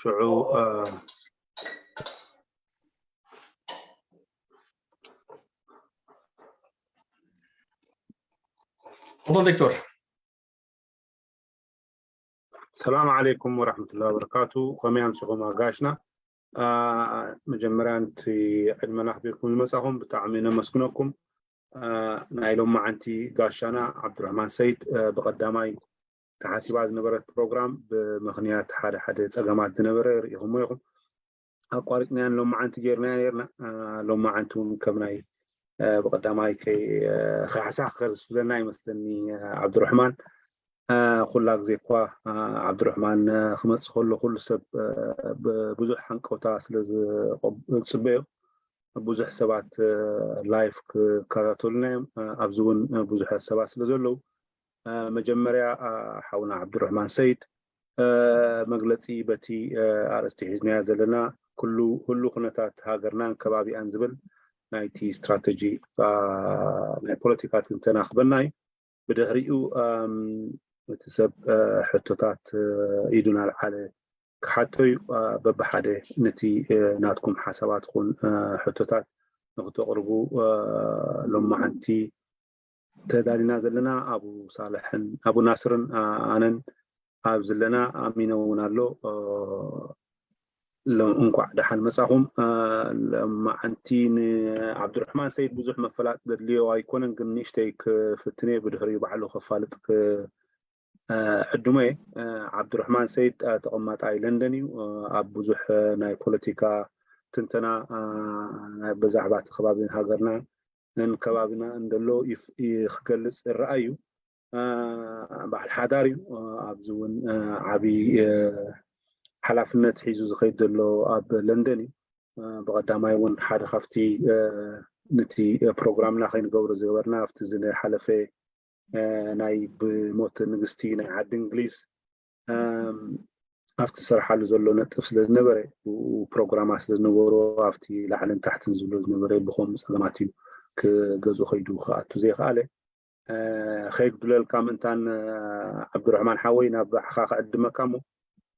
ሽዑ ዶክተር። ሰላም ዓለይኩም ወራሕመቱላሂ ወበረካቱ። ከመይ ኣምሲኹም ኣጋሽና? መጀመርያ ንቲ ዕድመና ኣኽቢርኩም ዝመጻኹም ብጣዕሚ ነመስግነኩም። ናይ ሎማዓንቲ ጋሻና ዓብዱራሕማን ሰይድ ብቐዳማይ ተሓሲባ ዝነበረት ፕሮግራም ብምኽንያት ሓደ ሓደ ጸገማት ዝነበረ ርኢኹሞ ኢኹም። ኣቋሪጽናያን ሎማዓንቲ ጌርናያ ኔርና። ሎማዓንቲ እውን ከም ናይ ብቐዳማይ ከይሓሳኸር ዝፍለና ይመስለኒ። ዓብዱራሕማን ኩላ ግዜ እኳ ዓብዱራሕማን ክመጽእ ከሎ ኩሉ ሰብ ብዙሕ ሓንቀውታ ስለ ዝጽበዮ ብዙሕ ሰባት ላይፍ ክከታተሉና እዮም። ኣብዚ እውን ብዙሕ ሰባት ስለ ዘለዉ መጀመርያ ሓውና ዓብዱራሕማን ሰይድ መግለጺ በቲ ኣርእስቲ ሒዝናያ ዘለና ኩሉ ኩሉ ኩነታት ሃገርናን ከባቢኣን ዝብል ናይቲ ስትራተጂ ናይ ፖለቲካ ትንተና ክበና እዩ። ብድሕሪኡ እቲ ሰብ ሕቶታት ኢዱ ናልዓለ ክሓቶ እዩ። በብሓደ ነቲ ናትኩም ሓሳባት ኹን ሕቶታት ንክተቕርቡ ሎማዓንቲ ተዳሊና ዘለና ኣቡ ሳልሕን ኣቡ ናስርን ኣነን ኣብ ዘለና ኣሚነ እውን ኣሎ። እንኳዕ ደሓን መጻኹም። ሎማዓንቲ ንዓብዱራሕማን ሰይድ ብዙሕ መፈላጥ ዘድልዮ ኣይኮነን፣ ግን ንእሽተይ ክፍትነ ብድሕሪኡ ባዕሉ ከፋልጥ ዕድሞ እየ። ዓብዱራሕማን ሰይድ ተቐማጣይ ለንደን እዩ። ኣብ ብዙሕ ናይ ፖለቲካ ትንተና ብዛዕባ እቲ ከባቢ ሃገርና ን ከባቢና እንደሎ ክገልጽ ይረኣይ እዩ። በዓል ሓዳር እዩ። ኣብዚ እውን ዓብዪ ሓላፍነት ሒዙ ዝኸይድ ዘሎ ኣብ ለንደን እዩ። ብቐዳማይ እውን ሓደ ካብቲ ነቲ ፕሮግራምና ከይንገብሮ ዝገበርና ኣብቲ ዝሓለፈ ናይ ብሞት ንግስቲ ናይ ዓዲ እንግሊዝ ኣብቲ ዝሰርሓሉ ዘሎ ነጥብ ስለ ዝነበረ ፕሮግራማት ስለ ዝነበሮ ኣብቲ ላዕልን ታሕትን ዝብሎ ዝነበረ ብኸም ፀገማት እዩ ክገዝኡ ከይዱ ክኣቱ ዘይከኣለ። ከይጉድለልካ ምእንታን ዓብዱራሕማን ሓወይ ናብ ባዕኻ ክዕድመካ እሞ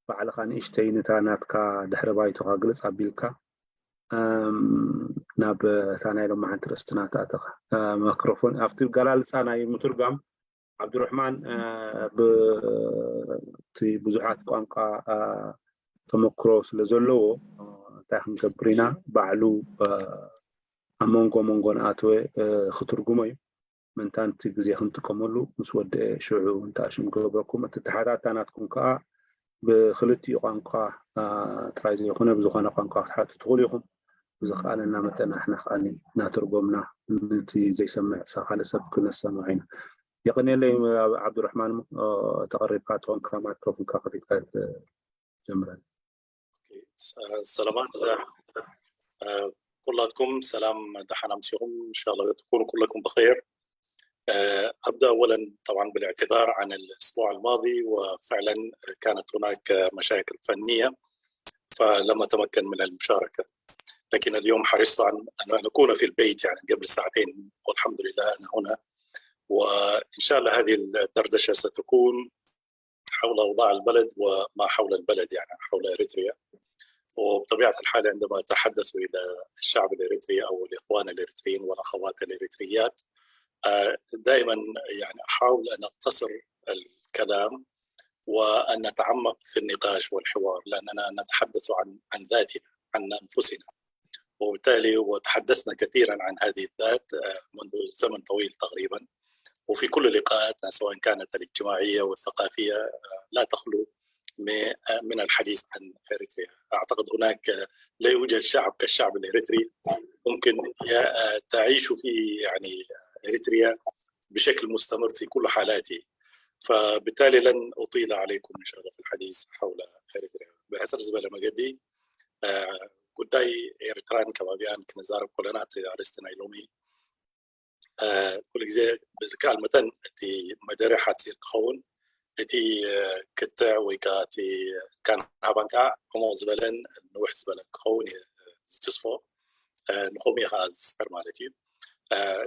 ባዕልኻ ንእሽተይ ነታ ናትካ ድሕረ ባይቶኻ ግልፅ ኣቢልካ ናብ እታ ናይ ሎማዓንቲ ርእስትና ተኣተኻ ማክሮፎን ኣብቲ ገላልፃ ናይ ምትርጓም ዓብዱራሕማን ብቲ ብዙሓት ቋንቋ ተመክሮ ስለ ዘለዎ እንታይ ክንገብር ኢና ባዕሉ ኣብ መንጎ መንጎ ንኣተወ ክትርጉሞ እዩ። ምእንታን እቲ ግዜ ክንጥቀመሉ ምስ ወደአ ሽዑ እንታይ ሽም ክገብረኩም እቲ ተሓታታ ናትኩም ከዓ ብክልቲኡ ቋንቋ ጥራይ ዘይኮነ ብዝኾነ ቋንቋ ክትሓቱ ትኽእሉ ኢኹም። ብዝከኣለና መጠን ኣሕና ከዓኒ እናተርጎምና ነቲ ዘይሰምዕ ካልእ ሰብ ክነሰምዖ ኢና። የቐንየለይ ዓብዱራሕማን፣ ተቐሪብካ ትኾንካ ማይክሮፎንካ ከፊትካ ትጀምረን። ሰላማት ኩላትኩም ሰላም ደሓን ኣምሲኹም። إن شاء الله تكونوا كلكم بخير. أبدأ أولا طبعا بالاعتذار عن الأسبوع الماضي، وفعلا كانت هناك مشاكل فنية، فلم أتمكن من المشاركة. لكن اليوم حرصت عن أن أكون في البيت يعني قبل ساعتين، والحمد لله أنا هنا. وإن شاء الله هذه الدردشة ستكون حول أوضاع البلد وما حول البلد، يعني حول إريتريا. وبطبيعة الحال عندما أتحدث إلى الشعب الإريتري أو الإخوان الإريتريين والأخوات الإريتريات، دائما يعني أحاول أن أقتصر الكلام وأن نتعمق في النقاش والحوار، لأننا نتحدث عن عن ذاتنا، عن أنفسنا. وبالتالي وتحدثنا كثيرا عن هذه الذات منذ زمن طويل تقريبا، وفي كل لقاءاتنا سواء كانت الاجتماعية والثقافية لا تخلو من الحديث عن إريتريا. أعتقد هناك لا يوجد شعب كالشعب الإريتري ممكن تعيش في يعني إريتريا بشكل مستمر في كل حالاته. فبالتالي لن أطيل عليكم إن شاء الله في الحديث حول إريتريا. ብሕፅር ዝበለ መገዲ ጉዳይ ኤርትራን ከባቢኣን ክንዛረብ ከለና እቲ ኣርእስቲ ናይ ሎሚ ኩሉ ግዜ ብዝከኣል መጠን እቲ መደረ ሓፂር ክኸውን፣ እቲ ክትዕ ወይ ከዓ እቲ ካናባን ከዓ ዕሙቕ ዝበለን ንውሕ ዝበለን ክኸውን ዝትስፎ ንኸምኡ ከዓ ዝፅዕር ማለት እዩ።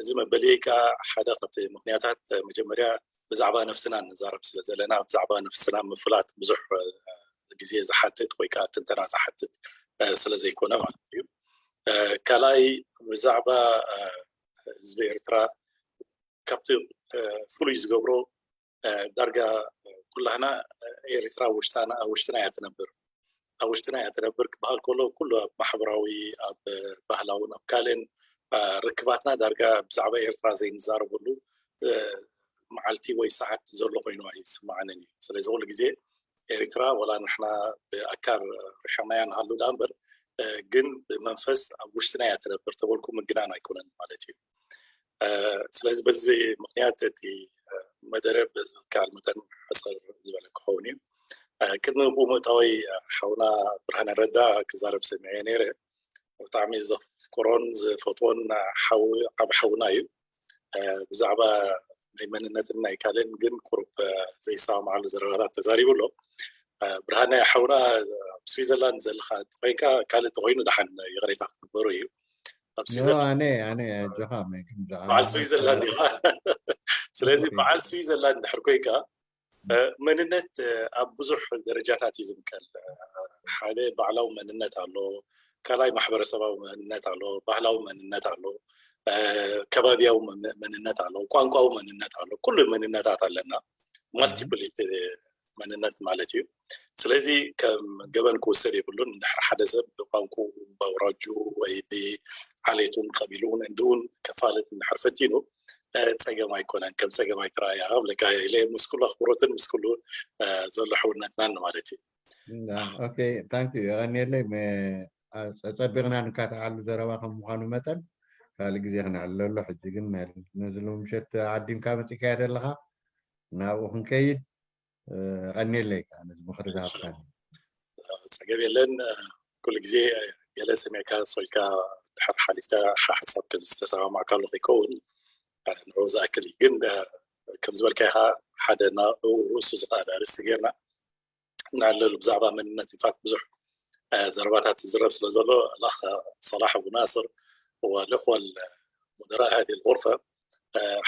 እዚ መበሊ ከዓ ሓደ ካብቲ ምክንያታት መጀመርያ ብዛዕባ ነፍስና ንዛረብ ስለ ዘለና ብዛዕባ ነፍስና ምፍላጥ ብዙሕ ግዜ ዝሓትት ወይ ከዓ ትንተና ዝሓትት ስለ ዘይኮነ ማለት እዩ። ካልኣይ ብዛዕባ ህዝቢ ኤርትራ ካብቲ ፍሉይ ዝገብሮ ዳርጋ ኩላህና ኤርትራ ውሽጣና ውሽጥና እያ ትነብር ኣብ ውሽጥና እያ ትነብር ክበሃል ከሎ ኩሉ ኣብ ማሕበራዊ ኣብ ባህላውን ኣብ ካልእን ርክባትና ዳርጋ ብዛዕባ ኤርትራ ዘይንዛረበሉ መዓልቲ ወይ ሰዓት ዘሎ ኮይኑ ኣይስማዓንን እዩ። ስለዚ ኩሉ ግዜ ኤርትራ ወላ ንሕና ብኣካል ርሕቕናያ ንሃሉ ዳ እምበር ግን ብመንፈስ ኣብ ውሽጥና እያ ትነብር ተበልኩ ምግናን ኣይኮነን ማለት እዩ። ስለዚ በዚ ምክንያት እቲ መደረ ብዝከኣል መጠን ሕፅር ዝበለ ክኸውን እዩ። ቅድሚ ብኡ ምእታወይ ሓውና ብርሃነ ረዳ ክዛረብ ሰሚዐ ነይረ። ብጣዕሚ ዘፍቅሮን ዝፈትዎን ሓው ዓብ ሓውና እዩ። ብዛዕባ ናይ መንነትን ናይ ካልእን ግን ቁሩብ ዘይሰማማዓሉ ዘረባታት ተዛሪቡ ኣሎ። ብርሃነ ሓውና ኣብ ስዊዘርላንድ ዘለካ እንተኮይንካ ካልእ እንተኮይኑ ደሓን ይቕሬታ ክግበሩ እዩ። ኣብ ስዊዘርላንድ ኣነ ኣነ ጀኻ በዓል ስዊዘርላንድ ኢኻ። ስለዚ በዓል ስዊዘርላንድ ድሕር ኮይንካ መንነት ኣብ ብዙሕ ደረጃታት እዩ ዝምቀል። ሓደ ባዕላዊ መንነት ኣሎ፣ ካልኣይ ማሕበረሰባዊ መንነት ኣሎ፣ ባህላዊ መንነት ኣሎ፣ ከባቢያዊ መንነት ኣሎ፣ ቋንቋዊ መንነት ኣሎ። ኩሉ መንነታት ኣለና። ማልቲፕል መንነት ማለት እዩ። ስለዚ ከም ገበን ክውሰድ የብሉን። እንድሕር ሓደ ሰብ ብቋንቋ ብኣውራጁ ወይ ብዓሌቱን ቀቢሉን እንድውን ከፋልጥ እንድሕር ፈቲኑ ፀገም ኣይኮነን፣ ከም ፀገም ኣይትረኣያ ብለካ ኢለ ምስ ኩሉ ኣኽብሮትን ምስ ኩሉ ዘሎ ሕውነትናን ማለት እዩ። ኦኬ ታንክ ዩ የቐንየለይ። ፀቢቕና ንካትዓሉ ዘረባ ከም ምዃኑ መጠን ካልእ ግዜ ክነዕልለሉ። ሕጂ ግን ነዚ ሎምሸት ዓዲምካ መፂካዮ ዘለካ ናብኡ ክንከይድ። ቀንየለይ ከዓ ነዚ ምኽሪ ዝሃብካኒ። ፀገም የለን። ኩሉ ግዜ ገለ ስሚዕካ ሰልካ ድሕር ሓሊፍካ ሓሳብ ከም ዝተሰማማዕካሉ ከይከውን ንዑ ዝኣክል እዩ። ግን ከም ዝበልካ ኢኻ ሓደ ርእሱ ዝኽኣል ኣርእስቲ ጌርና ንዕለሉ ብዛዕባ መንነት ኢንፋክት ብዙሕ ዘረባታት ዝዝረብ ስለ ዘሎ ላኽ ሰላሕ ኣቡ ናስር ولإخوة مدراء هذه الغرفة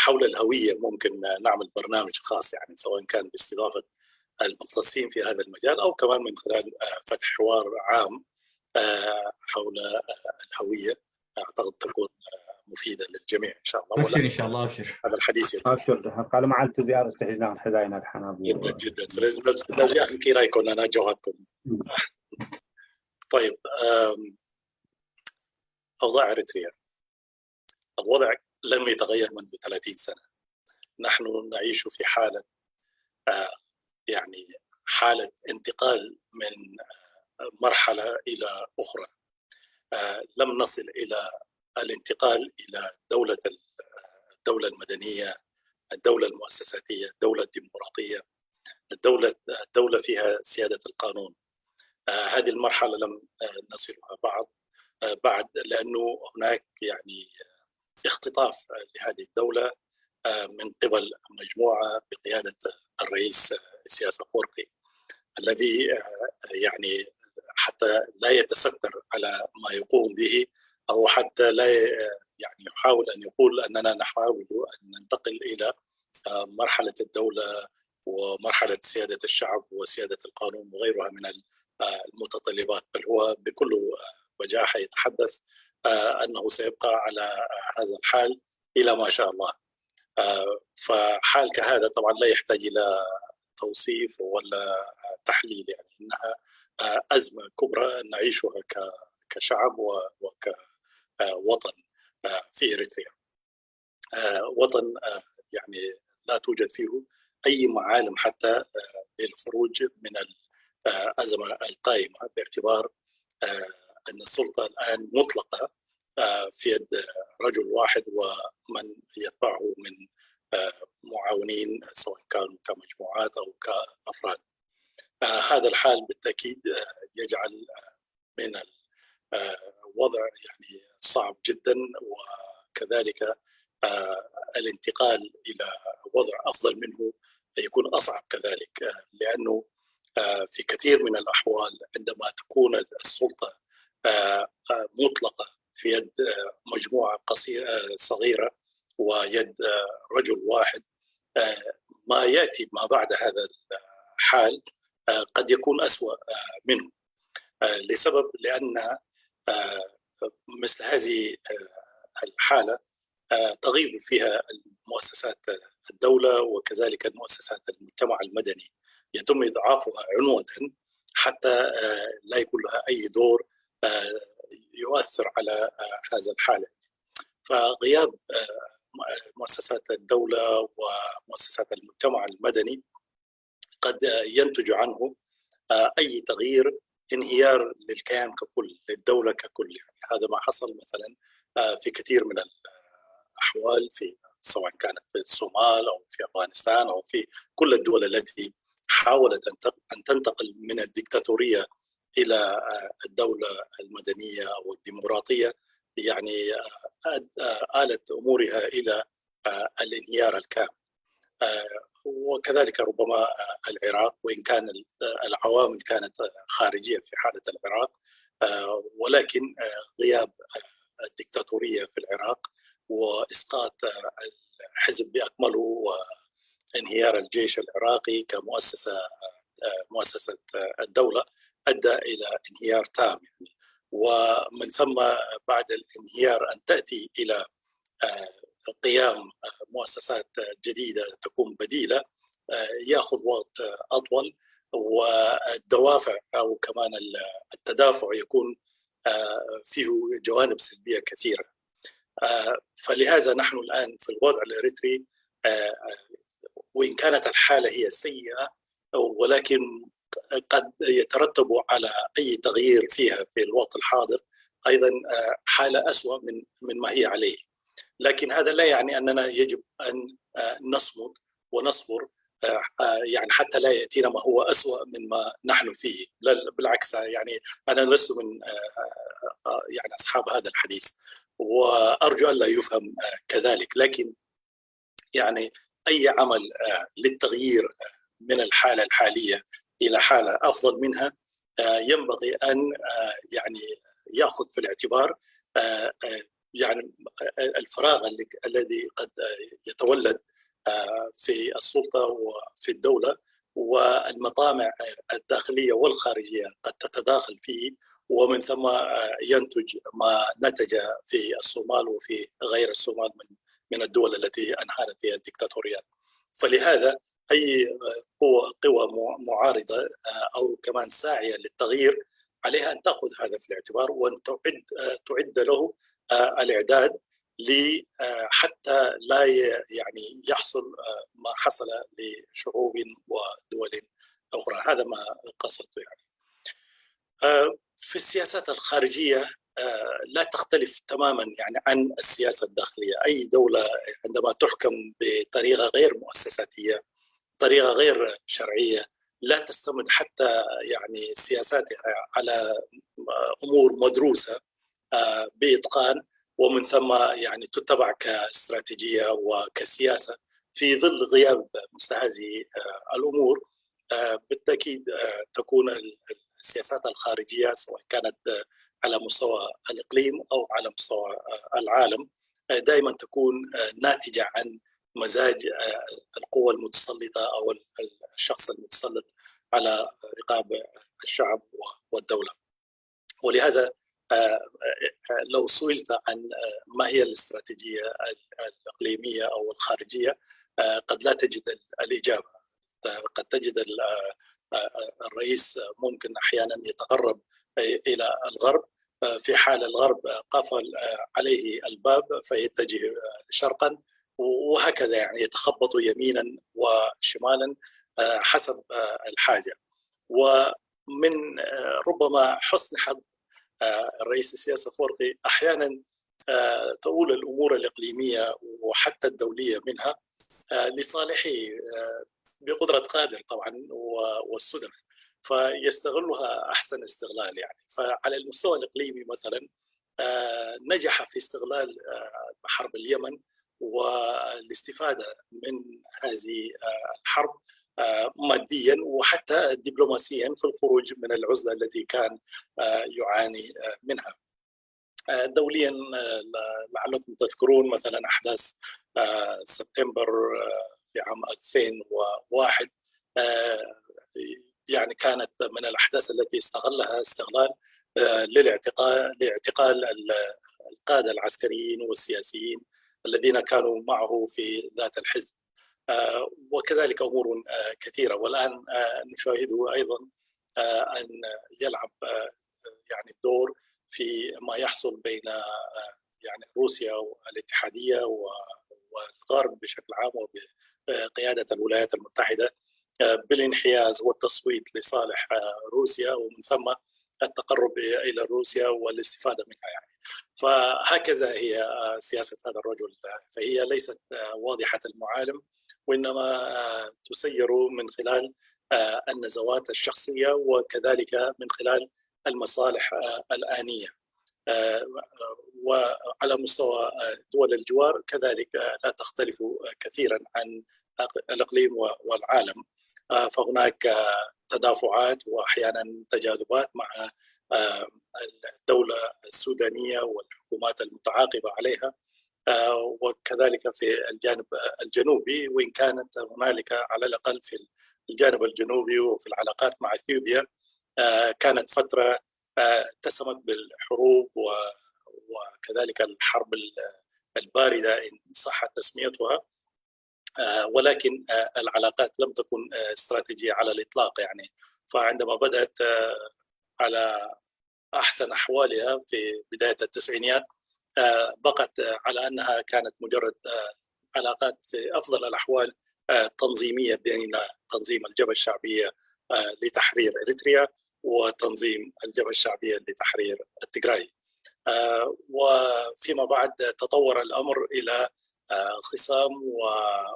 حول الهوية ممكن نعمل برنامج خاص يعني سواء كان باستضافة المختصين في هذا المجال أو كمان من خلال فتح حوار عام حول الهوية أعتقد تكون مفيدة للجميع إن شاء الله. أبشر إن شاء الله أبشر. هذا الحديث يطول. ኣብሽር ካልእ መዓልቲ እዚኣ ኣርእስቲ ሒዝና ክንሕዛ ኢና ድሓና جدا جدا ስለዚ ነብዚኣ ክንቅይራ ኣይኮናን ኣጆኻትኩም። طيب أوضاع إريتريا الوضع لم يتغير منذ ثلاثين سنة. نحن نعيش في حالة يعني حالة انتقال من مرحلة إلى أخرى. لم نصل إلى الانتقال إلى دولة الدولة المدنية، الدولة المؤسساتية، الدولة الديمقراطية، الدولة الدولة فيها سيادة القانون. هذه المرحلة لم نصلها بعد بعد لأنه هناك يعني اختطاف لهذه الدولة من قبل مجموعة بقيادة الرئيس إسياس أفورقي الذي يعني حتى لا يتستر على ما يقوم به أو حتى لا يعني يحاول أن يقول أننا نحاول أن ننتقل إلى مرحلة الدولة ومرحلة سيادة الشعب وسيادة القانون وغيرها من المتطلبات، بل هو بكل بجاحة يتحدث أنه سيبقى على هذا الحال إلى ما شاء الله. فحال كهذا طبعا لا يحتاج إلى توصيف ولا تحليل، يعني إنها أزمة كبرى نعيشها كشعب وكوطن في إريتريا. وطن يعني لا توجد فيه أي معالم حتى للخروج من الأزمة القائمة، باعتبار أن السلطة الآن مطلقة في يد رجل واحد ومن يتبعه من معاونين سواء كانوا كمجموعات أو كأفراد. هذا الحال بالتأكيد يجعل من الوضع يعني صعب جدا، وكذلك الانتقال إلى وضع أفضل منه يكون أصعب كذلك، لأنه في كثير من الأحوال عندما تكون السلطة مطلقة في يد مجموعة صغيرة ويد رجل واحد، ما يأتي ما بعد هذا الحال قد يكون أسوأ آه، لسبب لأن آه، مثل هذه آه، الحالة آه، تغيب فيها مؤسسات الدولة وكذلك المؤسسات المجتمع المدني، يتم إضعافها عنوة حتى آه، لا يكون لها أي دور آه، يؤثر على آه، هذا الحالة. فغياب آه، مؤسسات الدولة ومؤسسات المجتمع المدني قد ينتج عنه آه، أي تغيير انهيار للكيان ككل، للدولة ككل. يعني هذا ما حصل مثلا آه، في كثير من الأحوال، في سواء كانت في الصومال أو في أفغانستان أو في كل الدول التي حاولت أن تق- أن تنتقل من الدكتاتورية إلى آه، الدولة المدنية أو الديمقراطية، يعني آه، آد- آه، آلت أمورها إلى آه، الانهيار الكامل. آه، وكذلك ربما آه، العراق، وإن كان ال- آه، العوامل كانت آه، خارجية في حالة العراق، آه، ولكن آه، غياب آه، الدكتاتورية في العراق وإسقاط آه، الحزب بأكمله وانهيار الجيش العراقي كمؤسسة آه، مؤسسة آه، الدولة أدى إلى انهيار تام، يعني. ومن ثم بعد الانهيار أن تأتي إلى آه، قيام آه، مؤسسات جديدة تكون بديلة آه، يأخذ وقت آه، أطول، والدوافع أو كمان ال- التدافع يكون آه، فيه جوانب سلبية كثيرة. آه، فلهذا نحن الآن في الوضع الإريتري، آه، وإن كانت الحالة هي سيئة، ولكن قد يترتب على أي تغيير فيها في الوقت الحاضر أيضا آه، حالة أسوأ من من ما هي عليه. لكن هذا لا يعني أننا يجب أن آه، نصمد ونصبر آه، آه، يعني حتى لا يأتينا ما هو أسوأ من ما نحن فيه. لا، بالعكس، يعني أنا لست من آه، آه، آه، يعني أصحاب هذا الحديث، وأرجو أن لا يفهم آه، كذلك. لكن يعني أي عمل آه، للتغيير آه، من الحالة الحالية إلى حالة أفضل منها آه، ينبغي أن آه، يعني يأخذ في الاعتبار آه، آه، يعني آه، الفراغ اللي- الذي قد آه، يتولد آه، في السلطة وفي الدولة، والمطامع آه، الداخلية والخارجية قد تتداخل فيه، ومن ثم آه، ينتج ما نتج في الصومال وفي غير الصومال من من الدول التي أنهالت فيها الدكتاتوريات. فلهذا أي قوة قوى معارضة أو كمان ساعية للتغيير عليها أن تأخذ هذا في الاعتبار، وأن تعد تعد له الإعداد ل حتى لا يعني يحصل ما حصل لشعوب ودول أخرى. هذا ما قصدته يعني. في السياسات الخارجية لا تختلف تماما يعني عن السياسة الداخلية. أي دولة عندما تحكم بطريقة غير مؤسساتية، طريقة غير شرعية، لا تستمد حتى يعني سياساتها على أمور مدروسة بإتقان، ومن ثم يعني تتبع كاستراتيجية وكسياسة في ظل غياب مثل هذه الأمور. بالتأكيد تكون السياسات الخارجية سواء كانت على مستوى الإقليم أو على مستوى العالم دائما تكون ناتجة عن مزاج القوى المتسلطة أو الشخص المتسلط على رقاب الشعب والدولة. ولهذا لو سئلت عن ما هي الاستراتيجية الإقليمية أو الخارجية، قد لا تجد الإجابة. قد تجد الرئيس ممكن أحيانا يتقرب إلى الغرب، في حال الغرب قفل عليه الباب فيتجه شرقا، وهكذا يعني يتخبط يمينا وشمالا حسب الحاجة. ومن ربما حسن حظ الرئيس السياسي أفورقي أحيانا تؤول الأمور الإقليمية وحتى الدولية منها لصالحه بقدرة قادر طبعا والصدف، فيستغلها أحسن استغلال يعني. فعلى المستوى الإقليمي مثلا نجح في استغلال حرب اليمن والاستفادة من هذه الحرب ماديا وحتى دبلوماسيا في الخروج من العزلة التي كان يعاني منها. دوليا لعلكم تذكرون مثلا أحداث سبتمبر في عام ألفين وواحد يعني كانت من الأحداث التي استغلها استغلال آه، للاعتقال لاعتقال القادة العسكريين والسياسيين الذين كانوا معه في ذات الحزب، وكذلك أمور كثيرة. والآن نشاهده أيضا أن يلعب يعني الدور في ما يحصل بين يعني روسيا والاتحادية والغرب بشكل عام وبقيادة الولايات المتحدة بالانحياز والتصويت لصالح روسيا، ومن ثم التقرب إلى روسيا والاستفادة منها يعني. فهكذا هي سياسة هذا الرجل، فهي ليست واضحة المعالم، وإنما تسير من خلال النزوات الشخصية وكذلك من خلال المصالح الآنية. وعلى مستوى دول الجوار كذلك لا تختلف كثيرا عن الإقليم والعالم. فهناك تدافعات وأحيانا تجاذبات مع الدولة السودانية والحكومات المتعاقبة عليها، وكذلك في الجانب الجنوبي، وإن كانت هنالك على الأقل في الجانب الجنوبي وفي العلاقات مع أثيوبيا كانت فترة اتسمت بالحروب وكذلك الحرب الباردة إن صح تسميتها، ولكن العلاقات لم تكن استراتيجية على الإطلاق يعني. فعندما بدأت على أحسن أحوالها في بداية التسعينيات بقت على أنها كانت مجرد علاقات في أفضل الأحوال تنظيمية بين تنظيم الجبهة الشعبية لتحرير إريتريا وتنظيم الجبهة الشعبية لتحرير التجراي. وفيما بعد تطور الأمر إلى خصام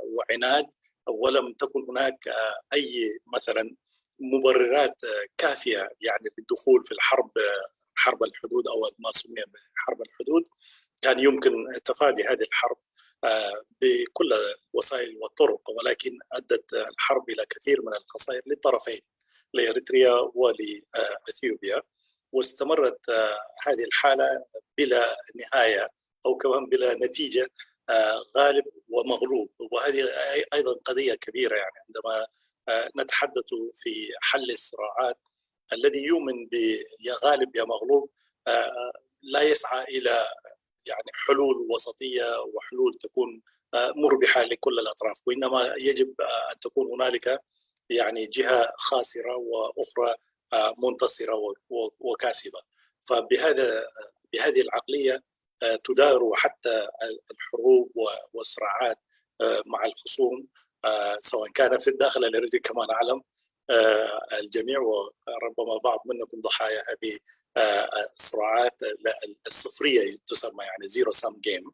وعناد، ولم تكن هناك أي مثلا مبررات كافية يعني للدخول في الحرب، حرب الحدود أو ما سمي بحرب الحدود. كان يمكن تفادي هذه الحرب بكل الوسائل والطرق، ولكن أدت الحرب إلى كثير من الخسائر للطرفين، لإريتريا ولأثيوبيا. واستمرت هذه الحالة بلا نهاية أو كمان بلا نتيجة، غالب ومغلوب. وهذه أيضا قضية كبيرة يعني عندما نتحدث في حل الصراعات، الذي يؤمن ب يا غالب يا مغلوب لا يسعى إلى يعني حلول وسطية وحلول تكون مربحة لكل الأطراف، وإنما يجب أن تكون هنالك يعني جهة خاسرة وأخرى منتصرة وكاسبة. فبهذا بهذه العقلية تدار حتى الحروب والصراعات مع الخصوم، سواء كان في الداخل الإريتري كما نعلم الجميع، وربما بعض منكم ضحايا هذه الصراعات الصفرية تسمى يعني zero sum game.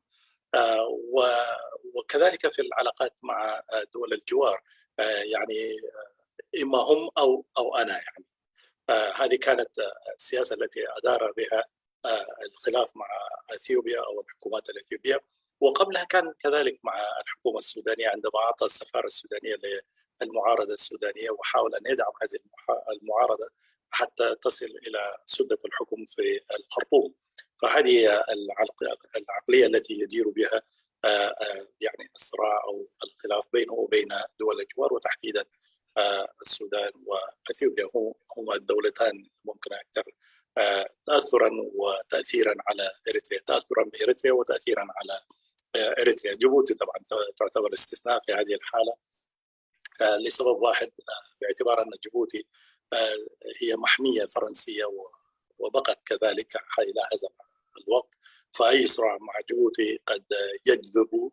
وكذلك في العلاقات مع دول الجوار، يعني إما هم أو أو أنا يعني. هذه كانت السياسة التي أدار بها الخلاف مع أثيوبيا أو الحكومات الأثيوبية، وقبلها كان كذلك مع الحكومة السودانية عندما أعطى السفارة السودانية للمعارضة السودانية وحاول أن يدعم هذه المعارضة حتى تصل إلى سدة الحكم في الخرطوم. فهذه العقلية التي يدير بها يعني الصراع أو الخلاف بينه وبين دول الجوار، وتحديدا السودان وأثيوبيا هما الدولتان ممكن أكثر تأثرا وتأثيرا على إريتريا، تأثرا بإريتريا وتأثيرا على إريتريا. جيبوتي طبعا تعتبر استثناء في هذه الحالة لسبب واحد، باعتبار أن جيبوتي هي محمية فرنسية وبقت كذلك إلى هذا الوقت. فأي صراع مع جيبوتي قد يجذب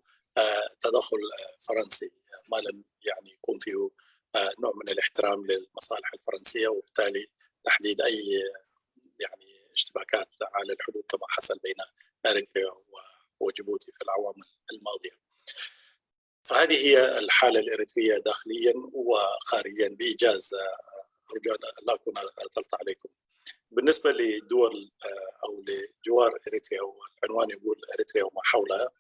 تدخل فرنسي ما لم يعني يكون فيه نوع من الاحترام للمصالح الفرنسية، وبالتالي تحديد أي يعني اشتباكات على الحدود كما حصل بين إريتريا وجيبوتي في الأعوام الماضية. فهذه هي الحالة الإريترية داخليا وخارجيا بإيجاز، أرجو أن لا أكون أطلت عليكم. بالنسبة لدول أو لجوار إريتريا، والعنوان يقول إريتريا وما حولها،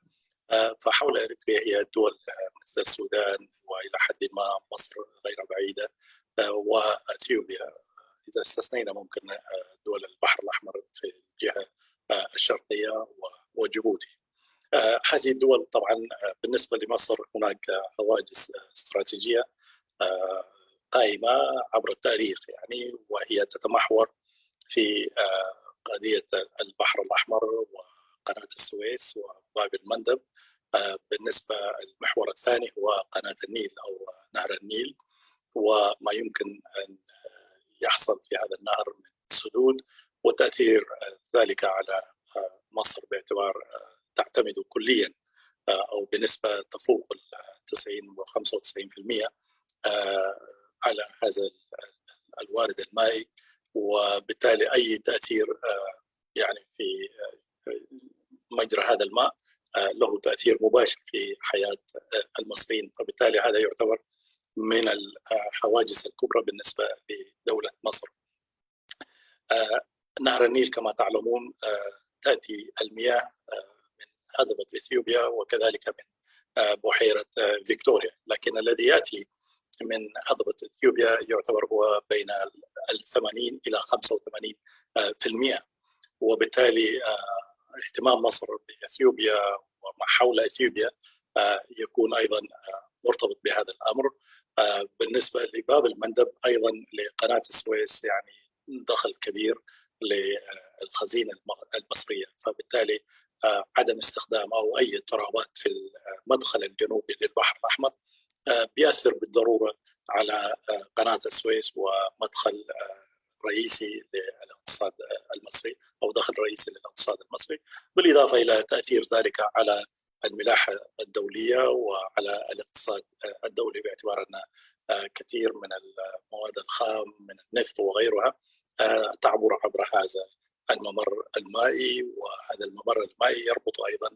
فحول إريتريا هي دول مثل السودان وإلى حد ما مصر غير بعيدة وأثيوبيا، إذا استثنينا ممكن دول البحر الأحمر في الجهة الشرقية وجيبوتي. هذه الدول طبعا بالنسبة لمصر هناك هواجس استراتيجية قائمة عبر التاريخ، يعني، وهي تتمحور في قضية البحر الأحمر وقناة السويس وباب المندب بالنسبة المحور الثاني هو قناة النيل أو نهر النيل، وما يمكن أن يحصل في هذا النهر من سدود، وتأثير ذلك على مصر باعتبار تعتمد كليا أو بنسبة تفوق ال تسعين و خمسة وتسعين في المية على هذا الوارد المائي، وبالتالي أي تأثير يعني في مجرى هذا الماء له تأثير مباشر في حياة المصريين، فبالتالي هذا يعتبر من الحواجز الكبرى بالنسبة لدولة مصر. نهر النيل كما تعلمون تأتي المياه من هضبة إثيوبيا وكذلك من بحيرة فيكتوريا، لكن الذي يأتي من هضبة إثيوبيا يعتبر هو بين ال ثمانين إلى خمسة وثمانين في المية، وبالتالي اهتمام مصر بإثيوبيا وما حول إثيوبيا يكون أيضا مرتبط بهذا الأمر. بالنسبة لباب المندب أيضا لقناة السويس يعني دخل كبير للخزينة المصرية، فبالتالي عدم استخدام أو أي اضطرابات في المدخل الجنوبي للبحر الأحمر بيأثر بالضرورة على قناة السويس ومدخل رئيسي للاقتصاد المصري أو دخل رئيسي للاقتصاد المصري، بالإضافة إلى تأثير ذلك على الملاحة الدولية وعلى الاقتصاد الدولي، باعتبار أن كثير من المواد الخام من النفط وغيرها تعبر عبر هذا الممر المائي، وهذا الممر المائي يربط أيضا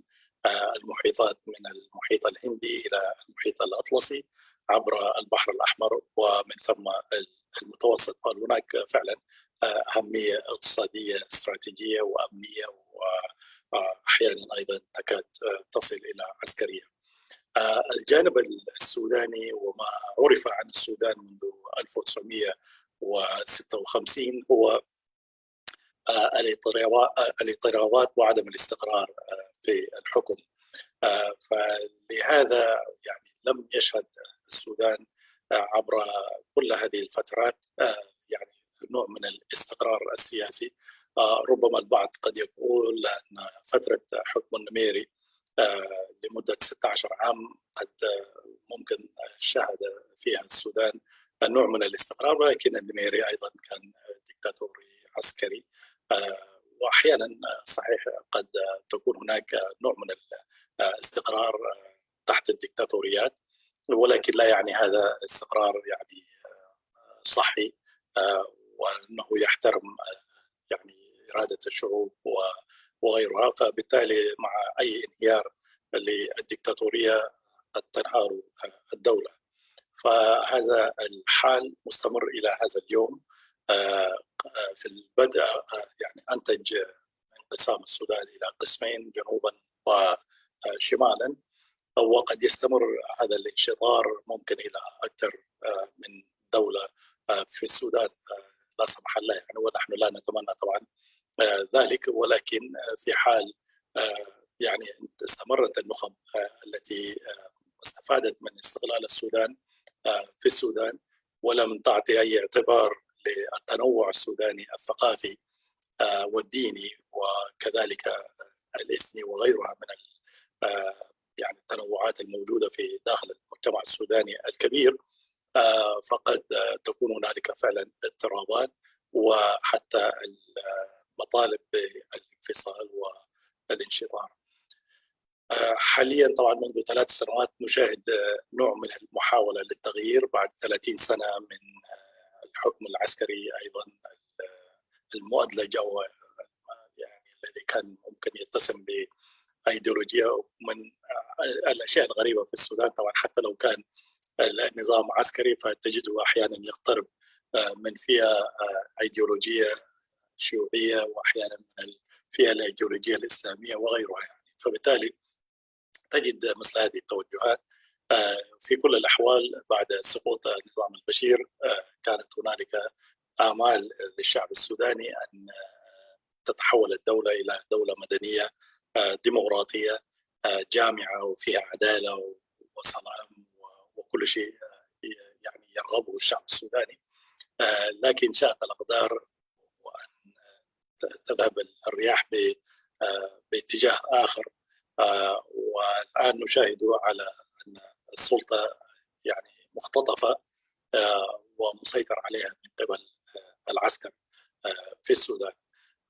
المحيطات من المحيط الهندي إلى المحيط الأطلسي عبر البحر الأحمر، ومن ثم المتوسط. فهناك فعلا أهمية اقتصادية استراتيجية وأمنية، وأحيانا أيضا تكاد تصل إلى عسكرية. الجانب السوداني وما عرف عن السودان منذ ألف وتسعمية وستة وخمسين هو الاضطرابات وعدم الاستقرار في الحكم. فلهذا يعني لم يشهد السودان عبر كل هذه الفترات يعني نوع من الاستقرار السياسي. ربما البعض قد يقول أن فترة حكم النميري لمدة ستة عشر عام قد ممكن شهد فيها السودان نوع من الاستقرار، ولكن النميري أيضا كان ديكتاتوري عسكري. وأحيانا صحيح قد تكون هناك نوع من الاستقرار تحت الديكتاتوريات، ولكن لا يعني هذا استقرار يعني صحي، وأنه يحترم يعني إرادة الشعوب وغيرها. فبالتالي مع أي انهيار للديكتاتورية قد تنهار الدولة. فهذا الحال مستمر إلى هذا اليوم. في البدء يعني أنتج انقسام السودان إلى قسمين، جنوبا وشمالا، وقد يستمر هذا الانشطار ممكن إلى أكثر من دولة في السودان لا سمح الله يعني، ونحن لا نتمنى طبعا ذلك، ولكن في حال يعني استمرت النخب التي استفادت من استقلال السودان في السودان ولم تعطي أي اعتبار للتنوع السوداني الثقافي والديني وكذلك الإثني وغيرها من يعني التنوعات الموجودة في داخل المجتمع السوداني الكبير، فقد تكون هنالك فعلا اضطرابات وحتى المطالب بالانفصال والانشطار. حاليا طبعا منذ ثلاث سنوات نشاهد نوع من المحاولة للتغيير بعد ثلاثين سنة من الحكم العسكري أيضا المؤدلج أو يعني الذي كان ممكن يتسم بأيديولوجية. من الأشياء الغريبة في السودان طبعا حتى لو كان النظام عسكري فتجده أحيانا يقترب من فئة أيديولوجية شيوعية وأحيانا من الفئة الأيديولوجية الإسلامية وغيرها يعني. فبالتالي تجد مثل هذه التوجهات في كل الأحوال. بعد سقوط نظام البشير كانت هنالك آمال للشعب السوداني أن تتحول الدولة إلى دولة مدنية ديمقراطية جامعة وفيها عدالة وسلام وكل شيء يعني يرغبه الشعب السوداني، آه، لكن شاءت الأقدار وأن تذهب الرياح ب- آه، باتجاه آخر. آه، والآن نشاهد على أن السلطة يعني مختطفة، آه، ومسيطر عليها من قبل، آه، العسكر، آه، في السودان.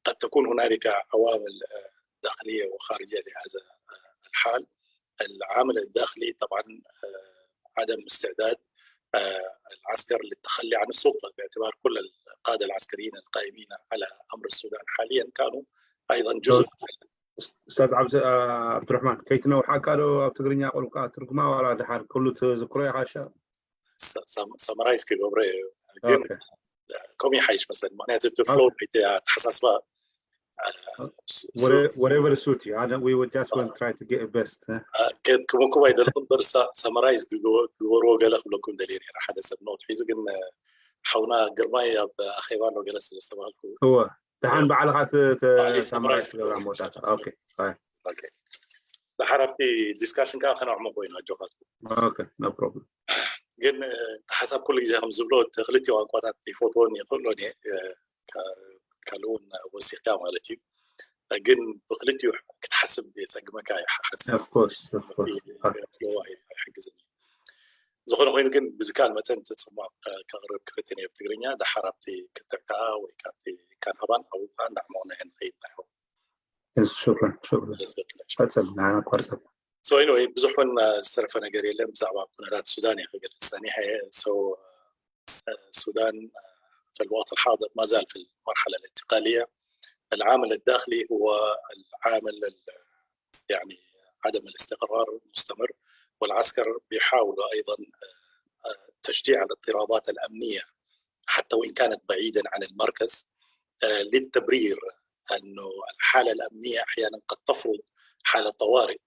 قد تكون هنالك عوامل، آه، داخلية وخارجية لهذا، آه، الحال. العامل الداخلي طبعًا، آه، عدم استعداد، آه، العسكر للتخلي عن السلطة، باعتبار كل القادة العسكريين القائمين على أمر السودان حاليًا كانوا أيضًا جزء استاذ عبد آه، عبد الرحمن كيتنو حكالو ትግርኛ ቋንቋ ትርጉማ ዋላ ድሓር ኩሉ ትዝክሮ ኢኻ ሻ ሰ- ሰም- ሰመራይዝ ክገብሮ እዩ። ግን ኦኬ ከምኡ ይሓይሽ መስለኒ። ምክንያቱ እቲ ፍሎ ኣተሓሳስባ whatever suit you. I don't, we would just want to try to get it best. ክትክምኩም ኣይደለኹም እምበር ሰመራይዝ ግበርዎ ገለ ክብለኩም ደልየ ነይረ። ሓደ ሰብ ኖት ሒዙ ግን ሓውና ግርማይ ኣብ ኣኼባ ኣሎ ገለ ስለ ዝተባሃልኩ እወ ደሓን ባዕልኻ ባዕለይ ሰመራይዝ summarize ትገብራ መወዳእታ ኦኬ ኦኬ። ድሓር ኣብቲ ዲስካሽን ከዓ ከነዕሞ ኮይኑ ኣጆኻትኩም። ኦኬ no problem. ግን እቲ ሓሳብ ኩሉ ግዜ ከም ዝብሎ እቲ ክልቲኡ ቋንቋታት ይፈትዎን ይኽእሎን እየ። እ፣ ካ- ካልእ እውን ወሲኽካ ማለት እዩ። ግን ብክልቲኡ ክትሓስብ የፀግመካ እዩ። ሓሳብ Of course, of course. ፍሎ ኣይሕግዝን እዩ። ዝኾነ ኮይኑ ግን ብዝካል መጠን እቲ ፅሟቕ ከቕርብ ክፍትን እየ ብትግርኛ። ድሓር ኣብቲ ክትዕ ከዓ ወይ ካብቲ ካናባን ኣብኡ ከዓ እንዳዕመቕና ንኸይድ ናይ Yes, شكرا شكرا. ቀጽል ንዓና ቋርጸል So anyway ብዙሕ እውን ዝተረፈ ነገር የለን ብዛዕባ ኩነታት ሱዳን እየ ክገልጽ ጸኒሐ። So السودان في الوقت الحاضر ما زال في المرحلة الانتقالية. العامل الداخلي هو العامل ال- يعني عدم الاستقرار المستمر، والعسكر بيحاولوا أيضا، آه، تشجيع الاضطرابات الأمنية حتى وإن كانت بعيدا عن المركز، آه، للتبرير أنه الحالة الأمنية أحيانا قد تفرض حالة طوارئ،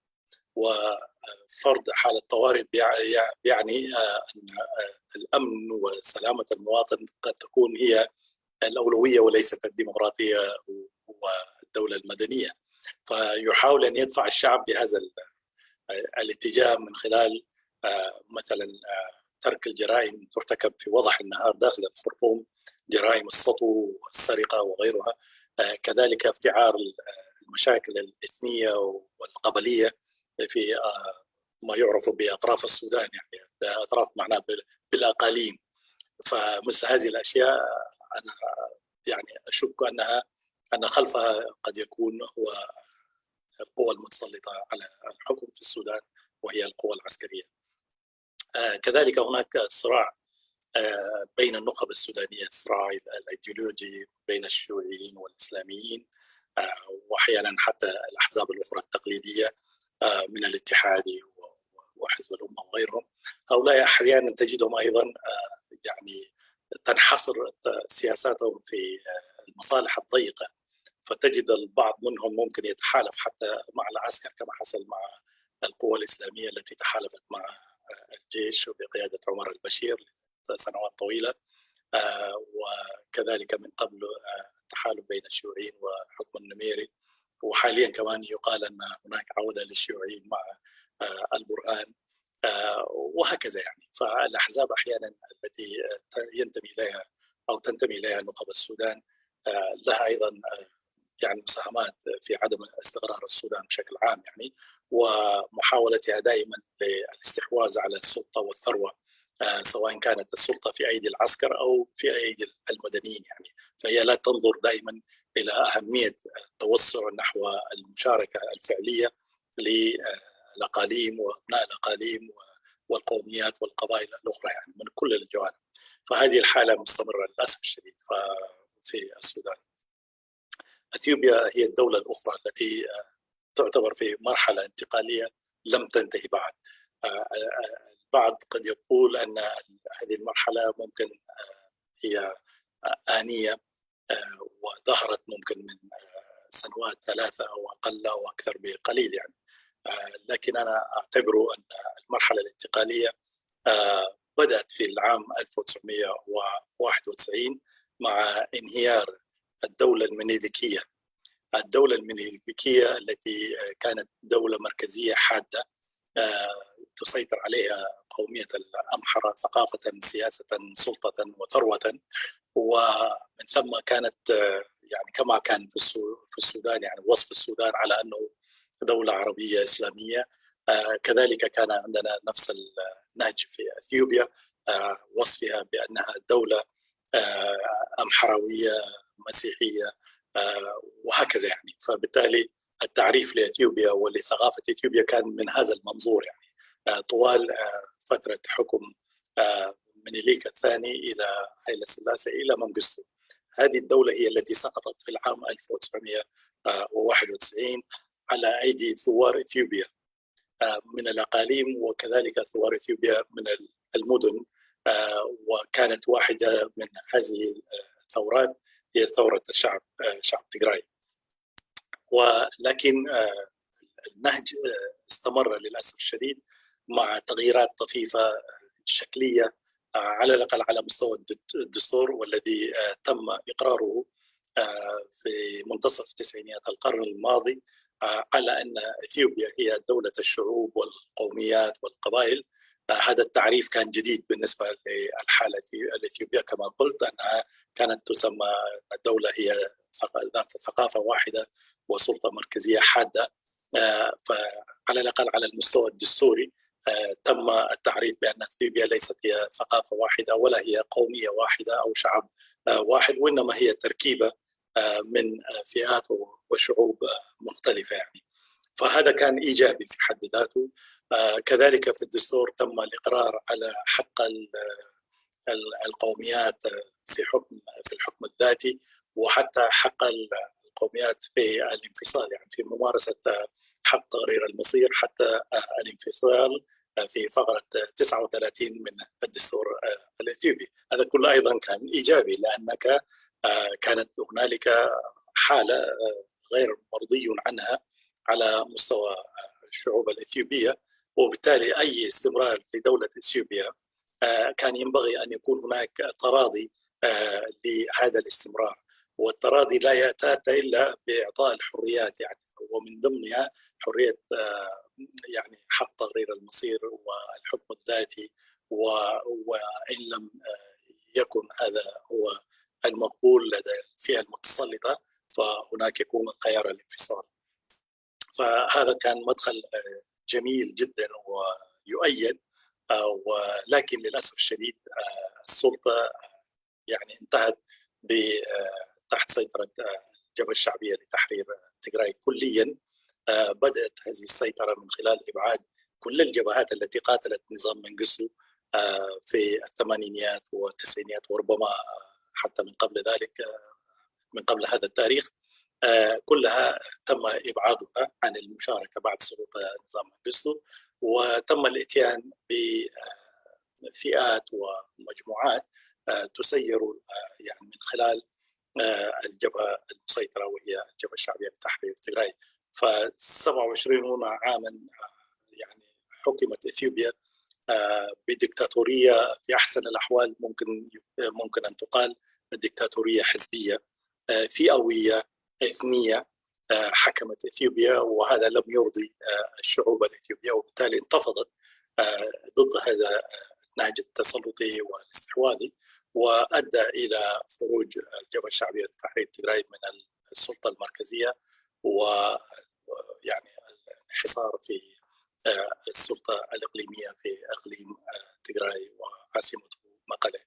وفرض حالة طوارئ بيع- بيع- بيعني، آه، أن، آه، الأمن وسلامة المواطن قد تكون هي الأولوية وليست الديمقراطية والدولة المدنية. فيحاول أن يدفع الشعب بهذا ال- الاتجاه من خلال، آه، مثلا، آه، ترك الجرائم ترتكب في وضح النهار داخل الخرطوم، جرائم السطو والسرقة وغيرها. آه، كذلك افتعال، آه، المشاكل الإثنية والقبلية في، آه، ما يعرف بأطراف السودان، يعني أطراف معناه بال- بالأقاليم. فمثل هذه الأشياء أنا يعني أشك أنها أن خلفها قد يكون هو القوى المتسلطة على الحكم في السودان وهي القوى العسكرية. آه، كذلك هناك صراع، آه، بين النخب السودانية، الصراع الأيديولوجي بين الشيوعيين والإسلاميين، آه، وأحيانا حتى الأحزاب الأخرى التقليدية، آه، من الاتحادي و- وحزب الأمة وغيرهم. هؤلاء أحيانا تجدهم أيضا، آه، يعني تنحصر سياساتهم في، آه، المصالح الضيقة، فتجد البعض منهم ممكن يتحالف حتى مع العسكر كما حصل مع القوى الإسلامية التي تحالفت مع، آه، الجيش بقيادة عمر البشير لسنوات طويلة، آه، وكذلك من قبل، آه، التحالف بين الشيوعيين وحكم النميري، وحاليا كمان يقال أن هناك عودة للشيوعيين مع، آه، البرهان، آه، وهكذا يعني. فالأحزاب أحيانا التي، آه، ينتمي إليها أو تنتمي إليها نخب السودان، آه، لها أيضا، آه، يعني مساهمات في عدم استقرار السودان بشكل عام يعني، ومحاولتها دائما للاستحواذ على السلطة والثروة، آه، سواء كانت السلطة في أيدي العسكر أو في أيدي المدنيين يعني. فهي لا تنظر دائما إلى أهمية التوسع نحو المشاركة الفعلية للأقاليم وأبناء الأقاليم والقوميات والقبائل الأخرى يعني من كل الجوانب. فهذه الحالة مستمرة للأسف الشديد في السودان. أثيوبيا هي الدولة الأخرى التي، آه، تعتبر في مرحلة انتقالية لم تنتهي بعد. آه، آه، البعض قد يقول أن هذه المرحلة ممكن، آه، هي، آه، آنية، آه، وظهرت ممكن من، آه، سنوات ثلاثة أو أقل أو أكثر بقليل يعني. آه، لكن أنا أعتبر أن المرحلة الانتقالية، آه، بدأت في العام ألف وتسعمية وواحد وتسعين مع انهيار الدولة المنيلكية. الدولة المنيلكية التي، آه، كانت دولة مركزية حادة، آه، تسيطر عليها قومية الأمحرة ثقافة، سياسة، سلطة وثروة. ومن ثم كانت، آه، يعني كما كان في السو-، في السودان، يعني وصف السودان على أنه دولة عربية إسلامية، آه، كذلك كان عندنا نفس النهج في أثيوبيا، آه، وصفها بأنها دولة، آه، أمحروية مسيحية، آه، وهكذا يعني. فبالتالي التعريف لأثيوبيا ولثقافة أثيوبيا كان من هذا المنظور يعني. آه، طوال، آه، فترة حكم، آه، منيليك الثاني إلى هيلا سلاسي إلى منغستو، هذه الدولة هي التي سقطت في العام ألف وتسعمية وواحد وتسعين على أيدي ثوار إثيوبيا، آه، من الأقاليم، وكذلك ثوار إثيوبيا من ال-، المدن، آه، وكانت واحدة من هذه الثورات هي ثورة الشعب، آه، شعب تجراي. ولكن، آه، النهج، آه، استمر للأسف الشديد مع تغييرات طفيفة شكلية، آه، على الأقل على مستوى الدت-، الدستور، والذي، آه، تم إقراره، آه، في منتصف تسعينيات القرن الماضي، آه، على أن إثيوبيا هي دولة الشعوب والقوميات والقبائل. آه، هذا التعريف كان جديد بالنسبة للحالة الإثيوبية، كما قلت أنها كانت تسمى الدولة هي ثق-، ذات ثقافة واحدة وسلطة مركزية حادة. آه، فعلى الأقل على المستوى الدستوري، آه، تم التعريف بأن أثيوبيا ليست هي ثقافة واحدة ولا هي قومية واحدة أو شعب، آه، واحد، وإنما هي تركيبة، آه، من، آه، فئات و-، وشعوب، آه، مختلفة يعني. فهذا كان إيجابي في حد ذاته. آه، كذلك في الدستور تم الإقرار على حق ال-، ال-، القوميات في حكم، في الحكم الذاتي، وحتى حق ال-، القوميات في الانفصال، يعني في ممارسة حق تقرير المصير، حتى الانفصال في فقرة تسعة وثلاثين من الدستور الإثيوبي. هذا كله أيضًا كان إيجابي، لأنك، آه، كانت هنالك حالة، آه، غير مرضي عنها على مستوى، آه، الشعوب الإثيوبية، وبالتالي أي استمرار لدولة إثيوبيا، آه، كان ينبغي أن يكون هناك تراضي، آه، لهذا الاستمرار. والتراضي لا يتأتى إلا بإعطاء الحريات، يعني، ومن ضمنها حرية، آه، يعني، حق تقرير المصير والحكم الذاتي، و-، وإن لم، آه، يكن هذا هو المقبول لدى الفئة المتسلطة، فهناك يكون خيار الانفصال. فهذا كان مدخل، آه، جميل جدًا ويؤيد، آه، ولكن للأسف الشديد، آه، السلطة، آه، يعني انتهت ب-، آه، تحت سيطرة، آه، الجبهة الشعبية لتحرير، آه، تجراي كليًا. آه، بدأت هذه السيطرة من خلال إبعاد كل الجبهات التي قاتلت نظام منغستو، آه، في الثمانينيات والتسعينيات، وربما حتى من قبل ذلك، آه، من قبل هذا التاريخ، آه، كلها تم إبعادها عن المشاركة بعد سقوط نظام منغستو، وتم الإتيان بفئات ومجموعات، آه، تسير، آه، يعني من خلال، آه، الجبهة المسيطرة، وهي الجبهة الشعبية لتحرير تجراي. ف27 عامًا، آه، يعني حكمت إثيوبيا، آه، بديكتاتورية في أحسن الأحوال، ممكن، ممكن أن تقال ديكتاتورية حزبية، آه، فئوية، إثنية، آه، حكمت إثيوبيا، وهذا لم يرضي، آه، الشعوب الإثيوبية، وبالتالي انتفضت، آه، ضد هذا، آه، النهج التسلطي والاستحواذي، وأدى إلى خروج الجبهة الشعبية لتحرير تجراي من السلطة المركزية، و، يعني، الانحصار في، آه، السلطة الإقليمية في إقليم، آه، تجراي وعاصمته مقلة.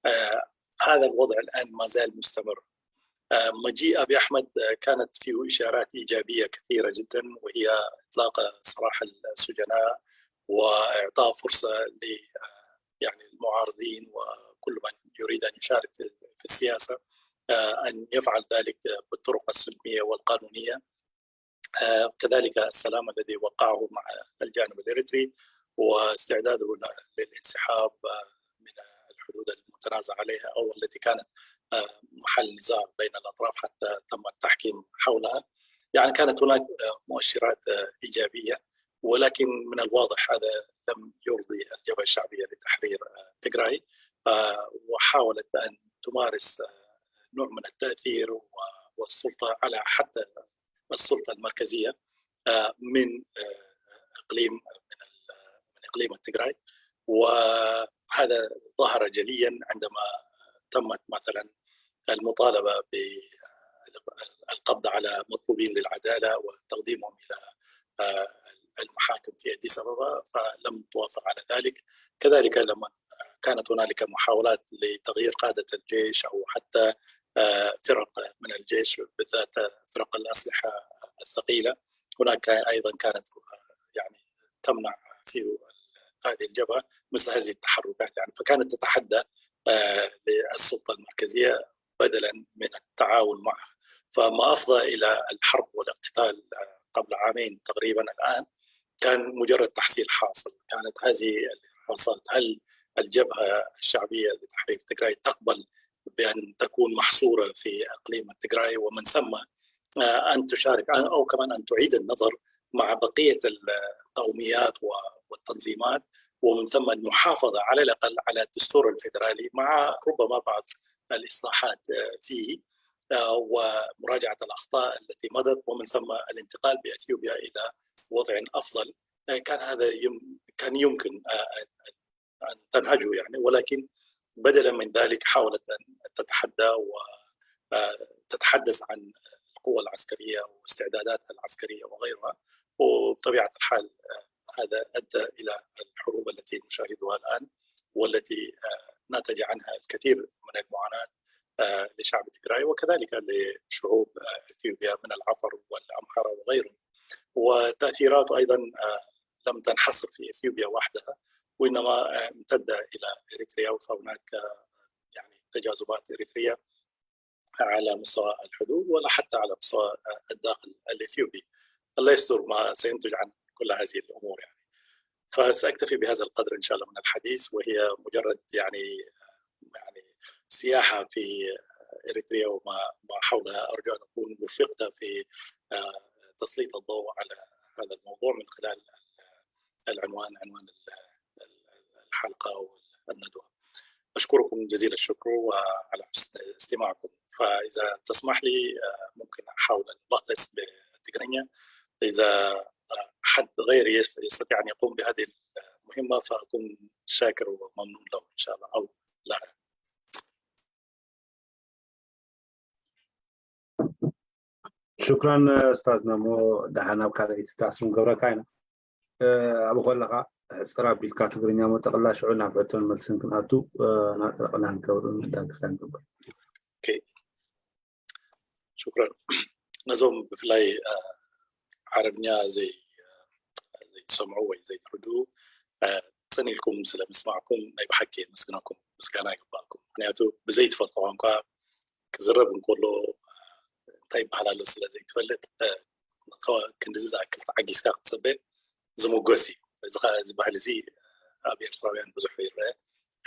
آه، هذا الوضع الآن ما زال مستمر. آه، مجيء أبي أحمد، آه، كانت فيه إشارات إيجابية كثيرة جدًا، وهي إطلاق سراح السجناء وإعطاء فرصة ل، آه، يعني المعارضين وكل من يريد أن يشارك في، في السياسة، آه، أن يفعل ذلك بالطرق السلمية والقانونية. آه، كذلك السلام الذي وقعه مع الجانب الإريتري، واستعداده ل-، للانسحاب، آه، من الحدود المتنازع عليها أو التي كانت، آه، محل نزاع بين الأطراف حتى تم التحكيم حولها. يعني كانت هناك، آه، مؤشرات، آه، إيجابية، ولكن من الواضح هذا لم يرضي الجبهة الشعبية لتحرير، آه، تجراي، آه، وحاولت أن تمارس، آه، نوع من التأثير و-، والسلطة على حتى السلطة المركزية، آه، من، آه، إقليم، من ال-، من إقليم التجراي. وهذا ظهر جليا عندما تمت مثلا المطالبة بالقبض على مطلوبين للعدالة وتقديمهم إلى المحاكم في أديس أبابا، فلم توافق على ذلك. كذلك لما كانت هنالك محاولات لتغيير قادة الجيش أو حتى فرق من الجيش، بالذات فرق الأسلحة الثقيلة، هناك أيضا كانت يعني تمنع في هذه الجبهة مثل هذه التحركات، يعني فكانت تتحدى للسلطة المركزية بدلا من التعاون معها. فما أفضى إلى الحرب والاقتتال قبل عامين تقريبا الآن كان مجرد تحصيل حاصل. كانت هذه الحصاد، هل الجبهة الشعبية لتحرير تجراي تقبل بأن تكون محصورة في إقليم تجراي ومن ثم أن تشارك أو كمان أن تعيد النظر مع بقية القوميات والتنظيمات، ومن ثم المحافظة على الأقل على الدستور الفيدرالي مع ربما بعض الإصلاحات فيه ومراجعة الأخطاء التي مضت، ومن ثم الانتقال بأثيوبيا إلى وضع أفضل. كان هذا كان يمكن أن تنهجه يعني، ولكن بدلا من ذلك حاولت أن تتحدى وتتحدث عن القوة العسكرية واستعداداتها العسكرية وغيرها، وبطبيعة الحال هذا أدى إلى الحروب التي نشاهدها الآن، والتي نتج عنها الكثير من المعاناة لشعب تجراي وكذلك لشعوب أثيوبيا من العفر والأمحرة وغيرهم. وتأثيراته أيضا لم تنحصر في أثيوبيا وحدها، وإنما امتد إلى إريتريا، فهناك يعني تجاذبات إريتريا على مستوى الحدود ولا حتى على مستوى الداخل الإثيوبي. الله يستر ما سينتج عن كل هذه الأمور يعني. فسأكتفي بهذا القدر إن شاء الله من الحديث، وهي مجرد يعني يعني سياحة في إريتريا وما ما حولها. أرجو أن أكون وفقت في تسليط الضوء على هذا الموضوع من خلال العنوان، عنوان الحلقة والندوة. أشكركم جزيل الشكر وعلى حسن استماعكم. فإذا تسمح لي ممكن أحاول أن ألخص بتقنية، إذا حد غيري يستطيع أن يقوم بهذه المهمة فأكون شاكر وممنون له إن شاء الله، أو لها. ሽክራን ኡስታዝና። እሞ ደሓን ኣብ ካልኣይቲ ክላስ ክንገብረካ ኢና። ኣብኡ ከለኻ ሕፅር ኣቢልካ ትግርኛ መጠቕላ ሽዑ ናብ ሕቶን መልስን ክንኣቱ ናጠቕና ንገብር ዳግስታ ንገብር። ሽክራን። ነዞም ብፍላይ ዓረብኛ ዘይትሰምዑ ወይ ዘይትርድኡ ፅኒልኩም ስለ ምስማዕኩም ናይ ብሓቂ የመስግነኩም፣ ምስጋና ይግባእኩም። ምክንያቱ ብዘይትፈልጦ ቋንቋ ክዝረብ እንከሎ እንታይ ይበሃል ኣሎ ስለ ዘይትፈልጥ ክንድዚ ዝኣክል ተዓጊስካ ክትፅበ ዝምጎስ እዩ። እዚ ከዓ እዚ ባህሊ እዚ ኣብ ኤርትራውያን ብዙሕ ይረአ።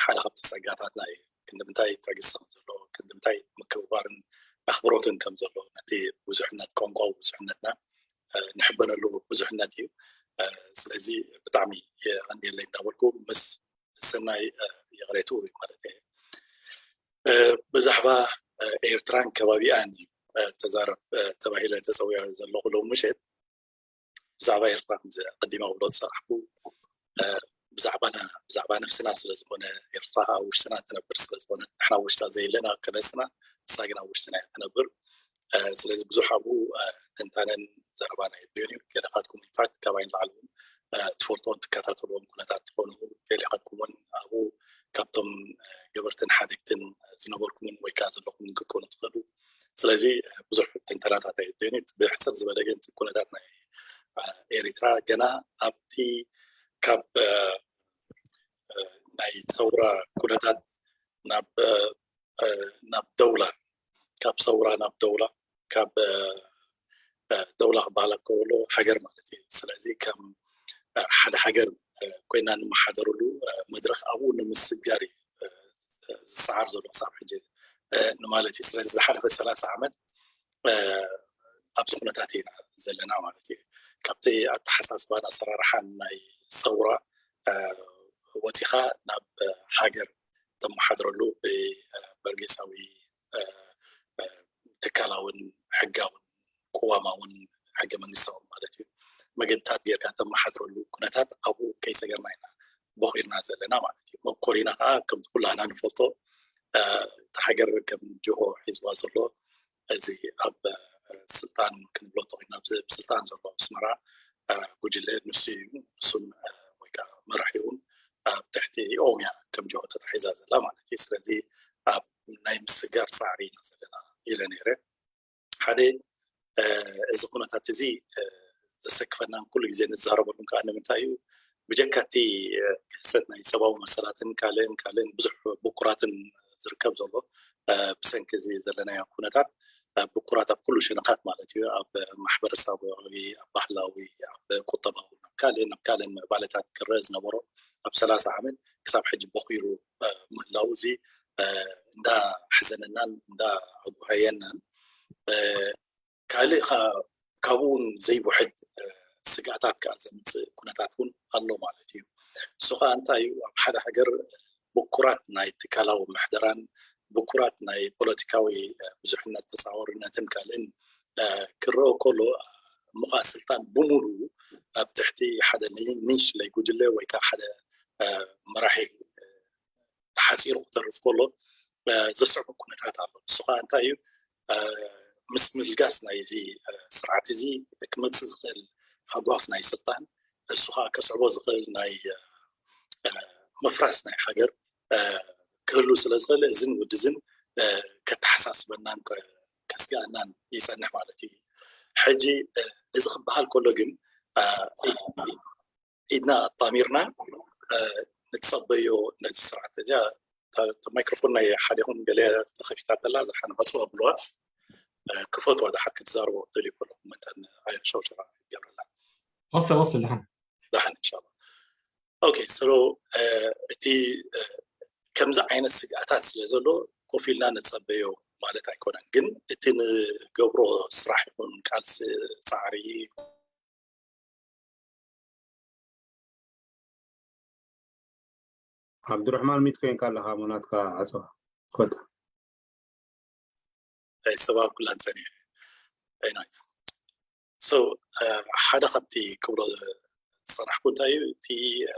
ሓደ ካብቲ ፀጋታትና እዩ። ክንዲ ምንታይ ትዕግስቲ ከም ዘሎ፣ ክንዲ ምንታይ ምክብባርን ኣኽብሮትን ከም ዘሎ ነቲ ብዙሕነት ቋንቋ ብዙሕነትና ንሕበነሉ ብዙሕነት እዩ። ስለዚ ብጣዕሚ የቐንየለይ እንዳበልኩ ምስ ሰናይ ይቕሬትኡ እዩ ማለት እየ። ብዛዕባ ኤርትራን ከባቢኣን እዩ ተዛረብ ተባሂለ ተፀዊዐ ዘለኹ ሎም ምሸት። ብዛዕባ ኤርትራ ከምዚ ኣቐዲመ ክብሎ ዝሰራሕኩ ብዛዕባና ብዛዕባ ነፍስና ስለ ዝኾነ፣ ኤርትራ ኣብ ውሽጥና ትነብር ስለ ዝኾነ፣ ንሕና ኣብ ውሽጣ ዘየለና ክነስና ንሳ ግን ኣብ ውሽጥና እያ ትነብር። ስለዚ ብዙሕ ኣብኡ ትንታነን ዘረባን ኣየድልዮን እዩ። ገለኻትኩም ኢንፋክት ካባይ ንላዕሊ እውን ትፈልጥዎን ትከታተልዎም ኩነታት ትኾኑ፣ ገሊኻትኩም እውን ኣብኡ ካብቶም ገበርትን ሓደግትን ዝነበርኩምን ወይ ከዓ ዘለኹምን ክትኮኑ ትኽእሉ። ስለዚ ብዙሕ ትንተናታት ኣየድልዮን እዩ። ብሕፅር ዝበለ ግን እቲ ኩነታት ናይ ኤሪትራ ገና ኣብቲ ካብ ናይ ሰውራ ኩነታት ናብ ናብ ደውላ ካብ ሰውራ ናብ ደውላ ካብ ደውላ ክበሃል ከሎ ሃገር ማለት እዩ። ስለዚ ከም ሓደ ሃገር ኮይና እንመሓደረሉ መድረኽ ኣብኡ ንምስግጋር እዩ ዝሰዓር ዘሎ ክሳብ ሕጂ ንማለት እዩ። ስለዚ ዝሓለፈ ሰላሳ ዓመት ኣብዚ ኩነታት ኢና ዘለና ማለት እዩ። ካብቲ ኣተሓሳስባን ኣሰራርሓን ናይ ሰውራ ወፂኻ ናብ ሃገር ተመሓድረሉ ብበርጌሳዊ ትካላውን ሕጋውን ቅዋማውን ሕገ መንግስታውን ማለት እዩ መገድታት ጌርካ ተመሓድረሉ ኩነታት ኣብኡ ከይሰገርና ኢና ቦኺርና ዘለና ማለት እዩ። መኮሪና ከዓ ከም ኩላና ንፈልጦ፣ እ፣ እታ ሃገር ከም ጅሆ ሒዝዋ ዘሎ፣ እዚ ኣብ፣ እ፣ ስልጣን ክንብሎ እንተኾይና፣ ኣብዚ ስልጣን ዘሎ ኣስመራ፣ እ፣ ጉጅለ ንሱ እዩ። ንሱን፣ እ፣ ወይ ከዓ መራሒውን ኣብ ትሕቲ ኦሮምያ ከም ጅሆ ተታሒዛ ዘላ ማለት እዩ። ስለዚ ኣብ ናይ ምስግጋር ጻዕሪ ኢና ዘለና ኢለ ነይረ። ሓደ፣ እ፣ እዚ ኩነታት እዚ፣ እ፣ ዘሰክፈናን ኩሉ ግዜ ንዛረበሉን ከዓ ንምንታይ እዩ? ብጀካ እቲ፣ እ፣ ግህሰት ናይ ሰብኣዊ መሰላትን ካልእን ካልእን ብዙሕ ብኩራትን ዝርከብ ዘሎ፣ እ፣ ብሰንኪ እዚ ዘለናዮ ኩነታት፣ እ፣ ብኩራት ኣብ ኩሉ ሸነኻት ማለት እዩ፣ ኣብ ማሕበረሰባዊ፣ ኣብ ባህላዊ፣ ኣብ ቁጠባዊ፣ ናብ ካልእን ናብ ካልእን ምዕባለታት ክረአ ዝነበሮ ኣብ ሰላሳ ዓመት ክሳብ ሕጂ ቦኺሩ፣ እ፣ ምህላው እዚ፣ እ፣ እንዳሕዘነናን እንዳኣጉሃየናን፣ እ፣ ካልእ ከ-፣ ካብኡ እውን ዘይውሕድ፣ እ፣ ስግኣታት ከኣ ዘምጽእ ኩነታት እውን ኣሎ ማለት እዩ። እሱ ከኣ እንታይ እዩ? ኣብ ሓደ ሃገር ብኩራት ናይ ትካላዊ ምሕደራን ብኩራት ናይ ፖለቲካዊ፣ እ፣ ብዙሕነት ተጻዋርነትን ካልእን፣ እ፣ ክረኦ ከሎ፣ እሞ ከኣ ስልጣን ብምሉኡ ኣብ ትሕቲ ሓደ ኒ-፣ ንእሽለይ ጉጅለ ወይ ከኣ ሓደ፣ እ፣ መራሒ፣ እ፣ ተሓጺሩ ክተርፍ ከሎ፣ እ፣ ዘስዕቦ ኩነታት ኣሎ። እሱ ከኣ እንታይ እዩ? እ፣ ምስ ምልጋስ ናይዚ፣ እ፣ ስርዓት እዚ ክመጽእ ዝኽእል ሃጓፍ ናይ ስልጣን፣ እሱ ከኣ ከስዕቦ ዝኽእል ናይ፣ እ፣ እ፣ ምፍራስ ናይ ሃገር፣ እ፣ ክህሉ ስለ ዝኽእል፣ እዝን ወድዝን፣ እ፣ ከተሓሳስበናን ከ-፣ ከስግኣናን ይጸንሕ ማለት እዩ። ሕጂ፣ እ፣ እዚ ክበሃል ከሎ ግን፣ እ፣ ኢድና ኣጣሚርና፣ እ፣ ንጸበዮ ነዚ ስርዓት። እዚኣ እታ፣ እታ ማይክሮፎን ናይ ሓዲኹም ገለ ተኸፊታ ተላ፣ ዝሓን መጽዋ ብልዋ፣ እ፣ ክፈትዋ፣ ድሓር ክትዛረቦ ትደልዩ ከለኹም መጠን ኣየር ሸውሸራ ይገብረላ። ወስል፣ ወስል፣ ድሓን። ድሓን፣ ኢንሻላህ። ኦኬ፣ ሶ፣ እ፣ እቲ፣ እ፣ ከምዚ ዓይነት ስግኣታት ስለ ዘሎ ኮፍ ኢልና ንጸበዮ ማለት ኣይኮነን። ግን እቲ ንገብሮ ስራሕ ይኹን ቃልሲ፣ ጻዕሪ፣ ዓብዱራሕማን ሚት ኮይንካ ኣለኻ፣ እሞ ናትካ ዓጸዋ። ኮታ። ኣይ፣ ሰባብ ኩላን ጸኒሐ። ኣይ፣ ናይ። ሶ፣ እ፣ ሓደ ካብቲ ክብሎ ዝጸናሕኩ እንታይ እዩ፣ እቲ፣ እ፣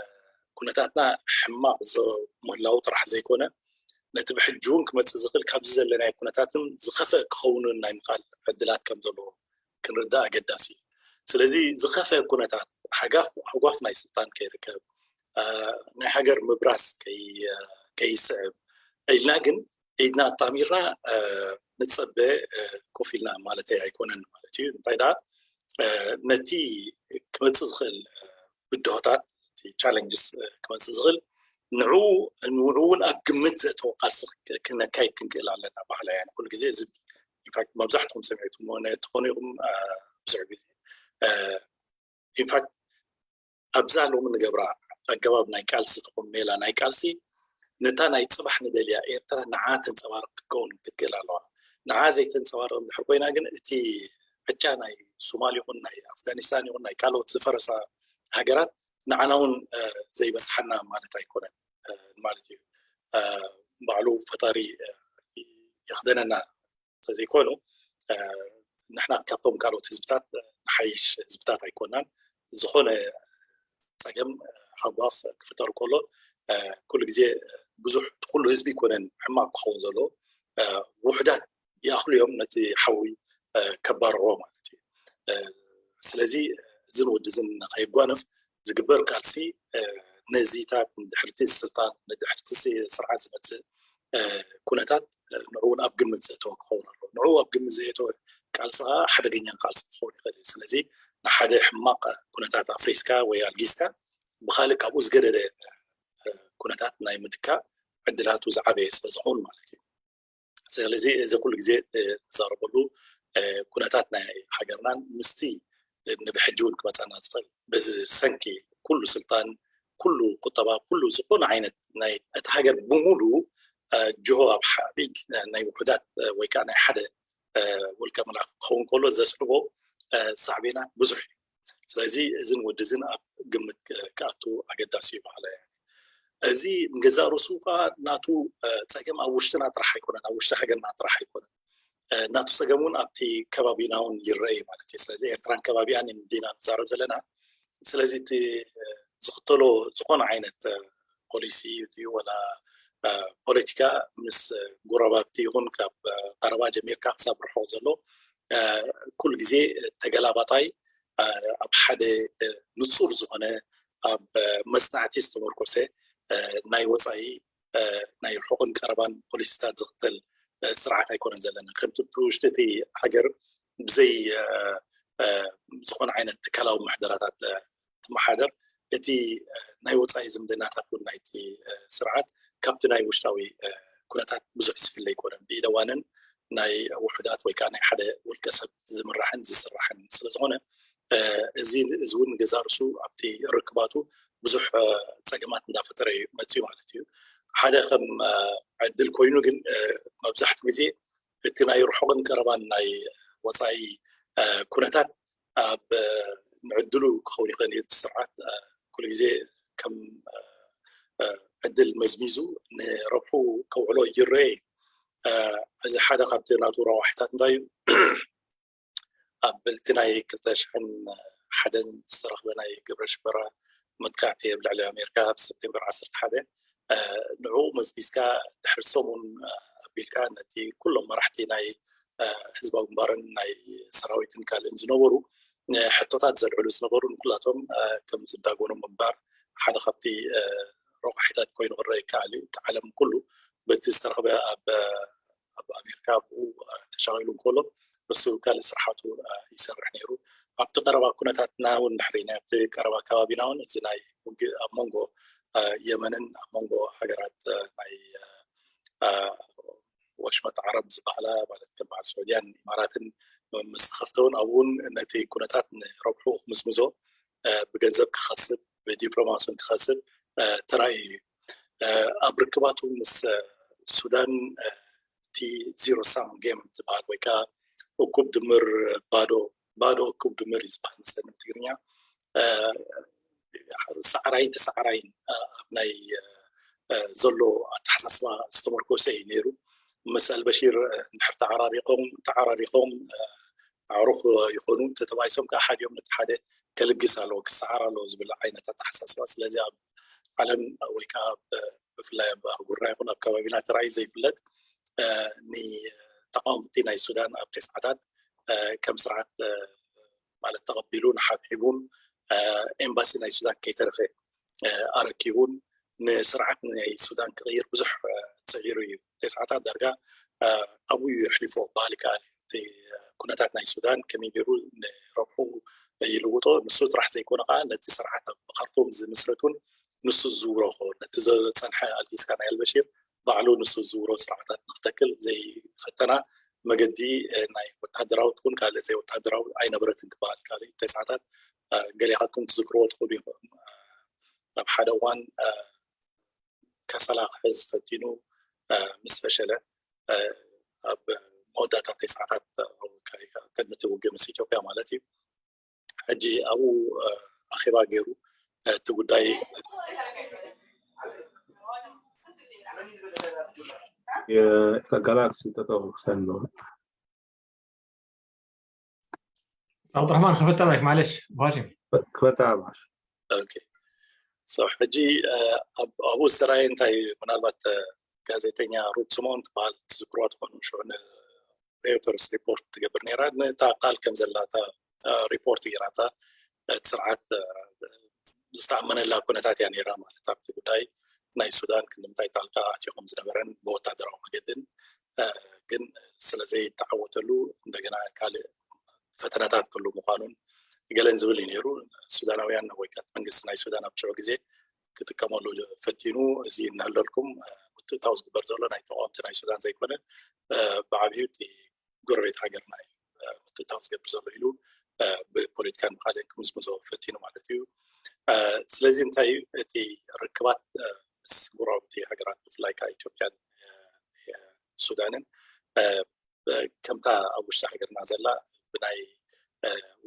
ኩነታትና ሕማቕ ዞ-፣ ምህላው ጥራሕ ዘይኮነ፣ ነቲ ብሕጂ እውን ክመጽእ ዝኽእል ካብዚ ዘለናዮ ኩነታትን ዝኸፍአ ክኸውንን ናይ ምኽኣል ዕድላት ከም ዘለዎ ክንርዳእ ኣገዳሲ እዩ። ስለዚ ዝኸፍአ ኩነታት፣ ሃጋፍ-፣ ሃጓፍ ናይ ስልጣን ከይርከብ፣ እ፣ ናይ ሃገር ምብራስ ከይ-፣ እ፣ ከይስዕብ ኢልና ግን ኢድና ኣጣሚርና፣ እ፣ ንጸበ፣ እ፣ ኮፍ ኢልና ማለተይ ኣይኮነን ማለት እዩ። እንታይ ደኣ፣ እ፣ ነቲ ክመጽእ ዝኽእል፣ እ፣ ብድሆታት፣ እቲ ቻለንጅስ፣ እ፣ ክመጽእ ዝኽእል ንዕኡ፣ ንዕኡ እውን ኣብ ግምት ዘእተወ ቃልሲ ክ-፣ ክነካይድ ክንክእል ኣለና። ባህላ፣ ያኒ፣ ኩሉ ግዜ እዚ፣ ኢንፋክት፣ መብዛሕትኹም ሰሚዕኩሞ ነ-፣ ትኾኑ ኢኹም፣ እ፣ ብዙሕ ግዜ። እ፣ ኢንፋክት፣ ኣብዛ ሎሚ ንገብራ ኣገባብ ናይ ቃልሲ ትኹን ሜላ ናይ ቃልሲ፣ ነታ ናይ ጽባሕ ንደልያ ኤርትራ ንዓ ተንጸባርቕ ክትከውን ክትክእል ኣለዋ። ንዓ ዘይተንጸባርቕ እንድሕር ኮይና ግን፣ እቲ ዕጫ ናይ ሶማል ይኹን ናይ ኣፍጋኒስታን ይኹን ናይ ካልኦት ዝፈረሳ ሃገራት ንዓና እውን፣ እ፣ ዘይበጽሓና ማለት ኣይኮነን፣ እ፣ ማለት እዩ። እ፣ ባዕሉ ፈጣሪ፣ እ፣ ይኽደነና እንተዘይኮይኑ፣ እ፣ ንሕና ካብቶም ካልኦት ህዝብታት ንሓይሽ ህዝብታት ኣይኮናን። ዝኾነ ጸገም፣ እ፣ ሃጓፍ ክፍጠር ከሎ፣ እ፣ ኩሉ ግዜ ብዙሕ፣ ኩሉ ህዝቢ ኣይኮነን ሕማቕ ክኸውን ዘለዎ፣ እ፣ ውሑዳት ይኣኽሉ እዮም ነቲ ሓዊ፣ እ፣ ከባርዕዎ ማለት እዩ። እ፣ ስለዚ እዝን ወዲ እዝን ንኸይጓነፍ ዝግበር ቃልሲ፣ እ፣ ነዚታት ንድሕርቲ ስልጣን፣ ንድሕርቲ ስ-፣ ስርዓት ዝመጽእ፣ እ፣ ኩነታት፣ እ፣ ንዕኡ እውን ኣብ ግምት ዘእተወ ክኸውን ኣለዎ። ንዕኡ ኣብ ግምት ዘየእተወ ቃልሲ ከዓ ሓደገኛ ቃልሲ ክኸውን ይኽእል እዩ። ስለዚ ንሓደ ሕማቕ ኩነታት ኣፍሪስካ ወይ ኣልጊስካ ብኻልእ ካብኡ ዝገደደ፣ እ፣ ኩነታት ናይ ምትካእ ዕድላቱ ዝዓበየ ስለ ዝኸውን ማለት እዩ። ስለዚ እዚ ኩሉ ግዜ፣ እ፣ እዛረበሉ፣ እ፣ ኩነታት ናይ ሃገርናን ምስቲ ንብሕጂ እውን ክመፀና ዝኽእል በዚ ሰንኪ ኩሉ ስልጣን፣ ኩሉ ቁጠባ፣ ኩሉ ዝኾነ ዓይነት ናይ እቲ ሃገር ብምሉኡ፣ እ፣ ጅሆ ኣብ ሓ-፣ ኢድ ናይ ውሑዳት፣ እ፣ ወይ ከዓ ናይ ሓደ፣ እ፣ ውልቀ መላኺ ክኸውን ከሎ ዘስዕቦ፣ እ፣ ሳዕቤናት ብዙሕ እዩ። ስለዚ እዝን ወዲ እዝን ኣብ ግምት ክ-፣ ክኣቱ ኣገዳሲ እዩ በሃላይ እየ። እዚ ንገዛእ ርእሱ ከዓ ናቱ፣ እ፣ ጸገም ኣብ ውሽጥና ጥራሕ ኣይኮነን፣ ኣብ ውሽጢ ሃገርና ጥራሕ ኣይኮነን። እ፣ ናቱ ጸገም እውን ኣብቲ ከባቢና እውን ይረአ እዩ ማለት እዩ። ስለዚ ኤርትራን ከባቢኣን ኢና ንዛረብ ዘለና። ስለዚ እቲ፣ እ፣ ዝኽተሎ ዝኾነ ዓይነት ፖሊሲ ድዩ ወላ ፖለቲካ ምስ ጎረባብቲ ይኹን ካብ ቀረባ ጀሚርካ ክሳብ ርሑቕ ዘሎ ኩሉ ግዜ ተገላባጣይ ኣብ ሓደ ንጹር ዝኾነ ኣብ መጽናዕቲ ዝተመርኮሰ ናይ ወጻኢ ናይ ርሑቕን ቀረባን ፖሊሲታት ዝኽተል ስርዓት ኣይኮነን ዘለና። ከምቲ ብውሽጢ እቲ ሃገር ብዘይ ዝኾነ ዓይነት ትካላዊ ምሕደራታት ትመሓደር፣ እቲ ናይ ወፃኢ ዝምድናታት እውን ናይቲ ስርዓት ካብቲ ናይ ውሽጣዊ ኩነታት ብዙሕ ዝፍለ ኣይኮነን። ብኢደዋንን ናይ ውሑዳት ወይ ከዓ ናይ ሓደ ውልቀ ሰብ ዝምራሕን ዝስራሕን ስለዝኾነ እዚ እዚ እውን ገዛ ርሱ ኣብቲ ርክባቱ ብዙሕ ፀገማት እንዳፈጠረ እዩ መፅዩ ማለት እዩ። ሓደ ከም ዕድል ኮይኑ ግን መብዛሕትኡ ግዜ እቲ ናይ ርሑቕን ቀረባን ናይ ወፃኢ ኩነታት ኣብ ንዕድሉ ክኸውን ይኽእል እዩ። እቲ ስርዓት ኩሉ ግዜ ከም ዕድል መዝሚዙ ንረብሑ ከውዕሎ ይረአ እዩ። እዚ ሓደ ካብቲ ናቱ ረዋሒታት እንታይ እዩ? ኣብ እቲ ናይ ክልተ ሽሕን ሓደን ዝተረኽበ ናይ ግብረ ሽበራ መጥቃዕቲ ኣብ ልዕሊ ኣሜሪካ ኣብ ሰፕቴምበር ዓሰርተ ሓደ ንዕኡ መዝሚዝካ ድሕሪ ሰሙን ኣቢልካ ነቲ ኩሎም መራሕቲ ናይ ህዝባዊ ግንባርን ናይ ሰራዊትን ካልእን ዝነበሩ ሕቶታት ዘልዕሉ ዝነበሩ ንኩላቶም ከም ዝዳጎኑ ምንባር ሓደ ካብቲ ረቋሒታት ኮይኑ ክረአ ይከኣል እዩ። እቲ ዓለም ኩሉ በቲ ዝተረኽበ ኣብ ኣብ ኣሜሪካ ብኡ ተሻቒሉ እንከሎ እሱ ካልእ ስርሓቱ ይሰርሕ ነይሩ። ኣብቲ ቀረባ ኩነታትና እውን ድሕሪ ናይ ኣብቲ ቀረባ ከባቢና እውን እዚ ናይ ውግእ ኣብ መንጎ የመንን ኣብ መንጎ ሃገራት ናይ ወሽመጥ ዓረብ ዝበሃላ ማለት ከም በዓል ስዑድያን ኢማራትን ምስ ተኸፍተ እውን ኣብኡ እውን ነቲ ኩነታት ንረብሑ ክምዝምዞ ብገንዘብ ክኸስብ ብዲፕሎማሲ ክኸስብ ተራእዩ እዩ። ኣብ ርክባቱ ምስ ሱዳን እቲ ዚሮ ሳም ጌም ዝበሃል ወይ ከዓ እኩብ ድምር ባዶ ባዶ እኩብ ድምር እዩ ዝበሃል መስለኒ ብትግርኛ። ሰዓራይን ተሰዓራይን ኣብ ናይ ዘሎ ኣተሓሳስባ ዝተመርኮሰ እዩ ነይሩ። ምስ ኣልበሺር እንድሕር ተዓራሪቆም ተዓራሪቆም ኣዕሩኽ ይኾኑ፣ እንተተባኢሶም ከዓ ሓዲኦም ነቲ ሓደ ከልግስ ኣለዎ ክሰዓር ኣለዎ ዝብል ዓይነት ኣተሓሳስባ። ስለዚ ኣብ ዓለም ወይ ከዓ ብፍላይ ኣብ ኣህጉርና ይኹን ኣብ ከባቢና ተራእዩ ዘይፍለጥ ንተቃወምቲ ናይ ሱዳን ኣብ ተስዓታት ከም ስርዓት ማለት ተቐቢሉን ሓብሒቡን ኤምባሲ ናይ ሱዳን ከይተረፈ ኣረኪቡን ንስርዓት ናይ ሱዳን ክቕይር ብዙሕ ፅዒሩ እዩ። ተስዓታት ዳርጋ ኣብኡ እዩ ኣሕሊፎ ክበሃል ይከኣል። እቲ ኩነታት ናይ ሱዳን ከመይ ገይሩ ንረብሑ ይልውጦ ንሱ ጥራሕ ዘይኮነ ከዓ ነቲ ስርዓት ኣብ ካርቱም ዝምስረት እውን ንሱ ዝዝውሮ ክኸውን ነቲ ዝፀንሐ ኣልጊስካ ናይ ኣልበሺር ባዕሉ ንሱ ዝዝውሮ ስርዓታት ንክተክል ዘይፈተና መገዲ ናይ ወታደራዊ ትኹን ካልእ ዘይወታደራዊ ኣይነበረትን ክበሃል ካልእ ተስዓታት ገሊኻትኩም ትዝክርዎ ትኽእሉ ኢኹም። ኣብ ሓደ እዋን ከሰላ ክሕዝ ፈቲኑ ምስ ፈሸለ ኣብ መወዳእታ ተስዓታት ቅድሚ እቲ ውግእ ምስ ኢትዮጵያ ማለት እዩ ሕጂ ኣብኡ ኣኼባ ገይሩ እቲ ጉዳይ ጋላክሲ ተጠውሰን ነው። ኣብዱራሕማን ክፈታ ማይክ ማለሽ ባሽም ክፈታ ባሽ ሕጂ ኣብኡ ዝተራየ እንታይ ምናልባት ጋዜጠኛ ሩት ስሞን ትበሃል ትዝክርዋ ትኾኑ ሽዑ ሬውተርስ ሪፖርት ትገብር ነይራ ነታ ቃል ከም ዘላታ ሪፖርት ገይራታ እቲ ስርዓት ዝተኣመነላ ኩነታት እያ ነይራ ማለት ኣብቲ ጉዳይ ናይ ሱዳን ክንድምታይ ጣልቃ ኣትዮ ከም ዝነበረን ብወታደራዊ መገድን ግን ስለዘይተዓወተሉ እንደገና ካልእ ፈተናታት ክህሉ ምዃኑን ገለን ዝብል እዩ ነይሩ። ሱዳናውያን ወይ ከዓ መንግስቲ ናይ ሱዳን ኣብ ሽዑ ግዜ ክጥቀመሉ ፈቲኑ እዚ እናሃለልኩም ምትእታው ዝግበር ዘሎ ናይ ተቃወምቲ ናይ ሱዳን ዘይኮነ ብዓብዩ እቲ ጎረቤት ሃገርና እዩ ምትእታው ዝገብር ዘሎ ኢሉ ብፖለቲካን ብካልእን ክምዝምዞ ፈቲኑ ማለት እዩ። ስለዚ እንታይ እቲ ርክባት ምስ ጎረባብቲ ሃገራት ብፍላይ ከዓ ኢትዮጵያን ሱዳንን ከምታ ኣብ ውሽጢ ሃገርና ዘላ ብናይ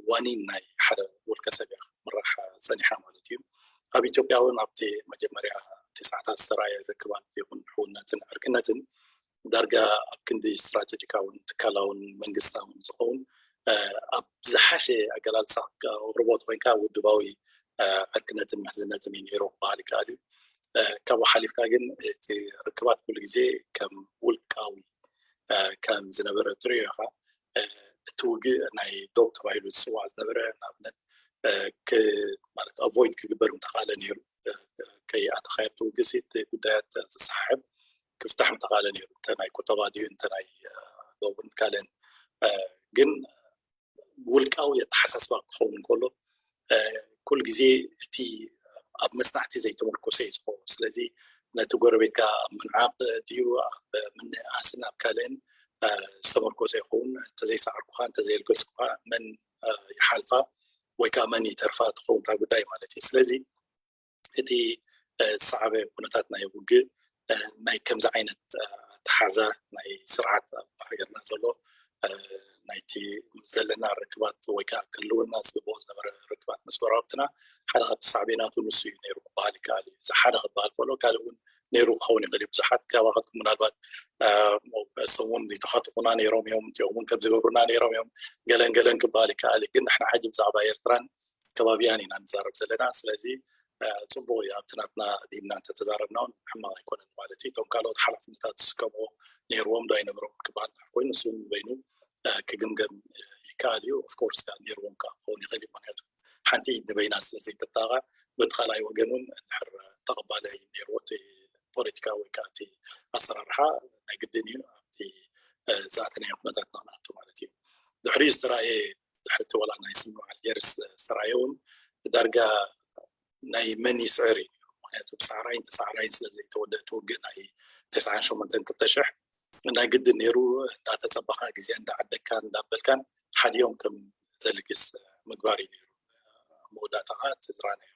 ዋኒን ናይ ሓደ ውልቀ ሰብ እያ ክትምራሕ ፀኒሓ ማለት እዩ። ኣብ ኢትዮጵያ እውን ኣብቲ መጀመርያ ተስዓታት ዝተረኣየ ርክባት ይኹን ሕውነትን ዕርክነትን ዳርጋ ኣብ ክንዲ ስትራቴጂካውን ትካላውን መንግስታውን ዝኸውን ኣብ ዝሓሸ ኣገላልፃ ርቦት ኮይንካ ውድባዊ ዕርክነትን ምሕዝነትን እዩ ነይሩ ክበሃል ይከኣል እዩ። ካብኡ ሓሊፍካ ግን እቲ ርክባት ኩሉ ግዜ ከም ውልቃዊ ከም ዝነበረ ትሪኦ ኢኻ። እቲ ውግእ ናይ ዶብ ተባሂሉ ዝፅዋዕ ዝነበረ ንኣብነት ማለት ኣቮይድ ክግበር ምተኻእለ ነይሩ። ከይኣተኻዮ ኣብቲ ውግእ እቲ ጉዳያት ዝሰሓሕብ ክፍታሕ ምተኻእለ ነይሩ። እንተ ናይ ቁጠባ ድዩ እንተ ናይ ዶብን ካልእን ግን ውልቃዊ ኣተሓሳስባ ክኸውን ከሎ ኩሉ ግዜ እቲ ኣብ መጽናዕቲ ዘይተመርኮሰ እዩ ዝኸውን። ስለዚ ነቲ ጎረቤትካ ኣብ ምንዓቕ ድዩ ኣብ ምንእኣስን ኣብ ካልእን ዝተመርኮሰ ይኸውን። እንተዘይሰዓርኩኻ እንተዘየልገስኩኻ መን ይሓልፋ ወይ ከዓ መን ይተርፋ ትኸውን እታ ጉዳይ ማለት እዩ። ስለዚ እቲ ዝሰዓበ ኩነታት ናይ ውግእ ናይ ከምዚ ዓይነት ኣተሓዛ ናይ ስርዓት ኣብ ሃገርና ዘሎ ናይቲ ዘለና ርክባት ወይ ከዓ ክህልወና ዝግብኦ ዝነበረ ርክባት ምስ ጎረባብትና ሓደ ካብቲ ሳዕቤናቱ ንሱ እዩ ነይሩ ክበሃል ይከኣል እዩ። እዚ ሓደ ክበሃል ከሎ ካልእ እውን ነይሩ ክኸውን ይኽእል እዩ። ብዙሓት ካባኻትኩም ምናልባት እሶም እውን ይተኻትኹና ነይሮም እዮም፣ እቲኦም እውን ከም ዝገብሩና ነይሮም እዮም፣ ገለን ገለን ክበሃል ይከኣል እዩ። ግን ንሕና ሕጂ ብዛዕባ ኤርትራን ከባቢያን ኢና ንዛረብ ዘለና። ስለዚ ፅቡቅ እዩ። ኣብቲ ናትና ዲምና እንተተዛረብና እውን ሕማቅ ኣይኮነን ማለት እዩ። እቶም ካልኦት ሓላፍነታት ዝስከምዎ ነይርዎም ዶ ኣይነበሮም ክበሃል ኮይኑ ንሱ በይኑ ክግምገም ይከኣል እዩ። ኦፍኮርስ ነይርዎም ከዓ ክኸውን ይኽእል እዩ። ምክንያቱ ሓንቲ ኢድ ንበይና ስለ ዘይተጣቃ በቲ ካልኣይ ወገን እውን ድሕር ተቐባላይ ነይርዎ እቲ ፖለቲካ ወይ ከዓ እቲ ኣሰራርሓ ናይ ግድን እዩ ኣብቲ ዝኣተናዮ ኩነታት ንክንኣቱ ማለት እዩ። ድሕሪኡ ዝተረኣየ ድሕርቲ ወላ ናይ ስምምዕ ኣልጀርስ ዝተረኣየ እውን ዳርጋ ናይ መን ይስዕር እዩ። ምክንያቱ ብሳዕራይን ተሳዕራይን ስለ ዘይተወደአ እቲ ውግእ ናይ ተስዓን ሸሞንተን ክልተ ሽሕ ናይ ግድን ነይሩ። እንዳተፀበኻ ግዜ እንዳዓደግካን እንዳበልካን ሓዲኦም ከም ዘልግስ ምግባር እዩ ነይሩ። መወዳእታ ከዓ እቲ ዝረኣናዮ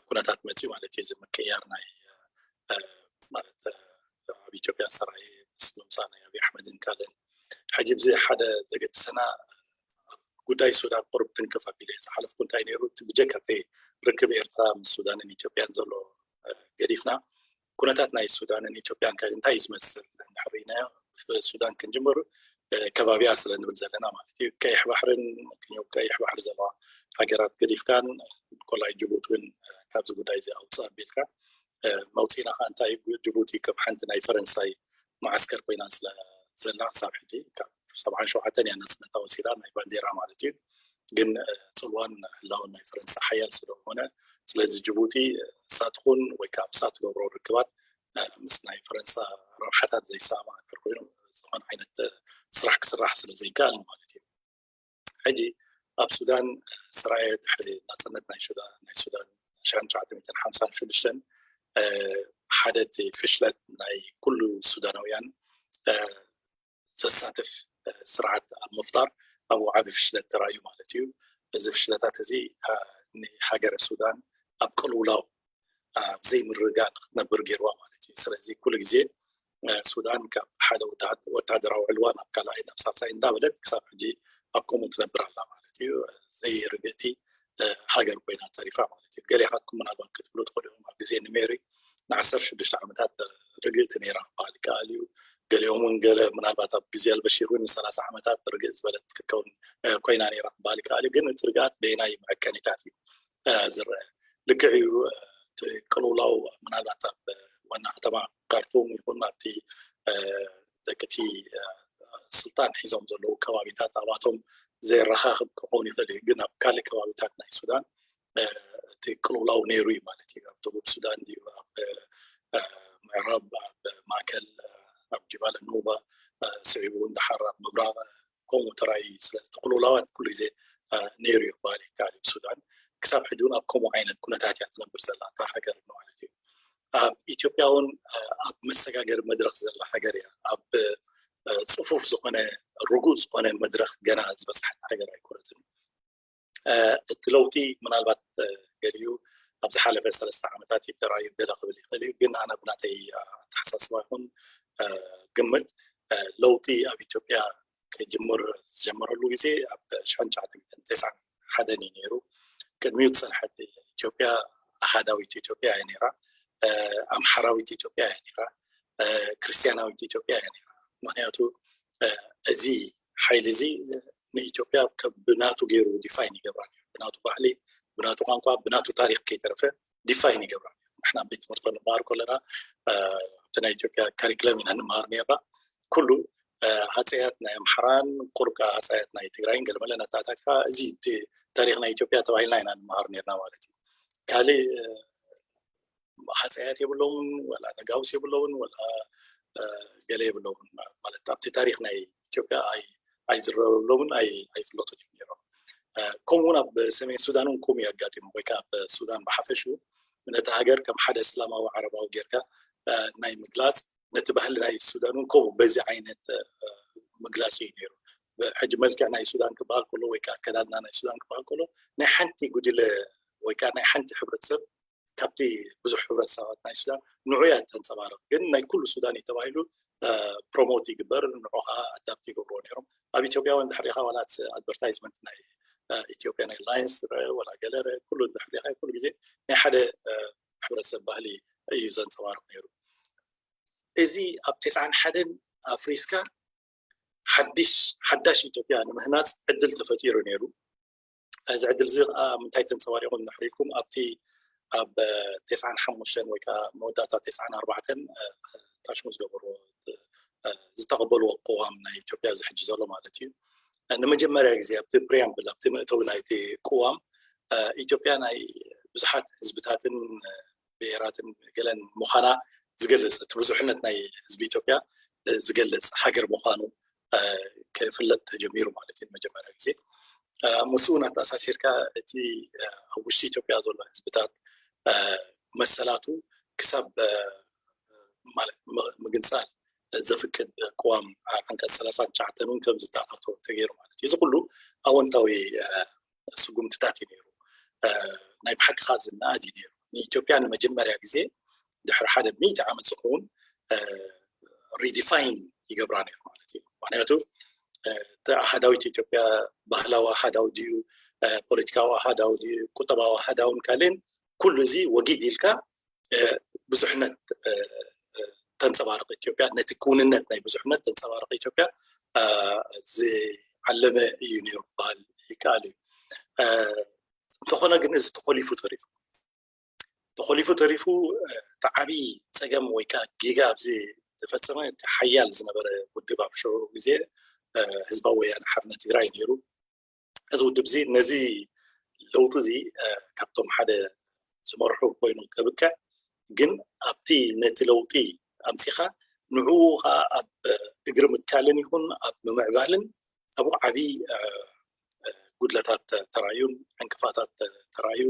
ኩነታት መፅዩ ማለት እዩ። እዚ ምቅያር ናይ ማለት ኣብ ኢትዮጵያ ዝተረኣየ ምስ ምምፃእ ናይ ኣብይ ኣሕመድን ካልእን። ሕጂ ብዚ ሓደ ዘገድሰና ጉዳይ ሱዳን ቁሩብ ትንክፍ ኣቢለ ዝሓለፍኩ እንታይ ነይሩ እቲ ብጀካ እቲ ርክብ ኤርትራ ምስ ሱዳንን ኢትዮጵያን ዘሎ ገዲፍና ኩነታት ናይ ሱዳንን ኢትዮጵያን ከ እንታይ እዩ ዝመስል እንድሕር ርኢናዮ ሱዳን ክንጅምር ከባቢያ ስለ ንብል ዘለና ማለት እዩ። ቀይሕ ባሕርን ክንዮ ቀይሕ ባሕሪ ዘለዋ ሃገራት ገዲፍካን ኮላይ ጅቡቲ እውን ካብዚ ጉዳይ እዚ ኣውፅእ ኣቢልካ መውፅኢና ከዓ እንታይ ጅቡቲ ከም ሓንቲ ናይ ፈረንሳይ መዓስከር ኮይና ስለ ዘላ ክሳብ ሕጂ ካብ ሰብዓን ሸውዓተን እያ ነፅነታ ወሲዳ ናይ ባንዴራ ማለት እዩ። ግን ፅልዋን ህላውን ናይ ፈረንሳ ሓያል ስለዝኾነ ስለዚ ጅቡቲ እሳ ትኹን ወይ ከዓ ምሳ ትገብሮ ርክባት ምስ ናይ ፈረንሳ ረብሓታት ዘይሰማማዕ እንድሕር ኮይኑ ዝኾነ ዓይነት ስራሕ ክስራሕ ስለ ዘይከኣል ማለት እዩ። ሕጂ ኣብ ሱዳን ዝተረኣየ ድሕሪ ናፅነት ናይ ሱዳን ናይ ሱዳን ሽሕን ትሽዓተ ሚእትን ሓምሳን ሽዱሽተን ሓደ እቲ ፍሽለት ናይ ኩሉ ሱዳናውያን ዘሳትፍ ስርዓት ኣብ ምፍጣር ኣብኡ ዓቢ ፍሽለት ተራእዩ ማለት እዩ። እዚ ፍሽለታት እዚ ንሃገረ ሱዳን ኣብ ቅልውላው ኣብ ዘይምርግጋእ ንክትነብር ገይርዋ ማለት እዩ። ስለዚ ኩሉ ግዜ ሱዳን ካብ ሓደ ወታደራዊ ዕልዋ ናብ ካልኣይ ናብ ሳልሳይ እንዳበለት ክሳብ ሕጂ ኣብ ከምኡ ትነብር ኣላ ማለት እዩ። ዘይርግእቲ ሃገር ኮይና ተሪፋ ማለት እዩ። ገሌኻትኩም ምናልባት ክትብሉ ትኽእሉ ኢኹም ኣብ ግዜ ንሜሪ ንዓሰርተ ሽዱሽተ ዓመታት ርግእቲ ነይራ ክበሃል ይከኣል እዩ። ገሊኦም እውን ገለ ምናልባት ኣብ ግዜ ኣልበሺር እውን ንሰላሳ ዓመታት ርግእ ዝበለት ክትከውን ኮይና ነይራ ክበሃል ይከኣል እዩ። ግን እቲ ርግኣት በየናይ መዐቀኒታት እዩ ዝረአ? ልክዕ እዩ። እቲ ቅልውላው ምናልባት ኣብ ዋና ከተማ ካርቱም ይኹን ኣብቲ ደቂ እቲ ስልጣን ሒዞም ዘለዉ ከባቢታት ኣብኣቶም ዘየረኻኽብ ክኸውን ይኽእል እዩ። ግን ኣብ ካልእ ከባቢታት ናይ ሱዳን እቲ ቅልውላው ነይሩ እዩ ማለት እዩ። ኣብ ደቡብ ሱዳን ድዩ ኣብ ምዕራብ ኣብ ማእከል ኣብ ጅባለ ኑባ ስዒቡ እውን ደሓር ኣብ ምብራቕ ከምኡ ተራእዩ። ስለዚ እቲ ቅልውላዋት ኩሉ ግዜ ነይሩ እዩ ክበሃል ይከኣል እዩ። ሱዳን ክሳብ ሕጂ እውን ኣብ ከምኡ ዓይነት ኩነታት እያ ትነብር ዘላ እታ ሃገር ማለት እዩ። ኣብ ኢትዮጵያ እውን ኣብ መሰጋገሪ መድረኽ ዘላ ሃገር እያ። ኣብ ፅፉፍ ዝኾነ ርጉእ ዝኾነ መድረኽ ገና ዝበፅሐት ሃገር ኣይኮነትን። እቲ ለውጢ ምናልባት ገሊኡ ኣብ ዝሓለፈ ሰለስተ ዓመታት እዩ ተራእዩ ገለ ክብል ይኽእል እዩ። ግን ኣነ ብናተይ ኣተሓሳስባ ይኹን ግምት ለውጢ ኣብ ኢትዮጵያ ክጅምር ዝጀመረሉ ግዜ ኣብ ሽሕን ትሽዓተ ሚእትን ተስዓን ሓደን እዩ ነይሩ። ቅድሚኡ ዝፀንሐት ኢትዮጵያ ኣሃዳዊት ኢትዮጵያ እያ ነይራ። ኣምሓራዊት ኢትዮጵያ እያ ነይራ። ክርስትያናዊት ኢትዮጵያ እያ ነይራ። ምክንያቱ እዚ ሓይሊ እዚ ንኢትዮጵያ ከም ብናቱ ገይሩ ዲፋይን ይገብራ ነይሩ። ብናቱ ባህሊ ብናቱ ቋንቋ ብናቱ ታሪክ ከይተረፈ ዲፋይን ይገብራ። ንሕና ቤት ትምህርቲ ንመሃር ከለና ኣብቲ ናይ ኢትዮጵያ ካሪክለም ኢና ንመሃር ነርና። ኩሉ ሃፀያት ናይ ኣምሓራን ቁሩብ ሃፀያት ናይ ትግራይን ገለመለ ነታታትካ እዚ ታሪክ ናይ ኢትዮጵያ ተባሂልና ኢና ንመሃር ነርና ማለት እዩ። ካልእ ሃፀያት የብለውን፣ ወላ ነጋውስ የብለውን፣ ወላ ገለ የብለውን። ማለት ኣብቲ ታሪክ ናይ ኢትዮጵያ ኣይዝረበብሎምን ኣይፍለጡን እዮም ነይሮም። ከምኡውን ኣብ ሰሜን ሱዳን እውን ከምኡ የጋጢሙ ወይ ከዓ ኣብ ሱዳን ብሓፈሹ ነቲ ሃገር ከም ሓደ እስላማዊ ዓረባዊ ጌርካ ናይ ምግላፅ ነቲ ባህሊ ናይ ሱዳን እውን ከምኡ በዚ ዓይነት ምግላፅ እዩ ነይሩ። ሕጂ መልክዕ ናይ ሱዳን ክበሃል ከሎ ወይ ከዓ ኣከዳድና ናይ ሱዳን ክበሃል ከሎ ናይ ሓንቲ ጉጅለ ወይ ከዓ ናይ ሓንቲ ሕብረተሰብ ካብቲ ብዙሕ ሕብረተሰባት ናይ ሱዳን ንዑ እያ ተንፀባርቕ። ግን ናይ ኩሉ ሱዳን እዩ ተባሂሉ ፕሮሞት ይግበር፣ ንዑ ከዓ ኣዳፕት ይገብርዎ ነይሮም። ኣብ ኢትዮጵያ እውን ድሕሪኻ ዋላ ኣድቨርታይዝመንት ናይ ኢትዮጵያን ኤርላይንስ ወላ ገለ ኩሉ ድሕሪኻ ኩሉ ግዜ ናይ ሓደ ሕብረተሰብ ባህሊ እዩ ዘንፀባርቕ ነይሩ። እዚ ኣብ ተስዓን ሓደን ኣፍሪስካ ሓድሽ ሓዳሽ ኢትዮጵያ ንምህናፅ ዕድል ተፈጢሩ ነይሩ። እዚ ዕድል እዚ ከዓ ምንታይ ተንፀባሪቑ እንድሕር ኢልኩም ኣብቲ ኣብ ተስዓን ሓሙሽተን ወይ ከዓ መወዳእታ ተስዓን ኣርባዕተን ታሽሙ ዝገበርዎ ዝተቐበልዎ ቅዋም ናይ ኢትዮጵያ እዚ ሕጂ ዘሎ ማለት እዩ። ንመጀመርያ ግዜ ኣብቲ ፕሪያምብል ኣብቲ መእተዊ ናይቲ ቅዋም ኢትዮጵያ ናይ ብዙሓት ህዝብታትን ብሄራትን ገለን ምዃና ዝገልፅ እቲ ብዙሕነት ናይ ህዝቢ ኢትዮጵያ ዝገልፅ ሃገር ምዃኑ ክፍለጥ ተጀሚሩ ማለት እዩ። መጀመርያ ግዜ ምስኡ እናተኣሳሲርካ እቲ ኣብ ውሽጢ ኢትዮጵያ ዘሎ ህዝብታት መሰላቱ ክሳብ ማለት ምግንፃል ዘፍቅድ ቅዋም ዓንቀፅ ሰላሳን ትሽዓተን እውን ከም ዝተኣታቶ ተገይሩ ማለት እዩ። እዚ ኩሉ ኣወንታዊ ስጉምትታት እዩ ነይሩ። ናይ ብሓቂ ከዓ ዝነኣድ እዩ ነይሩ። ንኢትዮጵያ ንመጀመርያ ግዜ ድሕሪ ሓደ ሚእቲ ዓመት ዝኸውን ሪዲፋይን ይገብራ ነይሩ ማለት እዩ። ምክንያቱ ኣሃዳዊት ኢትዮጵያ ባህላዊ ኣሃዳዊ ድዩ፣ ፖለቲካዊ ኣሃዳዊ ድዩ፣ ቁጠባዊ ኣሃዳውን ካልእን ኩሉ እዚ ወጊድ ኢልካ ብዙሕነት ተንፀባርቕ ኢትዮጵያ፣ ነቲ ክውንነት ናይ ብዙሕነት ተንፀባርቕ ኢትዮጵያ ዝዓለመ እዩ ነይሩ ክበሃል ይከኣል እዩ። እንተኾነ ግን እዚ ተኾሊፉ ተሪፉ ተኾሊፉ ተሪፉ እቲ ዓብዪ ፀገም ወይ ከዓ ጌጋ ኣብዚ ዝፈፀመ እቲ ሓያል ዝነበረ ውድብ ኣብ ሽዑ ግዜ ህዝባዊ ወያነ ሓርነት ትግራይ ነይሩ። እዚ ውድብ እዚ ነዚ ለውጢ እዚ ካብቶም ሓደ ዝመርሑ ኮይኑ ከብቅዕ ግን ኣብቲ ነቲ ለውጢ ኣምፂኻ ንዕኡ ከዓ ኣብ እግሪ ምትካልን ይኹን ኣብ ምምዕባልን ኣብኡ ዓብዪ ጉድለታት ተራእዩን ዕንቅፋታት ተራእዩ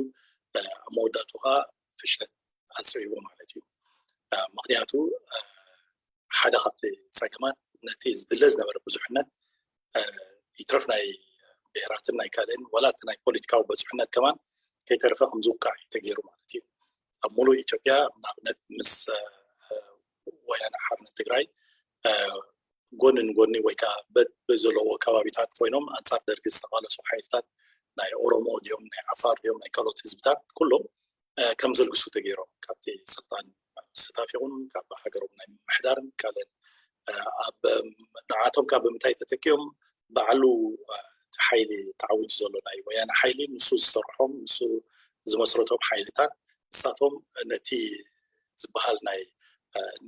ኣብ መወዳእቱ ከዓ ፍሽለት ኣስዒቡ ማለት እዩ። ምክንያቱ ሓደ ካብቲ ፀገማት ነቲ ዝድለ ዝነበረ ብዙሕነት ይትረፍ ናይ ብሄራትን ናይ ካልእን ዋላ እቲ ናይ ፖለቲካዊ በዝሕነት ከማን ከይተረፈ ከም ዝውቃዕ እዩ ተገይሩ ማለት እዩ። ኣብ ሙሉእ ኢትዮጵያ ንኣብነት ምስ ወያነ ሓርነት ትግራይ ጎኒ ንጎኒ ወይ ከዓ በብዘለዎ ከባቢታት ኮይኖም ኣንፃር ደርጊ ዝተቃለሱ ሓይልታት ናይ ኦሮሞ ድዮም ናይ ዓፋር ድዮም ናይ ካልኦት ህዝብታት ኩሎም ከም ዘልግሱ ተገይሮም ካብቲ ስልጣን ምስታፍ ይኹን ካብ ሃገሮም ናይ ምምሕዳርን ካልእን ኣብ ንዓቶም ካብ ብምንታይ ተተኪኦም ባዕሉ እቲ ሓይሊ ተዓዊቱ ዘሎ ናይ ወያነ ሓይሊ ንሱ ዝሰርሖም ንሱ ዝመስረቶም ሓይልታት ንሳቶም ነቲ ዝበሃል ናይ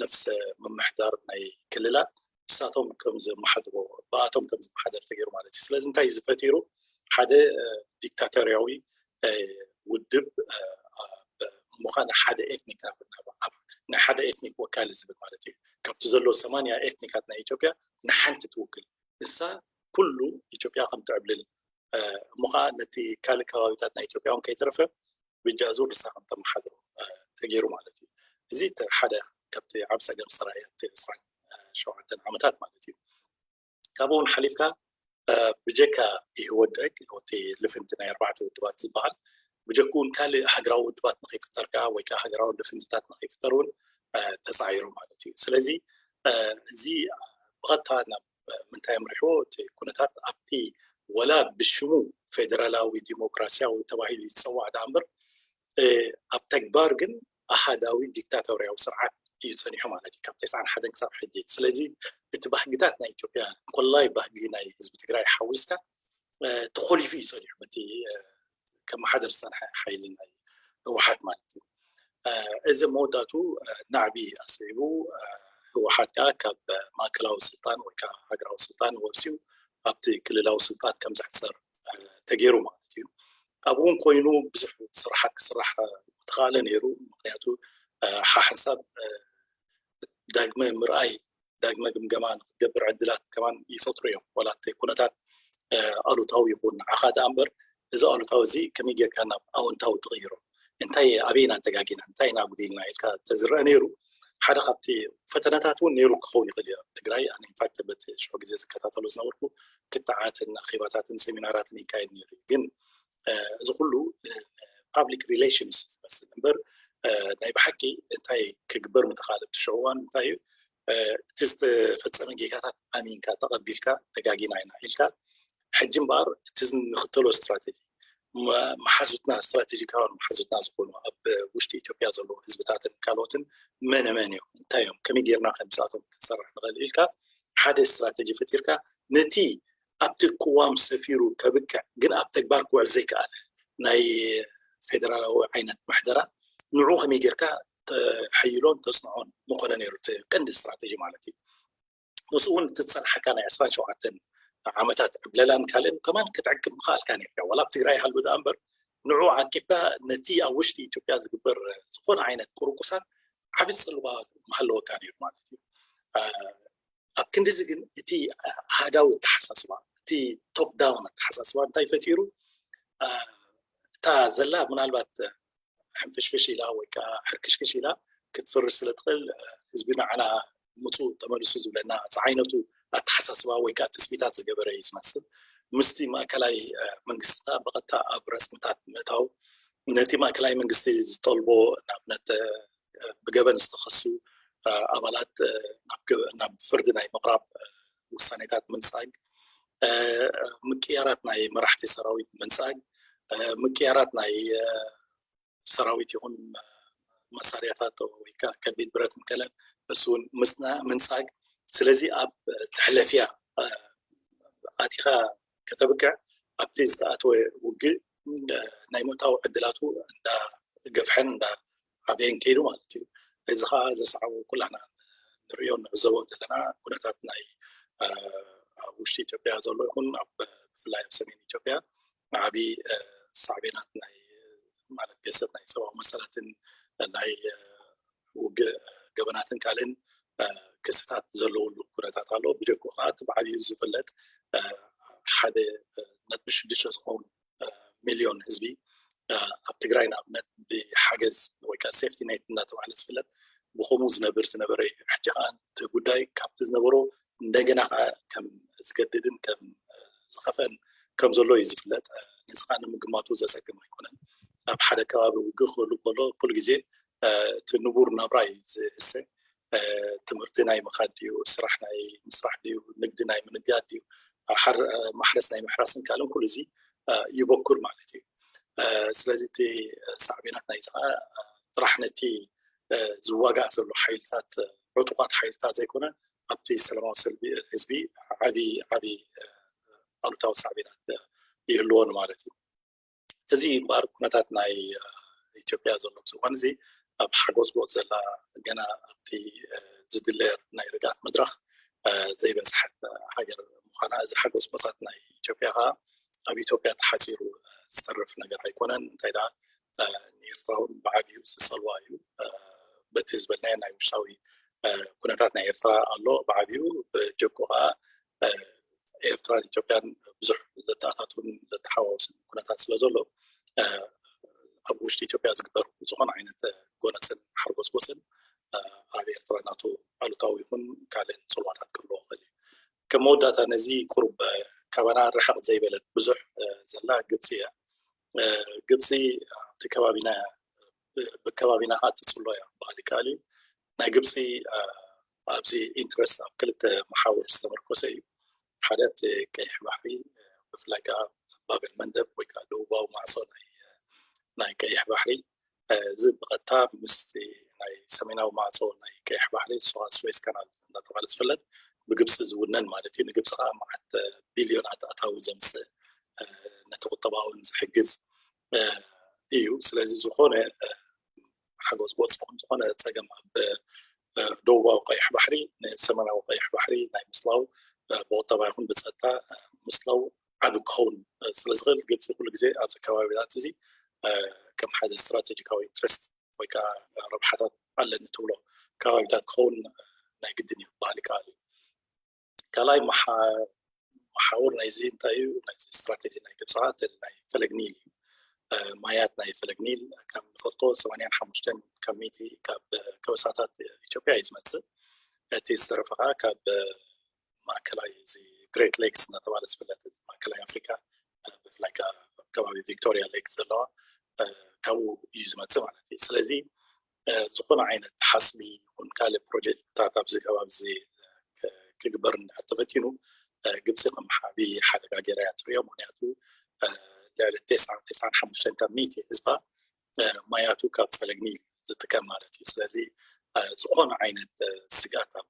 ነፍሰ ምምሕዳር ናይ ክልላት ንሳቶም ከም ዘመሓድሮ ብኣቶም ከም ዝመሓደር ተገይሩ ማለት እዩ። ስለዚ እንታይ እዩ ዝፈጢሩ ሓደ ዲክታቶርያዊ ውድብ ምዃን ሓደ ኤትኒክ ናይ ሓደ ኤትኒክ ወካሊ ዝብል ማለት እዩ። ካብቲ ዘሎ ሰማንያ ኤትኒካት ናይ ኢትዮጵያ ንሓንቲ ትውክል ንሳ ኩሉ ኢትዮጵያ ከም ትዕብልል እሞ ከዓ ነቲ ካልእ ከባቢታት ናይ ኢትዮጵያ እውን ከይተረፈ ብጃ ዙር ንሳ ከም ተመሓድሮ ተገይሩ ማለት እዩ። እዚ ሓደ ካብቲ ዓብ ፀገም ስራይ ኣብቲ ዕስራን ሸውዓተን ዓመታት ማለት እዩ። ካብኡ እውን ሓሊፍካ ብጀካ ኢህወደግ እቲ ልፍንቲ ናይ ኣርባዕተ ውድባት ዝበሃል ብጀክኡ እውን ካልእ ሃገራዊ ውድባት ንከይፍጠር ከዓ ወይ ከዓ ሃገራዊ ልፍንትታት ንከይፍጠር እውን ተፃዒሩ ማለት እዩ። ስለዚ እዚ ብቐጥታ ናብ ምንታይ ኣምሪሕዎ እቲ ኩነታት ኣብቲ ወላ ብሽሙ ፌደራላዊ ዲሞክራሲያዊ ተባሂሉ ይፀዋዕ ደኣ እምበር ኣብ ተግባር ግን ኣሃዳዊ ዲክታቶርያዊ ስርዓት እዩ ፀኒሑ ማለት እዩ ካብ ተስዓን ሓደን ክሳብ ሕጂ። ስለዚ እቲ ባህግታት ናይ ኢትዮጵያ ኮላይ ባህጊ ናይ ህዝቢ ትግራይ ሓዊስካ ተኾሊፉ እዩ ፀኒሑ በቲ ከመሓደር ዝፀንሐ ሓይሊ ናይ ህወሓት ማለት እዩ። እዚ መወዳቱ ናዕቢ ኣስዒቡ ህወሓት ከዓ ካብ ማእከላዊ ስልጣን ወይ ከዓ ሃገራዊ ስልጣን ወርሲኡ ኣብቲ ክልላዊ ስልጣን ከም ዝሕፀር ተገይሩ ማለት እዩ። ኣብኡ እውን ኮይኑ ብዙሕ ስራሓት ክስራሕ ተኻእለ ነይሩ። ምክንያቱ ሓሓንሳብ ዳግመ ምርኣይ ዳግመ ግምገማ ንክትገብር ዕድላት ከማን ይፈጥሩ እዮም። ዋላ እቲ ኩነታት ኣሉታዊ ይኹን ንዓኻ ደኣ እምበር እዚ ኣሉታዊ እዚ ከመይ ጌርካ ናብ ኣወንታዊ ትቕይሮ? እንታይ ኣበይና ተጋጊና እንታይ ኢና ጉዲልና ኢልካ ተዝረአ ነይሩ ሓደ ካብቲ ፈተነታት እውን ነይሩ ክኸውን ይኽእል እዩ። ኣብ ትግራይ ኣነ ኢንፋክት በቲ ሽዑ ግዜ ዝከታተሎ ዝነበርኩ ክትዓትን ኣኼባታትን ሴሚናራትን ይካየድ ነይሩ እዩ። ግን እዚ ኩሉ ፓብሊክ ሪሌሽንስ ዝመስል እምበር ናይ ብሓቂ እንታይ ክግበር ምተኻለ ብቲ ሽዑ እዋን እንታይ እዩ እቲ ዝተፈፀመ ጌጋታት ኣሚንካ ተቐቢልካ ተጋጊና ኢና ኢልካ ሕጂ እምበኣር እቲ ንኽተሎ ስትራቴጂ መሓዙትና ስትራቴጂካውን መሓዙትና ዝኾኑ ኣብ ውሽጢ ኢትዮጵያ ዘለዉ ህዝብታትን ካልኦትን መነ መን እዮም እንታይ እዮም ከመይ ጌርና ከምስኣቶም ክንሰርሕ ንኽእል ኢልካ ሓደ ስትራቴጂ ፈጢርካ ነቲ ኣብቲ ቅዋም ሰፊሩ ከብቅዕ ግን ኣብ ተግባር ክውዕል ዘይከኣለ ናይ ፌደራላዊ ዓይነት ምሕደራ ንዑ ከመይ ጌርካ ተሐይሎን ተጽንዖን ምኾነ ነይሩ እቲ ቀንዲ ስትራቴጂ ማለት እዩ። ምስኡ እውን እቲ ዝፀንሓካ ናይ ዕስራን ሸውዓተን ዓመታት ዕብለላን ካልእን ከማን ክትዕቅብ ምኽኣልካ ነይርካ ዋላ ኣብ ትግራይ ሃሉ ደኣ እምበር ንዑ ዓቂብካ ነቲ ኣብ ውሽጢ ኢትዮጵያ ዝግበር ዝኾነ ዓይነት ቁርቁሳት ዓብዪ ፅልዋ ምሃለወካ ነይሩ ማለት እዩ። ኣብ ክንዲዚ ግን እቲ ኣሃዳዊ ኣተሓሳስባ እቲ ቶፕ ዳውን ኣተሓሳስባ እንታይ ፈጢሩ እታ ዘላ ምናልባት ሕንፍሽፍሽ ኢላ ወይ ከዓ ሕርክሽክሽ ኢላ ክትፍርስ ስለ ትኽእል ህዝቢ ንዓና ምፁ ተመልሱ ዝብለና ዝዓይነቱ ኣተሓሳስባ ወይ ከዓ ትፅቢታት ዝገበረ እዩ ዝመስል። ምስቲ ማእከላይ መንግስቲ ከዓ ብቐጥታ ኣብ ረስምታት ምእታው ነቲ ማእከላይ መንግስቲ ዝጠልቦ ንኣብነት ብገበን ዝተኸሱ ኣባላት ናብ ፍርዲ ናይ ምቕራብ ውሳኔታት ምንፃግ፣ ምቅያራት ናይ መራሕቲ ሰራዊት ምንፃግ፣ ምቅያራት ናይ ሰራዊት ይኹን መሳርያታት ወይ ከዓ ከቢድ ብረት ምከለን እሱ እውን ምንፃግ። ስለዚ ኣብ ትሕለፍያ ኣቲኻ ከተብቅዕ ኣብቲ ዝተኣተወ ውግእ ናይ ምእታው ዕድላቱ እንዳገፍሐን እንዳዓበየን ከይዱ ማለት እዩ። እዚ ከዓ ዘስዓቦ ኩላና ንሪኦ ንዕዘቦ ዘለና ኩነታት ናይ ኣብ ውሽጢ ኢትዮጵያ ዘሎ ይኹን ኣብ ብፍላይ ኣብ ሰሜን ኢትዮጵያ ዓብዪ ሳዕቤናት ናይ ማለት ገሰት ናይ ሰብኣዊ መሰላትን ናይ ውግእ ገበናትን ካልእን ክስታት ዘለውሉ ኩነታት ኣሎ። ብጀክኡ ከዓ እቲ ብዓብዩ ዝፍለጥ ሓደ ነጥቢ ሽዱሽተ ዝኸውን ሚልዮን ህዝቢ ኣብ ትግራይ ንኣብነት ብሓገዝ ወይ ከዓ ሴፍቲ ኔት እናተባሃለ ዝፍለጥ ብከምኡ ዝነብር ዝነበረ ሕጂ ከዓ እቲ ጉዳይ ካብቲ ዝነበሮ እንደገና ከዓ ከም ዝገድድን ከም ዝኸፍአን ከም ዘሎ እዩ ዝፍለጥ። ነዚ ከዓ ንምግማቱ ዘፀግም ኣይኮነን። ኣብ ሓደ ከባቢ ውግእ ክህሉ ከሎ ኩሉ ግዜ እቲ ንቡር ናብራ እዩ ዝህሰ። ትምህርቲ ናይ ምኻድ ድዩ፣ ስራሕ ናይ ምስራሕ ድዩ፣ ንግዲ ናይ ምንጋድ ድዩ፣ ማሕረስ ናይ ምሕራስን ካልእን ኩሉ እዚ ይበኩር ማለት እዩ። ስለዚ እቲ ሳዕቤናት ናይዚ ከዓ ጥራሕ ነቲ ዝዋጋእ ዘሎ ሓይልታት ዕጡቓት ሓይልታት ዘይኮነ ኣብቲ ሰላማዊ ሰልፊ ህዝቢ ዓብዪ ዓብዪ ኣሉታዊ ሳዕቤናት ይህልዎ ማለት እዩ። እዚ እምበኣር ኩነታት ናይ ኢትዮጵያ ዘሎ ኣብዚ እዋን እዚ ኣብ ሓጎስ ጎት ዘላ ገና ኣብቲ ዝድለ ናይ ርግኣት መድረኽ ዘይበፅሐት ሃገር ምዃና እዚ ሓጎስ ጎታት ናይ ኢትዮጵያ ከዓ ኣብ ኢትዮጵያ ተሓፂሩ ዝተርፍ ነገር ኣይኮነን። እንታይ ደኣ ንኤርትራ እውን ብዓብዩ ዝፀልዋ እዩ። በቲ ዝበልናዮ ናይ ውሽጣዊ ኩነታት ናይ ኤርትራ ኣሎ ብዓብዩ ብጀኮ ከዓ ኤርትራን ኢትዮጵያን ብዙሕ ዘተኣታቱን ዘተሓዋወስን ኩነታት ስለ ዘሎ ኣብ ውሽጢ ኢትዮጵያ ዝግበር ዝኾነ ዓይነት ጎነፅን ሓርጎፅጎፅን ኣብ ኤርትራ ናቱ ኣሉታዊ ይኹን ካልእ ፅልዋታት ክህልዎ ይኽእል እዩ። ከም መወዳእታ ነዚ ቁሩብ ካባና ርሕቕ ዘይበለት ብዙሕ ዘላ ግብፂ እያ። ግብፂ ኣብቲ ከባቢና ብከባቢና ከዓ ትፅሎ እያ ባህል ይከኣል እዩ። ናይ ግብፂ ኣብዚ ኢንትረስት ኣብ ክልተ መሓውር ዝተመርኮሰ እዩ። ሓደ እቲ ቀይሕ ባሕሪ ብፍላይ ከዓ ባብል መንደብ ወይ ከዓ ደቡባዊ ማዕፆ ናይ ቀይሕ ባሕሪ እዚ ብቐጥታ ምስቲ ናይ ሰሜናዊ ማዕፆ ናይ ቀይሕ ባሕሪ ስዌዝ ካናል እናተባሃለ ዝፍለጥ ብግብፂ ዝውነን ማለት እዩ። ንግብፂ ከዓ መዓት ቢልዮናት ኣታዊ ዘምፅእ ነቲ ቁጠባውን ዝሕግዝ እዩ። ስለዚ ዝኾነ ሓጎስ ወፂኹም ዝኾነ ፀገም ኣብ ደቡባዊ ቀይሕ ባሕሪ ንሰሜናዊ ቀይሕ ባሕሪ ናይ ምስላው ብቁጠባ ይኹን ብፀጥታ ምስላው ዓቢ ክኸውን ስለ ዝኽእል ግብፂ ኩሉ ግዜ ኣብዚ ከባቢታት እዚ ከም ሓደ ስትራቴጂካዊ ኢንትረስት ወይ ከዓ ረብሓታት ኣለኒ ትብሎ ከባቢታት ክኸውን ናይ ግድን እዩ ክበሃል ይከኣል እዩ። ካልኣይ መሓውር ናይዚ እንታይ እዩ? ናይዚ ስትራቴጂ ናይ ግብፂ ናይ ፈለግ ኒል እዩ። ማያት ናይ ፈለግ ኒል ከም ንፈልጦ ሰማንያን ሓሙሽተን ካብ ሚእቲ ካብ ከበሳታት ኢትዮጵያ እዩ ዝመፅእ። እቲ ዝተረፈ ከዓ ካብ ማእከላይ እዚ ግሬት ሌክስ እናተባለ ዝፍለጥ ማእከላይ ኣፍሪካ ብፍላይ ከባቢ ቪክቶሪያ ሌክ ዘለዋ ካብኡ እዩ ዝመፅእ ማለት እዩ። ስለዚ ዝኾነ ዓይነት ሓስሚ ይኹን ካልእ ፕሮጀክትታት ኣብዚ ከባቢ እዚ ክግበር እንድሕር ተፈቲኑ ግብፂ ከም ዓብዪ ሓደጋ ገይራ እያ ትሪኦ። ምክንያቱ ልዕሊ ተስዓን ሓሙሽተን ካብ ሚእቲ ህዝባ ማያቱ ካብ ፈለግ ኒል ዝጥቀም ማለት እዩ። ስለዚ ዝኾነ ዓይነት ስግኣት ኣብ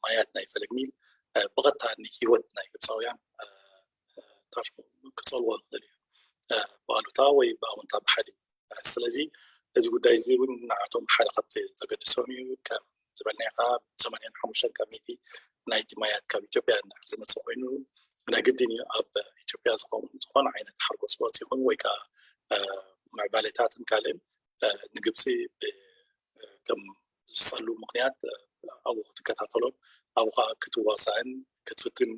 ማያት ናይ ፈለግ ኒል ብቐጥታ ንሂወት ናይ ግብፃውያን ታሽሙ ክፀልዎ ይኽእል እዩ ብኣሉታ ወይ ብኣወንታ ብሓደ እዩ። ስለዚ እዚ ጉዳይ እዚ እውን ንዓቶም ሓደ ካብቲ ዘገድሶም እዩ። ከም ዝበልናዮ ከዓ ሰማንያን ሓሙሽተን ካብ ሚእቲ ናይቲ ማያት ካብ ኢትዮጵያ እንድሕር ዝመፅእ ኮይኑ ናይ ግድን እዩ ኣብ ኢትዮጵያ ዝኸውን ዝኾነ ዓይነት ሓርጎስ ወፂ ይኹን ወይ ከዓ ምዕባሌታትን ካልእን ንግብፂ ከም ዝፀሉ ምክንያት ኣብኡ ክትከታተሎም ኣብኡ ከዓ ክትዋሳእን ክትፍትን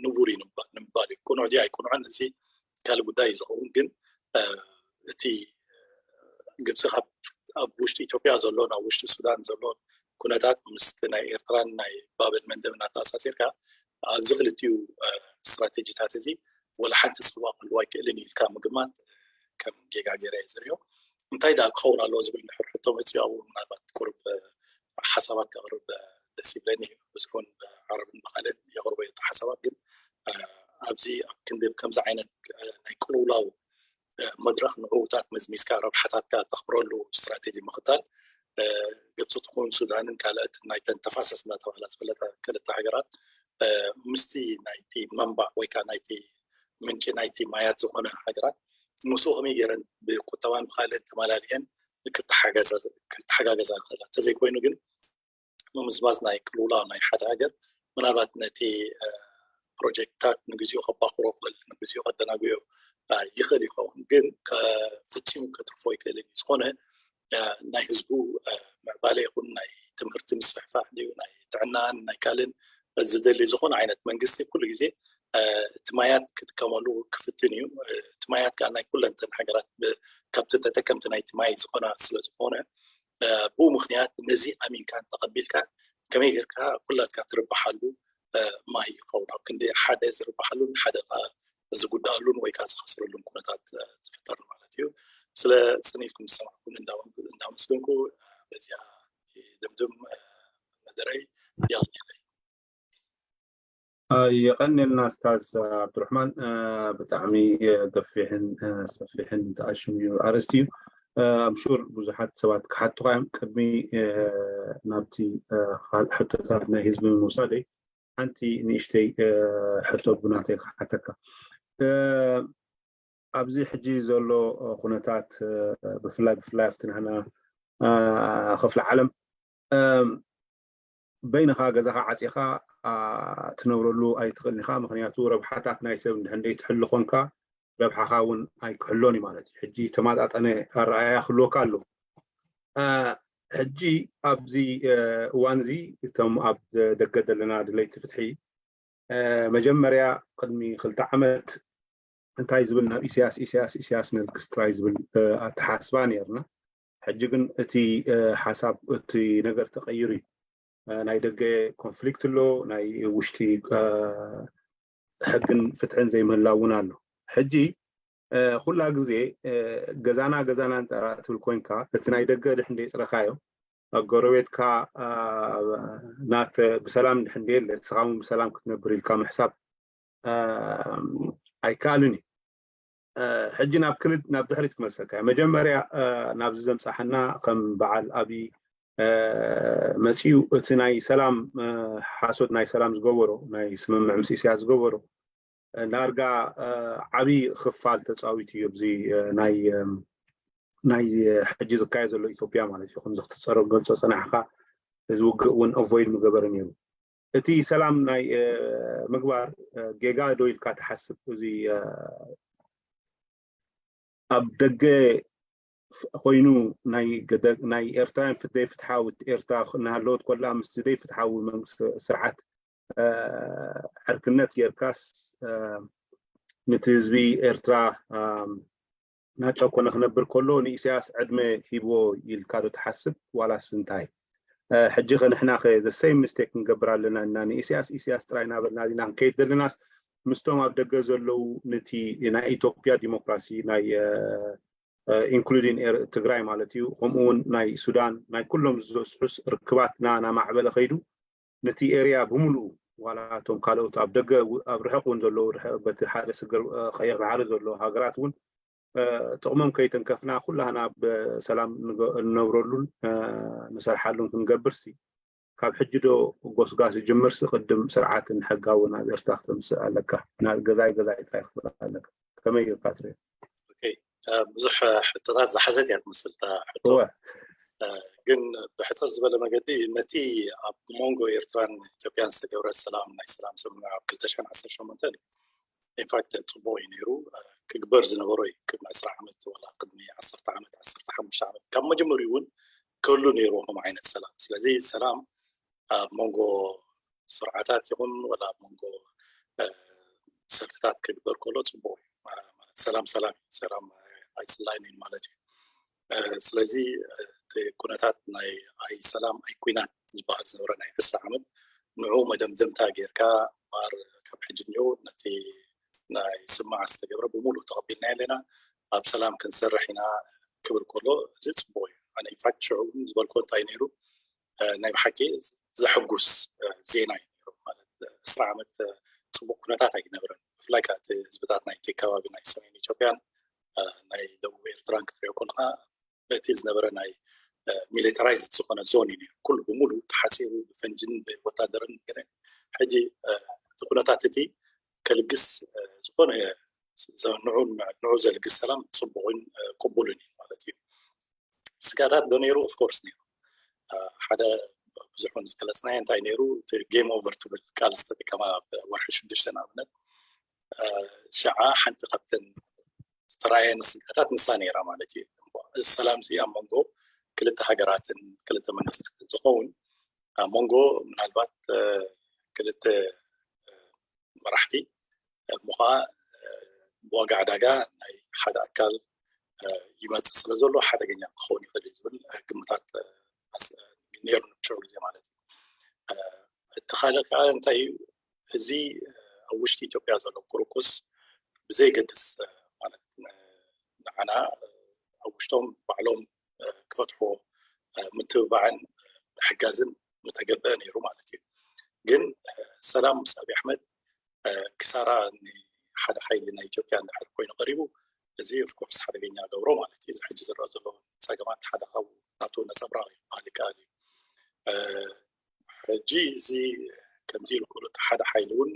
ንቡር እዩ ንምባል እዩ። ቅኑዕ ድዩ ኣይቅኑዕን እዚ ካልእ ጉዳይ እዩ ዝኸውን። ግን እቲ ግብፂ ኣብ ውሽጢ ኢትዮጵያ ዘሎ ናብ ውሽጢ ሱዳን ዘሎ ኩነታት ምስቲ ናይ ኤርትራን ናይ ባበል መንደብ እናተኣሳሲርካ ኣብዚ ክልቲኡ ስትራቴጂታት እዚ ወላ ሓንቲ ፅልዋ ክህልዎ ኣይክእልን እዩ ኢልካ ምግማት ከም ጌጋ ገይረ እየ ዝሪኦ። እንታይ ደኣ ክኸውን ኣለዎ ዝብል እንድሕር ሕቶ መፅዩ ኣብኡ ምናልባት ቁሩብ ሓሳባት ከቕርብ ደስ ይብለኒ። ብዝኾን ብዓረብን ብኻልእን የቕርቦ እየ ሓሳባት ግን ኣብዚ ኣብ ክንዲ ከምዚ ዓይነት ናይ ቅልውላው መድረኽ ንዕውታት መዝሚዝካ ረብሓታትካ ተኽብረሉ ስትራቴጂ ምኽታል ግብፂ ትኹን ሱዳንን ካልኦት ናይተን ተፋሰስ እናተባህላ ዝፍለጣ ክልተ ሃገራት ምስቲ ናይቲ መንባዕ ወይ ከዓ ናይቲ ምንጪ ናይቲ ማያት ዝኾነ ሃገራት ምስኡ ከመይ ገይረን ብቁጠባን ብካልእን ተመላሊአን ክተሓጋገዛ ይኽእላ። እንተዘይኮይኑ ግን ምምዝማዝ ናይ ቅልውላው ናይ ሓደ ሃገር ምናልባት ነቲ ፕሮጀክትታት ንግዚኡ ከባኽሮ ክእል ንግዚኡ ከደናጉዮ ይኽእል ይኸውን፣ ግን ፍፂሙ ከትርፎ ይክእል እዩ። ዝኾነ ናይ ህዝቡ ምዕባለ ይኹን ናይ ትምህርቲ ምስፍሕፋሕ ድዩ ናይ ጥዕናን ናይ ካልእን ዝደሊ ዝኾነ ዓይነት መንግስቲ ኩሉ ግዜ እቲ ማያት ክጥቀመሉ ክፍትን እዩ። እቲ ማያት ከዓ ናይ ኩለንተን ሃገራት ካብቲ ተጠቀምቲ ናይቲ ማይ ዝኾና ስለ ዝኾነ ብኡ ምክንያት ነዚ ኣሚንካ እንተቐቢልካ ከመይ ጌርካ ኩላትካ ትርብሓሉ ማይ ይኸውን ኣብ ክንዲ ሓደ ዝርብሓሉን ሓደ ዝጉዳኣሉን ወይ ከዓ ዝኸስረሉን ኩነታት ዝፍጠር ማለት እዩ። ስለ ፅን ኢልኩም ዝሰማዕኩም እንዳመስገንኩ በዚኣ ድምድም መደረይ። የቐንየልና ስታዝ ኣብዱርሕማን ብጣዕሚ ገፊሕን ሰፊሕን ተኣሽም እዩ ኣርእስቲ እዩ። ኣምሹር ብዙሓት ሰባት ክሓቱካ እዮም። ቅድሚ ናብቲ ሕቶታት ናይ ህዝቢ ምውሳደይ ሓንቲ ንእሽተይ ሕቶ ብናተይ ክሓተካ። ኣብዚ ሕጂ ዘሎ ኩነታት ብፍላይ ብፍላይ ኣብቲ ናህና ክፍሊ ዓለም በይንኻ ገዛኻ ዓፂኻ ትነብረሉ ኣይትኽእልን ኢኻ። ምክንያቱ ረብሓታት ናይ ሰብ እንድሕር ዘይትሕሉ ኮንካ ረብሓኻ እውን ኣይክሕሎን እዩ ማለት እዩ። ሕጂ ተማጣጠነ ኣረኣያ ክህልወካ ኣሎ። ሕጂ ኣብዚ እዋን እዚ እቶም ኣብ ደገ ዘለና ድለይቲ ፍትሒ መጀመርያ ቅድሚ ክልተ ዓመት እንታይ ዝብል ናብ ኢሳያስ ኢሳያስ ኢሳያስ ነልግስ ጥራይ ዝብል ኣተሓስባ ነርና። ሕጂ ግን እቲ ሓሳብ እቲ ነገር ተቀይሩ እዩ። ናይ ደገ ኮንፍሊክት ኣሎ፣ ናይ ውሽጢ ሕግን ፍትሕን ዘይምህላው እውን ኣሎ። ሕጂ ኩላ ግዜ ገዛና ገዛና እንተ ትብል ኮይንካ እቲ ናይ ደገ ድሕን ደይፅረካዮ ኣብ ጎረቤትካ ናተ ብሰላም ድሕን ደየለ ንስኻ እውን ብሰላም ክትነብር ኢልካ ምሕሳብ ኣይከኣልን እዩ። ሕጂ ናብ ክልድ ናብ ድሕሪት ክመልሰካ እየ። መጀመርያ ናብዚ ዘምፃሓና ከም በዓል ኣብይ መፂኡ እቲ ናይ ሰላም ሓሶት ናይ ሰላም ዝገበሮ ናይ ስምምዕ ምስ ኢሳያስ ዝገበሮ ዳርጋ ዓብዪ ክፋል ተፃዊቱ እዩ ኣብዚ ናይ ናይ ሕጂ ዝካየድ ዘሎ ኢትዮጵያ ማለት እዩ። ከምዚ ክትፀረ ገልፆ ፀናሕካ እዚ ውግእ እውን ኦቮይድ ምገበረ ነይሩ። እቲ ሰላም ናይ ምግባር ጌጋ ዶ ኢልካ ትሓስብ? እዚ ኣብ ደገ ኮይኑ ናይ ኤርትራውያን ዘይፍትሓዊ ኤርትራ እናሃለወት ኮላ ምስ ዘይፍትሓዊ መንግስቲ ስርዓት ዕርክነት ጌርካስ ነቲ ህዝቢ ኤርትራ ናጨኮነ ክነብር ከሎ ንኢሳያስ ዕድመ ሂብዎ ኢልካ ዶ ትሓስብ ዋላስ እንታይ? ሕጂ ከ ንሕና ከ the same mistake ክንገብር ኣለና እና ንኢሳያስ ኢሳያስ ጥራይ እናበልና ዲና ክንከይድ ዘለናስ ምስቶም ኣብ ደገ ዘለዉ ነቲ ናይ ኢትዮጵያ ዲሞክራሲ ናይ including ትግራይ ማለት እዩ፣ ከምኡ እውን ናይ ሱዳን ናይ ኩሎም ዝስሑስ ርክባትና እናማዕበለ ከይዱ ነቲ ኤርያ ብምሉኡ ዋላ እቶም ካልኦት ኣብ ደገ ኣብ ርሕቕ እውን ዘለዉ በቲ ሓደ ስግር ቀይሕ ባሕሪ ዘለዉ ሃገራት እውን ጥቕሞም ከይተንከፍና ኩላህና ብሰላም ንነብረሉን ንሰርሓሉን ክንገብር ሲ ካብ ሕጂ ዶ ጎስጓስ ይጅምር ሲ ቅድም ስርዓትን ሕጋውን ኣብ ኤርትራ ክተምፅእ ኣለካ። ገዛይ ገዛይ ጥራይ ክትብል ኣለካ። ከመይ ጌርካ ትሪኦ? ብዙሕ ሕቶታት ዝሓዘት እያ ትመስል እታ ሕቶ። ግን ብሕፅር ዝበለ መገዲ ነቲ ኣብ መንጎ ኤርትራን ኢትዮጵያን ዝተገብረ ሰላም ናይ ሰላም ስምምዕ ኣብ ክልተ ሽሕን ዓሰርተ ሸሞንተን ኢንፋክት ፅቡቅ እዩ ነይሩ። ክግበር ዝነበሮ እዩ ቅድሚ ዕስራ ዓመት ዋላ ቅድሚ ዓሰርተ ዓመት ዓሰርተ ሓሙሽተ ዓመት ካብ መጀመሪኡ እውን ክህሉ ነይሩ ከም ዓይነት ሰላም። ስለዚ ሰላም ኣብ መንጎ ስርዓታት ይኹን ወላ ኣብ መንጎ ሰልፍታት ክግበር ከሎ ፅቡቅ እዩ። ሰላም ሰላም እዩ። ሰላም ኣይፅላይን እዩ ማለት እዩ። ስለዚ እቲ ኩነታት ናይ ኣይ ሰላም ኣይ ኩናት ዝበሃል ዝነበረ ናይ ዕስራ ዓመት ንዑ መደምደምታ ጌርካ ማር ካብ ሕጂ እኒኦ ነቲ ናይ ስማዕ ዝተገብረ ብምሉእ ተቐቢልና ኣለና፣ ኣብ ሰላም ክንሰርሕ ኢና ክብል ከሎ እዚ ፅቡቅ እዩ። ኣነ ኢንፋክት ሽዑ ዝበልኮ እንታይ ነይሩ ናይ ብሓቂ ዘሐጉስ ዜና እዩ ነይሩ። ማለት ዕስራ ዓመት ፅቡቅ ኩነታት ኣይነበረን። ብፍላይ ከዓ እቲ ህዝብታት ናይቲ ከባቢ ናይ ሰሜን ኢትዮጵያን ናይ ደቡብ ኤርትራን ክትሪኦ ከለካ በቲ ዝነበረ ናይ ሚሊታራይዝድ ዝኾነ ዞን እዩ ነይሩ። ኩሉ ብምሉእ ተሓፂሩ ብፈንጅን ብወታደርን ገለ። ሕጂ እቲ ኩነታት እቲ ከልግስ ዝኾነ ንዑ ዘልግስ ሰላም ፅቡቕን ቅቡልን እዩ ማለት እዩ። ስጋታት ዶ ነይሩ? ኦፍኮርስ ነይሩ። ሓደ ብዙሕ እውን ዝገለፅናዮ እንታይ ነይሩ? እቲ ጌም ኦቨር ትብል ቃል ዝተጠቀማ ወርሒ ሽዱሽተ ንኣብነት ሸዓ ሓንቲ ካብተን ዝተረኣየኒ ስጋታት ንሳ ነይራ ማለት እዩ። እዚ ሰላም እዚ ኣብ መንጎ ክልተ ሃገራትን ክልተ መንግስታትን ዝኸውን ኣብ መንጎ ምናልባት ክልተ መራሕቲ እሞ ከዓ ብዋጋ ዕዳጋ ናይ ሓደ ኣካል ይመፅእ ስለ ዘሎ ሓደገኛ ክኸውን ይኽእል እዩ ዝብል ግምታት ነይሩ ሽዑ ግዜ ማለት እዩ። እቲ ካልእ ከዓ እንታይ እዩ እዚ ኣብ ውሽጢ ኢትዮጵያ ዘሎ ቁርቁስ ብዘይገድስ ማለት ንዓና ኣብ ውሽጦም ባዕሎም ክፈትሕዎ ምትብባዕን ምሕጋዝን ምተገበአ ነይሩ ማለት እዩ። ግን ሰላም ምስ ኣብይ ኣሕመድ ክሳራ ንሓደ ሓይሊ ናይ ኢትዮጵያ እንድሕር ኮይኑ ቀሪቡ እዚ ኦፍኮርስ ሓደገኛ ገብሮ ማለት እዩ። እዚ ሕጂ ዝረአ ዘሎ ፀገማት ሓደ ካብኡ ናቱ ነፀብራቕ እዩ ክበሃል ይከኣል እዩ። ሕጂ እዚ ከምዚ ኢሉ ክብሉ እቲ ሓደ ሓይሊ እውን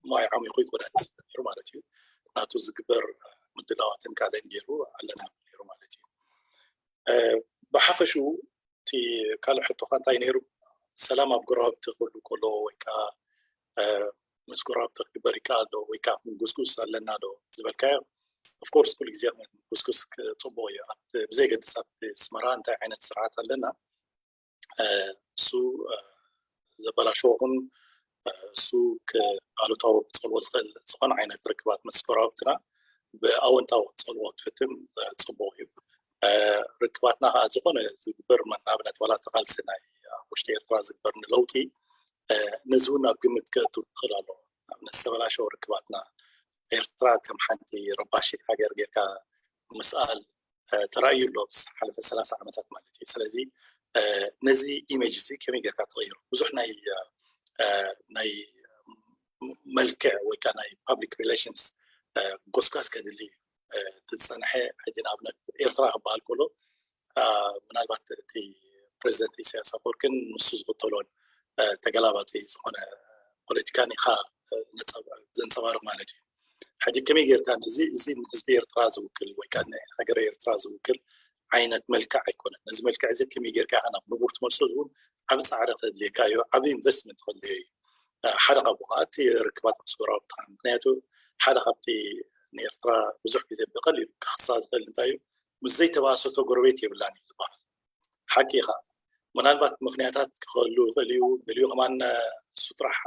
ማይ ዓሚቑ ይኮነ ዝስተ ነይሩ ማለት እዩ። ናቱ ዝግበር ምድላዋትን ካልእን ገይሩ ኣለና ነይሩ ማለት እዩ። ብሓፈሽኡ እቲ ካልእ ሕቶኻ እንታይ ነይሩ? ሰላም ኣብ ጎረባብቲ ክህሉ ከሎ ወይ ከዓ ምስ ጎረባብቲ ክግበር ይከኣል ዶ ወይ ከዓ ክንጉስጉስ ኣለና ዶ ዝበልካዮ? ኦፍኮርስ ኩሉ ግዜ ጉስጉስ ፅቡቅ እዩ። ብዘይገድስ ኣብቲ ኣስመራ እንታይ ዓይነት ስርዓት ኣለና እሱ ዘበላሸዎ ይኹን እሱ ኣሉታዊ ክፀልዎ ዝኽእል ዝኾነ ዓይነት ርክባት ምስ ጎረባብትና ብኣወንታዊ ክፀልዎ ክፍትን ፅቡቅ እዩ። ርክባትና ከዓ ዝኾነ ዝግበር ንኣብነት ዋላ ተቃልሲ ናይ ውሽጢ ኤርትራ ዝግበር ንለውጢ ነዚ እውን ኣብ ግምት ከእቱ ክኽእል ኣለዎ። ንኣብነት ዝተበላሸወ ርክባትና ኤርትራ ከም ሓንቲ ረባሺት ሃገር ጌርካ ምስኣል ተራእዩ ኣሎ ዝሓለፈ ሰላሳ ዓመታት ማለት እዩ። ስለዚ ነዚ ኢሜጅ እዚ ከመይ ጌርካ ትቕይሮ? ብዙሕ ናይ ናይ መልክዕ ወይ ከዓ ናይ ፓብሊክ ሪሌሽንስ ጎስጓስ ከድሊ እዩ። እቲ ዝፀንሐ ሕጂ ንኣብነት ኤርትራ ክበሃል ከሎ ምናልባት እቲ ፕሬዚደንት ኢሳያስ ኣፈወርቅን ንሱ ዝኽተሎን ተገላባጢ ዝኾነ ፖለቲካን ኢኻ ዘንፀባርቕ ማለት እዩ። ሕጂ ከመይ ጌርካ ነዚ እዚ ንህዝቢ ኤርትራ ዝውክል ወይ ከዓ ንሃገረ ኤርትራ ዝውክል ዓይነት መልክዕ ኣይኮነን። ነዚ መልክዕ እዚ ከመይ ጌርካ ናብ ንቡር ትመልሶ ዝብል ዓብ ፃዕሪ ከድልየካ እዩ፣ ዓብ ኢንቨስትመንት ከድልዮ እዩ። ሓደ ካብኡ ከዓ እቲ ርክባት ምስ ጎረባብቲ፣ ምክንያቱ ሓደ ካብቲ ንኤርትራ ብዙሕ ግዜ ብቐሊሉ ክኽሳ ዝኽእል እንታይ እዩ፣ ምስ ዘይተባእሰቶ ጎረቤት የብላን እዩ ዝበሃል። ሓቂ ኢኻ። ምናልባት ምኽንያታት ክኸሉ ይኽእል እዩ፣ ገሊኡ ከማን እሱ ጥራሕ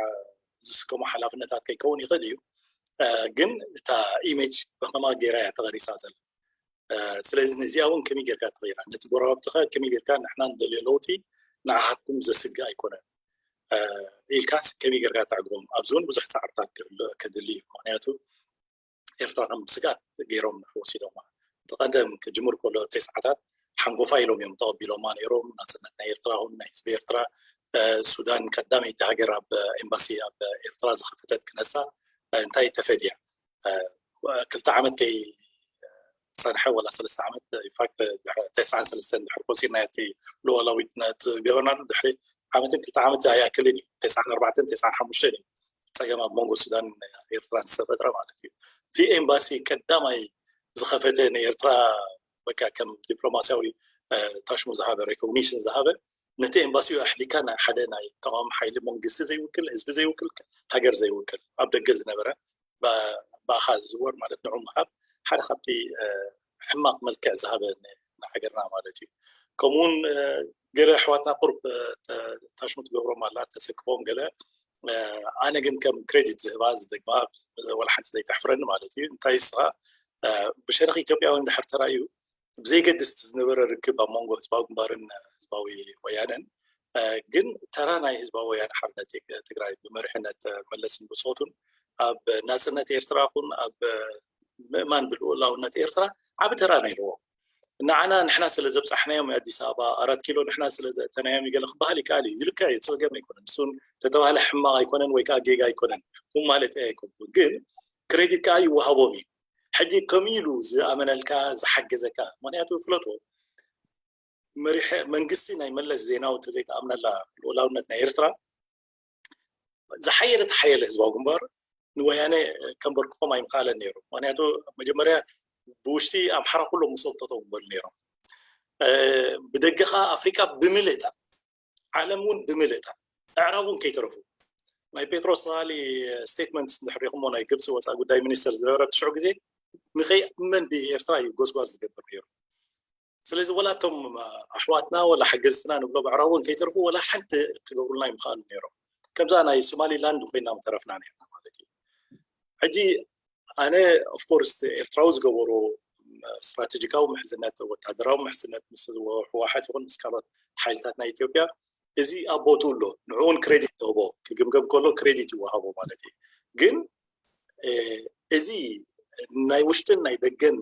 ዝስከሞ ሓላፍነታት ከይከውን ይኽእል እዩ። ግን እታ ኢሜጅ ብኸማ ገይራ እያ ተቐሪፃ ዘላ። ስለዚ ነዚኣ እውን ከመይ ጌርካ ትቕይራ፣ ነቲ ጎረባብትኻ ከመይ ጌርካ ንሕና ንደልዮ ለውጢ ንዓኻትኩም ዘስግእ ኣይኮነን ኢልካስ ከመይ ጌርካ ተዕግቦም? ኣብዚ እውን ብዙሕ ፃዕርታት ከድሊ እዩ። ምክንያቱ ኤርትራ ከም ስግኣት ገይሮም ወሲዶማ። እቲ ቀደም ክጅምር ከሎ ተስዓታት ሓንጎፋ ኢሎም እዮም ተቐቢሎማ ነይሮም። ናፅነት ናይ ኤርትራ ኹን ናይ ህዝቢ ኤርትራ፣ ሱዳን ቀዳመይቲ ሃገር ኣብ ኤምባሲ ኣብ ኤርትራ ዝኸፈተት ክነሳ እንታይ ተፈድያ? ክልተ ዓመት ከይ ፀንሐ ወላ ሰለስተ ዓመት ኢንፋክት ተስዓን ሰለስተን ድሕር ኮሲና እቲ ሉዓላዊት ዝገበርናሉ ድሕሪ ዓመትን ክልተ ዓመት ኣይኣክልን እዩ። ተስዓን ኣርባዕተን ተስዓን ሓሙሽተን እዩ ፀገም ኣብ መንጎ ሱዳን ኤርትራን ዝተፈጥረ ማለት እዩ። እቲ ኤምባሲ ቀዳማይ ዝኸፈተ ንኤርትራ በቃ ከም ዲፕሎማሲያዊ ታሽሙ ዝሃበ ሬኮግኒሽን ዝሃበ ነቲ ኤምባሲኡ ኣሕዲካ ናይ ሓደ ናይ ተቃዋሚ ሓይሊ መንግስቲ ዘይውክል ህዝቢ ዘይውክል ሃገር ዘይውክል ኣብ ደገ ዝነበረ ብኣኻ ዝዝወር ማለት ንዑ ምሃብ ሓደ ካብቲ ሕማቕ መልክዕ ዝሃበ ንሃገርና ማለት እዩ። ከምኡውን ገለ ኣሕዋትና ቁርብ ታሽሙ ትገብሮም ኣላ ተሰክፎም ገለ ኣነ ግን ከም ክሬዲት ዝህባ ዝደግማ ወላ ሓንቲ ዘይተሕፍረኒ ማለት እዩ። እንታይ ስኻ ብሸነኽ ኢትዮጵያውያን ድሕር ተራእዩ ብዘይገድስ ዝነበረ ርክብ ኣብ መንጎ ህዝባዊ ግንባርን ህዝባዊ ወያነን ግን ተራ ናይ ህዝባዊ ወያነ ሓርነት ትግራይ ብመሪሕነት መለስን ብፆቱን ኣብ ናፅነት ኤርትራ ኹን ኣብ ምእማን ብልኡላውነት ኤርትራ ዓብ ተራ ነይርዎ። ንዓና ንሕና ስለ ዘብፃሕናዮም ኣዲስ ኣበባ ኣራት ኪሎ ንሕና ስለ ዘእተናዮም ይገለ ክበሃል ይከኣል እዩ። ይልካ እዩ፣ ፀገም ኣይኮነን። እሱን ተተባህለ ሕማቕ ኣይኮነን ወይ ከዓ ጌጋ ኣይኮነን። ኩም ማለት ኣይኮንኩን። ግን ክሬዲት ከዓ ይወሃቦም እዩ። ሕጂ ከምኡ ኢሉ ዝኣመነልካ ዝሓገዘካ፣ ምክንያቱ ፍለጦ መሪሐ መንግስቲ ናይ መለስ ዜናዊ እንተዘይተኣምነላ ልኡላውነት ናይ ኤርትራ ዝሓየለ ተሓየለ ህዝባዊ ግንባር ንወያነ ከንበርክኾም ኣይምክኣለን ነይሩ። ምክንያቱ መጀመርያ ብውሽጢ ኣምሓራ ኩሎም ምስኦም ጠጠው በሉ ነይሮም። ብደገ ከዓ ኣፍሪቃ ብምልእታ ዓለም እውን ብምልእታ ኣዕራብ እውን ከይተረፉ ናይ ጴጥሮስ ተባሊ ስቴትመንት እንድሕሪኹሞ ናይ ግብፂ ወፃኢ ጉዳይ ሚኒስተር ዝነበረ ትሽዑ ግዜ ንኸይእመን ብኤርትራ እዩ ጎስጓስ ዝገብር ነይሩ። ስለዚ ወላ እቶም ኣሕዋትና ወላ ሓገዝትና ንብሎ ብዕራቡ እንከይተርፉ ወላ ሓንቲ ክገብሩልና ይምኽኣሉ ነይሮም። ከምዛ ናይ ሶማሊላንድ ኮይና ምተረፍና ነርና ማለት እዩ። ሕጂ ኣነ ኦፍኮርስ ኤርትራዊ ዝገበሩ ስትራቴጂካዊ ምሕዝነት ወታደራዊ ምሕዝነት ምስ ህወሓት ይኹን ምስ ካልኦት ሓይልታት ናይ ኢትዮጵያ እዚ ኣብ ቦቱ ኣሎ። ንዕኡን ክሬዲት ተህቦ ክግምገም ከሎ ክሬዲት ይወሃቦ ማለት እዩ። ግን እዚ ናይ ውሽጥን ናይ ደገን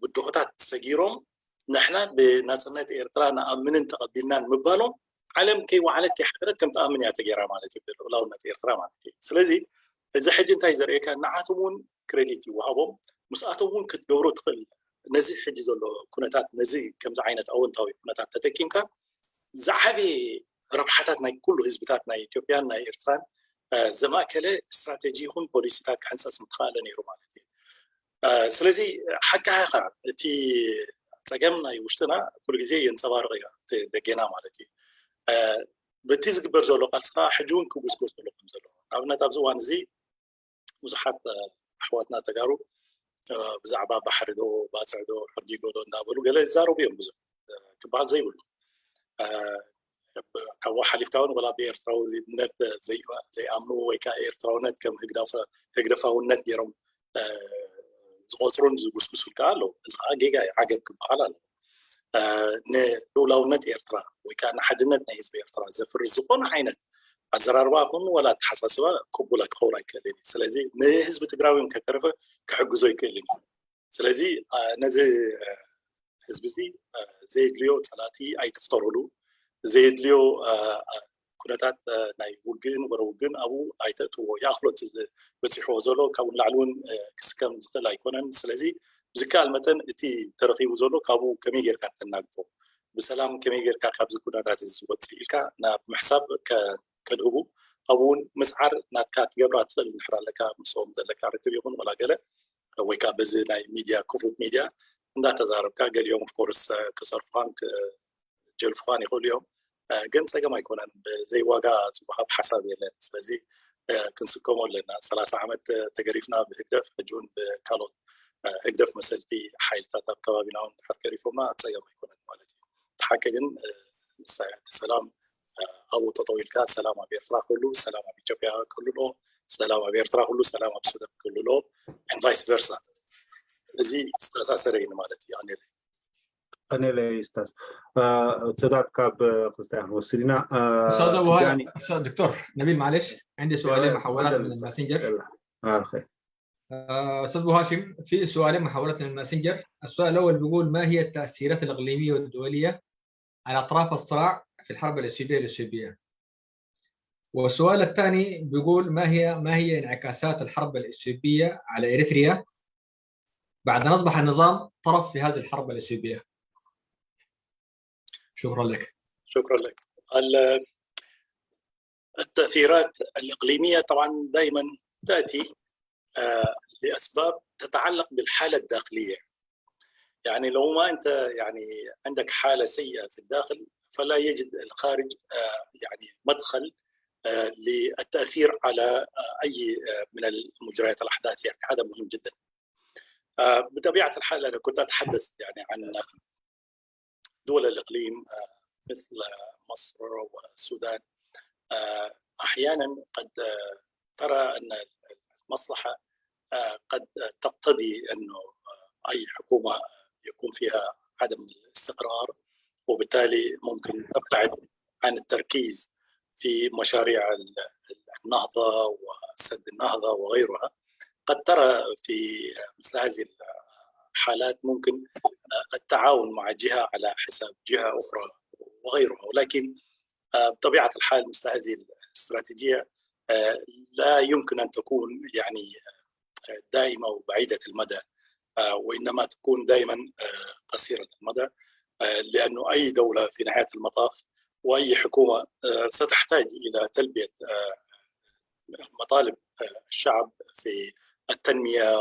ብድሆታት ሰጊሮም ንሕና ብናፅነት ኤርትራ ንኣምንን ተቐቢልናን ምባሎም ዓለም ከይወዓለት ከይሓደረት ከም ተኣምን እያ ተገይራ ማለት እዩ። ልኡላውነት ኤርትራ ማለት እዩ። ስለዚ እዚ ሕጂ እንታይ ዘርእየካ ንዓቶም እውን ክሬዲት ይወሃቦም ምስኣቶም እውን ክትገብሮ ትኽእል ነዚ ሕጂ ዘሎ ኩነታት ነዚ ከምዚ ዓይነት ኣወንታዊ ኩነታት ተጠቂምካ ዝዓበየ ረብሓታት ናይ ኩሉ ህዝብታት ናይ ኢትዮጵያን ናይ ኤርትራን ዘማእከለ ስትራቴጂ ይኹን ፖሊሲታት ክሕንፀፅ ምተኻእለ ነይሩ ማለት እዩ። ስለዚ ሓካኻ እቲ ፀገም ናይ ውሽጥና ኩሉ ግዜ የንፀባርቕ እዩ ደጌና ማለት እዩ። በቲ ዝግበር ዘሎ ቃልሲ ከዓ ሕጂ እውን ክጉስጎስ ዘሎ ከም ዘሎ ኣብነት ኣብዚ እዋን እዚ ብዙሓት ኣሕዋትና ተጋሩ ብዛዕባ ባሕሪ ዶ ባፅዕ ዶ ሕጊ ጎዶ እንዳበሉ ገለ ይዛረቡ እዮም። ብዙሕ ክበሃል ዘይብሉ ካብኡ ሓሊፍካ እውን ወላ ብኤርትራውነት ዘይኣምኑ ወይ ከዓ ኤርትራውነት ከም ህግደፋውነት ገይሮም ዝቆፅሩን ዝጉስጉሱን ከዓ ኣለዉ። እዚ ከዓ ጌጋ እዩ፣ ዓገብ ክበሃል ኣለዎ። ንልኡላውነት ኤርትራ ወይ ከዓ ንሓድነት ናይ ህዝቢ ኤርትራ ዘፍርስ ዝኾነ ዓይነት ኣዘራርባ ኹን ወላ ኣተሓሳስባ ቅቡላ ክኸውን ኣይክእልን እዩ። ስለዚ ንህዝቢ ትግራይ እውን ከተረፈ ክሕግዞ ኣይክእልን እዩ። ስለዚ ነዚ ህዝቢ እዚ ዘየድልዮ ፀላእቲ ኣይትፍጠሩሉ፣ ዘየድልዮ ኩነታት ናይ ውግእን ወረ ውግእን ኣብኡ ኣይተእትዎ። ይኣኽሎ እቲ በፂሕዎ ዘሎ ካብኡ ንላዕሊ እውን ክስከም ዝኽእል ኣይኮነን። ስለዚ ብዝከኣል መጠን እቲ ተረኺቡ ዘሎ ካብኡ ከመይ ጌርካ ተናግፎ፣ ብሰላም ከመይ ጌርካ ካብዚ ኩነታት እዚ ዝወፅእ ኢልካ ናብ ምሕሳብ ከድህቡ ኣብኡ እውን ምስዓር ናትካ ትገብራ ትኽእል እንድሕር ኣለካ፣ ምስኦም ዘለካ ርክብ ይኹን ወላ ገለ፣ ወይ ከዓ በዚ ናይ ሚድያ፣ ክፉት ሚድያ እንዳተዛረብካ፣ ገሊኦም ኦፍኮርስ ክፀርፉኻን ክጀልፉኻን ይኽእሉ እዮም። ግን ፀገም ኣይኮነን። ብዘይ ዋጋ ዝወሃብ ሓሳብ የለን። ስለዚ ክንስከሞ ኣለና። ሰላሳ ዓመት ተገሪፍና ብህግደፍ፣ ሕጂ እውን ብካልኦት ህግደፍ መሰልቲ ሓይልታት ኣብ ከባቢና እውን ድሓር ገሪፎምና፣ ፀገም ኣይኮነን ማለት እዩ። እቲ ሓቂ ግን ንሳ እያ። እቲ ሰላም ኣብኡ ጠጠው ኢልካ፣ ሰላም ኣብ ኤርትራ ክህሉ፣ ሰላም ኣብ ኢትዮጵያ ክህሉ ኣለዎ፣ ሰላም ኣብ ኤርትራ ክህሉ፣ ሰላም ኣብ ሱዳን ክህሉ ኣለዎ፣ and vice versa። እዚ ዝተኣሳሰረ እዩ ማለት እዩ። ኣኔለ ኣኔለ ስታስ ትዳት ካብ ክስታይ ክንወስድ ኢና። استاذ ابو هاشم، استاذ دكتور نبيل، معلش، عندي سؤالين محولات من الماسنجر. استاذ ابو هاشم، في سؤالين محولات من الماسنجر. السؤال الاول بيقول: ما هي التاثيرات الاقليميه والدوليه على اطراف الصراع في الحرب الاثيوبيه الاثيوبيه؟ والسؤال الثاني بيقول: ما هي ما هي انعكاسات الحرب الاثيوبيه على اريتريا بعد ان اصبح النظام طرف في هذه الحرب الاثيوبيه؟ شكرا لك. شكرا لك. التأثيرات الإقليمية طبعا دائما تأتي لأسباب تتعلق بالحالة الداخلية. يعني لو ما أنت يعني عندك حالة سيئة في الداخل، فلا يجد الخارج يعني مدخل للتأثير على أي من المجريات، الأحداث. يعني هذا مهم جدا. بطبيعة الحال أنا كنت أتحدث يعني عن دول الإقليم مثل مصر والسودان. أحيانا قد ترى أن المصلحة قد تقتضي أنه أي حكومة يكون فيها عدم الاستقرار، وبالتالي ممكن تبتعد عن التركيز في مشاريع النهضة وسد النهضة وغيرها. قد ترى في مثل هذه الحالات ممكن التعاون مع جهة على حساب جهة أخرى وغيرها، ولكن بطبيعة الحال مثل هذه الاستراتيجية لا يمكن أن تكون يعني دائمة وبعيدة المدى، وإنما تكون دائما قصيرة المدى، لأنه أي دولة في نهاية المطاف وأي حكومة ستحتاج إلى تلبية مطالب الشعب في التنمية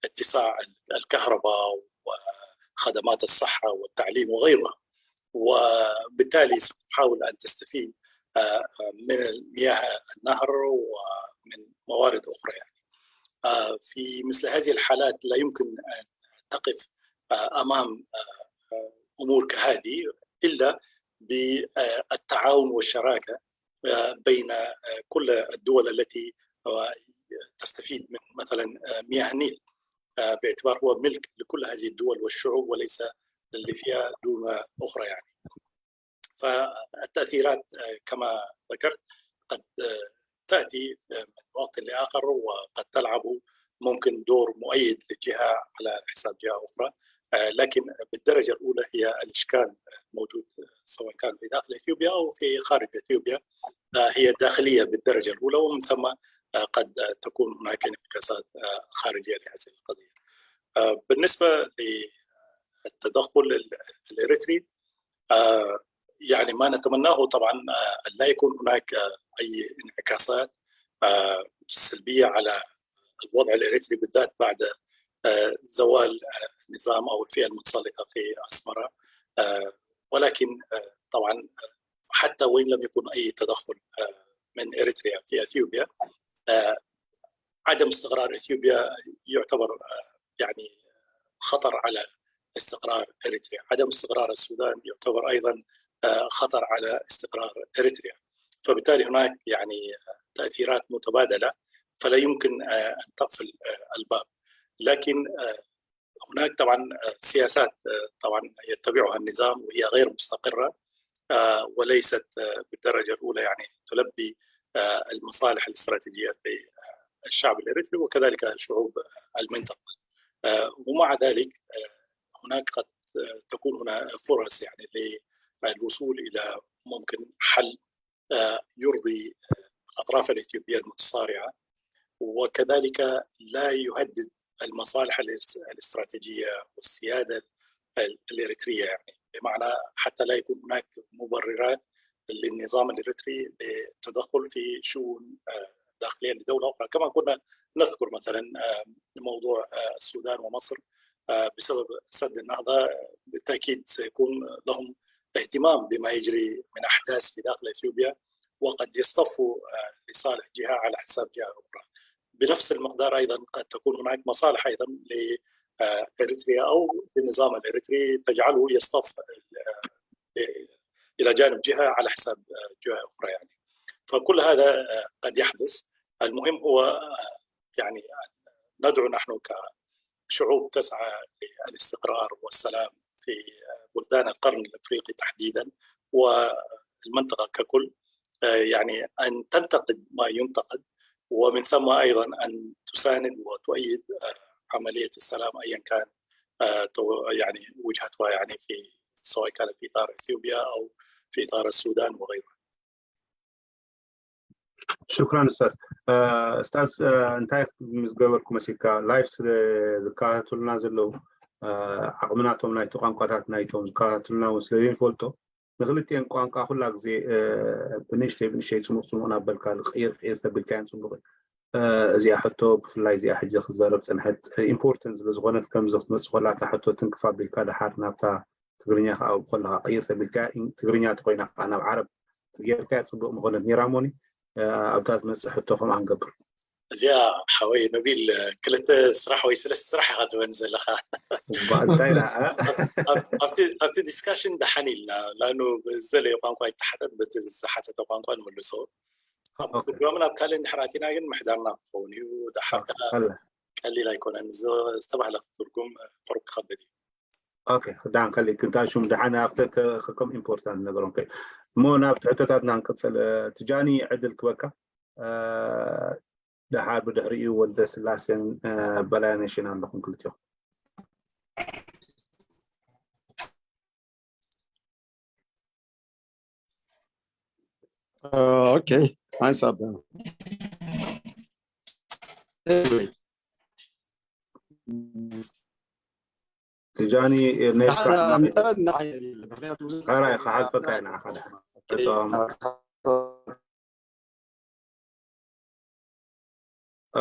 واتساع الكهرباء وخدمات الصحة والتعليم وغيرها، وبالتالي ستحاول أن تستفيد من مياه النهر ومن موارد أخرى. يعني في مثل هذه الحالات لا يمكن أن تقف أمام أمور كهذه إلا بالتعاون والشراكة بين كل الدول التي تستفيد من مثلا مياه النيل، باعتبار هو ملك لكل هذه الدول والشعوب وليس اللي فيها دون أخرى يعني. فالتأثيرات كما ذكرت قد تأتي من وقت لآخر وقد تلعب ممكن دور مؤيد لجهة على حساب جهة أخرى، لكن بالدرجة الأولى هي الإشكال الموجود سواء كان في داخل إثيوبيا أو في خارج إثيوبيا، هي داخلية بالدرجة الأولى، ومن ثم قد تكون هناك انعكاسات خارجية لهذه القضية. بالنسبة للتدخل الإريتري، يعني ما نتمناه طبعا أن لا يكون هناك أي انعكاسات سلبية على الوضع الإريتري، بالذات بعد زوال النظام أو الفئة المتسلطة في أسمرة. ولكن طبعا حتى وإن لم يكن أي تدخل من إريتريا في أثيوبيا، عدم استقرار إثيوبيا يعتبر يعني خطر على استقرار إريتريا. عدم استقرار السودان يعتبر أيضا خطر على استقرار إريتريا. فبالتالي هناك يعني تأثيرات متبادلة، فلا يمكن أن تقفل الباب. لكن هناك طبعا سياسات طبعا يتبعها النظام وهي غير مستقرة وليست بالدرجة الأولى يعني تلبي المصالح الاستراتيجية للشعب الإريتري وكذلك شعوب المنطقة. ومع ذلك هناك قد تكون هنا فرص يعني للوصول إلى ممكن حل يرضي الأطراف الإثيوبية المتصارعة، وكذلك لا يهدد المصالح الاستراتيجية والسيادة الإريترية، يعني بمعنى حتى لا يكون هناك مبررات للنظام الإريتري للتدخل في شؤون داخلية لدولة أخرى. كما كنا نذكر مثلا موضوع السودان ومصر بسبب سد النهضة، بالتأكيد سيكون لهم اهتمام بما يجري من أحداث في داخل إثيوبيا، وقد يصطفوا لصالح جهة على حساب جهة أخرى. بنفس المقدار أيضا قد تكون هناك مصالح أيضا لإريتريا أو للنظام الإريتري تجعله يصطف إلى جانب جهة على حساب جهة أخرى يعني. فكل هذا قد يحدث. المهم هو يعني ندعو نحن كشعوب تسعى للاستقرار والسلام في بلدان القرن الأفريقي تحديدا والمنطقة ككل، يعني أن تنتقد ما ينتقد، ومن ثم أيضا أن تساند وتؤيد عملية السلام أيا كان يعني وجهتها يعني في سواء كان في إطار إثيوبيا أو في إطار السودان وغيرها. ሽክራን ኡስታዝ። ኡስታዝ እንታይ ምስ ገበርኩ መሲልካ ላይፍ ስለ ዝከታተሉና ዘለዉ ዓቕምናቶም ናይቲ ቋንቋታት ናይቶም ዝከታተሉና እውን ስለ ዘይንፈልጦ ንክልቲኤን ቋንቋ ኩላ ግዜ ብንእሽተይ ብንእሽተይ ፅሙቕ ፅሙቕ ናበልካ ቅይር ቅይር ተቢልካ እዮም ፅቡቕ። እዚኣ ሕቶ ብፍላይ እዚኣ ሕጂ ክዛረብ ፅንሐት ኢምፖርተንት ስለ ዝኾነት ከምዚ ክትመፅእ ከላ እታ ሕቶ ትንክፍ ኣቢልካ ደሓር ናብታ ትግርኛ ከዓ ከለካ ቅይር ተቢልካ ትግርኛ ተኮይና ከዓ ናብ ዓረብ ጌርካያ ፅቡቅ ምኾነት ነይራ እሞኒ ኣብታ ትመፅእ ሕቶ ከምኣ ንገብር። እዚኣ ሓወይ ነቢል ክልተ ስራሕ ወይ ሰለስተ ስራሕ ኢኻ ትበኒ ዘለኻ። እንታይ ኣብቲ ዲስካሽን ደሓን ኢልና ላኑ ብዝደለየ ቋንቋ ይተሓተት በቲ ዝሓተተ ቋንቋ ንምልሶ። ፕሮግራምን ኣብ ካልእ እንድሕር ኣቲና ግን ምሕዳርና ክኸውን እዩ። ደሓር ከዓ ቀሊል ኣይኮነን። ዝተባህለ ክትርጉም ቅሩብ ክኸብድ እዩ። ኦኬ ክዳን ከሊክ እንታይ ሽም ደሓን ኣብተ ከም ኢምፖርታንት ነገሮም ከ እሞ ናብ ትሕቶታትና ንቅፅል። ትጃኒ ዕድል ክበካ። ደሓር ብድሕሪኡ ወልደ ስላሴን በላይነሽን ኣለኹም ክልቲኹም። ኦኬ ሓንሳብ ትጃኒ ራይ ክሓልፈካ ኢና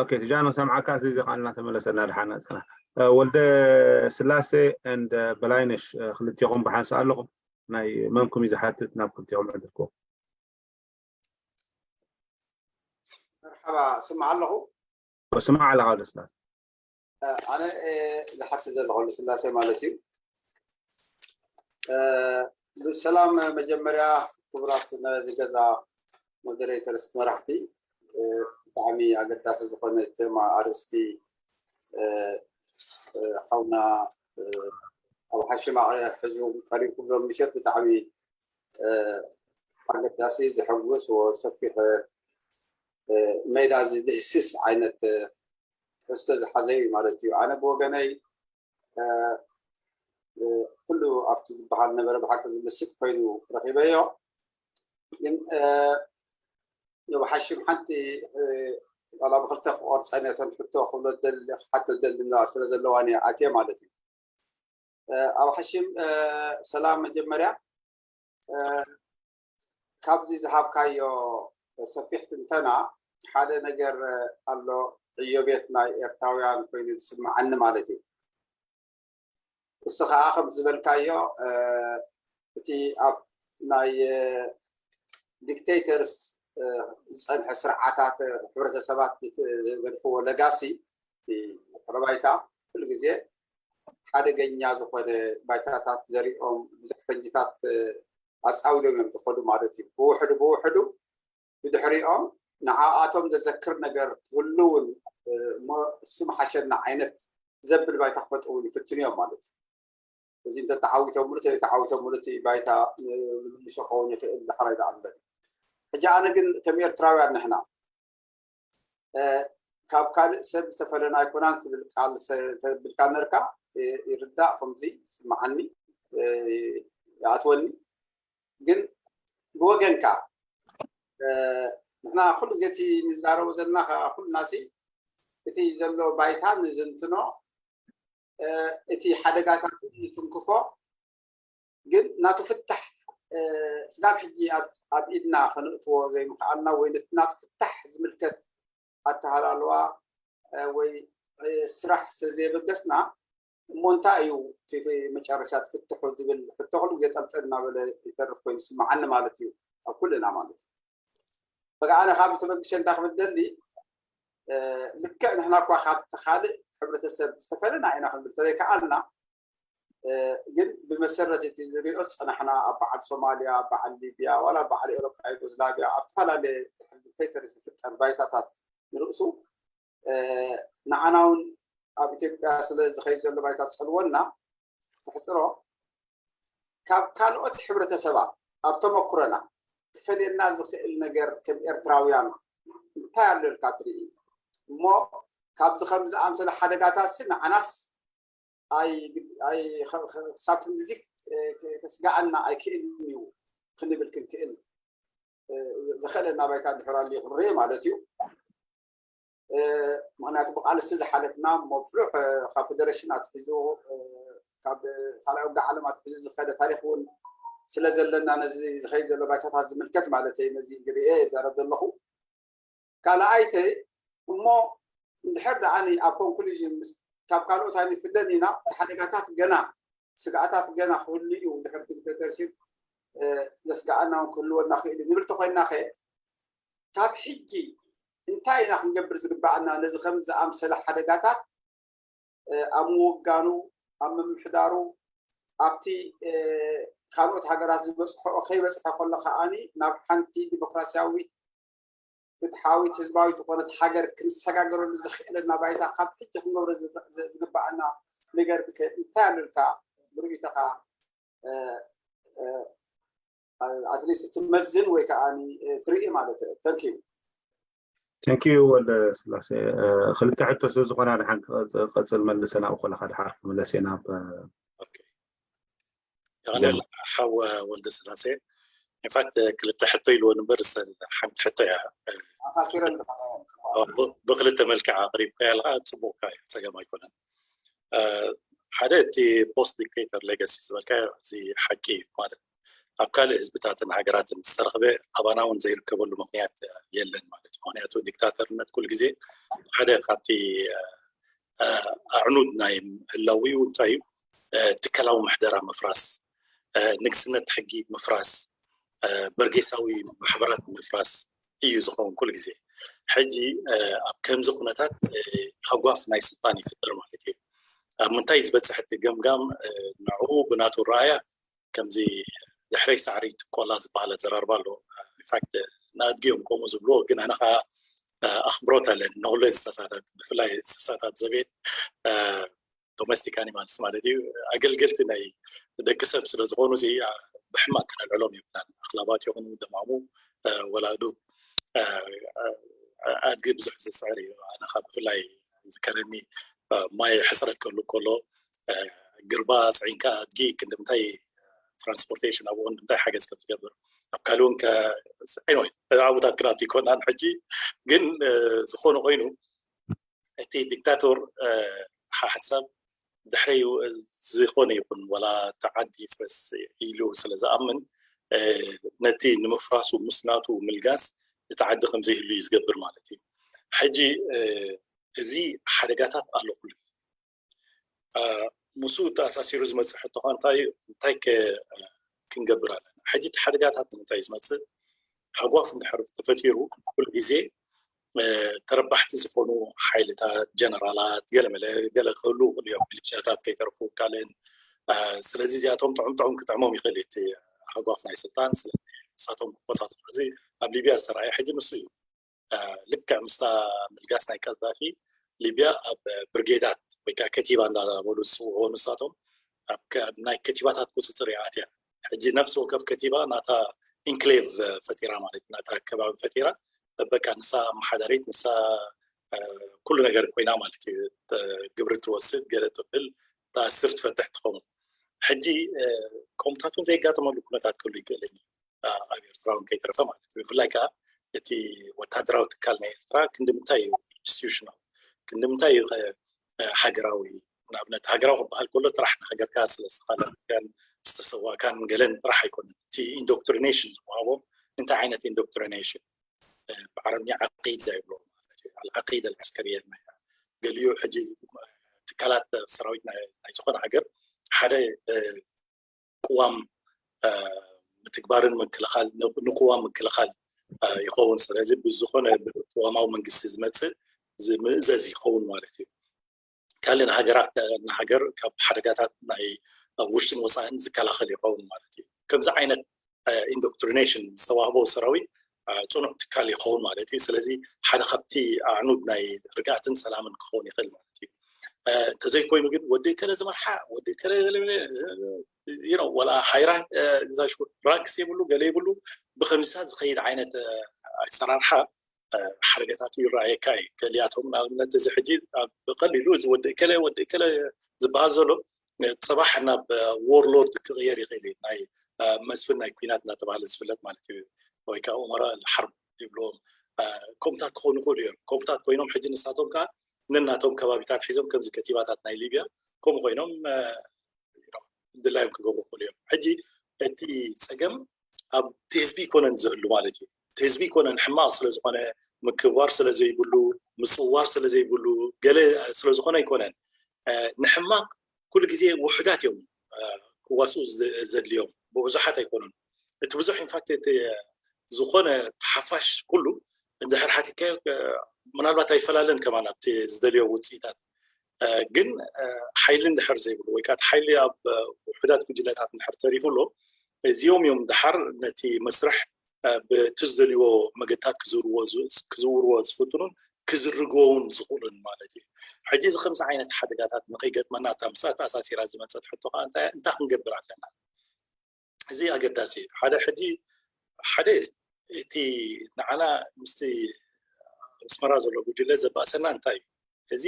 ኦኬ ትጃኖ ሰምዓካ እዚ እዚ ከዓ እናተመለሰና ድሓና ፅና። ወልደ ስላሴ and በላይነሽ ክልቲኹም ብሓንሳ ኣለኹም። ናይ መንኩም እዩ ዝሓትት ናብ ክልቲኹም ዕድልኩም። መርሓባ ስማዕ ኣለኹ። ስማዕ ኣለኻ ወልደ ስላሴ። ኣነ ዝሓትት ዘለኹ ወልደ ስላሴ ማለት እዩ። ብሰላም መጀመርያ ክቡራት ነዚ ገዛ ሞደሬተርስ መራሕቲ ብጣዕሚ ኣገዳሲ ዝኾነ ቴማ ኣርእስቲ ሓውና ኣብ ሓሽማ ሕዝቡ ቀሪብኩም ሎም ምሸት ብጣዕሚ ኣገዳሲ ዝሕጉስ ሰፊሕ ሜዳ ዝድህስስ ዓይነት ትሕዝቶ ዝሓዘ እዩ ማለት እዩ። ኣነ ብወገነይ ኩሉ ኣብቲ ዝበሃል ነበረ ብሓቂ ዝምስጥ ኮይኑ ረኺበዮ። ግን ብሓሽም ሓንቲ ዋላ ብክልተ ክቆርፀን እተን ሕቶ ክብሎ ደሊ ክሓቶ ደሊ ስለ ዘለዋኒ ኣትየ ማለት እዩ። ኣብ ሓሽም ሰላም መጀመርያ ካብዚ ዝሃብካዮ ሰፊሕ ትንተና ሓደ ነገር ኣሎ ዕዮ ቤት ናይ ኤርትራውያን ኮይኑ ዝስምዓኒ ማለት እዩ። እሱ ከዓ ከም ዝበልካዮ እቲ ኣብ ናይ ዲክቴተርስ ዝፀንሐ ስርዓታት ሕብረተሰባት ዝገድፍዎ ለጋሲ ረባይታ ኩሉ ግዜ ሓደገኛ ዝኾነ ባይታታት ዘሪኦም ብዙሕ ፈንጅታት ኣፃዊዶም እዮም ዝኸዱ ማለት እዩ። ብውሕዱ ብውሕዱ ብድሕሪኦም ንዓኣቶም ዘዘክር ነገር ክህሉ እውን እሞ እሱ መሓሸና ዓይነት ዘብል ባይታ ክፈጥሩ እውን ይፍትኑ እዮም ማለት እዩ። እዚ እንተተዓዊቶምሉ ተዘይተዓዊቶምሉ እቲ ባይታ ንምልሾ ክኸውን ይኽእል ዳሕራይ ዝኣምበር። ሕጂ ኣነ ግን ከም ኤርትራውያን ንሕና ካብ ካልእ ሰብ ዝተፈለና ኣይኮናን ትብል ቃል ተብልካ ነርካ ይርዳእ። ከምዚ ስምዓኒ ይኣትወኒ። ግን ብወገንካ ንሕና ኩሉ ግዜ እቲ ንዛረቦ ዘለና ኩልና ሲ እቲ ዘሎ ባይታ ንዝንትኖ እቲ ሓደጋታት ንትንክፎ ግን ናቱ ፍታሕ ስጋብ ሕጂ ኣብ ኢድና ከነእትዎ ዘይምኽኣልና ወይ ነቲ ናብቲ ፍታሕ ዝምልከት ኣተሃላልዋ ወይ ስራሕ ስለ ዘየበገስና፣ እሞ እንታይ እዩ እቲ መጨረሻ ትፍትሑ ዝብል ሕቶ ኩሉ ግዜ ጠልጠል እናበለ ይተርፍ ኮይኑ ይስምዓኒ ማለት እዩ፣ ኣብ ኩልና ማለት እዩ። በቃ ኣነ ካብ ዝተበግሸ እንታይ ክብል ደሊ፣ ልክዕ ንሕና እኳ ካብቲ ካልእ ሕብረተሰብ ዝተፈለና ኢና ክንብል ተዘይከኣልና፣ ግን ብመሰረት እቲ ዝሪኦ ዝፀናሕና ኣብ በዓል ሶማልያ፣ ኣብ በዓል ሊብያ፣ ዋላ ኣብ በዓል ኤሮፓ ዩጎዝላቪያ፣ ኣብ ዝተፈላለየ ተሪስ ዝፍጠር ባይታታት ንርእሱ ንዓና እውን ኣብ ኢትዮጵያ ስለ ዝኸይድ ዘሎ ባይታ ዝፀልወና ክሕፅሮ፣ ካብ ካልኦት ሕብረተሰባት ኣብ ተመኩረና ክፈልየና ዝኽእል ነገር ከም ኤርትራውያን እንታይ ኣሎ ኢልካ ትርኢ? እሞ ካብዚ ከም ዝኣምሰለ ሓደጋታት ንዓናስ ክሳብ ክንድዚ ከስጋኣና ኣይክእልን እዩ ክንብል ክንክእል ዘኽእለና ባይታ እንድሕር ኣልዩ ክንርኢ ማለት እዩ። ምክንያቱ ብቃልሲ ዝሓለፍና እሞ ብዙሕ ካብ ፌደሬሽን ኣትሒዙ ካብ ካልኣይ ውግእ ዓለም ኣትሒዙ ዝኸደ ታሪክ እውን ስለ ዘለና ነዚ ዝኸይድ ዘሎ ባይታታት ዝምልከት ማለት እዩ። ነዚ እንግዲህ ይዛረብ ዘለኹ ካልኣይቲ እሞ እንድሕር ደኣ ኣብ ኮንክሉዥን ካብ ካልኦት ኣይንፍለን ኢና። ሓደጋታት ገና ስግኣታት ገና ክህሉ እዩ። ድሕር ዲክተተርሽፕ ዘስግኣና እውን ክህልወና ክእል እዩ ንብል ተኮይንና ከ ካብ ሕጂ እንታይ ኢና ክንገብር ዝግብኣና ነዚ ከም ዝኣምሰለ ሓደጋታት ኣብ ምውጋኑ፣ ኣብ ምምሕዳሩ፣ ኣብቲ ካልኦት ሃገራት ዝበፅሖ ከይበፅሐ ከሎ ከዓኒ ናብ ሓንቲ ዲሞክራሲያዊት ፍትሓዊት ህዝባዊት ዝኾነት ሃገር ክንሰጋገረሉ ዘኽእለና ባይታ ካብ ሕጂ ክንገብሮ ዝግብኣና ነገር እንታይ ኣሎ ኢልካ ብርእይቶኻ ኣትሊስት ትመዝን ወይ ከዓ ትርኢ ማለት እዩ። Thank you። Thank you ወልደ ስላሴ። ክልተ ሕቶ ስለ ዝኾና ድሓን ክቐፅል መልሰ ናብኡ ከለኻ ድሓር ክምለስ እየ ናብ የቐንየልና ሓወ ወልደ ስላሴ። ኢንፋክት ክልተ ሕቶ ኢልዎ ንበር ሓንቲ ሕቶ እያ ብክልተ መልክዕ ኣቅሪብካ ያልካ ፅቡቅካ እዩ፣ ፀገም ኣይኮነን። ሓደ እቲ ፖስት ዲክቴተር ሌጋሲ ዝበልካ እዚ ሓቂ እዩ ማለት ኣብ ካልእ ህዝብታትን ሃገራትን ዝተረኽበ ኣባና እውን ዘይርከበሉ ምክንያት የለን ማለት እዩ። ምክንያቱ ዲክታተርነት ኩሉ ግዜ ሓደ ካብቲ ኣዕኑድ ናይ ህላዊኡ እንታይ እዩ? ትካላዊ ምሕደራ ምፍራስ፣ ንግስነት ሕጊ ምፍራስ፣ በርጌሳዊ ማሕበራት ምፍራስ እዩ ዝኸውን ኩሉ ግዜ። ሕጂ ኣብ ከምዚ ኩነታት ሃጓፍ ናይ ስልጣን ይፍጠር ማለት እዩ። ኣብ ምንታይ ዝበፅሕ እቲ ገምጋም ንዕኡ ብናቱ ረኣያ ከምዚ ድሕረይ ሳዕሪ ትቆላ ዝበሃል ኣዘራርባ ኣሎ። ኢንፋክት ንኣድጊ እዮም ከምኡ ዝብልዎ፣ ግን ኣነ ከዓ ኣኽብሮት ኣለን ንኩሉ እንስሳታት፣ ብፍላይ እንስሳታት ዘቤት ዶሜስቲክ ኣኒማልስ ማለት እዩ። ኣገልገልቲ ናይ ደቂ ሰብ ስለ ዝኾኑ እዚ ብሕማቅ ክነልዕሎም የብልናን። ኣኽላባት ይኹኑ ደማሙ ወላ ዱብ ኣድጊ ብዙሕ ዝፅዕር እዩ። ኣነ ካብ ብፍላይ ዝከረኒ ማይ ሕፅረት ከሉ ከሎ ግርባ ፅዒንካ ኣድጊ ክንድምታይ ትራንስፖርቴሽን ኣብኡ ክንድምታይ ሓገዝ ከም ዝገብር ኣብ ካልእ እውን ኣቦታት ክናት ይኮናን ሕጂ ግን ዝኾነ ኮይኑ እቲ ዲክታቶር ሓሓሳብ ድሕረይ ዝኾነ ይኹን ወላ ተዓዲ ፍረስ ኢሉ ስለ ዝኣምን ነቲ ንምፍራሱ ምስናቱ ምልጋስ እቲ ዓዲ ከምዘይህሉ እዩ ዝገብር ማለት እዩ። ሕጂ እዚ ሓደጋታት ኣሎ ኩሉ ምስኡ ተኣሳሲሩ ዝመፅእ ሕቶ እንታይ እንታይ ክንገብር ኣለና? ሕጂ እቲ ሓደጋታት ንምንታይ ዝመፅእ ሃጓፍ እንድሕር ተፈጢሩ ኩሉ ግዜ ተረባሕቲ ዝኾኑ ሓይልታት ጀነራላት ገለመለ ገለ ክህሉ ይኽእሉ እዮም፣ ሚሊሻታት ከይተረፉ ካልእን። ስለዚ እዚኣቶም ጥዑም ጥዑም ክጥዕሞም ይኽእል እቲ ሃጓፍ ናይ ስልጣን ንሳቶም ክቆፃፀሩ። እዚ ኣብ ሊብያ ዝተረኣየ ሕጂ ንሱ እዩ። ልክዕ ምስታ ምልጋስ ናይ ቀዛፊ ሊብያ ኣብ ብርጌዳት ወይ ከዓ ከቲባ እንዳበሉ ዝፅውዑ ንሳቶም ኣብ ናይ ከቲባታት ቁፅፅር እያ ኣትያ። ሕጂ ነፍሲ ወከፍ ከቲባ ናታ ኢንክሌቭ ፈጢራ ማለት ናታ ከባቢ ፈጢራ በቃ ንሳ ኣመሓዳሪት ንሳ ኩሉ ነገር ኮይና ማለት እዩ። ግብሪ ትወስድ ገለ ትብል ትኣስር ትፈትሕ ትኸውን። ሕጂ ከምኡታት እውን ዘየጋጥመሉ ኩነታት ክህሉ ይክእል እዩ ኣብ ኤርትራ እውን ከይተረፈ ማለት እዩ። ብፍላይ ከዓ እቲ ወታደራዊ ትካል ናይ ኤርትራ ክንዲ ምንታይ እዩ ኢንስቲቱሽናል ክንዲ ምንታይ እዩ ሃገራዊ ንኣብነት ሃገራዊ ክበሃል ከሎ ጥራሕ ንሃገርካ ስለ ዝተኻለልካን ተሰዋእካን ገለን ጥራሕ ኣይኮነን። እቲ ኢንዶክትሪኔሽን ዝወሃቦም እንታይ ዓይነት ኢንዶክትሪኔሽን? ብዓረብኛ ዓቂዳ ይብሎ ማለት እዩ። ዓቂዳ ዓስከርያ ገሊኡ ሕጂ ትካላት ሰራዊት ናይ ዝኾነ ሃገር ሓደ ቅዋም ምትግባርን ምክልኻል ንቅዋም ምክልኻል ይኸውን። ስለዚ ብዝኾነ ቅዋማዊ መንግስቲ ዝመፅእ ዝምእዘዝ ይኸውን ማለት እዩ። ካልእ ንሃገራት ንሃገር ካብ ሓደጋታት ናይ ውሽጥን ወፃእን ዝከላኸል ይኸውን ማለት እዩ። ከምዚ ዓይነት ኢንዶክትሪኔሽን ዝተዋህቦ ሰራዊት ፅኑዕ ትካል ይኸውን ማለት እዩ። ስለዚ ሓደ ካብቲ ኣዕኑድ ናይ ርግኣትን ሰላምን ክኸውን ይኽእል ማለት እዩ። እንተዘይኮይኑ ግን ወዲ ከለ ዝመርሓ ወዲ ከለ ወላ ሃይ ራንክስ የብሉ ገለ የብሉ ብከምዚታት ዝኸይድ ዓይነት ኣሰራርሓ ሓደጋታቱ ይረኣየካ እዩ። ገሊኣቶም ንኣብነት እዚ ሕጂ ብቀሊሉ እዚ ወዲ ከለ ወዲ ከለ ዝበሃል ዘሎ ፅባሕ ናብ ዎርሎርድ ክቕየር ይኽእል እዩ። ናይ መስፍን ናይ ኩናት እናተባሃለ ዝፍለጥ ማለት እዩ። ወይ ከዓ ኡመራ ሓርብ ይብልዎም ከምኡታት ክኾኑ ይኽእሉ እዮም። ከምኡታት ኮይኖም ሕጂ ንሳቶም ከዓ ነናቶም ከባቢታት ሒዞም ከምዚ ከቲባታት ናይ ሊብያ ከምኡ ኮይኖም ድላዮም ክገብሩ ይኽእሉ እዮም። ሕጂ እቲ ፀገም ኣብ እቲ ህዝቢ ይኮነን ዝህሉ ማለት እዩ። እቲ ህዝቢ ይኮነን ሕማቕ ስለዝኾነ ምክብባር ስለዘይብሉ ምፅዋር ስለዘይብሉ ገለ ስለዝኾነ ኣይኮነን። ንሕማቕ ኩሉ ግዜ ውሑዳት እዮም ክዋስኡ ዘድልዮም ብብዙሓት ኣይኮኑን። እቲ ብዙሕ ኢንፋክት እቲ ዝኾነ ሓፋሽ ኩሉ እንድሕር ሓቲትካዮ ምናልባት ኣይፈላለን ከማን ኣብቲ ዝደልዮ ውፅኢታት ግን ሓይሊ እንድሕር ዘይብሉ ወይ ከዓ ሓይሊ ኣብ ውሑዳት ጉጅለታት እንድሕር ተሪፉ ኣሎ እዚኦም እዮም ድሓር ነቲ መስርሕ ብቲ ዝደልይዎ መገድታት ክዝውርዎ ዝፍትኑን ክዝርግዎ እውን ዝኽእሉን ማለት እዩ። ሕጂ እዚ ከምዚ ዓይነት ሓደጋታት ንከይገጥመና እታ ምስኣ ተኣሳሲራ ዝመፀት ሕቶ ከዓ እንታይ ክንገብር ኣለና? እዚ ኣገዳሲ ሓደ ሕጂ ሓደ እቲ ንዓና ምስቲ ኣስመራ ዘሎ ጉጅለ ዘባእሰና እንታይ እዩ? እዚ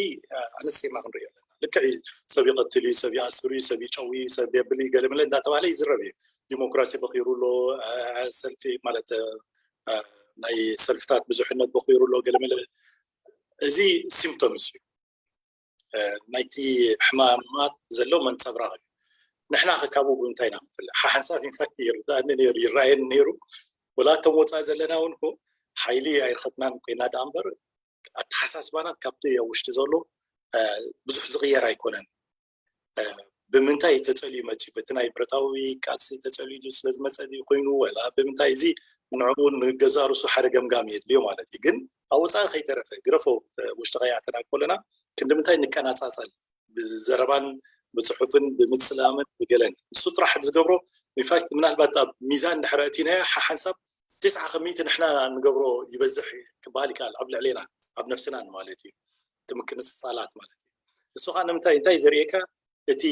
ኣነፂርና ክንሪኦ ኣለና። ልክዕ እዩ፣ ሰብ ይቐትል እዩ፣ ሰብ ይኣስር እዩ፣ ሰብ ይጨው እዩ፣ ሰብ የብል እዩ፣ ገለመለ እንዳተባሃለ ይዝረብ እዩ። ዲሞክራሲ በኺሩ ኣሎ፣ ሰልፊ ማለት ናይ ሰልፍታት ብዙሕነት በኺሩ ኣሎ፣ ገለመለ። እዚ ሲምፕቶምስ እዩ ናይቲ ሕማማት ዘሎ መንፀብራቕ እዩ። ንሕና ከ ካብኡ ብምንታይ ኢና ንፍለ? ሓሓንሳብ ኢንፋክት ይርዳእኒ ነይሩ ይረኣየኒ ነይሩ። ወላ እቶም ወፃኢ ዘለና እውን እኮ ሓይሊ ኣይረኸብናን ኮይና ደኣ እምበር ኣተሓሳስባና ካብቲ ኣብ ውሽጢ ዘሎ ብዙሕ ዝቕየር ኣይኮነን። ብምንታይ ተፀልዩ መፅዩ? በቲ ናይ ብረታዊ ቃልሲ ተፀልዩ ድዩ ስለዝመፀ ድዩ ኮይኑ ወላ ብምንታይ? እዚ ንዕኡ እውን ንገዛእ ርእሱ ሓደ ገምጋም የድልዮ ማለት እዩ። ግን ኣብ ወፃኢ ከይተረፈ ግረፎ ውሽጢ ከይኣተና ከለና ክንዲ ምንታይ ንቀናፃፀል ብዘረባን ብፅሑፍን ብምስላምን ብገለን እሱ ጥራሕ ዝገብሮ ኢንፋክት ምናልባት ኣብ ሚዛን ድሕሪ ኣእቲናዮ ሓሓንሳብ ተስዓ ከሚእቲ ንሕና ንገብሮ ይበዝሕ ክበሃል ይከኣል ኣብ ልዕሌና ኣብ ነፍስና ማለት እዩ። እቲ ምቅንፅፃላት ማለት እዩ። እሱ ከዓ ንምንታይ እንታይ ዘርእየካ እቲ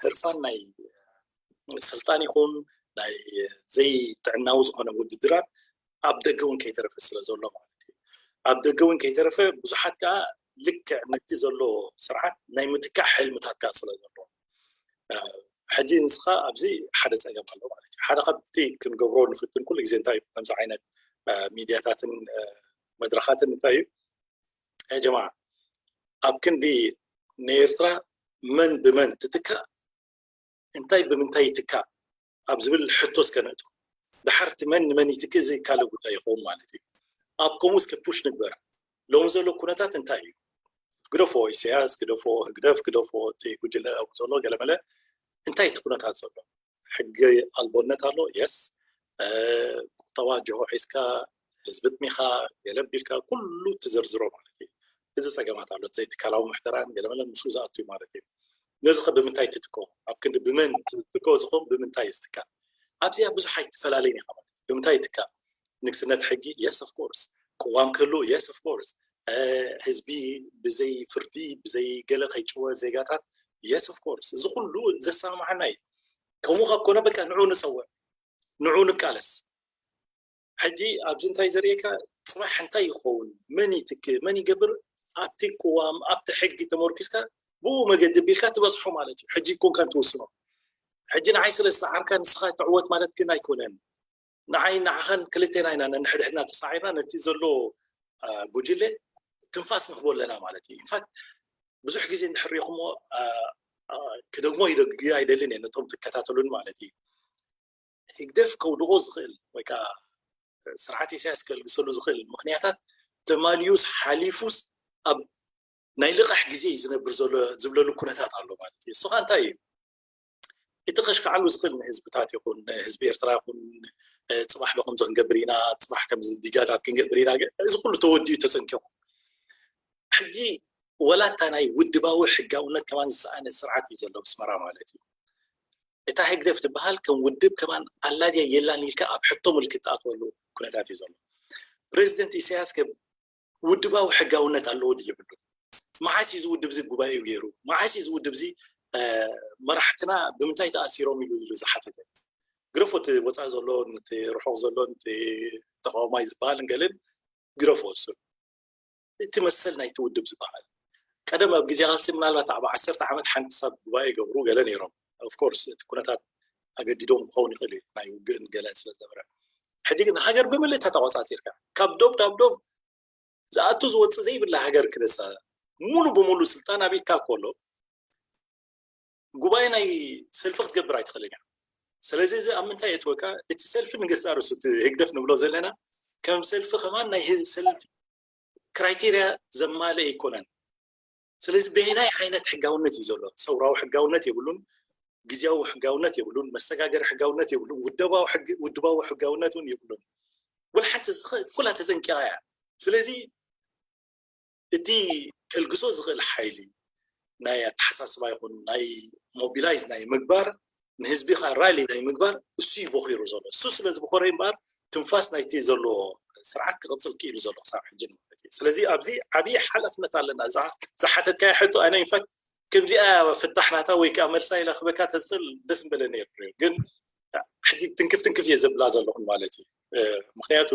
ህርፋን ናይ ስልጣን ይኹን ናይ ዘይጥዕናዊ ዝኾነ ውድድራት ኣብ ደገ እውን ከይተረፈ ስለ ዘሎ ማለት እዩ። ኣብ ደገ እውን ከይተረፈ ብዙሓት ከዓ ልክዕ ነቲ ዘሎ ስርዓት ናይ ምትካእ ሕልምታት ከዓ ስለ ዘሎ ሕጂ ንስኻ ኣብዚ ሓደ ፀገም ኣሎ ማለት እዩ። ሓደ ካብቲ ክንገብሮ ንፍትን ኩሉ ግዜ እንታይ ከምዚ ዓይነት ሚድያታትን መድረኻትን እንታይ እዩ ጀማ ኣብ ክንዲ ንኤርትራ መን ብመን ትትካእ እንታይ ብምንታይ ይትካእ ኣብ ዝብል ሕቶ እስከ ነእቱ። ድሓር እቲ መን ንመን ይትክእ እዚ ካልእ ጉዳይ ይኸውን ማለት እዩ። ኣብ ከምኡ እስከ ፑሽ ንግበር። ሎሚ ዘሎ ኩነታት እንታይ እዩ? ግደፎ ኢሳያስ፣ ግደፎ ህግደፍ፣ ግደፎ እቲ ጉጅለ ዘሎ ገለመለ እንታይ እቲ ኩነታት ዘሎ? ሕጊ ኣልቦነት ኣሎ። የስ ቁጠባ ጅሆ ሒዝካ ህዝቢ ጥሚኻ ገለ ቢልካ ኩሉ ትዝርዝሮ ማለት እዩ። እዚ ፀገማት ኣሎ ዘይትካላዊ ምሕደራን ገለመለን ምስኡ ዝኣቱ እዩ ማለት እዩ። ነዚ ከ ብምንታይ ትትኮ ኣብ ክንዲ ብመን ትትኮ ዝኸውን ብምንታይ ዝትካ ኣብዚኣ ብዙሕ ኣይትፈላለይን ኢኻ ማለት እዩ። ብምንታይ ይትካ ንግስነት ሕጊ yes of course ቅዋም ክህሉ yes of course ህዝቢ ብዘይ ፍርዲ ብዘይ ገለ ከይጭወ ዜጋታት yes of course እዚ ኩሉ ዘሰማማዓና እዩ። ከምኡ ካብ ኮነ በቃ ንዑ ንፀውዕ ንዑ ንቃለስ። ሕጂ ኣብዚ እንታይ ዘርእየካ ፅባሕ እንታይ ይኸውን መን ይትክእ መን ይገብር ኣብቲ ቅዋም ኣብቲ ሕጊ ተመርኪስካ ብኡ መገዲ ቢልካ ትበፅሖ ማለት እዩ። ሕጂ ኮንካ ትውስኖ ሕጂ ንዓይ ስለ ዝሰዓርካ ንስኻ ትዕወት ማለት ግን ኣይኮነን። ንዓይ ንዓኻን ክልቴና ኢና ነንሕድሕድና ተሳዒርና ነቲ ዘሎ ጉጅለ ትንፋስ ንኽቦ ኣለና ማለት እዩ። ኢንፋክት ብዙሕ ግዜ እንድሕር ሪኢኹሞ ክደግሞ ይደግ ኣይደልን እየ ነቶም ትከታተሉን ማለት እዩ። ህግደፍ ከውድቆ ዝኽእል ወይ ከዓ ስርዓት ኢሳያስ ከልግሰሉ ዝኽእል ምክንያታት ተማልዩስ ሓሊፉስ ኣብ ናይ ልቓሕ ግዜ እዩ ዝነብር ዘሎ ዝብለሉ ኩነታት ኣሎ ማለት እዩ። እሱ ከዓ እንታይ እዩ? እቲ ከሽክዓሉ ዝኽእል ንህዝብታት ይኹን ንህዝቢ ኤርትራ ይኹን ጽባሕ ዶ ከምዚ ክንገብር ኢና፣ ጽባሕ ከምዚ ዲጋታት ክንገብር ኢና፣ እዚ ኩሉ ተወዲኡ ተጸንኪኹ ሕጂ ወላ እታ ናይ ውድባዊ ሕጋውነት ከማን ዝሰኣነ ስርዓት እዩ ዘሎ ብስመራ ማለት እዩ። እታ ህግደፍ ትበሃል ከም ውድብ ከማን ኣላድያ የላን ኢልካ ኣብ ሕቶ ምልክት ትኣትወሉ ኩነታት እዩ ዘሎ። ፕሬዚደንት ኢሳያስ ከ ውድባዊ ሕጋውነት ኣለዎ ድዩ የብሉ? መዓስ እዩ እዚ ውድብ እዚ ጉባኤኡ ገይሩ? መዓስ እዩ እዚ ውድብ እዚ መራሕትና ብምንታይ ተኣሲሮም ኢሉ ኢሉ ዝሓተተ? ግረፎ እቲ ወፃኢ ዘሎ እቲ ርሑቕ ዘሎ እቲ ተቃዋማይ ዝበሃል ገለን ግረፎ እሱ እቲ መሰል ናይቲ ውድብ ዝበሃል ቀደም ኣብ ግዜ ቃልሲ ምናልባት ኣብ ዓሰርተ ዓመት ሓንቲ ሰብ ጉባኤ ይገብሩ ገለ ነይሮም። ኦፍኮርስ እቲ ኩነታት ኣገዲዶም ክኸውን ይኽእል እዩ ናይ ውግእን ገለን ስለ ዝነበረ። ሕጂ ግን ሃገር ብምልእታ ተቆፃፂርካ ካብ ዶብ ናብ ዶብ ዝኣቱ ዝወፅእ ዘይብላ ሃገር ክነሳ ሙሉ ብሙሉ ስልጣን ኣብ ኢድካ ከሎ ጉባኤ ናይ ሰልፊ ክትገብር ኣይትኽእልን እያ። ስለዚ እዚ ኣብ ምንታይ የእትወካ? እቲ ሰልፊ ንገዛእ ርእሱ እቲ ህግደፍ ንብሎ ዘለና ከም ሰልፊ ከማን ናይ ሰልፊ ክራይቴርያ ዘማልእ ኣይኮነን። ስለዚ በየናይ ዓይነት ሕጋውነት እዩ ዘሎ? ሰውራዊ ሕጋውነት የብሉን፣ ግዜያዊ ሕጋውነት የብሉን፣ መሰጋገሪ ሕጋውነት የብሉን፣ ውደባዊ ሕጋውነት እውን የብሉን። ወላ ሓንቲ ኩላ ተዘንቂቓ እያ። ስለዚ እቲ ከልግሶ ዝኽእል ሓይሊ ናይ ኣተሓሳስባ ይኹን ናይ ሞቢላይዝ ናይ ምግባር ንህዝቢ ከዓ ራሊ ናይ ምግባር እሱ እዩ ቦኺሩ ዘሎ። እሱ ስለ ዝበኾረ እምበኣር ትንፋስ ናይቲ ዘሎ ስርዓት ክቕፅል ክኢሉ ዘሎ ክሳብ ሕጂ ማለት እዩ። ስለዚ ኣብዚ ዓብዪ ሓላፍነት ኣለና። እዛ ዝሓተትካያ ሕቶ ኣነ ኢንፋክት ከምዚኣ ፍታሕ ናታ ወይ ከዓ መልሳ ኢላ ክበካ ተዝኽእል ደስ ምበለ ነይሩ። ግን ሕጂ ትንክፍ ትንክፍ እየ ዘብላ ዘለኹን ማለት እዩ። ምክንያቱ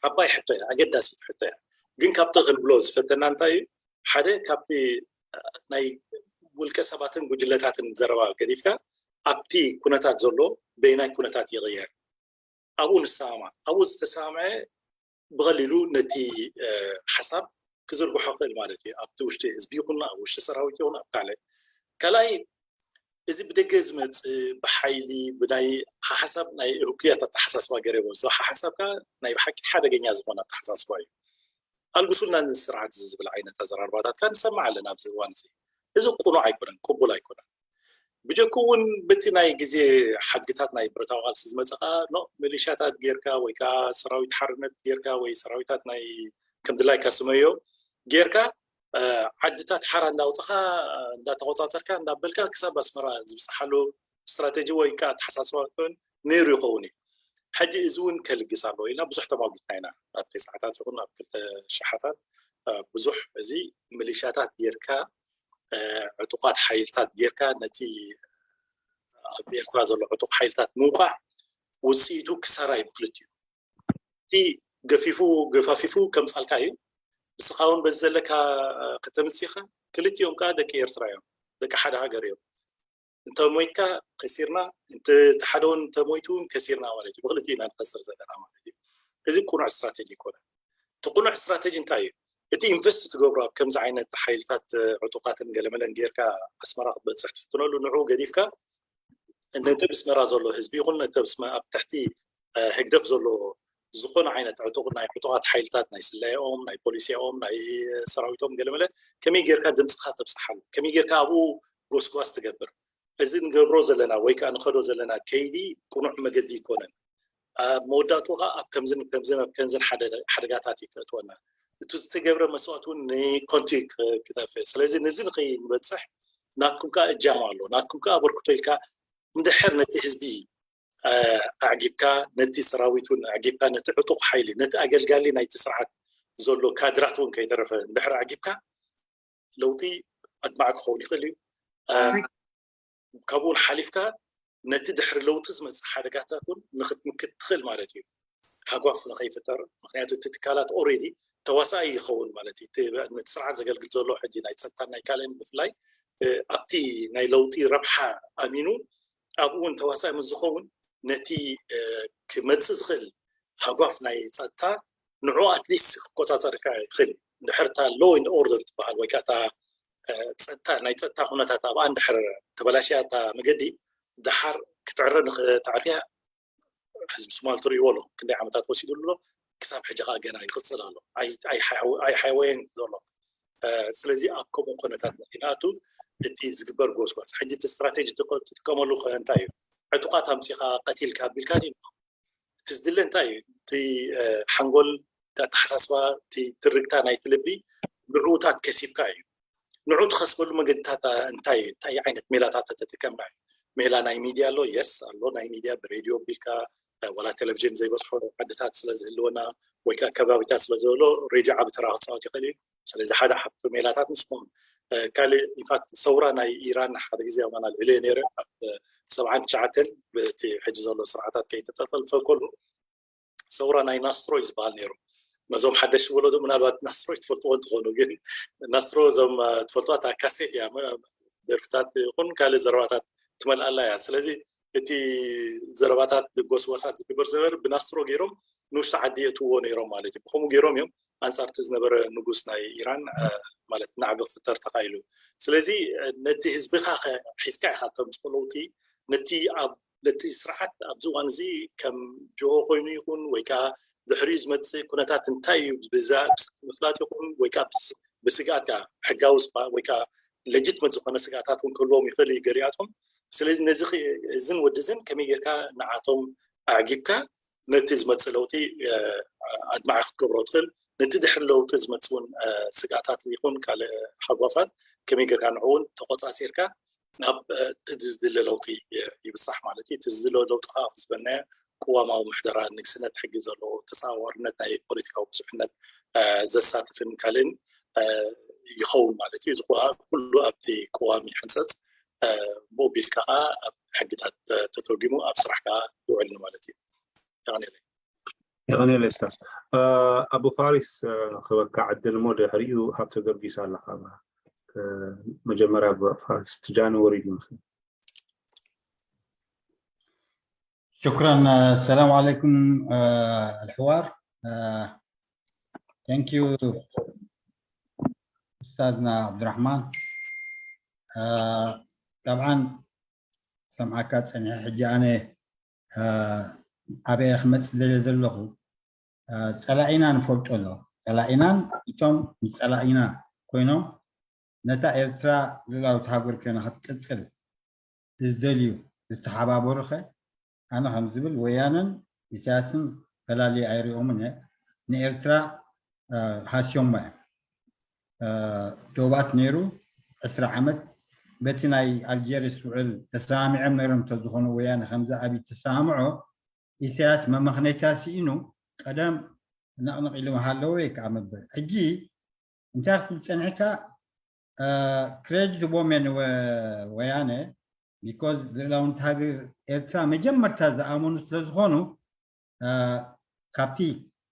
ዓባይ ሕቶ እያ፣ ኣገዳሲት ሕቶ እያ። ግን ካብቲ ክንብሎ ዝፈተና እንታይ እዩ? ሓደ ካብቲ ናይ ውልቀ ሰባትን ጉጅለታትን ዘረባ ገዲፍካ ኣብቲ ኩነታት ዘሎ በየናይ ኩነታት ይቕየር ኣብኡ ንሰማማዕ። ኣብኡ ዝተሰማምዐ ብቐሊሉ ነቲ ሓሳብ ክዝርግሖ ክእል ማለት እዩ። ኣብቲ ውሽጢ ህዝቢ ይኹን ኣብ ውሽጢ ሰራዊት ይኹን ኣብ ካልእ ካልኣይ እዚ ብደገ ዝመፅእ ብሓይሊ ብናይ ሓሓሳብ ናይ ህኩያት ኣተሓሳስባ ገሬቦ እዚ ሓሓሳብ ከዓ ናይ ብሓቂ ሓደገኛ ዝኾነ ኣተሓሳስባ እዩ። ኣልግሱልና እዚ ስርዓት እዚ ዝብል ዓይነት ኣዘራርባታት ከዓ ንሰማዕ ኣለና ኣብዚ እዋን እዚ። እዚ ቁኑዕ ኣይኮነን፣ ቅቡል ኣይኮነን። ብጀኩ እውን በቲ ናይ ግዜ ሓድግታት ናይ ብረታዊ ቃልሲ ዝመፀ ከዓ ኖ ሚሊሻታት ጌርካ ወይ ከዓ ሰራዊት ሓርነት ጌርካ ወይ ሰራዊታት ናይ ከምድላይካ ስመዮ ጌርካ ዓድታት ሓራ እንዳውፅኻ እንዳተቆፃፀርካ እንዳበልካ ክሳብ ኣስመራ ዝብፅሓሉ ስትራቴጂ ወይ ከዓ ኣተሓሳስባ ክን ነይሩ ይኸውን እዩ። ሕጂ እዚ እውን ከልግስ ኣለዎ ኢልና ብዙሕ ተማጉትና ኢና ኣብ ተስዓታት ይኹን ኣብ ክልተ ሸሓታት ብዙሕ እዚ ሚሊሻታት ጌርካ ዕጡቃት ሓይልታት ጌርካ ነቲ ኣብ ኤርትራ ዘሎ ዕጡቅ ሓይልታት ምውቃዕ ውፅኢቱ ክሳራ እዩ ብክልቲኡ እቲ ገፊፉ ገፋፊፉ ከምፃልካ እዩ። ንስኻ እውን በዚ ዘለካ ከተምፅእ ኢኻ። ክልቲኦም ከዓ ደቂ ኤርትራ እዮም፣ ደቂ ሓደ ሃገር እዮም። እንተሞይትካ ከሲርና፣ እቲ ሓደ እውን እንተሞይቱ እውን ከሲርና ማለት እዩ። ብክልቲኡ ኢና ንኸስር ዘለና ማለት እዩ። እዚ ቁኑዕ ስትራቴጂ ይኮነ። እቲ ቁኑዕ ስትራቴጂ እንታይ እዩ? እቲ ኢንቨስት ትገብሮ ኣብ ከምዚ ዓይነት ሓይልታት ዕጡቃትን ገለመለን ጌርካ ኣስመራ ክትበፅሕ ትፍትነሉ ንዑ ገዲፍካ ነቲ ብስመራ ዘሎ ህዝቢ ይኹን ነቲ ኣብ ትሕቲ ህግደፍ ዘሎ ዝኾነ ዓይነት ዕጡቕ ናይ ዕጡቓት ሓይልታት ናይ ስለያኦም ናይ ፖሊሲያኦም ናይ ሰራዊቶም ገለመለ ከመይ ጌርካ ድምፅኻ ተብፅሓሉ ከመይ ጌርካ ኣብኡ ጎስጓስ ትገብር እዚ ንገብሮ ዘለና ወይ ከዓ ንኸዶ ዘለና ከይዲ ቁኑዕ መገዲ ይኮነን ኣብ መወዳእቱ ከዓ ኣብ ከምዝን ከምዝን ኣብ ከምዝን ሓደጋታት እዩ ክእትወና እቲ ዝተገብረ መስዋእት እውን ንኮንቱ ክጠፍእ ስለዚ ነዚ ንኸይንበፅሕ ናትኩም ከዓ እጃም ኣሎ ናትኩም ከዓ ኣበርክቶ ኢልካ እንድሕር ነቲ ህዝቢ ኣዕጊብካ ነቲ ሰራዊት እውን ኣዕጊብካ ነቲ ዕጡቕ ሓይሊ ነቲ ኣገልጋሊ ናይቲ ስርዓት ዘሎ ካድራት እውን ከይተረፈ እንድሕር ኣዕጊብካ ለውጢ ኣድማዕ ክኸውን ይኽእል እዩ ካብኡውን ሓሊፍካ ነቲ ድሕሪ ለውጢ ዝመፅእ ሓደጋታት እውን ንክትምክት ትኽእል ማለት እዩ ሃጓፍ ንከይፍጠር ምክንያቱ እቲ ትካላት ኦሬዲ ተዋሳኢ ይኸውን ማለት እዩ ነቲ ስርዓት ዘገልግል ዘሎ ሕጂ ናይ ፀጥታን ናይ ካልእን ብፍላይ ኣብቲ ናይ ለውጢ ረብሓ ኣሚኑ ኣብኡ እውን ተዋሳኢ ምስ ዝኸውን ነቲ ክመፅእ ዝኽእል ሃጓፍ ናይ ፀጥታ ንዑ ኣትሊስት ክቆፃፀር ይኽእል እንድሕር እታ ሎ ኦርደር ትበሃል ወይ ከዓ ጸጥታ ናይ ጸጥታ ኩነታት ኣብኣ እንድሕር ተበላሽያ እታ መገዲ፣ ደሓር ክትዕረ ንክተዕርያ ህዝቢ ሶማል ትርእይዎ ኣሎ። ክንደይ ዓመታት ወሲዱ ኣሎ፣ ክሳብ ሕጂ ከዓ ገና ይቕፅል ኣሎ። ኣይሓወየን ዘሎ። ስለዚ ኣብ ከምኡ ኩነታት ንክንኣቱ እቲ ዝግበር ጎስጓስ ሕጂ እቲ ስትራቴጂ ትጥቀመሉ እንታይ እዩ? ዕጡቓት ኣምፂኻ ቀቲልካ ኣቢልካ ድዩ? እቲ ዝድለ እንታይ እዩ? እቲ ሓንጎል፣ እቲ ኣተሓሳስባ፣ እቲ ትርግታ ናይቲ ልቢ ንዕኡታት ከሲብካ እዩ። ንዑ ትኸስበሉ መገድታት እንታይ እዩ? እንታይ ዓይነት ሜላታት ተጠቀምና እዩ? ሜላ ናይ ሚድያ ኣሎ፣ የስ ኣሎ፣ ናይ ሚድያ ብሬድዮ ቢልካ፣ ዋላ ቴሌቪዥን ዘይበዝሖ ዓድታት ስለ ዝህልወና፣ ወይ ከዓ ከባቢታት ስለ ዘሎ ሬድዮ ዓቢ ተራ ክፃወት ይኽእል እዩ። ስለዚ ሓደ ሓብቲ ሜላታት ንስኹም ካልእ ኢንፋክት ሰውራ ናይ ኢራን ሓደ ግዜ ኣማና ልዕልየ ነይረ ኣብ ሰብዓን ትሽዓተን ብቲ ሕጂ ዘሎ ስርዓታት ከይተጠልፈልፈ ከሎ ሰውራ ናይ ናስትሮ እዩ ዝበሃል ነይሩ። ነዞም ሓደሽቲ ወለዶ ምናልባት ናስትሮ ትፈልጥዎ እንትኾኑ፣ ግን ናስትሮ እዞም ትፈልጥዋ እታ ካሴት እያ፣ ደርፍታት ይኹን ካልእ ዘረባታት ትመልኣላ እያ። ስለዚ እቲ ዘረባታት ጎስጓሳት ዝግበር ዝነበር ብናስትሮ ገይሮም ንውሽጢ ዓዲ የእትውዎ ነይሮም ማለት እዩ። ብከምኡ ገይሮም እዮም ኣንጻር እቲ ዝነበረ ንጉስ ናይ ኢራን ማለት ናዕቢ ክፍጠር ተኻኢሉ። ስለዚ ነቲ ህዝብኻ ሒዝካ ኢኻ ተምፅኦ ለውጢ፣ ነቲ ኣብ ነቲ ስርዓት ኣብዚ እዋን እዚ ከም ጅሆ ኮይኑ ይኹን ወይ ከዓ ድሕሪኡ ዝመፅእ ኩነታት እንታይ እዩ ብዛ ምፍላጥ ይኹን ወይ ከዓ ብስግኣት ሕጋዊ ወይ ከዓ ለጅትመት ዝኾነ ስግኣታት እውን ክህልዎም ይኽእል እዩ ገሊኣቶም። ስለዚ ነዚ እዝን ወዲ እዝን ከመይ ጌርካ ንዓቶም ኣዕጊብካ ነቲ ዝመፅእ ለውጢ ኣድማዒ ክትገብሮ ትኽእል፣ ነቲ ድሕሪ ለውጢ ዝመፅእ እውን ስግኣታት ይኹን ካልእ ሃጓፋት ከመይ ጌርካ ንዕኡ እውን ተቆፃፂርካ ናብ እቲ ዝድለ ለውጢ ይብፃሕ ማለት እዩ። እቲ ዝድለ ለውጢ ከዓ ዝበናዮ ቅዋማዊ ምሕደራ፣ ንግስነት ሕጊ ዘለዎ፣ ተፃዋርነት ናይ ፖለቲካዊ ብዙሕነት ዘሳትፍን ካልእን ይኸውን ማለት እዩ። እዚ ኩሉ ኣብቲ ቅዋም ይሕንፀፅ፣ ብኡ ቢልካ ከዓ ኣብ ሕግታት ተተርጉሙ ኣብ ስራሕ ከዓ ይውዕል ማለት እዩ። የቐኔለይ። የቐኔለይ ስታስ ኣቡ ፋሪስ ክበካ ዕድል እሞ ድሕሪኡ ሃብተ ገርጊስ ኣለካ። መጀመርያ ፋሪስ ትጃኒ ወሪድ ይመስል። شكرا. السلام عليكم الحوار. Thank you أستاذنا عبد الرحمن. طبعا سمعك ጸኒሐ ሕጂ ኣነ ኣበየ ክመፅእ ደልየ ዘለኹ ፀላኢና ንፈልጦ ኣሎ። ፀላኢናን እቶም ንፀላኢና ኮይኖም ነታ ኤርትራ ልእላዊት ሃገር ኮይና ክትቅፅል ዝደልዩ ዝተሓባበሩ ኸ ኣነ ከም ዝብል ወያነን ኢሳያስን ፈላልየ ኣይሪኦምን እየ። ንኤርትራ ሃስዮማ እዮም። ዶባት ነይሩ ዕስራ ዓመት በቲ ናይ ኣልጀርስ ውዕል ተሰማሚዖም ነይሮም እንተዝኾኑ ወያነ ከምዚ ኣብይ ተሰማምዖ ኢሳያስ መመኽነይታ ስኢኑ ቀደም ነቕነቕ ኢሉ ሃለወ ወይ ከዓ መበል ሕጂ እንታይ ክብል ፀኒሕካ ክሬዲት ቦም እየ ንወያነ because ልእላውነት ሃገር ኤርትራ መጀመርታ ዝኣመኑ ስለዝኾኑ ካብቲ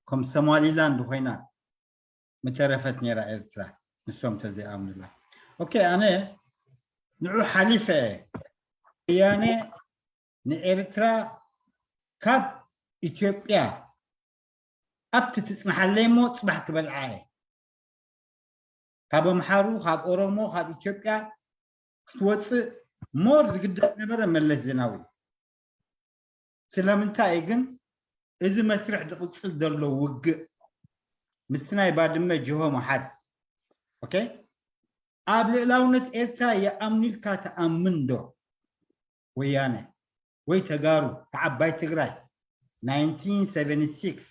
ከም ሶማሊላንድ ኮይና ምተረፈት ነይራ ኤርትራ ንሶም ተዘይኣምኑላ። ኦኬ ኣነ ንዑ ሓሊፈ እየ። ወያነ ንኤርትራ ካብ ኢትዮጵያ ኣብቲ ትፅንሓለይ እሞ ፅባሕ ክበልዓ እየ። ካብ ኣምሓሩ ካብ ኦሮሞ ካብ ኢትዮጵያ ክትወፅእ ሞር ዝግደስ ነበረ መለስ ዜናዊ። ስለምንታይ እዩ ግን እዚ መስርሕ ዝቕፅል ዘሎ ውግእ ምስቲ ናይ ባድመ ጅሆ ምሓዝ? ኦኬ ኣብ ልእላውነት ኤርትራ ይኣምኑ ኢልካ ትኣምን ዶ? ወያነ ወይ ተጋሩ ተዓባይ ትግራይ ናይንቲን ሰቨንቲ ሲክስ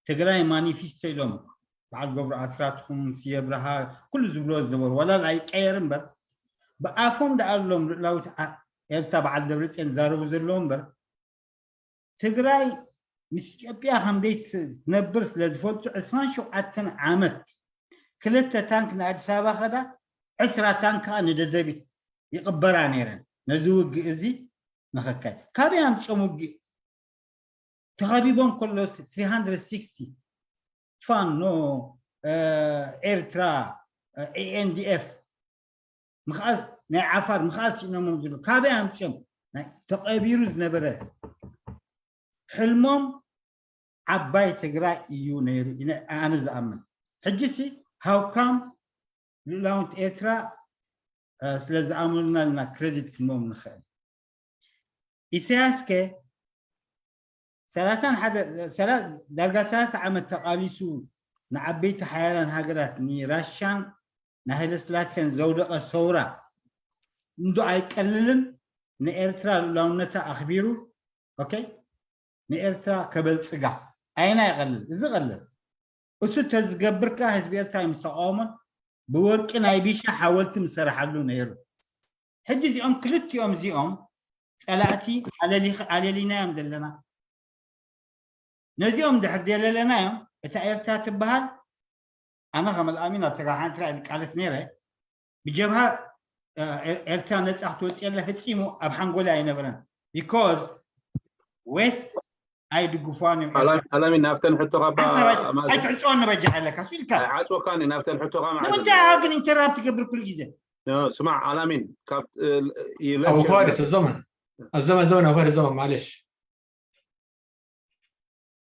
ትግራይ ማኒፊስቶ ኢሎም በዓል ገብሩ ኣስራት ኹም ስየ ብርሃ ኩሉ ዝብሎ ዝነበሩ ዋላ ኣይቀየር እምበር ብኣፎም ደኣ ኣሎም ልእላዊት ኤርትራ በዓል ደብረፅዮን ዛረቡ ዘለዎ እምበር ትግራይ ምስ ኢትዮጵያ ከም ዘይትነብር ስለ ዝፈልጡ ዕስራን ሸውዓተን ዓመት ክልተ ታንክ ንኣዲስ ኣበባ ከዳ ዕስራ ታንክ ከዓ ንደደቢት ይቕበራ ነይረን ነዚ ውግእ እዚ ንኸካይ ካበይ ኣምፅኦም ውግእ ተኸቢቦም ከሎ ፋኖ ኤርትራ ኤንዲኤፍ ምኽኣል ናይ ዓፋር ምኽኣል ስኢኖሞም ዝብሉ ካበይ ኣምፅኦም ተቐቢሩ ዝነበረ ሕልሞም ዓባይ ትግራይ እዩ ነይሩ ኣነ ዝኣምን ሕጂ ሲ ሃውካም ልኡላውነት ኤርትራ ስለ ዝኣመኑና ና ክረዲት ክንቦም ንኽእል። ኢሳያስ ከ ዳርጋ ሰላሳ ዓመት ተቓሊሱ ንዓበይቲ ሓያላን ሃገራት ንራሻን ንሃይለስላሴን ዘውደቐ ሰውራ እንዶ ኣይቀልልን። ንኤርትራ ልኡላውነታ ኣኽቢሩ ኦኬ ንኤርትራ ከበልጽጋ ኣይና ይቐልል እዚ ቐልል እሱ ተዝገብር ከኣ ህዝቢ ኤርትራ ምስ ተቃወሞ ብወርቂ ናይ ቢሻ ሓወልቲ ምሰራሓሉ ነይሩ። ሕጂ እዚኦም ክልቲኦም እዚኦም ጸላእቲ ኣለሊናዮም ዘለና። ነዚኦም ድሕር ደለለናዮም እታ ኤርትራ ትበሃል ኣነ ከም ኣልኣሚን ኣብ ትግራይ ሓንቲ ራእይ ዝቃለስ ነይረ ብጀብሃ ኤርትራ ነጻ ክትወጽእ የለ ፈጺሙ ኣብ ሓንጎል ኣይነበረን because west ኣይድግፏን እዮም ኣላሚን ናብተን ሕቶኻ ኣይትዕፅወኒ በጃ ኣለካ ሱ ኢልካ ዓፅወካኒ ናብተን ሕቶኻ ንምንታይ ግን ኢንተራፕት ትገብር ኩሉ ግዜ ስማዕ ኣላሚን ካብ أبو فارس الزمن الزمن زمن أبو فارس الزمن معلش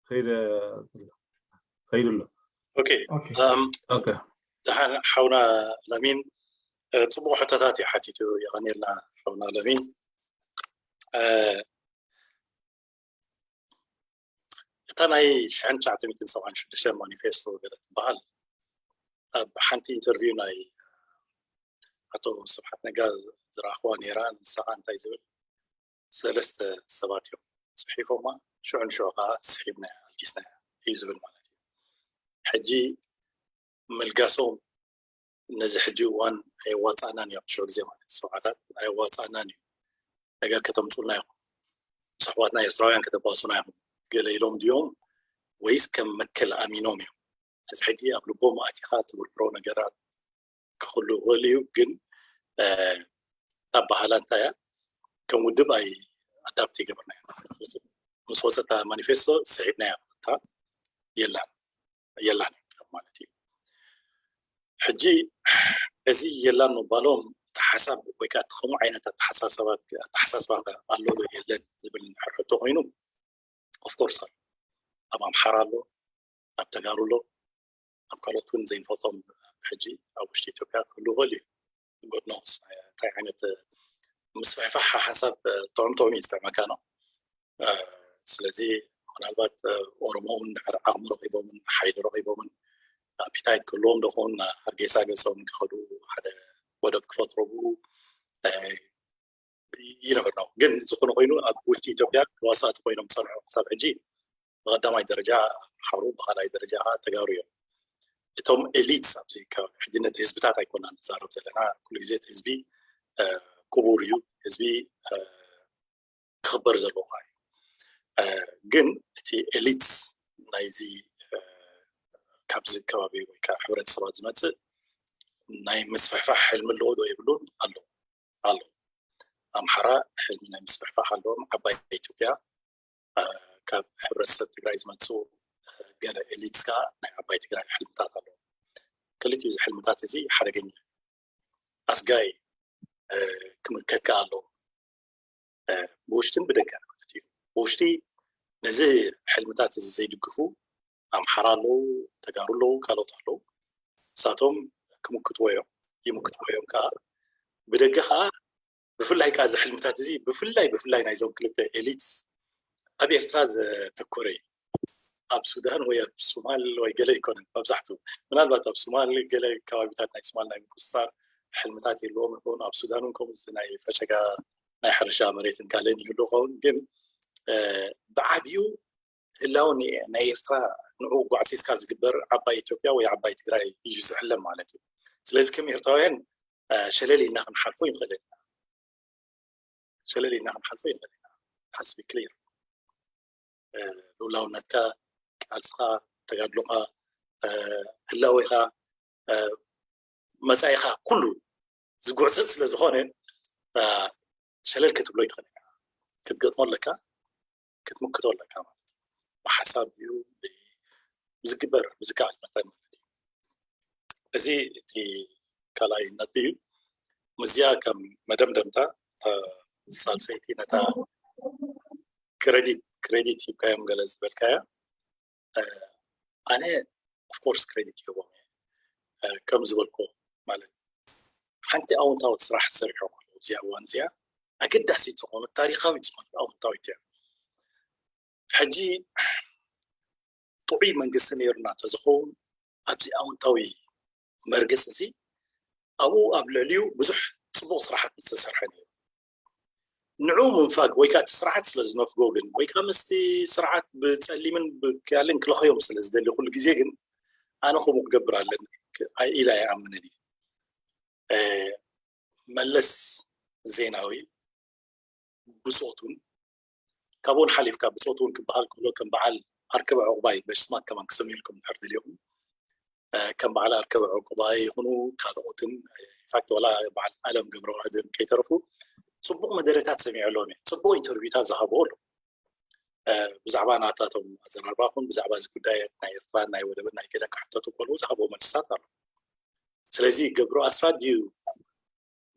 خير خير له okay okay okay ደሓን ሓውና ለሚን ፅቡቅ ሕቶታት እዩ ሓቲቱ የቀኒልና ሓውና ለሚን እታ ናይ ሽሕን ትሽዓተ ሚእትን ሰብዓን ሽዱሽተ ማኒፌስቶ ገለ ትበሃል ኣብ ሓንቲ ኢንተርቪው ናይ ኣቶ ስብሓት ነጋ ዝረኣኽዋ ነይራ ንሳኻ እንታይ ዝብል ሰለስተ ሰባት እዮም ፅሒፎማ ሽዑ ንሽዑ ከዓ ስሒብና ኣልጊስና እዩ ዝብል ማለት እዩ ሕጂ ምልጋሶም ነዚ ሕጂ እዋን ኣየዋፃእናን እዩ ኣብሽዑ ግዜ ማለት ሰብዓታት ኣየዋፃእናን እዩ ነገር ከተምፁልና ኢኹም ስሕባትና ኤርትራውያን ከተባሱና ኢኹም ገለ ኢሎም ድዮም ወይስ ከም መትከል ኣሚኖም እዮም እዚ ሕጂ ኣብ ልቦም ኣቲኻ ትብርብሮ ነገራት ክኽሉ ይኽእል እዩ ግን እታ ባህላ እንታይ እያ ከም ውድብ ኣይ ኣዳፕት ይገብርና ምስ ወፀታ ማኒፌስቶ ስሒብናያ የላን የላን ማለት እዩ ሕጂ እዚ የላን ምባሎም እቲ ሓሳብ ወይ ከዓ ከምኡ ዓይነት ኣተሓሳሰባ ኣሎ ዶ የለን ዝብል ሕርሕቶ ኮይኑ ኦፍኮርስ ኣሎ ኣብ ኣምሓራ ኣሎ ኣብ ተጋሩ ኣሎ ኣብ ካልኦት እውን ዘይንፈልጦም ሕጂ ኣብ ውሽጢ ኢትዮጵያ ክህሉ ይኽእል እዩ ጎድኖስ እንታይ ዓይነት ምስፍሕፋሕ ሓሳብ ጥዑም ጥዑም እዩ ዝጥዕመካ ነው ስለዚ ምናልባት ኦሮሞ እውን ድሕር ዓቕሚ ረኺቦምን ሓይሊ ረኺቦምን ኣፒታይት ክህልዎም ደኹን ሃርጌሳ ገጾም ክኸዱ ሓደ ወደብ ክፈጥሩ you never know ግን ዝኾነ ኮይኑ ኣብ ውሽጢ ኢትዮጵያ ተዋሳእቲ ኮይኖም ዝፀንሑ ክሳብ ሕጂ ብቀዳማይ ደረጃ ኣምሓሩ ብካልኣይ ደረጃ ከዓ ተጋሩ እዮም እቶም ኤሊትስ ኣብዚ ከባቢ ሕጂ ነቲ ህዝብታት ኣይኮና ንዛረብ ዘለና ኩሉ ግዜ እቲ ህዝቢ ክቡር እዩ ህዝቢ ክኽበር ዘለዎ ከዓ እዩ ግን እቲ ኤሊትስ ናይዚ ካብዚ ከባቢ ወይ ከዓ ሕብረተሰባት ዝመፅእ ናይ ምስፍሕፋሕ ሕልሚ ኣለዎ ዶ የብሉን ኣሎ ኣሎ ኣምሓራ ሕልሚ ናይ ምስፍሕፋሕ ኣለዎም ዓባይ ኢትዮጵያ ካብ ሕብረተሰብ ትግራይ ዝመፁ ገለ ኤሊትስ ከዓ ናይ ዓባይ ትግራይ ሕልምታት ኣለዎም ክልቲኡ እዚ ሕልምታት እዚ ሓደገኛ ኣስጋይ ክምከት ከዓ ኣለዎ ብውሽጥን ብደገ ማለት እዩ ብውሽጢ ነዚ ሕልምታት እዚ ዘይድግፉ ኣምሓራ ኣለዉ ተጋሩ ኣለዉ ካልኦት ኣለዉ ንሳቶም ክምክትዎ እዮም ይምክትዎ እዮም ከዓ ብደገ ከዓ ብፍላይ ከዓ እዚ ሕልምታት እዚ ብፍላይ ብፍላይ ናይዞም ክልተ ኤሊትስ ኣብ ኤርትራ ዘተኮረ እዩ ኣብ ሱዳን ወይ ኣብ ሱማል ወይ ገለ ይኮነን መብዛሕቱ ምናልባት ኣብ ሱማል ገለ ከባቢታት ናይ ሱማል ናይ ምቁስፃር ሕልምታት የለዎም ይኸውን ኣብ ሱዳን እውን ከምኡ ናይ ፈሸጋ ናይ ሕርሻ መሬትን ካልእን ይህሉ ይኸውን ግን ብዓብዩ ህላው ናይ ኤርትራ ንዑ ጓዕሲስካ ዝግበር ዓባይ ኢትዮጵያ ወይ ዓባይ ትግራይ እዩ ዝሕለም ማለት እዩ ስለዚ ከም ኤርትራውያን ሸለል ኢልና ክንሓልፎ ይንኽእል ሸለል ኢልና ክንሓልፎ ይንኽእል has to be clear ልኡላውነትካ ቃልስኻ ተጋድሎኻ ህላዌኻ መፃኢኻ ኩሉ ዝጉዕዝት ስለ ዝኾነ ሸለል ክትብሎ ይትኽእል ክትገጥሞ ኣለካ ክትምክቶ ኣለካ ማለት ብሓሳብ እዩ ብዝግበር ብዝከኣል መጠን ማለት እዩ እዚ እቲ ካልኣይ ነጥቢ እዩ ምስዚኣ ከም መደምደምታ ሳልሰይቲ ነታ ክረዲት ክረዲት ሂብካዮም ገለ ዝበልካያ ኣነ ኦፍኮርስ ክሬዲት ይህቦም እየ ከም ዝበልኩ ማለት ሓንቲ ኣወንታዊት ስራሕ ሰሪሖም ኣለዉ። እዚኣ እዋን እዚኣ ኣገዳሲት ዝኾነት ታሪኻዊት ዝኾነት ኣወንታዊት እያ። ሕጂ ጥዑይ መንግስቲ ነይሩና እንተዝኸውን ኣብዚ ኣወንታዊ መርገፂ እዚ ኣብኡ ኣብ ልዕሊኡ ብዙሕ ፅቡቕ ስራሓት ዝተሰርሐ ነይሩ። ንዑ ምንፋግ ወይ ከዓ እቲ ስርዓት ስለ ዝነፍጎ ግን ወይ ከዓ ምስቲ ስርዓት ብፀሊምን ብካልን ክለኸዮም ስለ ዝደሊ ኩሉ ግዜ ግን ኣነ ከምኡ ክገብር ኣለኒ ኢላ ይኣምንን እዩ። መለስ ዜናዊ ብፆቱን ካብኡን ሓሊፍካ ብፆቱ እውን ክበሃል ከሎ ከም በዓል ኣርከበ ዕቑባይ በሽስማት ከማን ክሰምየልኩም ድሕር ደሊኹም ከም በዓል ኣርከበ ዕቑባይ ይኹኑ ካልኦትን ኢንፋክት ዋላ በዓል ኣለም ገብረዋህድን ከይተረፉ ፅቡቕ መደረታት ሰሚዐ ኣለዎም እየ። ፅቡቕ ኢንተርቪውታት ዝሃብዎ ኣሎ። ብዛዕባ ናታቶም ኣዘራርባ ኹን ብዛዕባ እዚ ጉዳይ ናይ ኤርትራን ናይ ወደብን ናይ ገለን ክሕተቱ ከለዉ ዝሃብዎ መልስታት ኣሎ። ስለዚ ገብሩ ኣስራት ድዩ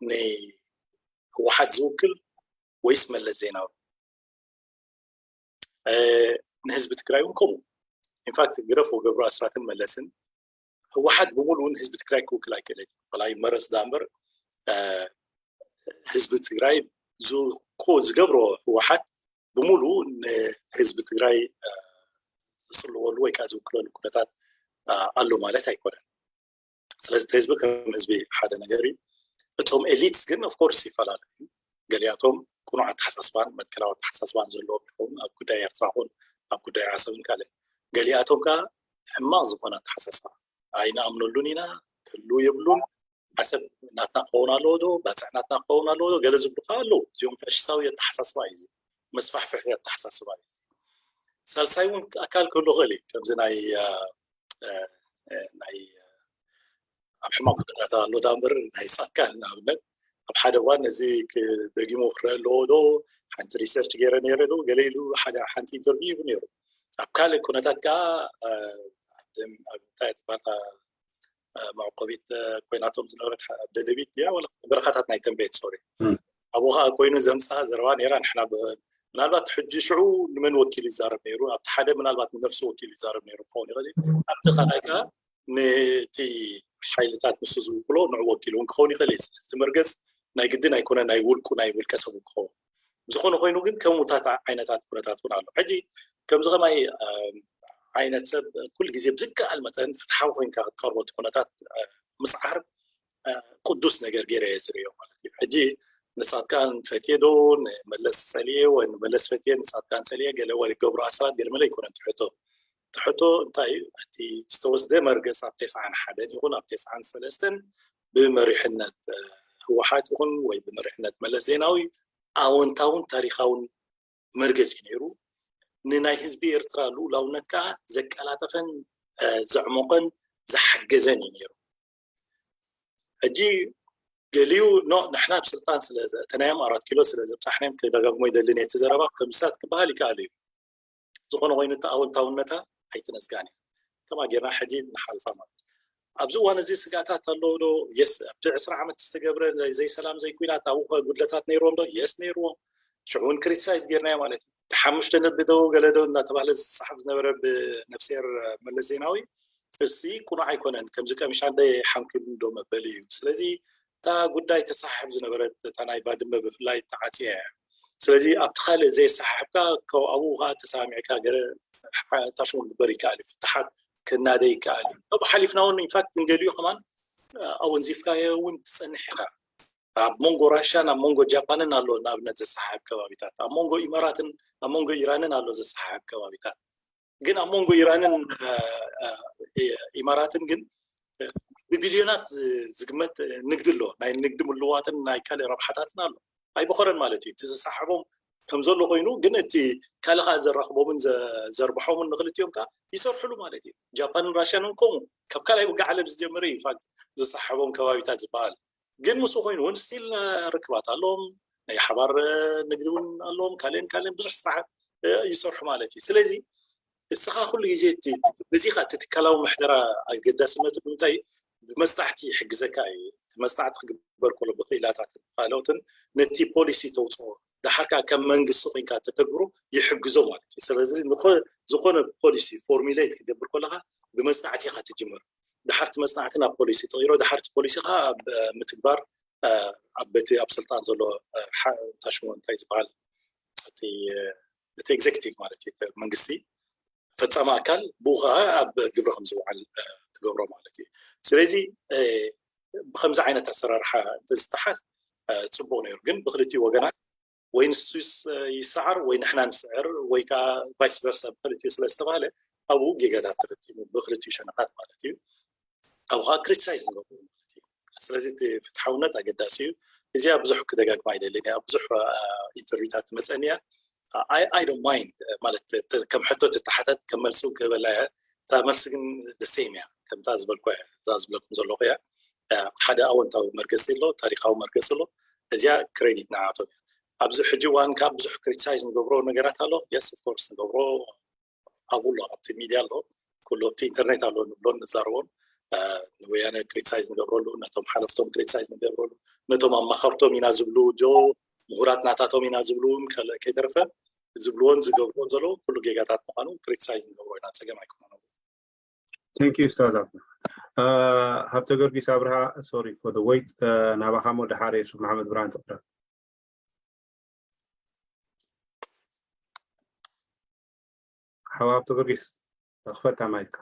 ንህወሓት ዝውክል ወይስ መለስ ዜናዊ? ንህዝቢ ትግራይ እውን ከምኡ። ኢንፋክት ግረፎ ገብሩ ኣስራትን መለስን ህወሓት ብምሉኡ ንህዝቢ ትግራይ ክውክል ኣይክእልን እዩ። ወላ ይመረፅ ዳ እምበር ህዝቢ ትግራይ ዝገብሮ ህወሓት ብምሉኡ ንህዝቢ ትግራይ ዝፅልወሉ ወይ ከዓ ዝውክለሉ ኩነታት ኣሎ ማለት ኣይኮነን። ስለዚ እቲ ህዝቢ ከም ህዝቢ ሓደ ነገር እዩ። እቶም ኤሊትስ ግን ኦፍኮርስ ይፈላለዩ። ገሊኣቶም ቅኑዕ ኣተሓሳስባን መትከላዊ ኣተሓሳስባን ዘለዎም ይኸውን ኣብ ጉዳይ ኤርትራ ኹን ኣብ ጉዳይ ዓሰብን ካልእ። ገሊኣቶም ከዓ ሕማቕ ዝኾነ ኣተሓሳስባ ኣይንኣምነሉን ኢና፣ ክህሉ የብሉን፣ ዓሰብ ናትና ክኸውን ኣለዎ ዶ፣ ባፅዕ ናትና ክኸውን ኣለዎ ዶ፣ ገለ ዝብሉ ከዓ ኣለዉ። እዚኦም ፋሽስታዊ ኣተሓሳስባ እዩ፣ መስፋሕፍሒ ኣተሓሳስባ እዩ። ሳልሳይ እውን ኣካል ክህሉ ክእል እዩ፣ ከምዚ ናይ ናይ ኣብ ሕማቕ ኩነታት ኣሎ ዳ እምበር ናይ ፃድቃን ንኣብነት ኣብ ሓደ እዋን ነዚ ደጊሙ ክረአ ኣለዎ ዶ ሓንቲ ሪሰርች ገይረ ነይረ ዶ ገለ ኢሉ ሓደ ሓንቲ ኢንተርቪው ይህቡ ነይሩ። ኣብ ካልእ ኩነታት ከዓ እንታይ ትበሃል መዕቆቢት ኮይናቶም ዝነበረት ደደቢት ድያ ወላ በረኻታት ናይ ተንቤን ሶሪ ኣብኡ ከዓ ኮይኑ ዘምፃ ዘረባ ነይራ ንሕና ምናልባት ሕጂ ሽዑ ንመን ወኪሉ ይዛረብ ነይሩ ኣብቲ ሓደ ምናልባት ንነፍሱ ወኪሉ ይዛረብ ነይሩ ክኸውን ይኽእል ኣብቲ ካልኣይ ከዓ ነቲ ሓይልታት ንሱ ዝውክሎ ንዑ ወኪሉ እውን ክኸውን ይኽእል እዩ። ስለዚ እቲ መርገፅ ናይ ግድን ኣይኮነ ናይ ውልቁ ናይ ውልቀ ሰብ ክኸውን ዝኾነ ኮይኑ ግን ከምኡታት ዓይነታት ኩነታት እውን ኣሎ። ሕጂ ከምዚ ከማይ ዓይነት ሰብ ኩሉ ግዜ ብዝከኣል መጠን ፍትሓዊ ኮይንካ ክትቀርቦ እቲ ኩነታት ምስዓር ቅዱስ ነገር ገይረ እየ ዝርእዮ ማለት እዩ። ሕጂ ንፃድቃን ፈትየ ዶ ንመለስ ፀልየ ወይ ንመለስ ፈትየ ንፃድቃን ፀልየ ገለ ወይ ገብሩ ኣስራት ገለ መለ ኣይኮነን ትሕቶ ትሕቶ እንታይ እዩ እቲ ዝተወስደ መርገፅ ኣብ ተስዓን ሓደን ይኹን ኣብ ተስዓን ሰለስተን ብመሪሕነት ህወሓት ይኹን ወይ ብመሪሕነት መለስ ዜናዊ ኣወንታውን ታሪካውን መርገፂ ነይሩ። ንናይ ህዝቢ ኤርትራ ልኡላውነት ከዓ ዘቀላጠፈን ዘዕሞቐን ዝሓገዘን እዩ ነይሩ። ሕጂ ገሊኡ ኖ ንሕና ኣብ ስልጣን ስለተናዮም ኣራት ኪሎ ስለ ዘብፃሕናዮም ክደጋግሞ ይደሊ ነቲ ዘረባ ከምስታት ክበሃል ይከኣል እዩ። ዝኾነ ኮይኑ እቲ ኣወንታውነታ ኣይትነስጋን እያ። ከማ ጌርና ሕጂ ንሓልፋ ማለት ኣብዚ እዋን እዚ ስጋታት ኣለዎ ዶ? የስ ኣብቲ ዕስራ ዓመት ዝተገብረ ዘይሰላም ዘይኩናት ኣብኡ ጉድለታት ነይርዎም ዶ? የስ ነይርዎም። ሽዑ እውን ክሪቲሳይዝ ጌርናዮ ማለት እዩ። እቲ ሓሙሽተ ነጥቢ ዶ ገለ ዶ እናተባህለ ዝፀሓፍ ዝነበረ ብነፍስሄር መለስ ዜናዊ እሲ ቁኑዕ ኣይኮነን። ከምዚ ቀሚሽ ኣደይ ሓምኪሉ ዶ መበሊ እዩ። ስለዚ እታ ጉዳይ ተሰሓሕብ ዝነበረት እታ ናይ ባድመ ብፍላይ ተዓፅያ እያ። ስለዚ ኣብቲ ካልእ ዘየሰሓሕብካ ኣብኡ ከዓ ተሰማሚዕካ ገለ ታሽሙ ክግበር ይከኣል እዩ። ፍትሓት ክናደ ይከኣል እዩ። ካብኡ ሓሊፍና እውን ኢንፋክት ንገሊኡ ከማን ኣወንዚፍካዮ እውን ትፀንሕ ኢኻ። ኣብ መንጎ ራሻን ኣብ መንጎ ጃፓንን ኣሎ ንኣብነት ዘሰሓሕብ ከባቢታት ኣብ መንጎ ኢማራትን ኣብ መንጎ ኢራንን ኣሎ ዘሰሓሕብ ከባቢታት ግን ኣብ መንጎ ኢራንን ኢማራትን ግን ብቢልዮናት ዝግመት ንግዲ ኣሎ ናይ ንግዲ ምልዋጥን ናይ ካልእ ረብሓታትን ኣሎ ኣይበኸረን ማለት እዩ እቲ ዝሰሓቦም ከም ዘሎ ኮይኑ ግን እቲ ካልእ ከዓ ዘራኽቦምን ዘርብሖምን ንክልቲኦም ከዓ ይሰርሕሉ ማለት እዩ ጃፓንን ራሽያንን ከምኡ ካብ ካልኣይ ውግእ ዓለም ዝጀመረ እዩ ፋክት ዝሰሓቦም ከባቢታት ዝበሃል ግን ምስኡ ኮይኑ እውን ስቲል ርክባት ኣለዎም ናይ ሓባር ንግዲ እውን ኣለዎም ካልእን ካልእን ብዙሕ ስራሓት ይሰርሑ ማለት እዩ ስለዚ እስኻ ኩሉ ግዜ በዚኻ እቲ ትካላዊ ምሕደራ ኣገዳስነቱ ብምንታይ ብመፅናዕቲ ይሕግዘካ እዩ እቲ መፅናዕቲ ክግበር ከሎ ብክኢላታትን ካልኦትን ነቲ ፖሊሲ ተውፅኦ ዳሓርካ ከም መንግስቲ ኮይንካ ተተግብሮ ይሕግዞ ማለት እዩ ስለዚ ዝኾነ ፖሊሲ ፎርሚሌት ክገብር ከለካ ብመፅናዕቲ ኢካ ትጅምር ድሓርቲ መፅናዕቲ ናብ ፖሊሲ ተቐይሮ፣ ድሓርቲ ፖሊሲ ከዓ ኣብ ምትግባር ኣብ በቲ ኣብ ስልጣን ዘሎ ታሽሞ እንታይ ዝበሃል እቲ ኤግዜክቲቭ ማለት እዩ መንግስቲ ፈፃሚ ኣካል ብኡ ከዓ ኣብ ግብሪ ከም ዝውዓል ትገብሮ ማለት እዩ። ስለዚ ብከምዚ ዓይነት ኣሰራርሓ እንተዝተሓዝ ፅቡቅ ነይሩ፣ ግን ብክልቲኡ ወገናት ወይ ንሱ ይሰዓር ወይ ንሕና ንስዕር ወይ ከዓ ቫይስ ቨርሳ ብክልቲኡ ስለ ዝተባሃለ ኣብኡ ጌጋታት ተፈፂሙ ብክልቲኡ ሸነኻት ማለት እዩ። ኣብኡ ከዓ ክሪቲሳይዝ ንገብሩ ማለት እዩ። ስለዚ እቲ ፍትሓውነት ኣገዳሲ እዩ። እዚኣ ብዙሕ ክደጋግማ ኣይደልን እያ፣ ብዙሕ ኢንተርቪውታት ትመፀኒ እያ። I don't mind ማለት ከም ሕቶ ትተሓተት ከም መልሲ እውን ክህበላ እያ። እታ መልሲ ግን ሴም እያ፣ ከምታ ዝበልኩ እያ፣ እዛ ዝብለኩም ዘለኹ እያ። ሓደ ኣወንታዊ መርገፂ ኣሎ፣ ታሪካዊ መርገፂ ኣሎ። እዚኣ ክሬዲት ንዓቶም እያ። ኣብዚ ሕጂ እዋን ካብ ብዙሕ ክሪቲሳይዝ ንገብሮ ነገራት ኣሎ። የስ ኦፍኮርስ ንገብሮ ኣብኡ ኣሎ፣ ኣብቲ ሚድያ ኣሎ፣ ኩሉ ኣብቲ ኢንተርኔት ኣሎ ንብሎን ንዛረቦን ንወያነ ክሪቲሳይዝ ንገብረሉ፣ ነቶም ሓለፍቶም ክሪቲሳይዝ ንገብረሉ፣ ነቶም ኣማኸርቶም ኢና ዝብሉ ጆ ምሁራት ናታቶም ኢና ዝብሉ እውን ከይተረፈ ዝብልዎን ዝገብርዎን ዘለዉ ኩሉ ጌጋታት ምዃኑ ክሪቲሳይዝ ንገብሮ ኢና፣ ፀገም ኣይኮነን። Thank you ኡስታዝ ኣብዱ። ሃብተ ገርጊስ ኣብርሃ፣ sorry for the wait። ናባኻ ሞ ደሓር የሱፍ መሓመድ ብርሃን ትቕረብ። ሓው ሃብተ ገርጊስ ክፈታ ማይካ።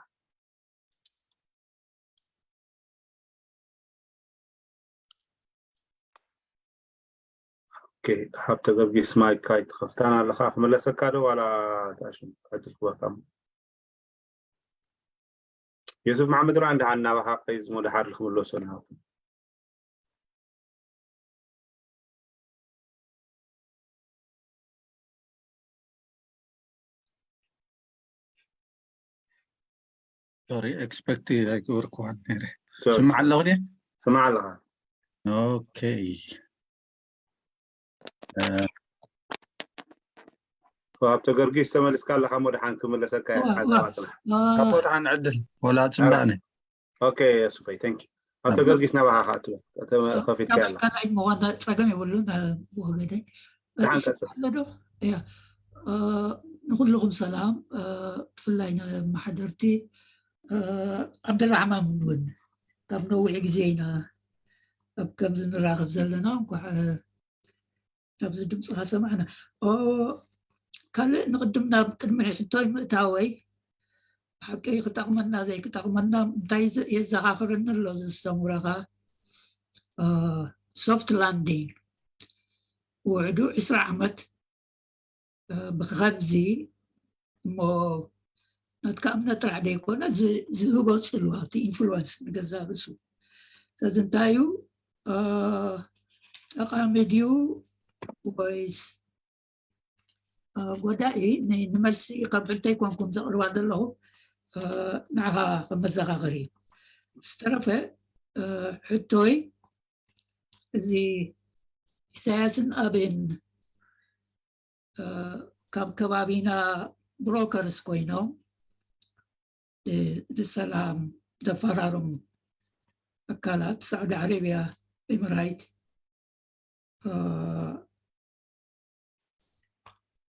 ኦኬ፣ ሃብተ ገርጊስ ማይካ ኣይትኸፍታን ኣለኻ፣ ክመለሰካ ዶ ዋላ ታሽም ዕድል ክበካ? የሱፍ መሓመድ ራ እንድሓን ናባኻ ከይዝሞ ድሓር ክምለሶ ናቱ። ሶሪ፣ ኤክስፐክት ኣይገበርኩዋን ነይረ። ስማዕ ኣለኹ ድየ? ስማዕ ኣለኻ። ኦኬ። ሃብተ ገርጊስ ተመሊስካ ኣለኻ እሞ ደሓን ክምለሰካ እየ። ሓሳብ ኣጽናሕ። ኣቦ ደሓን ዕድል ወላ ጽምባነ። ኦኬ የሱፈይ፣ thank you። ሃብተ ገርጊስ ናባኻ ከኣ ትብል፣ ከፊትካ ኣለኻ። ካልኣይ ምዃን ጸገም የብሉን ወገደይ። ደሓን ቀጽል። ኣሎ ዶ? እያ። ንኹልኹም ሰላም፣ ብፍላይ ንመሓደርቲ ዓብደራሕማን እውን ካብ ነዊሕ ግዜ ኢና ኣብ ከምዚ ንራኸብ ዘለና። እንኳዕ ናብዚ ድምፅኻ ሰማዕና። ካልእ ንቕድም ናብ ቅድሚ ሕቶይ ምእታወይ፣ ብሓቂ ክጠቕመና ዘይክጠቕመና እንታይ የዘኻኽርኒ ኣሎ ዘስተምረኻ? ሶፍት ላንዲንግ ውዕዱ ዕስራ ዓመት ብኸምዚ እሞ ናትካ እምነት ጥራሕ ዘይኮነ ዝህቦ ፅልዋ እቲ ኢንፍሉወንስ ንገዛ ርእሱ። ስለዚ እንታይ እዩ ጠቃሚ ድዩ ወይስ ጎዳኢ? ንመልሲ ካብ ሕቶ ኣይኮንኩም ዘቕርባ ዘለኹ ንዓኻ ከም መዘኻኸሪ እዩ። ዝተረፈ ሕቶይ እዚ ኢሳያስን ኣቤን ካብ ከባቢና ብሮከርስ ኮይኖም ንሰላም ዘፈራርሙ ኣካላት ሳዑዲ ዓረብያ፣ ኤምራይት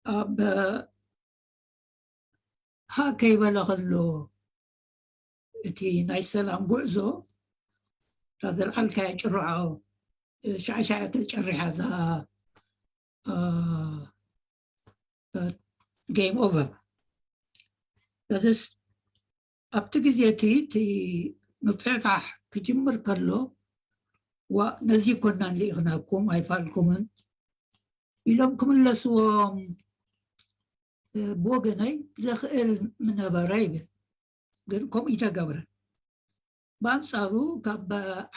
ኣብ ሃ ከይበለ ከሎ እቲ ናይ ሰላም ጉዕዞ እታ ዘልዓልካያ ጭርዖ ሻዕሻዕ ተጨሪሓ እዛ ጌም ኦቨር። ስለዚስ ኣብቲ ግዜ እቲ እቲ ምፍሕፋሕ ክጅምር ከሎ ዋ ነዚ ኮናን ልኢኽናኩም ኣይፋልኩምን ኢሎም ክምለስዎም ብወገነይ ዘኽእል ምነበረ ይብል። ግን ከምኡ ይተገብረ። ብኣንፃሩ ካብ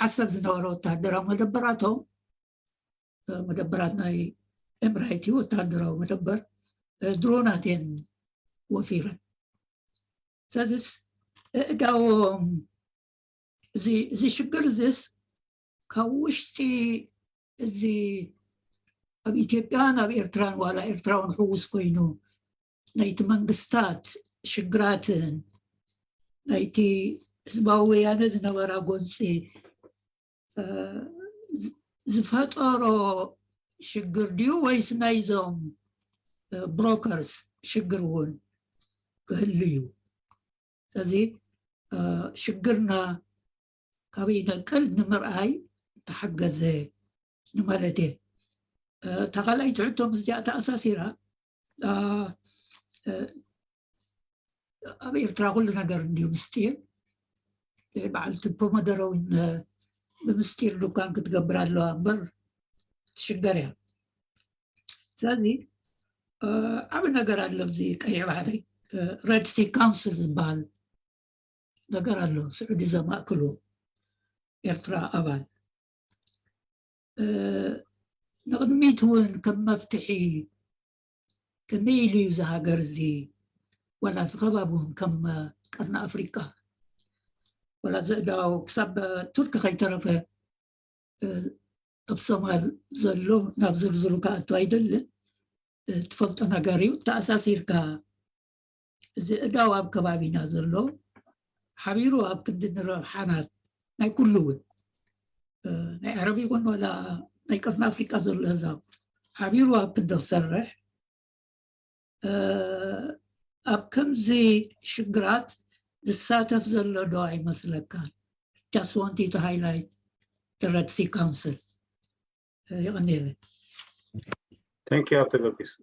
ዓሰብ ዝነበረ ወታደራዊ መደበራቶም መደበራት ናይ ኤምራይቲ ወታደራዊ መደበር ድሮናት እየን ወፊረን። ስለዚስ እእዳዎም እዚ ሽግር እዚስ ካብ ውሽጢ እዚ ኣብ ኢትዮጵያን ኣብ ኤርትራን ዋላ ኤርትራውን ሕውስ ኮይኑ ናይቲ መንግስታት ሽግራትን ናይቲ ህዝባዊ ወያነ ዝነበራ ጎንፂ ዝፈጠሮ ሽግር ድዩ ወይስ ናይዞም ብሮከርስ ሽግር እውን ክህሉ እዩ? ስለዚ ኣበይ ነቅል ንምርኣይ ተሓገዘ ንማለት እየ። እታ ካልኣይቲ ሕቶ ምስዚኣ ተኣሳሲራ፣ ኣብ ኤርትራ ኩሉ ነገር እንድዩ ምስጢር። በዓልቲ ፖመደሮ እውን ብምስጢር ድኳን ክትገብር ኣለዋ እምበር ትሽገር እያ። ስለዚ ዓብ ነገር ኣሎ ኣብዚ ቀይሕ ባሕሪ፣ ረድሲ ካውንስል ዝበሃል ነገር ኣሎ። ስዑዲ ዘማእክሉ ኤርትራ ኣባል። ንቕድሚት እውን ከም መፍትሒ ከመይ ኢሉ እዩ እዚ ሃገር እዚ ዋላ እዚ ከባቢ እውን ከም ቀርኒ ኣፍሪቃ ዋላ ዘእዳው ክሳብ ቱርኪ ከይተረፈ ኣብ ሶማል ዘሎ ናብ ዝርዝሩ ክኣቱ ኣይደልን። ትፈልጦ ነገር እዩ። ተኣሳሲርካ እዚ እዳው ኣብ ከባቢና ዘሎ ሓቢሩ ኣብ ክንዲ ንረብሓናት ናይ ኩሉ እውን ናይ ዓረብ ይኹን ዋላ ናይ ቀርኒ ኣፍሪቃ ዘሎ ህዛብ ሓቢሩ ኣብ ክንዲ ክሰርሕ ኣብ ከምዚ ሽግራት ዝሳተፍ ዘሎ ዶ ኣይመስለካን? Just wanted to highlight the Red Sea Council. የቐንየለ። Thank you ኣብተ ገርጊስ።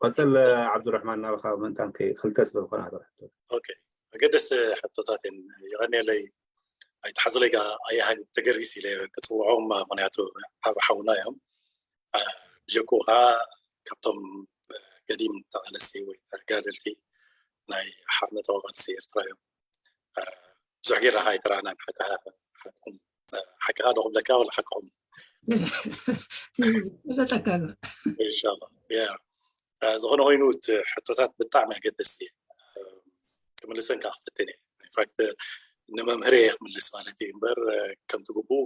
ቀፅል ዓብዱራሕማን ናብኻ ምእንታን ክልተ ዝበልኮና ሕቶ። ኣገደስ ሕቶታት እየን። የቐንየለይ። ኣይተሓዝለይ ኣያሃ ተገርጊስ ኢለ ክፅውዖም ምክንያቱ ዓብ ሓውና እዮም። ብጀክኡ ከዓ ካብቶም ገዲም ተቓለስቲ ወይ ተጋደልቲ ናይ ሓርነታዊ ቃልሲ ኤርትራ እዮም። ብዙሕ ጌርና ከዓ ኣይተራእናን። ሓቅኻ ዶ ክብለካ ወላ ሓቅኹም? ፈለጠካ። ኢንሻላ። ዝኾነ ኮይኑ እቲ ሕቶታት ብጣዕሚ ኣገደስቲ ክምልሰን ከዓ ክፍትን እየ። ኢንፋክት ንመምህር እየ ክምልስ ማለት እዩ እምበር ከምቲ ግቡእ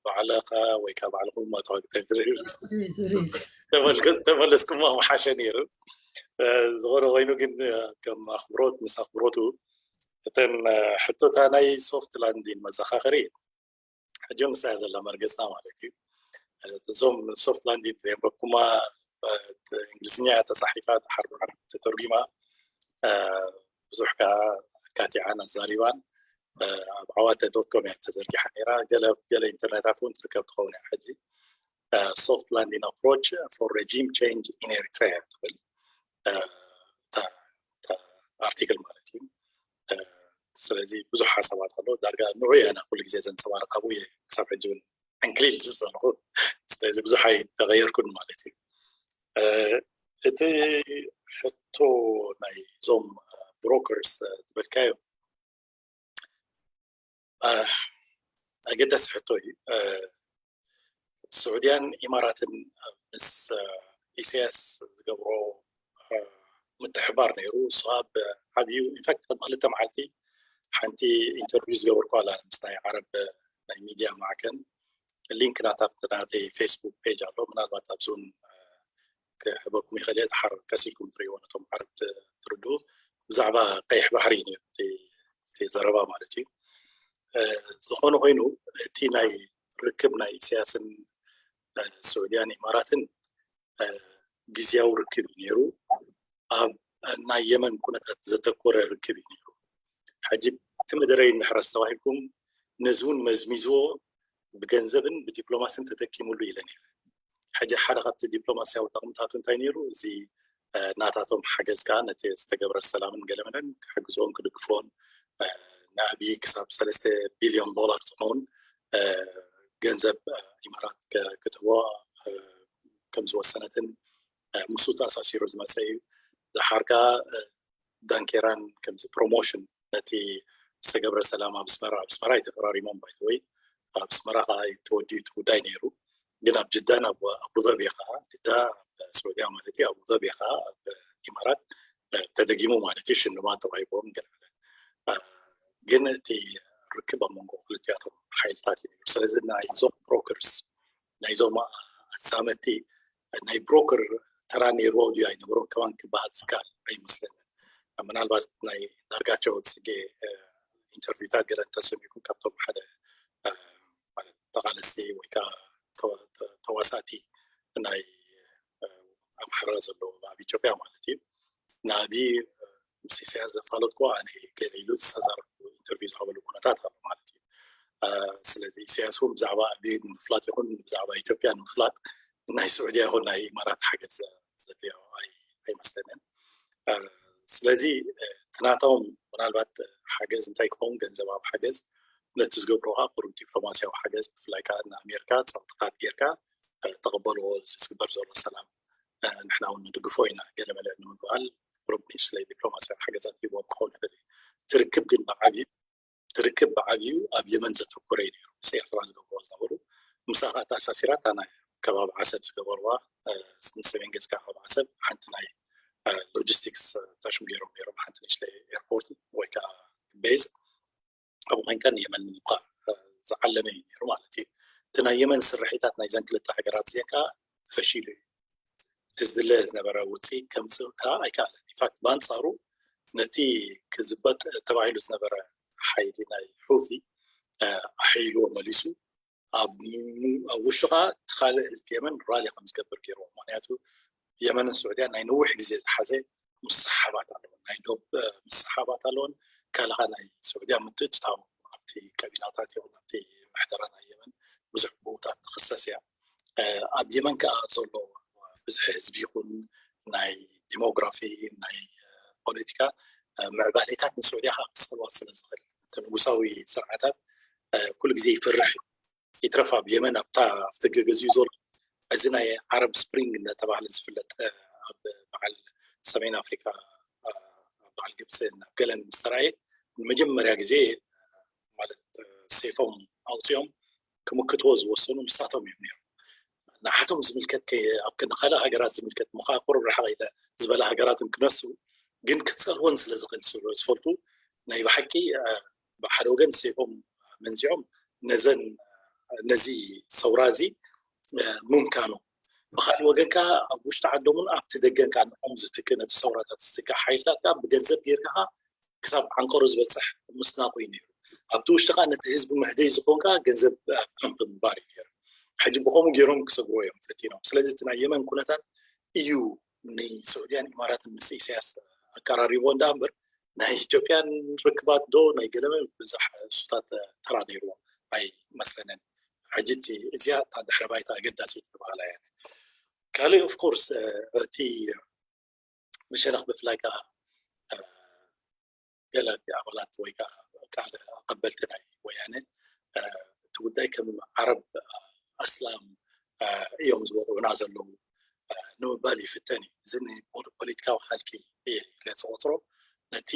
ባዕልኻ ወይ ከዓ ባዕልኹም ኣተዋግተ ተመለስኩሞ ምሓሸ ነይሩ። ዝኾነ ኮይኑ ግን ከም ኣኽብሮት ምስ ኣኽብሮቱ እተን ሕቶታ ናይ ሶፍት ላንዲን መዘኻኸሪ ሕጂ ምስያ ዘላ መርገፅና ማለት እዩ። እዞም ሶፍት ላንዲን ዘንበብኩማ እንግሊዝኛ ተፃሒፋ ሓርባር ተተርጉማ ብዙሕ ከዓ ካቲዓን ኣዛሪባን ኣብ ዓዋተ ዶት ኮም እያ ተዘርጊሓ ነይራ። ገለ ኢንተርኔታት እውን ትርከብ ትኸውን እያ። ሕጂ soft landing approach for regime change in Eritrea ትብል ኣርቲክል ማለት እዩ። ስለዚ ብዙሕ ሓሳባት ኣሎ። ዳርጋ ንዑ እየ ኩሉ ግዜ ዘንፀባርቕ ኣብኡ እየ ክሳብ ሕጂ እውን ዕንክሊል ዝብል ዘለኹ። ስለዚ ብዙሕ ኣይተቐየርኩን ማለት እዩ። እቲ ሕቶ ናይ እዞም ብሮከርስ ዝበልካዮ ኣገዳሲ ሕቶ እዩ። ስዑድያን ኢማራትን ምስ ኢሳያስ ዝገብሮ ምትሕባር ነይሩ። እሱ ኣብ ዓብዩ ኢንፋክት ቅድሚ ክልተ መዓልቲ ሓንቲ ኢንተርቪው ዝገበርኩ ኣላ ምስ ናይ ዓረብ ናይ ሚድያ ማዕከን ሊንክ ናታ ናተይ ፌስቡክ ፔጅ ኣሎ። ምናልባት ኣብዚ እውን ክህበኩም ይኽእል እየ። ድሓር ቀሲልኩም ትርእይዎ ነቶም ዓረብ ትርድኡ። ብዛዕባ ቀይሕ ባሕሪ እዩ ነይሩ እቲ ዘረባ ማለት እዩ። ዝኾነ ኮይኑ እቲ ናይ ርክብ ናይ ኢሳያስን ስዑድያን ኢማራትን ግዝያዊ ርክብ እዩ ነይሩ። ኣብ ናይ የመን ኩነታት ዘተኮረ ርክብ እዩ ነይሩ። ሕጂ እቲ መደረይ እንድሕር ኣስተባሂልኩም ነዚ እውን መዝሚዝዎ ብገንዘብን ብዲፕሎማስን ተጠቂሙሉ ኢለ ነይረ። ሕጂ ሓደ ካብቲ ዲፕሎማስያዊ ጠቕምታቱ እንታይ ነይሩ? እዚ ናታቶም ሓገዝ ከዓ ነቲ ዝተገብረ ሰላምን ገለመለን ክሕግዝዎን ክድግፍዎን ንኣብይ ክሳብ ሰለስተ ቢልዮን ዶላር ዝኸውን ገንዘብ ኢማራት ክትህቦ ከም ዝወሰነትን ምስኡ ተኣሳሲሩ ዝመፀ እዩ። ዝሓርካ ዳንኬራን ከምዚ ፕሮሞሽን ነቲ ዝተገብረ ሰላም ኣብ ኣስመራ ኣብ ኣስመራ ኣይተፈራሪሞም ባይተወይ ኣብ ኣስመራ ከዓ ተወዲኡ እቲ ጉዳይ ነይሩ። ግን ኣብ ጅዳን ኣብ ኣቡዘቢ ከዓ ጅዳ ኣብ ስዑድያ ማለት እዩ ኣቡዘቢ ከዓ ኣብ ኢማራት ተደጊሙ ማለት እዩ ሽልማት ተዋሂቦም ገለ ግን እቲ ርክብ ኣብ መንጎ ክልቲኣቶም ሓይልታት እዩ ነይሩ። ስለዚ ናይዞም ብሮከርስ ናይዞም ኣዛመቲ ናይ ብሮከር ተራ ነይርዎ ድዩ ኣይነበሮን ከማን ክበሃል ዝከኣል ኣይመስለንን። ምናልባት ናይ ዳርጋቸው ፅጌ ኢንተርቪውታት ገለ እንተሰሚዕኩም ካብቶም ሓደ ተቃለስቲ ወይ ከዓ ተዋሳእቲ ናይ ኣምሓራ ዘለዎ ኣብ ኢትዮጵያ ማለት እዩ ንኣብይ ምስ ኢሳያስ ዘፋለጥኩ ኣነ ገለ ኢሉ ዝተዛረቡ ኢንተርቪው ዝሃበሉ ኩነታት ኣሎ ማለት እዩ። ስለዚ ኢሳያስ እውን ብዛዕባ ኣቢይ ንምፍላጥ ይኹን ብዛዕባ ኢትዮጵያ ንምፍላጥ ናይ ስዑድያ ይኹን ናይ ኢማራት ሓገዝ ዘድልዮ ኣይመስለንን። ስለዚ እቲ ናቶም ምናልባት ሓገዝ እንታይ ክኸውን፣ ገንዘባዊ ሓገዝ፣ ነቲ ዝገብሮ ከዓ ቁሩብ ዲፕሎማስያዊ ሓገዝ፣ ብፍላይ ከዓ ንኣሜሪካ ጸቕጥታት ጌርካ ተቐበልዎ፣ እዚ ዝግበር ዘሎ ሰላም ንሕና እውን ንድግፎ ኢና ገለ መለ ንምባል ቁሩብ ንእሽተይ ዲፕሎማስያዊ ሓገዛት ሂቦም ክኸውን ይኽእል እዩ። ትርክብ ግን ብዓብዩ ትርክብ ብዓብዩ ኣብ የመን ዘተኮረ እዩ ነይሩ። ምስ ኤርትራ ዝገብርዎ ዝነበሩ፣ ምሳ ከዓ ተኣሳሲራ እታ ናይ ከባቢ ዓሰብ ዝገበርዋ፣ ንሰሜን ገጽካ ከባቢ ዓሰብ ሓንቲ ናይ ሎጂስቲክስ ታሽሙ ገይሮም ነይሮም፣ ሓንቲ ንእሽተይ ኤርፖርት ወይ ከዓ ቤዝ ኣብኡ ኮይንካ ንየመን ንምውቃዕ ዝዓለመ እዩ ነይሩ ማለት እዩ። እቲ ናይ የመን ስርሒታት ናይዘን ክልተ ሃገራት እዚአን ከዓ ፈሺሉ እዩ። እቲ ዝድለ ዝነበረ ውፅኢት ከምፅእ ከዓ ኣይከኣለን። ኢንፋክት ብኣንፃሩ ነቲ ክዝበጥ ተባሂሉ ዝነበረ ሓይሊ ናይ ሑቲ ኣሕይልዎ መሊሱ ኣብ ውሽጡ ከዓ እቲ ካልእ ህዝቢ የመን ራሊ ከም ዝገብር ገይርዎ። ምክንያቱ የመንን ስዑድያን ናይ ነዊሕ ግዜ ዝሓዘ ምስሓባት ኣለዎን፣ ናይ ዶብ ምስሓባት ኣለዎን። ካልኻ ናይ ስዑድያ ምትእትታው ኣብቲ ቀቢላታት ይኹን ኣብቲ ምሕደራ ናይ የመን ብዙሕ ብኡታት ትኽሰስ እያ። ኣብ የመን ከዓ ዘሎ ብዝሒ ህዝቢ ይኹን ናይ ዲሞግራፊ ናይ ፖለቲካ ምዕባሌታት ንስዑድያ ከዓ ክስልዋ ስለ ዝኽእል እቲ ንጉሳዊ ስርዓታት ኩሉ ግዜ ይፈርሕ እዩ። ይትረፍ ኣብ የመን ኣብታ ኣብቲ ገገዚኡ ዘሎ እዚ ናይ ዓረብ ስፕሪንግ እናተባህለ ዝፍለጥ ኣብ በዓል ሰሜን ኣፍሪካ ኣብ በዓል ግብፂ ናብ ገለን ምስተራእየ ንመጀመርያ ግዜ ማለት ሴፎም ኣውፅኦም ክምክትዎ ዝወሰኑ ንሳቶም እዮም ነይሮም። ንዓቶም ዝምልከት ኣብ ክንዲ ካልእ ሃገራት ዝምልከት ምኳ ቁሩብ ርሕቕ ኢለ ዝበላ ሃገራትን ክነሱ ግን ክፀልወን ስለ ዝኽእል ዝፈልጡ ናይ ብሓቂ ብሓደ ወገን ሴፎም መንዚዖም ነዘን ነዚ ሰውራ እዚ ምምካኖም ብካሊእ ወገን ከዓ ኣብ ውሽጢ ዓዶምን ኣብቲ ደገን ከዓ ንኦም ዝትክ ነቲ ሰውራታት ዝትክ ሓይልታት ከዓ ብገንዘብ ጌርካ ከዓ ክሳብ ዓንቀሩ ዝበፅሕ ምስናቁ እዩ ነይሩ። ኣብቲ ውሽጢ ከዓ ነቲ ህዝቢ መህደይ ዝኮን ከዓ ገንዘብ ፓምፕ ምግባር እዩ ነይሩ። ሕጂ ብከምኡ ገይሮም ክሰግሮ እዮም ፈቲኖም። ስለዚ እቲ ናይ የመን ኩነታት እዩ ንስዑድያን ኢማራትን ምስ ኢሳያስ ኣቀራሪቦ እንዳ እምበር ናይ ኢትዮጵያን ርክባት ዶ ናይ ገለመ ብዙሕ እሱታት ተራ ነይርዎ ኣይመስለንን። ሕጂ እቲ እዚኣ እታ ድሕረ ባይታ ኣገዳሲት ዝበሃላ እያ። ካልእ ኦፍኮርስ እቲ መሸነኽ ብፍላይ ከዓ ገለ ኣባላት ወይ ከዓ ቃል ኣቐበልቲ ናይ ወያነ እቲ ጉዳይ ከም ዓረብ ኣስላም እዮም ዝወቕዑና ዘለዉ ንምባል ይፍተን እዩ። እዚ ንፖለቲካዊ ሃልኪ ኢለ ዝቆፅሮ ነቲ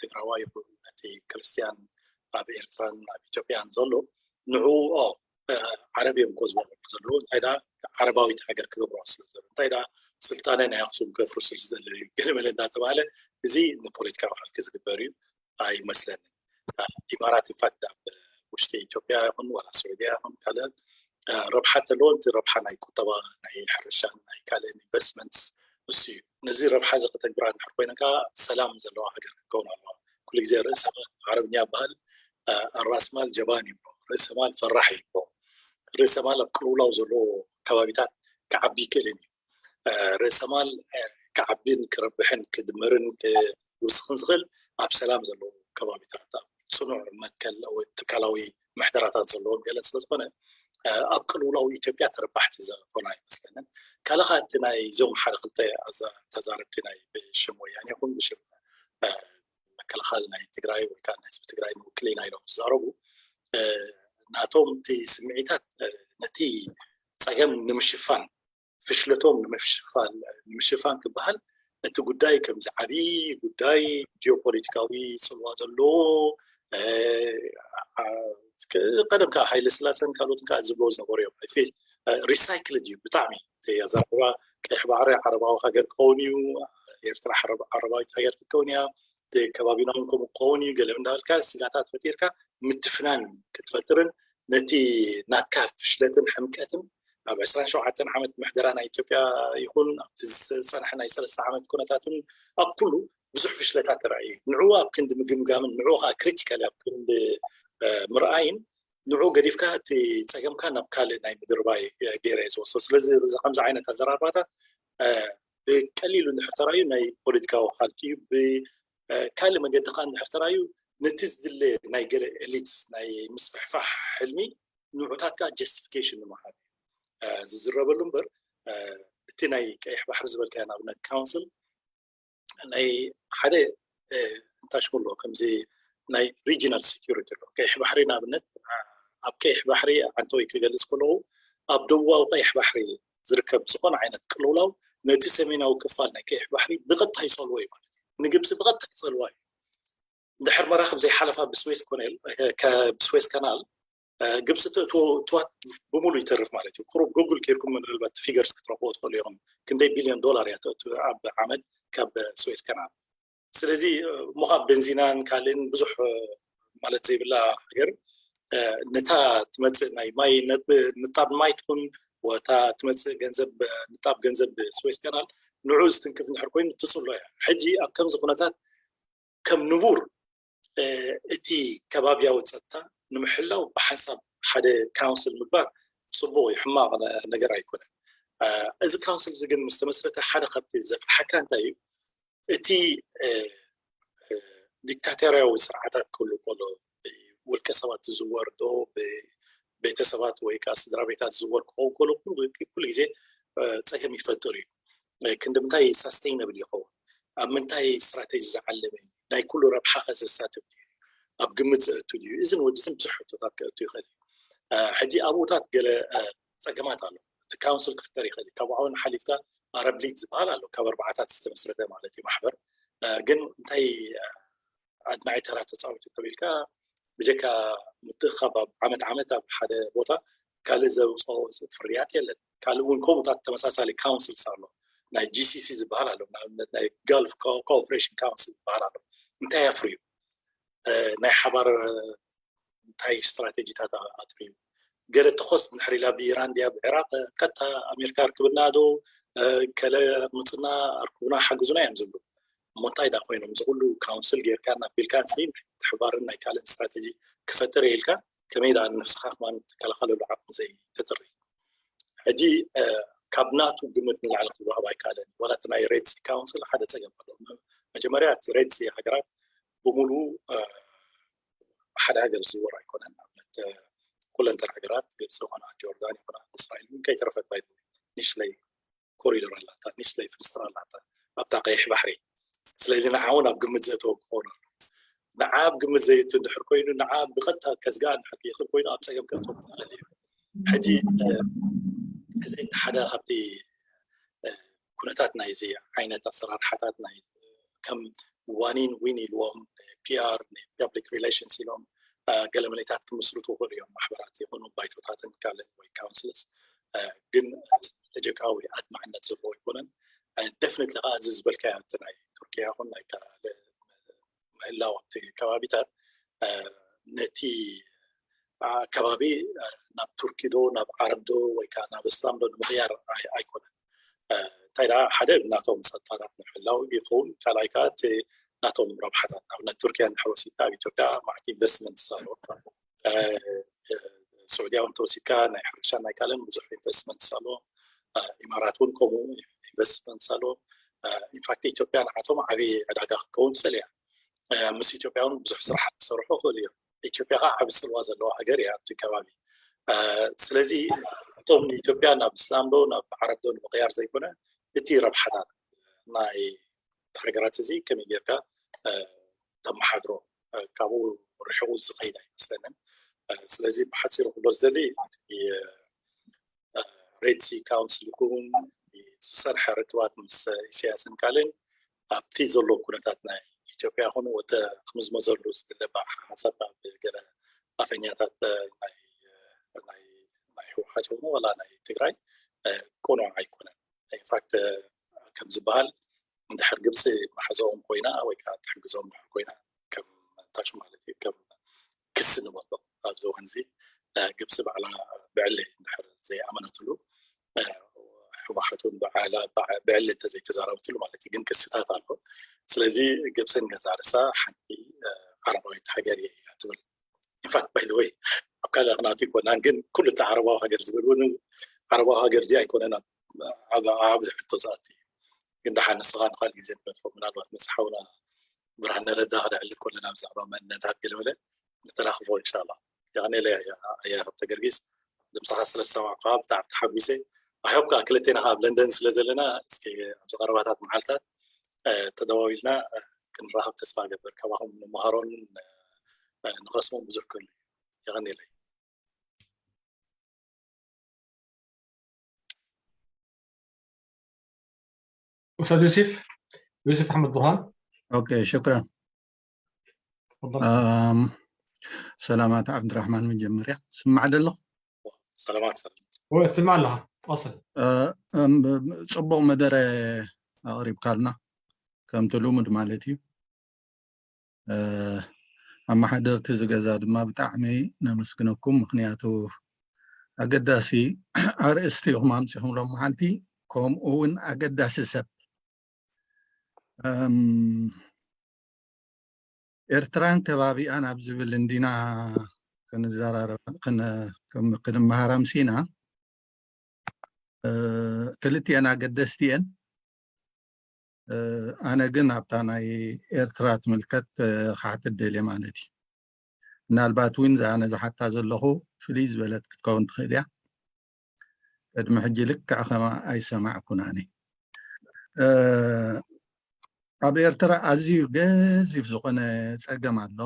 ትግራዋይ ይኹን ነቲ ክርስትያን ኣብ ኤርትራን ኣብ ኢትዮጵያን ዘሎ ንዕኡ ዓረብ እዮም እኮ ዝበቕዑ ዘለዉ እንታይ ዳ ዓረባዊት ሃገር ክገብርዋ ስለ ዘለዉ እንታይ ዳ ስልጣነ ናይ ኣክሱም ከፍርሱ ዝደለዩ ገለመለ እንዳተባሃለ እዚ ንፖለቲካዊ ሃልኪ ዝግበር እዩ ኣይመስለንን። ኢማራት ኢንፋክት ኣብ ውሽጢ ኢትዮጵያ ይኹን ዋላ ስዑድያ ይኹን ካልእ ረብሓ ተለዎ እቲ ረብሓ ናይ ቁጠባ ናይ ሕርሻን ናይ ካልእን ኢንቨስትመንትስ እሱ እዩ። ነዚ ረብሓ እዚ ከተግብራ እንድሕር ኮይና ከዓ ሰላም ዘለዋ ሃገር ክትከውን ኣለዋ። ኩሉ ግዜ ርእሰ ዓረብኛ በሃል ራስማል ጀባን ይብሎ፣ ርእሰማል ፈራሕ ይብሎ። ርእሰማል ኣብ ቅልውላው ዘለዎ ከባቢታት ክዓቢ ይክእልን እዩ። ርእሰማል ክዓብን ክረብሕን ክድምርን ክውስኽን ዝኽእል ኣብ ሰላም ዘለዉ ከባቢታት ኣብ ፅኑዕ መትከል ወይ ትካላዊ ምሕደራታት ዘለዎም ገለ ስለዝኾነ ኣብ ቅልውላው ኢትዮጵያ ተረባሕቲ ዝኾና ኣይመስለንን። ካልእ ከዓ እቲ ናይ እዞም ሓደ ክልተ ተዛረብቲ ናይ ብሽም ወያነ ይኹን ብሽም መከላኸሊ ናይ ትግራይ ወይ ከዓ ንህዝቢ ትግራይ ንውክል ኢና ኢሎም ዝዛረቡ ናቶም እቲ ስምዒታት ነቲ ፀገም ንምሽፋን ፍሽለቶም ንምሽፋን ንምሽፋን ክበሃል እቲ ጉዳይ ከምዚ ዓብዪ ጉዳይ ጂኦፖለቲካዊ ፅልዋ ዘለዎ ቀደም ከዓ ሃይለ ስላሰን ካልኦትን ከዓ ዝብሎ ዝነበሩ እዮም። ሪሳይክልድ እዩ ብጣዕሚ ኣዘራርባ ቀይሕ ባሕሪ ዓረባዊ ሃገር ክኸውን እዩ፣ ኤርትራ ዓረባዊት ሃገር ክትከውን እያ፣ ከባቢና እውን ከምኡ ክኸውን እዩ ገለ እንዳበልካ ስጋታት ፈጢርካ ምትፍናን ክትፈጥርን ነቲ ናትካ ፍሽለትን ሕምቀትን ኣብ ዕስራን ሸውዓተን ዓመት ምሕደራ ናይ ኢትዮጵያ ይኹን ኣብቲ ዝፀንሐ ናይ ሰለስተ ዓመት ኩነታትን ኣብ ኩሉ ብዙሕ ፍሽለታት ተራእዩ ንዕኡ ኣብ ክንዲ ምግምጋምን ንዕኡ ከዓ ክሪቲካሊ ኣብ ክንዲ ምርኣይን ንዕኡ ገዲፍካ እቲ ፀገምካ ናብ ካልእ ናይ ምድርባይ ገይረ እየ ዝወስዶ። ስለዚ እዚ ከምዚ ዓይነት ኣዘራርባታት ብቀሊሉ እንድሕር ተራእዩ ናይ ፖለቲካዊ ሃልኪ እዩ። ብካልእ መገዲ ከዓ እንድሕር ተራእዩ ነቲ ዝድለ ናይ ገለ ኤሊትስ ናይ ምስፍሕፋሕ ሕልሚ ንዑታት ከዓ ጀስቲፊኬሽን ንምሃብ እዩ ዝዝረበሉ እምበር፣ እቲ ናይ ቀይሕ ባሕሪ ዝበልካዮ ንኣብነት ካውንስል ናይ ሓደ እንታይ ሽሙ ኣሎ፣ ከምዚ ናይ ሪጂናል ሴኩሪቲ ኣሎ። ቀይሕ ባሕሪ ንኣብነት ኣብ ቀይሕ ባሕሪ ዓንተወይ ክገልጽ ከለዉ ኣብ ደቡባዊ ቀይሕ ባሕሪ ዝርከብ ዝኾነ ዓይነት ቅልውላው ነቲ ሰሜናዊ ክፋል ናይ ቀይሕ ባሕሪ ብቐጥታ ይጸልዎ እዩ ማለት እዩ። ንግብፂ ብቐጥታ ይጸልዋ እዩ። እንድሕር መራኽብ ዘይሓለፋ ብስዌስ ኮኔል ብስዌስ ካናል ግብፂ ትእትዎ እትዋት ብምሉ ይተርፍ ማለት እዩ። ቅሩብ ጉግል ኬርኩም ምናልባት ፊገርስ ክትረኽቦ ትኽእሉ ኢኹም። ክንደይ ቢልዮን ዶላር እያ ተእቱ ኣብ ዓመት ካብ ስዌስ ካናል። ስለዚ እሞ ካብ ቤንዚናን ካልእን ብዙሕ ማለት ዘይብላ ሃገር ነታ ትመፅእ ናይ ማይ ንጣብ ማይ ትኹን ወታ ትመፅእ ገንዘብ ንጣብ ገንዘብ ስዌስ ካናል ንዑ ዝትንክፍ እንድሕር ኮይኑ ትፅሎ እያ። ሕጂ ኣብ ከምዚ ኩነታት ከም ንቡር እቲ ከባቢያዊ ፀጥታ ንምሕላው ብሓንሳብ ሓደ ካውንስል ምግባር ፅቡቅ እዩ፣ ሕማቅ ነገር ኣይኮነን። እዚ ካውንስል እዚ ግን ምስ ተመስረተ ሓደ ካብቲ ዘፍርሓካ እንታይ እዩ? እቲ ዲክታቶርያዊ ስርዓታት ክህሉ ከሎ ውልቀ ሰባት ዝዝወር ዶ ቤተሰባት ወይ ከዓ ስድራ ቤታት ዝዝወር ክኸውን ከሎ ኩሉ ግዜ ፀገም ይፈጥር እዩ። ክንዲ ምንታይ ሳስተይነብል ይኸውን? ኣብ ምንታይ ስትራቴጂ ዝዓለመ እዩ? ናይ ኩሉ ረብሓ ከ ዘሳትፍ ድዩ? ኣብ ግምት ዘእቱ ድዩ? እዝን ወዲዝን ብዙሕ ሕቶታት ከእቱ ይኽእል እዩ። ሕጂ ኣብኡታት ገለ ፀገማት ኣሎ። እቲ ካውንስል ክፍጠር ይኽእል እዩ። ካብኡ ሓሊፍካ ኣረብ ሊግ ዝበሃል ኣሎ፣ ካብ ኣርባዓታት ዝተመስረተ ማለት እዩ ማሕበር። ግን እንታይ ኣድማዒ ተራ ተፃዊቱ ተቢልካ ብጀካ ምትእኻብ ኣብ ዓመት ዓመት ኣብ ሓደ ቦታ ካልእ ዘውፅኦ ፍርያት የለን። ካልእ እውን ከምኡታት ተመሳሳሊ ካውንስልስ ኣሎ፣ ናይ ጂሲሲ ዝበሃል ኣሎ፣ ንኣብነት ናይ ጋልፍ ኮኦፕሬሽን ካውንስል ዝበሃል ኣሎ። እንታይ ኣፍርዩ? ናይ ሓባር እንታይ ስትራቴጂታት ኣጥርዩ? ገለ ተኾስ እንድሕር ኢላ ብኢራን ድያ ብዕራቅ ቀጥታ ኣሜሪካ ርክብና ዶ ከለ ምፅና ኣርክቡና ሓግዙና እዮም ዝብሉ። እሞ እንታይ ዳ ኮይኖም እዚ ኩሉ ካውንስል ጌርካ እናቢልካን ሲ ምትሕባርን ናይ ካልእ ስትራቴጂ ክፈጥር ኢልካ ከመይ ደኣ ንነፍስኻ ከማን ትከላኸለሉ ዓቕሚ ዘይተጥሪ? ሕጂ ካብ ናቱ ግምት ንላዕሊ ክወሃብ ኣይከኣለን። ዋላ እቲ ናይ ሬድ ሲ ካውንስል ሓደ ፀገም ኣሎ። መጀመርያ እቲ ሬድ ሲ ሃገራት ብምሉ ሓደ ሃገር ዝዝወር ኣይኮነን። ንኣብነት ኩለንተን ሃገራት ግብፂ ይኾና ጆርዳን ይኾና እስራኤል እውን ከይተረፈት ባይ ንሽለይ ኮሪደር ኣላታ፣ ንሽለይ ፍልስጥር ኣላታ ኣብታ ቀይሕ ባሕሪ። ስለዚ ንዓ እውን ኣብ ግምት ዘእተወ ክኸውን ኣሎ። ንዓ ኣብ ግምት ዘየእቱ እንድሕር ኮይኑ ንዓ ብቐጥታ ከዝግኣ እንድሕር ይኽእል ኮይኑ ኣብ ፀገም ከእተወ ክኽእል እዩ። ሕጂ እዚ ሓደ ካብቲ ኩነታት ናይዚ ዓይነት ኣሰራርሓታት ናይ ከም ዋኒን ዊን ኢልዎም ፒኣር ፐብሊክ ሪሌሽንስ ኢሎም ገለ መለታት ክምስርቱ ይኽእሉ እዮም። ማሕበራት ይኹኑ ባይቶታትን ካልእ ወይ ካውንስልስ ግን ስትራቴጂካዊ ኣድማዕነት ዘለዎ ኣይኮነን። ደፍኒትሊ ከዓ እዚ ዝበልካዮ እቲ ናይ ቱርኪያ ይኹን ናይ ካልእ ምህላው ኣብቲ ከባቢታት ነቲ ከባቢ ናብ ቱርኪ ዶ ናብ ዓረብ ዶ ወይ ከዓ ናብ እስላም ዶ ንምቕያር ኣይኮነን። እንታይ ደኣ ሓደ ናቶም ፀጥታታት ንምሕላው ይኸውን፣ ካልኣይ ከዓ እቲ ናቶም ረብሓታት ኣብነት ቱርኪያ እንድሕር ወሲድካ ኣብ ኢትዮጵያ ማዕት ኢንቨስትመንት ኣሎ። ስዑድያ እውን ተወሲድካ ናይ ሕርሻ ናይ ካልእን ብዙሕ ኢንቨስትመንት ኣሎ። ኢማራት እውን ከምኡ ኢንቨስትመንት ኣሎ። ኢንፋክት ኢትዮጵያ ንዓቶም ዓብዪ ዕዳጋ ክትከውን ትኽእል እያ። ምስ ኢትዮጵያ እውን ብዙሕ ስራሕ ክሰርሑ ይኽእሉ እዮም። ኢትዮጵያ ከዓ ዓብዪ ፅልዋ ዘለዋ ሃገር እያ ኣብቲ ከባቢ። ስለዚ እቶም ንኢትዮጵያ ናብ እስላም ዶ ናብ ዓረብ ዶ ንምቕያር ዘይኮነ እቲ ረብሓታት ናይ ሃገራት እዚ ከመይ ጌርካ ተመሓድሮ ካብኡ ርሒቑ ዝኸይድ ኣይመስለንን። ስለዚ ብሓፂሩ ክብሎ ዝደሊ ሬድ ሲ ካውንስል ይኹን ዝሰርሐ ርክባት ምስ ኢሳያስን ካልእን ኣብቲ ዘሎ ኩነታት ናይ ኢትዮጵያ ይኹን ወተ ክምዝመዘሉ ዝድለ ሓሳብ ኣብ ገለ ኣፈኛታት ናይ ህወሓት ይኹኑ ዋላ ናይ ትግራይ ቅኑዕ ኣይኮነን። ኢንፋክት ከም ዝበሃል እንድሕር ግብፂ መሓዛኦም ኮይና ወይ ከዓ ትሕግዞም እንድሕር ኮይና ከም ታሽ ማለት እዩ ከም ክሲ ንበሎ ኣብዚ እዋን እዚ ግብፂ ባዕላ ብዕሊ እንድሕር ዘይኣመነትሉ ህወሓት እውን ብዕሊ እንተዘይተዛረበትሉ ማለት እዩ። ግን ክስታት ኣሎ። ስለዚ ግብፂ ንገዛ ርእሳ ሓንቲ ዓረባዊት ሃገር እየ እያ ትብል። ኢንፋክት ባይ ወይ ኣብ ካልእ ክናቱ ይኮናን ግን ኩሉ እቲ ዓረባዊ ሃገር ዝብል እውን ዓረባዊ ሃገር ድያ ኣይኮነን ኣብ ሕቶ ዝኣት እዩ። ግን ደሓን ንስኻ ንካል ግዜ ንገድፎ ምናልባት ምስ ሓውና ብርሃነ ረዳ ክነዕልል ከለና ብዛዕባ መንነታት ገለመለ ንተራኽቦ ኢንሻላ። የቐኔለ ኣያ ሃብተ ገርጊስ፣ ድምፅኻ ስለ ዝሰማዕኳ ብጣዕሚ ተሓጒሰ። ኣሕዮብ ከዓ ክልቴና ከዓ ኣብ ለንደን ስለ ዘለና እስኪ ኣብዚ ቀረባታት መዓልታት ተደዋዊልና ክንራኸብ ተስፋ እገብር። ካባኹም ንመሃሮን ንኸስሞም ብዙሕ ክህሉ እዩ። የቐኔለይ። أستاذ يوسف يوسف أحمد برهان. أوكي، شكرا. تفضل. أم، سلامات عبد الرحمن من جمريا. سمع لك؟ ሰላማት ሰላም። وسمع لها أصل. أم، ጽቡቕ መደረ ኣቕሪብካልና ከምቲ ልሙድ ማለት እዩ። እ፣ ኣመሓደርቲ እዚ ገዛ ድማ ብጣዕሚ ነመስግነኩም። ምኽንያቱ ኣገዳሲ ኣርእስቲ ኢኹም ኣምፂኹም ሎም መዓልቲ፣ ከምኡ እውን ኣገዳሲ ሰብ። እም፣ ኤርትራን ከባቢኣን ኣብ ዝብል እንዲና ክንዘራረብ ክን- ክም- ክንመሃር ኣምሲና። እ፣ ክልቲኤን ኣገደስቲ እየን። እ፣ ኣነ ግን ኣብታ ናይ ኤርትራ ትምልከት እ፣ ክሓትት ደልየ ማለት እዩ። ምናልባት እውን እዛ ኣነ ዝሓታ ዘለኹ ፍልይ ዝበለት ክትከውን ትኽእል እያ። ቅድሚ ሕጂ ልክዕ ከማ ኣይሰማዕኩን ኣነ። እ፣ ኣብ ኤርትራ ኣዝዩ ገዚፍ ዝኾነ ጸገም ኣሎ።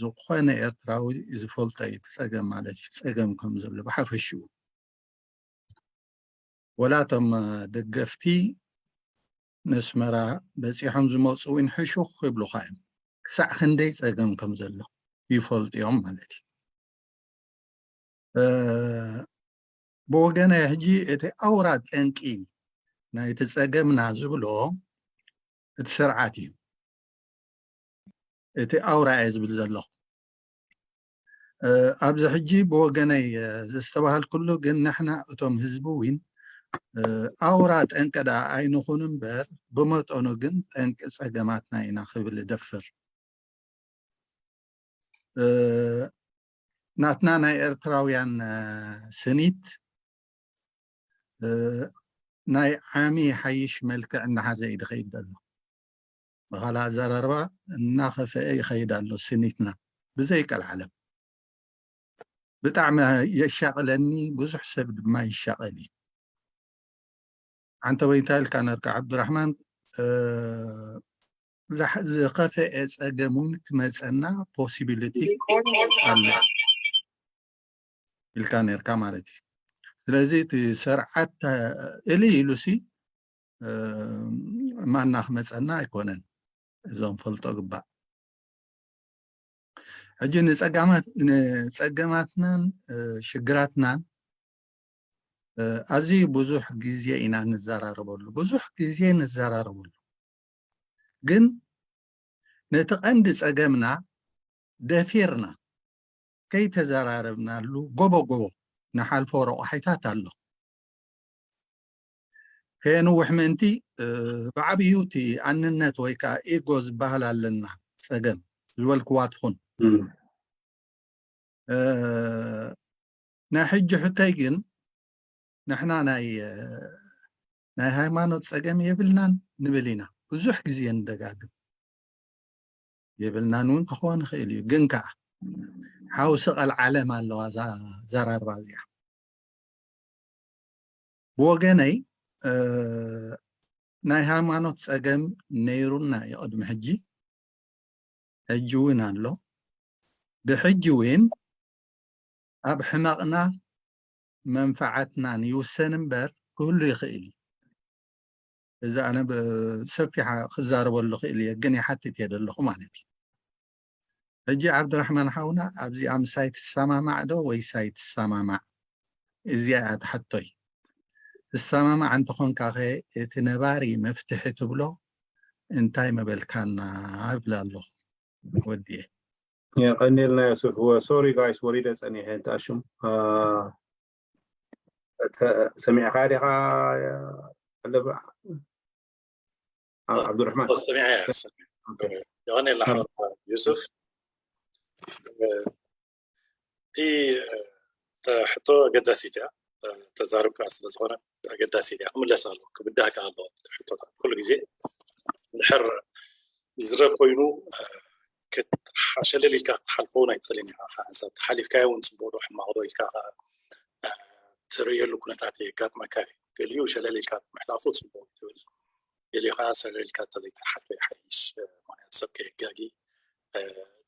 ዝኾነ ኤርትራዊ ዝፈልጦ እዩ እቲ ጸገም ማለት እዩ። ጸገም ከም ዘሎ ብሓፈሽኡ ወላ እቶም ደገፍቲ ነስመራ በፂሖም ዝመፁ እውን ሕሹኽ ይብሉኻ እዮም። ክሳዕ ክንደይ ፀገም ከም ዘሎ ይፈልጡ እዮም ማለት እዩ። እ፣ ብወገነ ሕጂ እቲ ኣውራ ጠንቂ ናይቲ ፀገምና ዝብሎ እቲ ስርዓት እዩ። እቲ ኣውራ እየ ዝብል ዘለኹ። እ፣ ኣብዚ ሕጂ ብወገነይ እ፣ ዘስተባሃልኩሉ ግን ንሕና እቶም ህዝቢ እውን እ፣ ኣውራ ጠንቂ ደኣ ኣይንኹን እምበር ብመጠኑ ግን ጠንቂ ፀገማትና ኢና ክብል እደፍር። እ፣ ናትና ናይ ኤርትራውያን እ፣ ስኒት እ፣ ናይ ዓሚ ሓይሽ መልክዕ እናሓዘ እዩ ዝኸይድ ዘሎ። ብኻልእ ኣዘራርባ እናኸፍአ ይኸይድ ኣሎ ስኒትና ብዘይ ቀልዓለም። ብጣዕሚ የሻቕለኒ፣ ብዙሕ ሰብ ድማ ይሻቐል እዩ። ዓንተ ወይ እንታይ ኢልካ ነርካ ዓብዱራሕማን? እ፣ ዝሓ- ዝኸፍአ ፀገም እውን ክመፀና possibility ኣሎ ኢልካ ነርካ ማለት እዩ። ስለዚ እቲ ስርዓት እሊ ኢሉሲ እ፣ ማና ክመፀና ኣይኮነን። እዞም ፈልጦ ግባእ። ሕጂ ንፀጋማት- ንፀገማትናን እ፣ ሽግራትናን እ፣ ኣዝዩ ብዙሕ ግዜ ኢና ንዘራረበሉ፣ ብዙሕ ግዜ ንዘራረበሉ። ግን ነቲ ቀንዲ ፀገምና ደፊርና ከይተዘራረብናሉ ጎቦ ጎቦ ንሓልፎ ረቋሒታት ኣሎ። ከየንውሕ ምእንቲ እ፣ ብዓብዩ እቲ ኣንነት ወይ ከዓ ኢጎ ዝበሃል ኣለና ፀገም ዝበልክዋ ትኹን እ፣ ናይ ሕጂ ሕቶይ ግን ንሕና ናይ እ፣ ናይ ሃይማኖት ፀገም የብልናን ንብል ኢና ብዙሕ ግዜ ንደጋግም። የብልናን እውን ክኸውን ይኽእል እዩ። ግን ከዓ ሓውሲ ቀልዓለም ኣለዋ እዛ ዘራርባ እዚኣ። ብወገነይ እ፣ ናይ ሃይማኖት ፀገም ነይሩና እዩ ቅድሚ ሕጂ፣ ሕጂ እውን ኣሎ። ብሕጂ እውን ኣብ ሕመቕና መንፈዓትናን ይውሰን እምበር ክህሉ ይኽእል እዩ። እዚ ኣነ ብሰፊሓ ክዛረበሉ ክእል እየ፣ ግን ይሓትት እየ ዘለኹ ማለት እዩ። ሕጂ ዓብድራሕማን ሓውና ኣብዚኣ ምሳይ ትሰማማዕ ዶ ወይስ ኣይትሰማማዕ? እዚኣ እያ ትሓቶይ። ትሰማማዕ እንተኾንካ ኸ እቲ ነባሪ መፍትሒ ትብሎ እንታይ ምበልካና እብል ኣለኹ ወዲየ። የቐኒልና ዮሱፍ። ሶሪ ጋይስ፣ ወሪደ ጸኒሐ። እንተ ኣሽም ሰሚዕካ ዲኻ ዓብዱራሕማን? ሰሚዐ። የቐኒልና ሓወና ዩሱፍ። እቲ ሕቶ ኣገዳሲት እያ፣ ተዛርብካ ስለ ዝኾነ ኣገዳሲት እያ፣ ክምለስ ኣለዎ፣ ክብዳህ ከኣ ኣለዎ። ሕቶታት ኩሉ ግዜ እንድሕር ዝረ ኮይኑ ክትሓሸለል ኢልካ ክትሓልፎ ናይ ትኽእልን ኢኻ። ሓንሳብ ተሓሊፍካዮ እውን ፅቡቅ ዶ ሕማቕ ዶ ኢልካ ትርእየሉ ኩነታት የጋጥመካ እዩ። ገሊኡ ሸለል ኢልካ ምሕላፉ ፅቡቅ ትብል፣ ገሊኡ ከዓ ሸለል ኢልካ እንተዘይትሓልፎ ይሓይሽ፣ ምክንያቱ ሰብ ከየጋጊ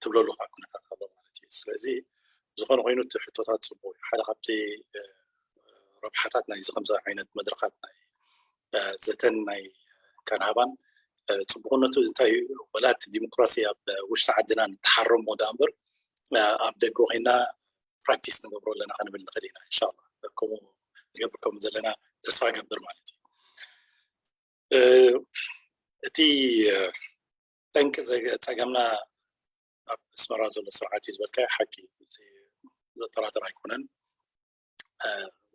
ትብለሉ ከዓ ኩነታት ኣሎ ማለት እዩ። ስለዚ ዝኾነ ኮይኑ እቲ ሕቶታት ፅቡቅ እዩ። ሓደ ካብቲ ረብሓታት ናይዚ ከምዚ ዓይነት መድረኻት ናይ ዘተን ናይ ካናባን ፅቡቅነቱ እንታይ እዩ? ወላ እቲ ዲሞክራሲ ኣብ ውሽጢ ዓድና ንተሓረሞ ዳ እምበር ኣብ ደገ ኮይና ፕራክቲስ ንገብሮ ኣለና ክንብል ንኽእል ኢና። እንሻላ ከምኡ ንገብር ከም ዘለና ተስፋ ገብር ማለት እዩ። እቲ ጠንቂ ጸገምና ኣብ ኣስመራ ዘሎ ስርዓት እዩ ዝበልካዮ ሓቂ፣ ዘጠራጥር ኣይኮነን።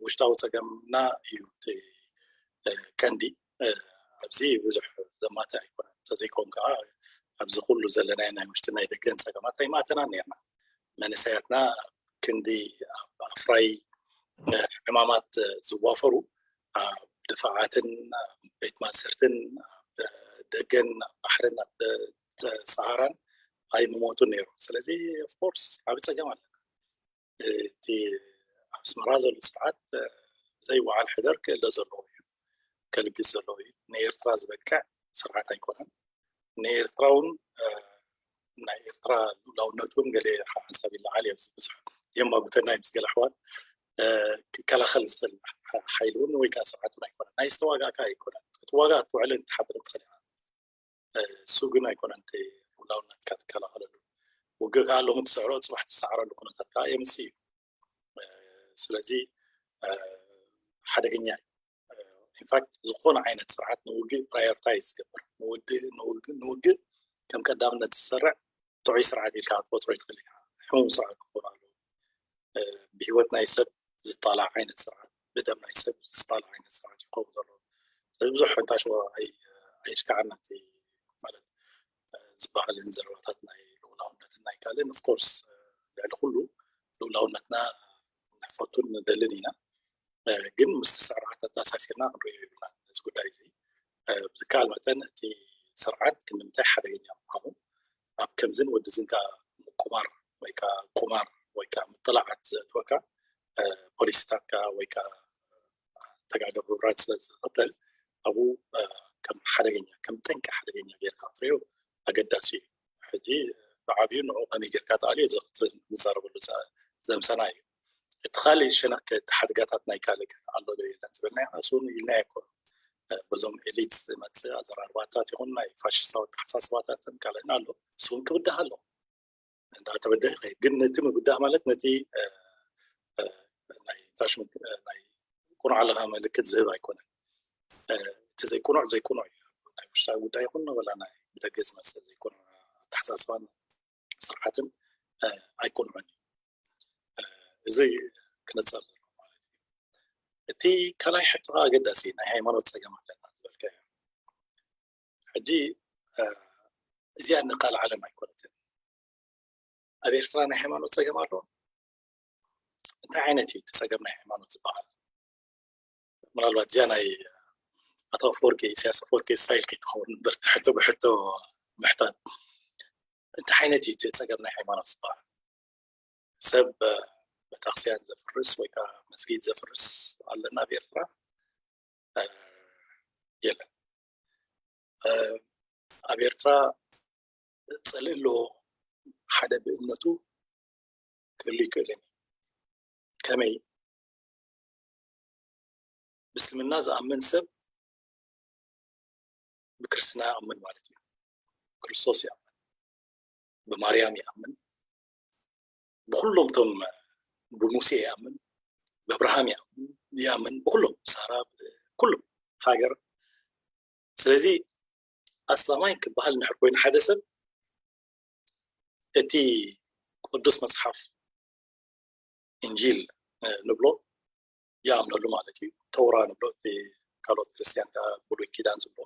ውሽጣዊ ጸገምና እዩ እቲ ቀንዲ። ኣብዚ ብዙሕ ዘማተ ኣይኮነን። እንተዘይኮን ከዓ ኣብዚ ኩሉ ዘለናዮ ናይ ውሽጢ ናይ ደገን ጸገማት ኣይማእተናን ነርና። መንእሰያትና ክንዲ ኣብ ኣፍራይ ዕማማት ዝዋፈሩ ኣብ ድፋዓትን ቤት ማእሰርትን ደገን ኣብ ባሕርን ኣብ ሰሃራን ኣይምሞቱን ነይሮም። ስለዚ ኦፍኮርስ ዓብ ጸገም ኣለና። እቲ ኣብ ኣስመራ ዘሎ ስርዓት ዘይወዓል ሕደር ክእለ ዘለዎ እዩ፣ ከልግስ ዘለዎ እዩ። ንኤርትራ ዝበቅዕ ስርዓት ኣይኮነን። ንኤርትራ እውን ናይ ኤርትራ ልኡላውነት እውን ገለ ሓንሳብ ይለዓል እዮም። ብዙሕ የማጉተና ምስ ገለ ኣሕዋት ክከላኸል ዝኽእል ሓይሊ እውን ወይ ከዓ ስርዓት እውን ኣይኮነን። ናይ ዝተዋጋእካ ኣይኮነን ክትዋጋእ ትውዕልን ትሓድርን ትኽእል ኢኻ። እሱ ግን ኣይኮነን እቲ ልኡላውነትካ ትከላኸለሉ። ውግእ ከዓ ሎሚ ትስዕሮ ፅባሕ ትሰዓረሉ ኩነታት ከዓ የምፅእ እዩ። ስለዚ ሓደገኛ እዩ። ኢንፋክት ዝኾነ ዓይነት ስርዓት ንውግእ ፕራዮሪታይዝ ዝገብር ንውግእ ከም ቀዳምነት ዝሰርዕ ጥዑይ ስርዓት ኢልካ ክትቆፅሮ ይትኽእል ኢኻ። ሕሙም ስርዓት ክኾን ኣሎ። ብህይወት ናይ ሰብ ዝጣላዕ ዓይነት ስርዓት፣ ብደም ናይ ሰብ ዝጣላዕ ዓይነት ስርዓት ይኸውን ዘሎ። ስለዚ ብዙሕ እንታሽዎ ኣየሽካዕና እቲ ማለት ዝበሃልን ዘረባታት ናይ ልኡላውነትን ናይ ካልእን ኦፍኮርስ ልዕሊ ኩሉ ልኡላውነትና ንሕፈቱን ንደልን ኢና። ግን ምስ ስርዓት ኣተኣሳሲርና ክንሪኦ ይብልና እዚ ጉዳይ እዚ። ብዝከኣል መጠን እቲ ስርዓት ክንምንታይ ሓደገኛ ምዃኑ ኣብ ከምዝን ወድዝን ከዓ ምቁማር ወይ ከዓ ቁማር ወይ ከዓ ምጥላዓት ዘእትወካ ፖሊሲታትካ ወይ ከዓ ተጋደብራት ስለ ዝኽተል ኣብኡ ከም ሓደገኛ ከም ጠንቂ ሓደገኛ ጌርካ ክትሪኦ ኣገዳሲ እዩ። ሕጂ ብዓብዩ ንዑ ከመይ ጌርካ ተኣልዮ እዚ ክትንዛረበሉ ዘምሰና እዩ። እቲ ካልእ ሸነክ እቲ ሓደጋታት ናይ ካልእ ኣሎ ዶ የለን ዝበልናዮ እሱ ኢልናዮ እኮ በዞም ኤሊት ዝመፅእ ኣዘራርባታት ይኹን ናይ ፋሽስታዊ ኣተሓሳስባታትን ካልእን ኣሎ። እሱ እውን ክብዳህ ኣሎ። እንዳተበደህ ይኸይድ ግን ነቲ ምብዳህ ማለት ነቲ ናይ ፋሽን ናይ ቁኑዕ ኣለኻ ምልክት ዝህብ ኣይኮነን። እቲ ዘይቁኑዕ ዘይቁኑዕ እዩ። ናይ ውሽጣዊ ጉዳይ ይኹን ወላ ናይ ብደገ ዝመፅእ ዘይቁኑዕ ኣተሓሳስባን ስርዓትን ኣይቁኑዕን እዩ። እዚ ክነፀር ዘለዎ ማለት እዩ። እቲ ካልኣይ ሕቶ ኣገዳሲ ናይ ሃይማኖት ፀገም ኣለና ዝበልካዮ ሕጂ እዚኣ ንቃል ዓለም ኣይኮነትን። ኣብ ኤርትራ ናይ ሃይማኖት ፀገም ኣሎ። እንታይ ዓይነት እዩ እቲ ፀገም ናይ ሃይማኖት ዝበሃል? ምናልባት እዚኣ ናይ ኣቶ ኣፈወርቂ ኢሳያስ ኣፈወርቂ ስታይል ከይትኸውን እምበር ሕቶ ብሕቶ ምሕታት እንታይ ዓይነት እዩ እቲ ፀገም ናይ ሃይማኖት ዝበሃል? ሰብ ቤተክርስትያን ዘፍርስ ወይ ከዓ መስጊድ ዘፍርስ ኣለና ኣብ ኤርትራ? የለን። ኣብ ኤርትራ ፀልኢ ኣለዎ ሓደ ብእምነቱ ክህሉ ይክእልን እዩ። ከመይ ብእስልምና ዝኣምን ሰብ ብክርስትና ይኣምን ማለት እዩ። ክርስቶስ ይኣምን፣ ብማርያም ይኣምን፣ ብኩሎም እቶም ብሙሴ ይኣምን፣ ብኣብርሃም ይኣምን፣ ይኣምን ብኩሎም ሳራ ኩሎም ሃገር። ስለዚ ኣስላማይ ክበሃል ንሕር ኮይኑ ሓደ ሰብ እቲ ቅዱስ መፅሓፍ እንጂል ንብሎ ይኣምነሉ ማለት እዩ። ተውራ ንብሎ እቲ ካልኦት ክርስትያን ከዓ ብሉይ ኪዳን ዝብሎ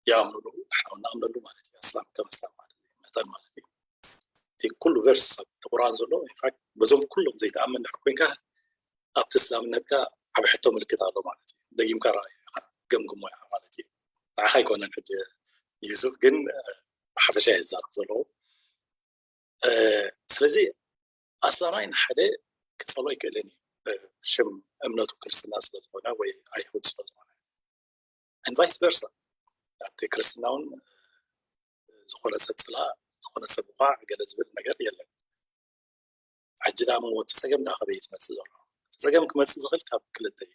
ይኣምኑሉ ንሕና እውን ንኣምነሉ ማለት እዩ። ኣስላም ከም ኣስላም ማለት እዩ መጠን ማለት እዩ። እቲ ኩሉ ቨርስ ኣብ እቲ ቁርኣን ዘሎ ኢንፋክት በዞም ኩሎም ዘይትኣምን ድሕር ኮይንካ ኣብቲ እስላምነትካ ዓብ ሕቶ ምልክት ኣሎ ማለት እዩ። ደጊምካ ረኣዮ ኢኻ ገምግሞ ኢኻ ማለት እዩ። ንዓኻ ኣይኮነን ሕጂ ዩሱፍ ግን ብሓፈሻ እየ ዝዛረብ ዘለኹ። ስለዚ ኣስላማይ ንሓደ ክፀልኦ ኣይክእልን እዩ፣ ሽም እምነቱ ክርስትና ስለዝኾነ ወይ ኣይሁድ ስለዝኾነ፣ and vice versa። ኣብቲ ክርስትና እውን ዝኾነ ሰብ ፅላእ፣ ዝኾነ ሰብ ውቃዕ ገለ ዝብል ነገር የለን። ሕጂ ደኣ እሞ እቲ ፀገም ደኣ ከበይ እዩ ዝመፅእ ዘሎ? እቲ ፀገም ክመፅእ ዝኽእል ካብ ክልተ እዩ።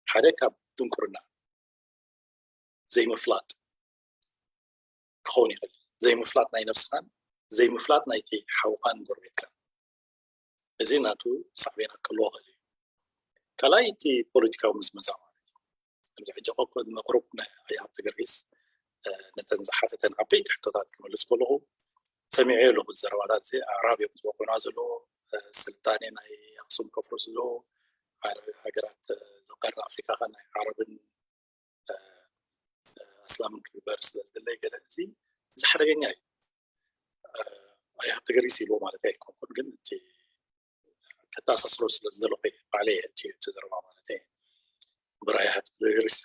ሓደ ካብ ድንቁርና ዘይምፍላጥ ክኸውን ይኽእል። ዘይምፍላጥ ናይ ነብስኻን ዘይምፍላጥ ናይቲ ሓውኻን ጎረቤትካን። እዚ ናቱ ሳዕቤናት ክህልዎ ይኽእል እዩ። ካልኣይ እቲ ፖለቲካዊ ምዝመዛ ማለት እዩ። ከምዚ ሕጂ ኮኮ መቅሩብ ናይ ኣያብ ተገርጊስ ነተን ዝሓተተን ዓበይቲ ሕቶታት ክመልስ ከለኹ ሰሚዐ ኣለኹ። ዘረባታት እዚ ኣዕራብ እዮም ዝበቑና ዘለዎ፣ ስልጣኔ ናይ ኣክሱም ከፍርሱ ኣለዉ፣ ሃገራት ዝቀር ኣፍሪካ ናይ ዓረብን ኣስላምን ክግበር ስለ ዝደለይ ገለ እዚ እዚ ሓደገኛ እዩ። ኣይ ሃብተ ገሪስ ኢልዎ ማለት ኣይኮንኩን፣ ግን እቲ ከተኣሳስሮ ስለ ዝደለኹ ባዕለይ እቲ ዘረባ ማለት እየ። እምበር ኣይ ሃብተ ገሪስ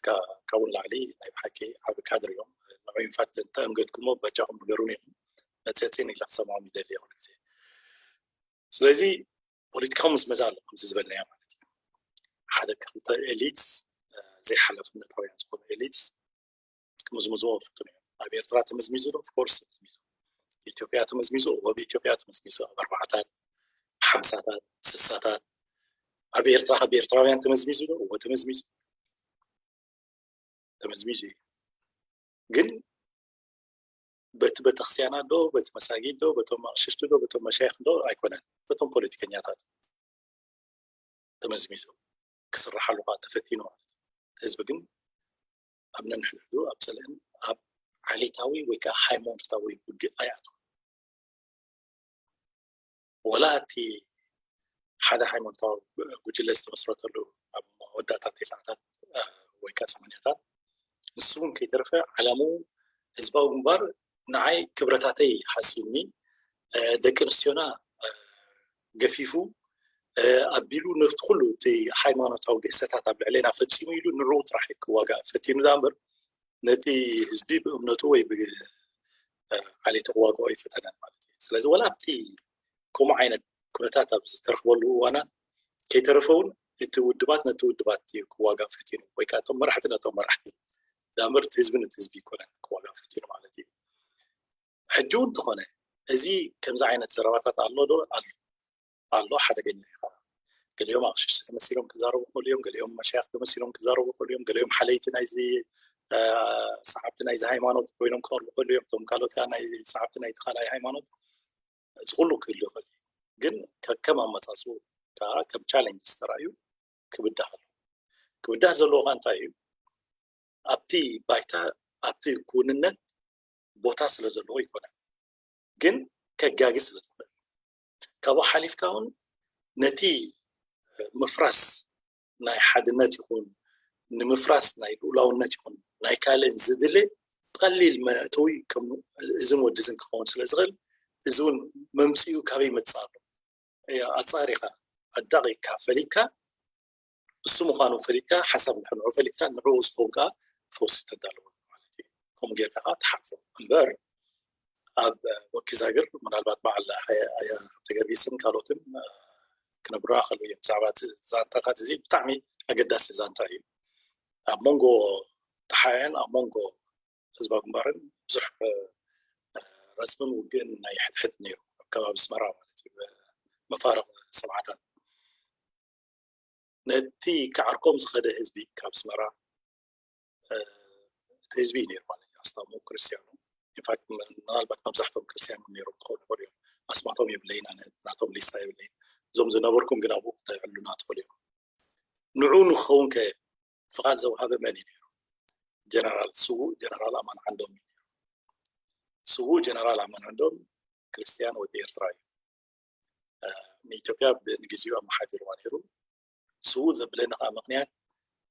ካብኡ ንላዕሊ ናይ ብሓቂ ዓቢ ካድር እዮም። ንዑ ኢንፋክት እንተኣንገድኩሞ በጃኹም ንገሩኒ ኢኹም። መፅፅን ኢለ ክሰምዖም ይደሊ ኩሉ ግዜ። ስለዚ ፖለቲካዊ ምዝመዛ ኣሎ ከምዚ ዝበልናዮ ማለት እዩ። ሓደ ክልተ ኤሊትስ ዘይሓላፍነታውያን ዝኾኑ ኤሊትስ ክምዝምዝዎ ይፍትኑ እዮም። ኣብ ኤርትራ ተመዝሚዙ ዶ? ኦፍኮርስ ተመዝሚዙ። ኢትዮጵያ ተመዝሚዙ፣ እወ ብኢትዮጵያ ተመዝሚዙ። ኣብ ኣርባዓታት፣ ሓምሳታት፣ ስሳታት ኣብ ኤርትራ ካብ ኤርትራውያን ተመዝሚዙ ዶ? እወ ተመዝሚዙ። ተመዝሚዙ እዩ። ግን በቲ ቤተክርስትያናት ዶ፣ በቲ መሳጊድ ዶ፣ በቶም ኣቕሽሽቲ ዶ፣ በቶም መሻይኽ ዶ ኣይኮነን፣ በቶም ፖለቲከኛታት ተመዝሚዙ ክስርሓሉ ከዓ ተፈቲኑ ማለት እዩ። ህዝቢ ግን ኣብ ነንሕድሕዱ ኣብ ጽልእን ኣብ ዓሌታዊ ወይ ከዓ ሃይማኖታዊ ውግእ ኣይኣትወን። ወላ እቲ ሓደ ሃይማኖታዊ ጉጅለ ዝተመስረተሉ ኣብ መወዳእታ ተስዓታት ወይ ከዓ ሰማንያታት ንሱ እውን ከይተረፈ ዓላምኡ ህዝባዊ ግንባር ንዓይ ክብረታተይ ሃስዩኒ፣ ደቂ ኣንስትዮና ገፊፉ ኣቢሉ ነቲ ኩሉ እቲ ሃይማኖታዊ ግህሰታት ኣብ ልዕሌና ፈፂሙ ኢሉ ንዕኡ ጥራሕ ክዋጋእ ፈቲኑ ዳ እምበር ነቲ ህዝቢ ብእምነቱ ወይ ብዓሌቱ ክዋግኦ ኣይፈተነን ማለት እዩ። ስለዚ ወላ ኣብቲ ከምኡ ዓይነት ኩነታት ኣብ ዝተረኽበሉ እዋናት ከይተረፈ እውን እቲ ውድባት ነቲ ውድባት እዩ ክዋጋእ ፈቲኑ ወይ ከዓ እቶም መራሕቲ ነቶም መራሕቲ ዳ እምበር እቲ ህዝቢ ነቲ ህዝቢ ይኮነን ክዋጋእ ፈቲኑ ማለት እዩ። ሕጂ እውን እንተኾነ እዚ ከምዚ ዓይነት ዘረባታት ኣሎ ዶ? ኣሎ። ኣሎ፣ ሓደገኛ እዩ ከዓ። ገሊኦም ኣቕሽሽቲ ተመሲሎም ክዛረቡ ይኽእሉ እዮም፣ ገሊኦም መሻይኽ ተመሲሎም ክዛረቡ ይኽእሉ እዮም፣ ገሊኦም ሓለይቲ ናይዚ ሰዓብቲ ናይዚ ሃይማኖት ኮይኖም ክቐርቡ ይኽእሉ እዮም፣ እቶም ካልኦት ከዓ ናይ ሰዓብቲ ናይቲ ካልኣይ ሃይማኖት። እዚ ኩሉ ክህሉ ይኽእል እዩ። ግን ከከም ኣመፃፅኡ ከዓ ከም ቻለንጅ ዝተረኣዩ ክብዳህ ኣለዎ። ክብዳህ ዘለዎ ከዓ እንታይ እዩ? ኣብቲ ባይታ ኣብቲ ክውንነት ቦታ ስለ ዘለዎ ይኮነ፣ ግን ከጋጊ ስለ ዝኽእል ካብኡ ሓሊፍካ እውን ነቲ ምፍራስ ናይ ሓድነት ይኹን ንምፍራስ ናይ ልኡላውነት ይኹን ናይ ካልእን ዝድለ ቀሊል መእተዊ ከም እዝን ወድዝን ክኸውን ስለ ዝኽእል እዚ እውን መምፅኡ ካበይ ይመፅእ ኣሎ ኣፃሪኻ ኣዳቂካ ፈሊካ እሱ ምዃኑ ፈሊጥካ ሓሳብ ንሕንዑ ፈሊጥካ ንዕኡ ዝኸውን ከዓ ፈውሲ ተዳለወሉ ማለት እዩ። ከምኡ ጌርካ ከዓ ትሓልፎ እምበር ኣብ ወኪዛግር ምናልባት በዓል ኣያ ተገርጊስን ካልኦትን ክነብሩና ከለዉ እዮም። ብዛዕባ ዛንታታት እዚ ብጣዕሚ ኣገዳሲ ዛንታ እዩ። ኣብ መንጎ ተሓኤን ኣብ መንጎ ህዝባዊ ግንባርን ብዙሕ ረስምን ውግእን ናይ ሕድሕድ ነይሩ ኣብ ከባቢ ኣስመራ ማለት እዩ። መፋርቕ ሰብዓታት ነቲ ክዓርኮም ዝኸደ ህዝቢ ካብ ኣስመራ እቲ ህዝቢ እዩ ነይሩ ማለት እዩ። ኣስላሙ ክርስትያኑ ኢንፋክት ምናልባት መብዛሕቶም ክርስትያን እውን ነይሮም ክኾኑ ይኽእሉ እዮም። ኣስማቶም የብለይን ኣነ ናቶም ሊስታ የብለይን። እዞም ዝነበርኩም ግን ኣብኡ ክተዕሉና ትኽእሉ እዮም። ንዑ ንኸውን ከ ፍቓድ ዘውሃበ መን እዩ ነይሩ? ጀነራል ስዉእ ጀነራል ኣማን ዓንዶም እዩ ነይሩ። ስዉእ ጀነራል ኣማን ዓንዶም ክርስትያን ወዲ ኤርትራ እዩ። ንኢትዮጵያ ንግዚኡ ኣመሓዲርዋ ነይሩ። ስዉእ ዘብለኒ ከዓ ምክንያት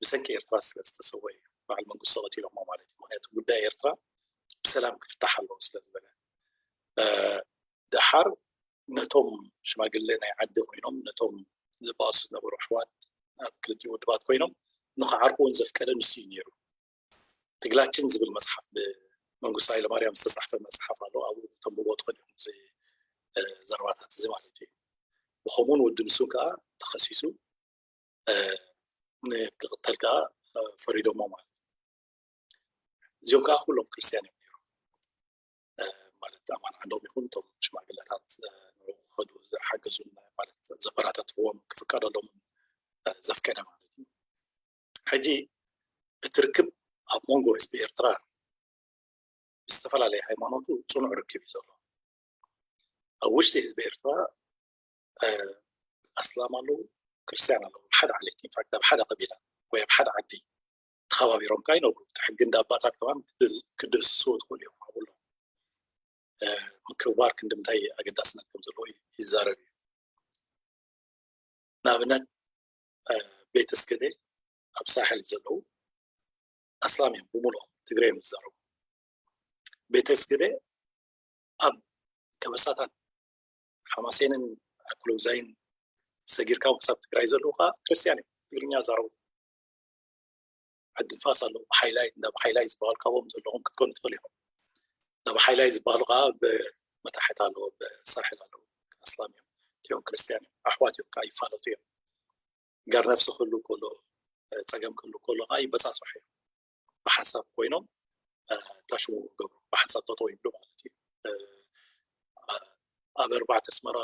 ብሰንኪ ኤርትራ ስለ ዝተሰወ እዩ። በዓል መንግስቱ ቀቲሎሞ ማለት እዩ። ምክንያቱ ጉዳይ ኤርትራ ብሰላም ክፍታሕ ኣለዎ ስለ ዝበለ። ደሓር ነቶም ሽማግለ ናይ ዓዲ ኮይኖም ነቶም ዝበኣሱ ዝነበሩ ኣሕዋት ኣብ ክልቲኡ ውድባት ኮይኖም ንክዓርኩ እውን ዘፍቀደ ንሱ እዩ ነይሩ። ትግላችን ዝብል መፅሓፍ መንግስቱ ሃይለማርያም ዝተፃሕፈ መፅሓፍ ኣሎ። ኣብኡ ተንብቦ ትኽእል ኢኹም እዚ ዘረባታት እዚ ማለት እዩ። ብኸምኡን ወዲ ንሱ ከዓ ተኸሲሱ ንክቕተል ከዓ ፈሪዶሞ ማለት እዩ። እዚኦም ከዓ ኩሎም ክርስትያን እዮም ነይሮም። ማለት ኣማን ዓንዶም ይኹን እቶም ሽማግለታት ንዑ ክኸዱ ዝሓገዙ ማለት ዘበራታትዎም ክፍቀደሎም ዘፍቀደ ማለት እዩ። ሕጂ እቲ ርክብ ኣብ መንጎ ህዝቢ ኤርትራ ብዝተፈላለየ ሃይማኖቱ ፅኑዕ ርክብ እዩ ዘሎ። ኣብ ውሽጢ ህዝቢ ኤርትራ ኣስላም ኣለዉ፣ ክርስትያን ኣለዉ፣ ሓደ ዓሌት ኢንፋክት ኣብ ሓደ ቀቢላ ወይ ኣብ ሓደ ዓዲ ተኸባቢሮም ከዓ ይነብሩ። እቲ ሕጊ እንዳ ኣባታት ከማን ክድህስስዎ ትኽእሉ እዮም ኣብሎም። ምክብባር ክንዲ ምንታይ ኣገዳስነት ከም ዘለዎ ይዛረብ እዩ። ንኣብነት ቤተ እስገደ ኣብ ሳሕል ዘለዉ ኣስላም እዮም ብምሉኦም ትግረ እዮም ዝዛረቡ። ቤተ እስገደ ኣብ ከበሳታት ሓማሴንን ኣኩለጉዛይን ሰጊርካ ክሳብ ትግራይ ዘለዉ ከዓ ክርስትያን እዮም ትግርኛ ዛረቡ። ዓዲ ንፋስ ኣለዉ ብሓይላይ እንዳ ብሓይላይ ዝበሃሉ ካብኦም ዘለኹም ክትኮኑ ትኽእሉ ኢኹም። እንዳ ብሓይላይ ዝበሃሉ ከዓ ብመታሕት ኣለዎ ብሳሕል ኣለዉ ኣስላም እዮም እቲኦም ክርስትያን እዮም ኣሕዋት እዮም ከዓ ይፋለጡ እዮም። ጋር ነፍሲ ክህሉ ከሎ ፀገም ክህሉ ከሎ ከዓ ይበፃፅሑ እዮም። ብሓንሳብ ኮይኖም ታሽሙ ገብሩ ብሓንሳብ ጠጠው ይብሉ ማለት እዩ። ኣብ ኣርባዕተ ኣስመራ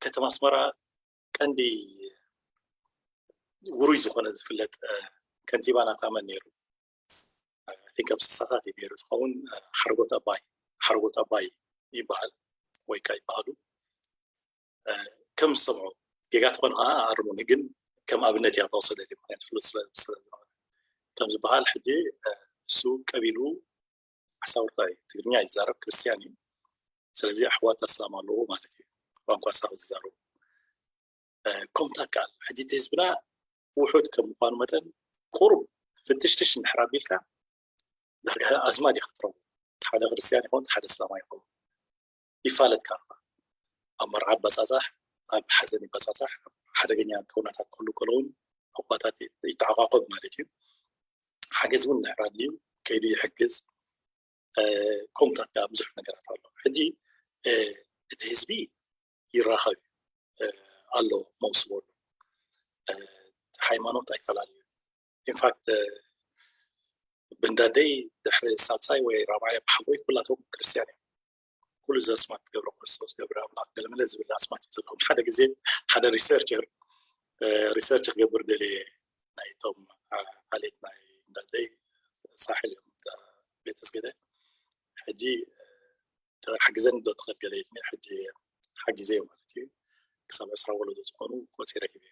ከተማ ኣስመራ ቀንዲ ውሩይ ዝኾነ ዝፍለጥ ከንቲባ ናታ መን ነይሩ? ቲንክ ኣብ ስሳታት እዩ ነይሩ ዝኸውን ሓረጎት ኣባይ ሓረጎት ኣባይ ይበሃል ወይ ከዓ ይበሃሉ። ከም ዝሰምዑ ጌጋ ትኾን ከዓ ኣርሙኒ፣ ግን ከም ኣብነት እያ ተወሰደ ምክንያት ፍሉጥ ስለ ዝነበረ ከም ዝበሃል ሕጂ እሱ ቀቢሉ ሓሳውርታ እዩ ትግርኛ ይዛረብ ክርስትያን እዩ። ስለዚ ኣሕዋት ኣስላም ኣለዎ ማለት እዩ ቋንቋ ሳብ ዝዛረቡ ኮምታት ከኣል ሕጂ እቲ ህዝብና ውሑድ ከም ምኳኑ መጠን ቁሩብ ፍትሽትሽ እንድሕር ኣቢልካ ዳርጋ ኣዝማድ ኢኻ ትረኽቦ። ሓደ ክርስትያን ይኹን ሓደ እስላማይ ይኹን ይፋለጥካ። ኣብ መርዓ ይበፃፃሕ፣ ኣብ ሓዘን ይበፃፃሕ፣ ኣብ ሓደገኛ ኩነታት ክህሉ ከሎ እውን ኣቦታት ይተዓቋቆብ ማለት እዩ። ሓገዝ እውን እንድሕር ኣድልዩ ከይዱ ይሕግዝ። ከምኡታት ከዓ ብዙሕ ነገራት ኣሎ። ሕጂ እቲ ህዝቢ ይራኸብ ኣሎ መውስቦ ኣሎ ሃይማኖት ኣይፈላለዩ። ኢንፋክት ብንዳደይ ድሕሪ ሳልሳይ ወይ ራብዓይ ኣባሓጎይ ኩላቶም ክርስትያን እዮም። ኩሉ እዚ ኣስማት ገብረ ክርስቶስ ገብረ ኣምላኽ ገለመለ ዝብል ኣስማት እዩ ዘለዎም። ሓደ ግዜ ሓደ ሪሰርቸር ሪሰርች ክገብር ደልየ ናይቶም ዓሌት ናይ እንዳደይ ሳሕል እዮም ቤተ ስገደ ሕጂ ሓግዘን ዶ ትኽእል ገለ ኢልኒ ሕጂ ሓጊዘ ማለት እዩ። ክሳብ ዕስራ ወለዶ ዝኾኑ ቆፂረ ሂበ።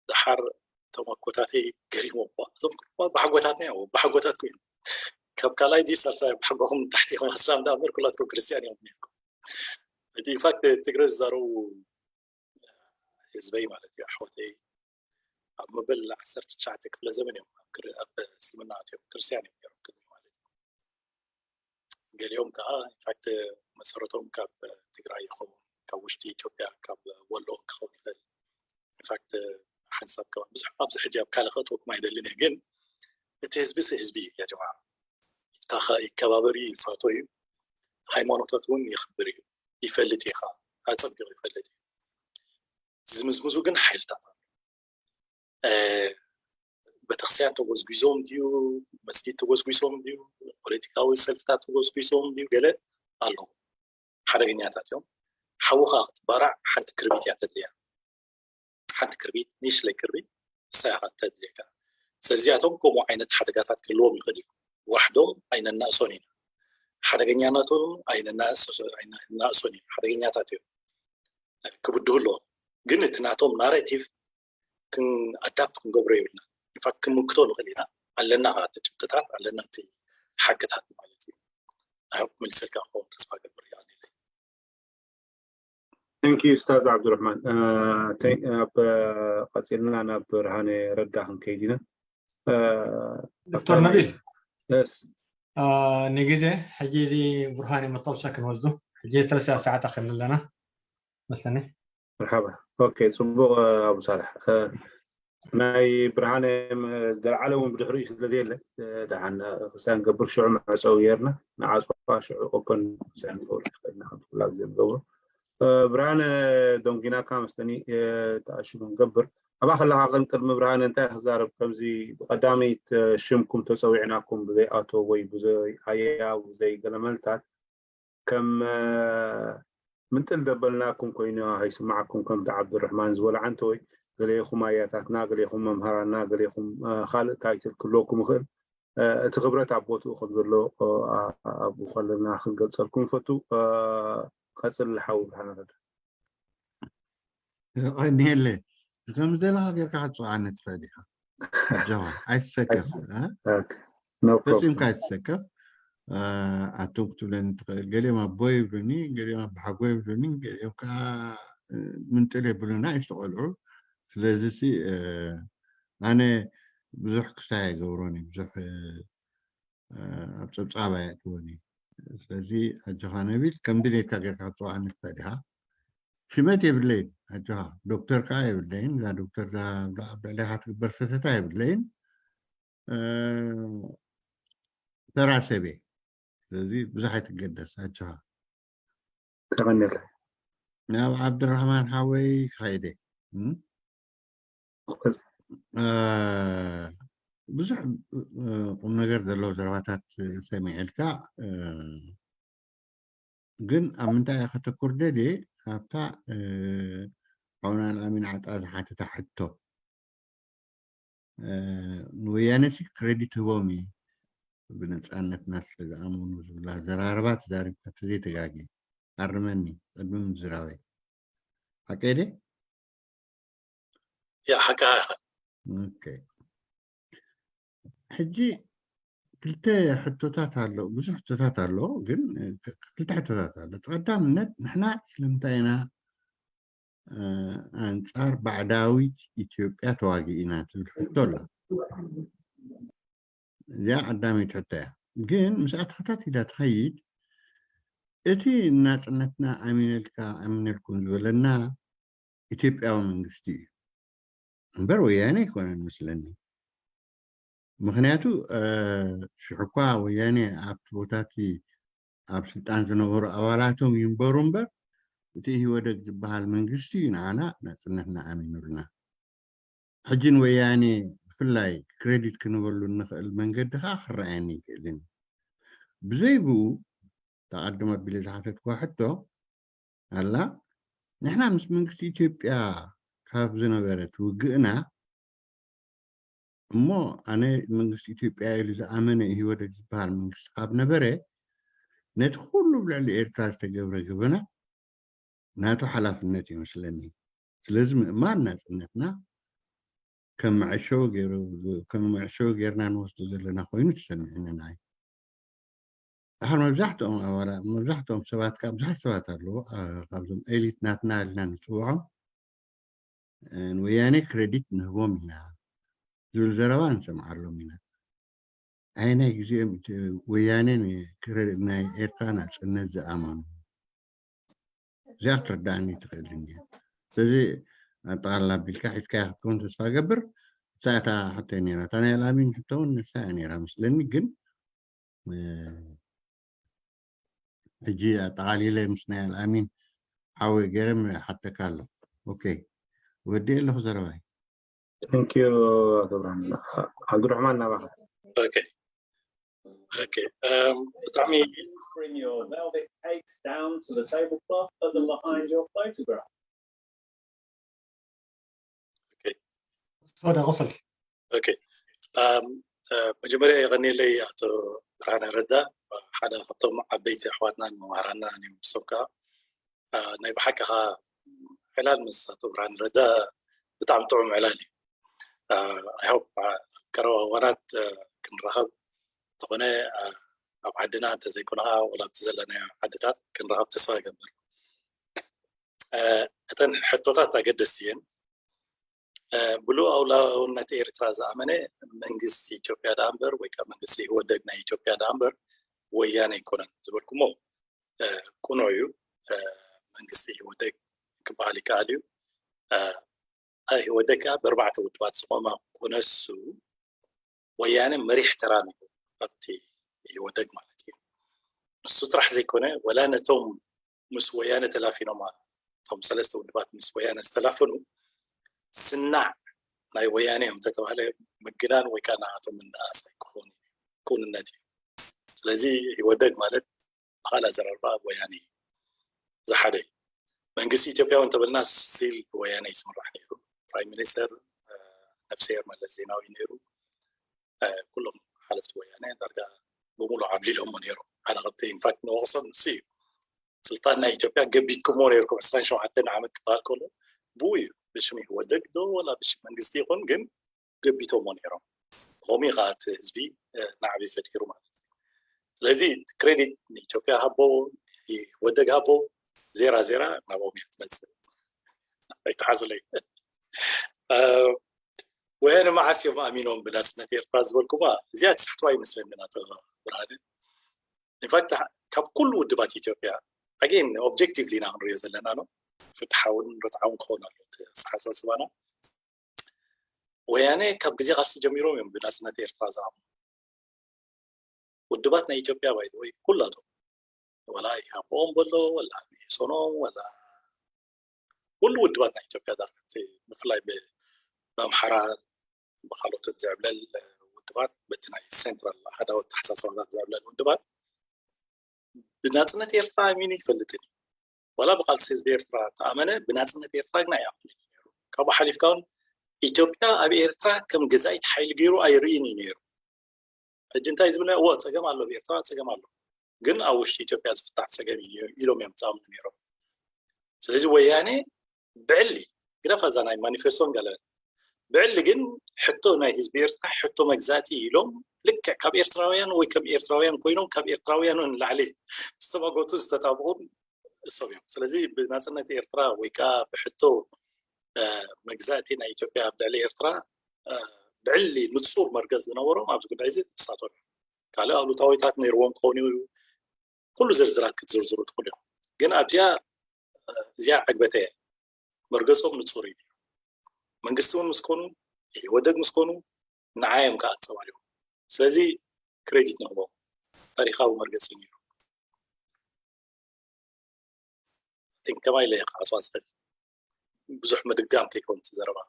ደሓር እቶም ኣጎታተይ ገሪሞም እዞም ባሕጎታት እዮም ባሕጎታት ኮይኑ ካብ ካልኣይ ዲ ሳልሳይ ባሕጎኹም ታሕቲ ኢኹም ኣስላም ዳ እምበር ኩላትኩም ክርስትያን እዮም ነርኩም። ኢንፋክት ትግረ ዝዛረቡ ህዝበይ ማለት እዩ ኣሕዋተይ ኣብ መበል ዓሰርተ ትሽዓተ ክፍለ ዘመን እዮም ኣብ እስልምና ኣትዮም ክርስትያን እዮም ነሮም ቅድሚ ማለት እዩ። ገሊኦም ከዓ ኢንፋክት መሰረቶም ካብ ትግራይ ይኸውን ካብ ውሽጢ ኢትዮጵያ ካብ ወሎ ክኸውን ይኽእል። ኢንፋክት ሓንሳብ ከ ብዙሕ ኣብዚ ሕጂ ኣብ ካልእ ከእትወኩም ኣይደልን እየ ግን እቲ ህዝቢ ሲ ህዝቢ እዩ ያጀማ ይከባበር እዩ ይፋቶ እዩ። ሃይማኖታት እውን የኽብር እዩ ይፈልጥ እዩ ከዓ ኣፀቢቑ ይፈልጥ እዩ። ዝምዝምዙ ግን ሓይልታት ኣሎ። ቤተክርስትያን ተጎዝጒዞም ድዩ መስጊድ ተጎዝጒሶም ድዩ ፖለቲካዊ ሰልፍታት ተጎዝጒሶም ድዩ ገለ ኣለዉ ሓደገኛታት እዮም። ሓዊ ከዓ ክትባራዕ ሓንቲ ክርቢት እያ ተድልያ። ሓንቲ ክርቢት ንእሽለይ ክርቢት ንሳ እያ ተድልየካ። ስለዚኣቶም ከምኡ ዓይነት ሓደጋታት ክህልዎም ይኽእል እዩ። ዋሕዶም ኣይነናእሶን ኢና። ሓደገኛነቶም ኣይነናእሶን ኢና። ሓደገኛታት እዮም። ክብድሁ ኣለዎም። ግን እቲ ናቶም ናሬቲቭ ክን ኣዳፕት ክንገብሮ የብልና። ኢንፋክት ክንምክቶ ንኽእል ኢና። ኣለና ከዓ እቲ ጭብጥታት ኣለና እቲ ሓቅታት ማለት እዩ። ኣይ ሆፕ መልሰልካ ክኸውን ተስፋ ገብር ይኣልለይ። Thank you ኡስታዝ ዓብዱራሕማን። ኣብ ቀፂልና ናብ ብርሃነ ረዳ ክንከይድ ኢና። ዶክተር ነቢል የስ ንግዜ ሕጂ እዚ ብርሃነ መታወሻ ክንወስዱ ሕጂ ሰለስተ ሰዓት ኣኺልና ኣለና መስለኒ። መርሓባ። ኦኬ ፅቡቕ ኣቡ ሳልሕ። ናይ ብርሃነ ዘለዓለ እውን ብድሕሪኡ ስለ ዘየለ ደሓን ክሳን ገብር ሽዑ መዕፀዊ ጌርና ንዓፅዋ ሽዑ ኦፐን ክሳን ገብር ይኽእልና ከም ኩላ ግዜ ንገብሮ። ብርሃነ ዶንጊናካ መስተኒ ተኣሽሙ ንገብር ኣባ ከለካ ቅን ቅድሚ ብርሃነ እንታይ ክዛረብ ከምዚ ብቀዳመይት ሽምኩም ተፀዊዕናኩም ብዘይ ኣቶ ወይ ብዘይ ኣያ ብዘይ ገለመልታት ከም ምንጥል ደበልናኩም ኮይኑ ኣይስማዓኩም ከምቲ ዓብዱረሕማን ዝበሎ ዓንተ ወይ ገሌኹም ኣያታትና ገሌኹም መምሃራና ገሌኹም ካልእ ታይትል ክህልወኩም ይኽእል እቲ ክብረት ኣብ ቦትኡ ከም ዘሎ ኣብኡ ከለና ክንገልፀልኩም ንፈቱ ቀፅል ሓው ብርሃነ ረዳ ቀኒየለ ከም ዝደለካ ጌርካ ክትፅውዓኒ ትኽእል ኢኻ ጆ ኣይትሰከፍ ፈፂምካ ኣይትሰከፍ ኣቶም ክትብለኒ ትኽእል ገሊኦም ኣቦ ይብሉኒ ገሊኦም ኣባሓጎ ይብሉኒ ገሊኦም ከዓ ምንጥል የብሉና እዩ ዝተቆልዑ ስለዚ ኣነ ብዙሕ ክስታይ ኣይገብሮን እዩ ብዙሕ ኣብ ፀብፃብ ኣየእትዎን እዩ ስለዚ ኣጆኻ ነቢል ከም ድሌትካ ጌርካ ክትፅውዓኒ ትኽእል ኢኻ ሽመት የብለይን ኣጆኻ ዶክተር ከዓ የብለይን እዛ ዶክተር ኣብ ልዕሌኻ ትግበር ሰተታ የብለይን ተራ ሰብየ ስለዚ ብዙሕ ኣይትገደስ ኣጆኻ ተቐኒለ ናብ ዓብድራህማን ሓወይ ክኸይደ ብዙሕ ቁም ነገር ዘለዎ ዘረባታት ሰሚዐልካ ግን ኣብ ምንታይ ከተኩር ደልየ ኣብታ ሓውና ኣልኣሚን ዓጣ ዝሓተታ ሕቶ ንወያነ ሲ ክሬዲት ህቦም እዩ ብነፃነትና ስለ ዝኣመኑ ዝብላ ዘራርባ ተዛሪብካ ተዘይተጋጊ ኣርመኒ ቅድሚ ምዝራበይ ሓቀይ ደ ያ ሓቂ ኢኻ ሕጂ ክልተ ሕቶታት ኣሎ ብዙሕ ሕቶታት ኣሎ ግን ክልተ ሕቶታት ኣሎ ቀዳምነት ንሕና ስለምንታይ ኢና ኣንፃር ባዕዳዊት ኢትዮጵያ ተዋጊእና ትብል ሕቶ ኣላ እዚኣ ቀዳመይቲ ሕቶ እያ ግን ምስኣ ተኸታቲላ ትኸይድ እቲ ናፅነትና ኣሚነልካ ኣሚነልኩም ዝበለና ኢትዮጵያዊ መንግስቲ እዩ እምበር ወያነ ኣይኮነን መስለኒ ምክንያቱ ሽሕኳ ወያነ ኣብቲ ቦታቲ ኣብ ስልጣን ዝነበሩ ኣባላቶም ይንበሩ እምበር እቲ ኢህወደግ ዝበሃል መንግስቲ እዩ ንዓና ናፅነትና ኣሚኑልና ሕጂ ንወያኔ ብፍላይ ክሬዲት ክንበሉ እንኽእል መንገዲ ከዓ ክረኣየኒ ይክእልን እዩ። ብዘይ ብኡ እታ ቀደም ኣቢለ ዝሓተትክዋ ሕቶ ኣላ፣ ንሕና ምስ መንግስቲ ኢትዮጵያ ካብ ዝነበረ ትውግእና እሞ ኣነ መንግስቲ ኢትዮጵያ ኢሉ ዝኣመነ ኢህወደግ ዝበሃል መንግስቲ ካብ ነበረ ነቲ ኩሉ ኣብ ልዕሊ ኤርትራ ዝተገብረ ገበናት ናቱ ሓላፍነት ይመስለኒ። ስለዚ ምእማን ናጽነትና ከም መዐሸዊ ገይሩ ከም መዐሸዊ ጌርና ንወስዶ ዘለና ኮይኑ ተሰሚዑኒ ንዓይ። ድሓር መብዛሕትኦም ኣባላት መብዛሕትኦም ሰባት ከዓ ብዙሓት ሰባት ኣለዉ ካብዞም ኤሊት ናትና ኢልና ንፅውዖም ንወያኔ ክሬዲት ንህቦም ኢና ዝብል ዘረባ ንሰምዓሎም ኢና። ኣየናይ ግዜኦም ወያነ ናይ ኤርትራ ናፅነት ዝኣመኑ እዚኣ ክትርዳእኒ ትኽእልኒ እያ። ስለዚ ኣጠቓልላ ኣቢልካ ሒዝካያ ክትከውን ተስፋ ገብር። ንሳ እታ ሕቶ ነራ እታ ናይ ኣልኣሚን ሕቶ እውን ንሳ እያ ነራ መስለኒ ግን ሕጂ ኣጠቓሊለ ምስ ናይ ኣልኣሚን ሓወይ ገይረ ሓተካ ኣለኹ። ኦኬ ወዲ ኣለኹ ዘረባይ። Thank you ኣቶ ብርሃን። ዓብዱራሕማን ናባኻ። ኦኬ ኦኬ እም፣ ብጣዕሚ Bring your velvet cakes down to the tablecloth, put them behind your photograph. تفضل غسل ኦኬ እም፣ እ፣ መጀመርያ የቐኒለይ ኣቶ ብርሃነ ረዳ ሓደ ካብቶም ዓበይቲ ኣሕዋትናን መማህራንናን እዮም ንሶም ከዓ እ፣ ናይ ብሓቂ ከዓ ዕላል ምስ ኣቶ ብርሃነ ረዳ ብጣዕሚ ጥዑም ዕላል እዩ I hope ኣብ ቀረባ እዋናት ክንራኸብ እንተኾነ ኣብ ዓድና እንተዘይኮነ ከዓ ወላ ኣብቲ ዘለናዮ ዓድታት ክንራኸብ ተስፋ ይገብር እተን ሕቶታት ኣገደስቲ እየን ብሉእ ኣውላውነት ኤርትራ ዝኣመነ መንግስቲ ኢትዮጵያ ደኣ እምበር ወይ ከዓ መንግስቲ ኢህወደግ ናይ ኢትዮጵያ ደኣ እምበር ወያነ ኣይኮነን ዝበልኩሞ ቅኑዕ እዩ መንግስቲ ኢህወደግ ክበሃል ይከኣል እዩ ኢህወደግ ከዓ ብኣርባዕተ ውድባት ዝቆመ ኮነሱ ወያነ መሪሕ ተራ ነይሩ ኣብቲ ኢህወደግ ማለት እዩ። ንሱ ጥራሕ ዘይኮነ ወላ ነቶም ምስ ወያነ ተላፊኖማ እቶም ሰለስተ ውድባት ምስ ወያነ ዝተላፈኑ ስናዕ ናይ ወያነ እዮም ተተባሃለ ምግናን ወይ ከዓ ንኣቶም ምንኣስ ኣይክኸውን ክውንነት እዩ። ስለዚ ኢህወደግ ማለት ብኻልእ ኣዘራርባ ወያነ እዩ። ዝሓደ እዩ። መንግስቲ ኢትዮጵያ እውን ተበልና ስቲል ብወያነ ይስምራሕ ነይሩ። ፕራይም ሚኒስተር ነፍስሄር መለስ ዜናዊ ነይሩ። ኩሎም ሓለፍቲ ወያነ ዳርጋ ብምሉእ ዓብሊሎሞ ነይሮም። ሓደ ካብቲ ኢንፋክት ንወቕሶም ንሱ እዩ። ስልጣን ናይ ኢትዮጵያ ገቢትኩሞ ነይርኩም ዕስራን ሸውዓተን ዓመት ክበሃል ከሎ ብኡ እዩ። ብሽም ኢህወደግ ዶ ወላ ብሽም መንግስቲ ይኹን ግን ገቢቶሞ ነይሮም። ከምኡ ከዓ እቲ ህዝቢ ናዕቢ ፈጢሩ ማለት እዩ። ስለዚ ክሬዲት ንኢትዮጵያ ሃቦ፣ ወደግ ሃቦ፣ ዜራ ዜራ ናብኦም እያ ትመፅእ። ኣይተሓዝለይ። ወያነ መዓስ እዮም ኣሚኖም ብናፅነት ኤርትራ ዝበልኩማ እዚኣ ትስሕትዋ ይመስለኒ ኣቶ ብርሃነ። ኢንፋክት ካብ ኩሉ ውድባት ኢትዮጵያ ኣጌን ኦብጀክቲቭሊ ኢና ክንሪኦ ዘለና ነው ፍትሓውን ርትዓውን ክኸውን ኣሎ ኣተሓሳስባና። ወያነ ካብ ግዜ ቃልሲ ጀሚሮም እዮም ብናፅነት ኤርትራ ዝኣምኑ። ውድባት ናይ ኢትዮጵያ ባይዘወይ ኩላቶም ወላ ኢሃቦኦም በሎ ወላ ሜሶኖም ወላ ኩሉ ውድባት ናይ ኢትዮጵያ ዳርክቲ ብፍላይ ብኣምሓራ ብካልኦትን ዝዕብለል ውድባት በቲ ናይ ሴንትራል ኣሃዳዊ ኣተሓሳስባታት ዝዕብለል ውድባት ብናፅነት ኤርትራ ኣሚኑ ይፈልጥን እዩ። ዋላ ብቃልሲ ህዝቢ ኤርትራ ተኣመነ ብናፅነት ኤርትራ ግን ኣይኣምንን እዩ ነይሩ። ካብኡ ሓሊፍካ እውን ኢትዮጵያ ኣብ ኤርትራ ከም ገዛኢት ሓይሊ ገይሩ ኣይርእይን እዩ ነይሩ። ሕጂ እንታይ ዝብል እዎ ፀገም ኣሎ ብኤርትራ ፀገም ኣሎ ግን ኣብ ውሽጢ ኢትዮጵያ ዝፍታሕ ፀገም እዩ ኢሎም እዮም ዝኣምኑ ነይሮም። ስለዚ ወያነ ብዕሊ ግደፋ እዛ ናይ ማኒፌስቶን ገለ ብዕሊ ግን ሕቶ ናይ ህዝቢ ኤርትራ ሕቶ መግዛእቲ ኢሎም ልክዕ ካብ ኤርትራውያን ወይ ከም ኤርትራውያን ኮይኖም ካብ ኤርትራውያን ንላዕሊ ዝተመጎቱ ዝተጣብቑን እሶም እዮም። ስለዚ ብናፅነት ኤርትራ ወይ ከዓ ብሕቶ መግዛእቲ ናይ ኢትዮጵያ ኣብ ልዕሊ ኤርትራ ብዕሊ ንፁር መርገፅ ዝነበሮም ኣብዚ ጉዳይ እዚ ንሳቶም እዮም። ካልእ ኣሉታዊታት ነይርዎም ክኸውን እዩ። ኩሉ ዝርዝራት ክትዝርዝሩ ትኽእሉ እዮም። ግን ኣብዚኣ እዚኣ ዕግበተ እያ። መርገፆም ንፁር እዩ። መንግስቲ እውን ምስ ኮኑ ኢህወደግ ምስ ኮኑ ንዓዮም ከዓ ኣፀባሪቑ። ስለዚ ክሬዲት ንህቦ ታሪካዊ መርገፂ ነይሩ። ቲንክ ከማይ ኢለ ክዓፅዋ ዝኽእል ብዙሕ ምድጋም ከይኮን እቲ ዘረባ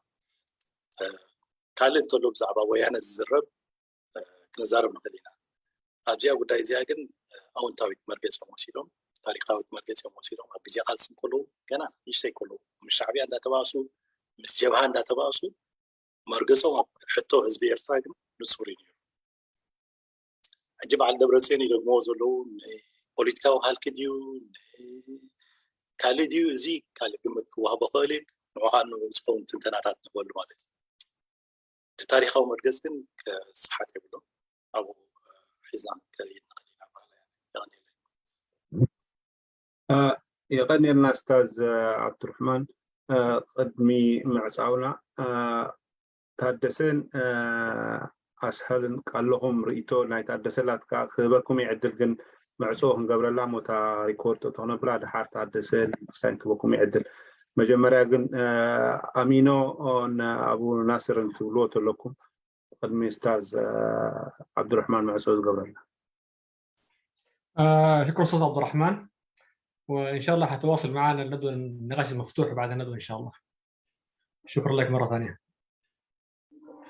ካልእ እንተሎ ብዛዕባ ወያነ ዝዝረብ ክንዛረብ ንኽእል ኢና። ኣብዚኣ ጉዳይ እዚኣ ግን ኣውንታዊት መርገፂ እዮም ወሲዶም፣ ታሪካዊት መርገፂ እዮም ወሲዶም። ኣብ ግዜ ቃልሲ እንከለዉ ገና ንእሽተይ ከለዉ ምስ ሻዕቢያ እንዳተባእሱ ምስ ጀብሃ እንዳተባእሱ መርገፆም ኣብ ሕቶ ህዝቢ ኤርትራ ግን ንፁር እዩ ነይሩ። ሕጂ በዓል ደብረፅዮን ይደግምዎ ዘለዉ ፖለቲካዊ ሃልኪ ድዩ ካልእ ድዩ እዚ ካልእ ግምት ክዋህቦ ክእል እዩ። ንዑ ከዓ ንኡ ዝኸውን ትንተናታት ንበሉ ማለት እዩ። እቲ ታሪካዊ መርገፅ ግን ክስሓት የብሎ። ኣብኡ ሒዝና ከይድ ንኽእል ኢና በሃላ እያ። የቐንየለይ። የቐንየልና ስታዝ ዓብዱርሕማን። ቅድሚ ምዕፃውና ታደሰን ኣስሀልን ኣለኹም ርእይቶ ናይ ታደሰ ላትካ ክህበኩም ይዕድል ግን መዕፅኦ ክንገብረላ ሞታ ሪኮርድ ተክነብላ ድሓር ታደሰ ክስታይ ክህበኩም ይዕድል። መጀመርያ ግን ኣሚኖ ኣቡ ናስርን ትብልዎ ተለኩም ቅድሚ ስታዝ ዓብዱርሕማን መዕፅኦ ዝገብረላ። شكرا أستاذ عبد الرحمن، وإن شاء الله حتواصل معنا الندوة النقاش المفتوح بعد الندوة إن شاء الله. شكرا لك مرة ثانية.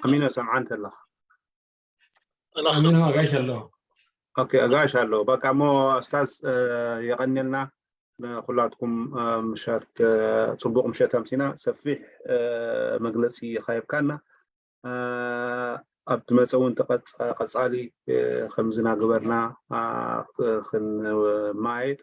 ኣሚኖ ሰምዓን ተለኻ ኣሚኖ ኣጋይሽ ኣለዎ። ኦኬ ኣጋይሽ ኣለዎ። በቃ እሞ ኣስታዝ የቐንየልና ንኩላትኩም ምሸት ፅቡቕ ምሸት ኣምሲና ሰፊሕ መግለፂ ይካየብካና ኣብቲ መፀ እውን ቀፃሊ ከምዝና ግበርና ክንማየጥ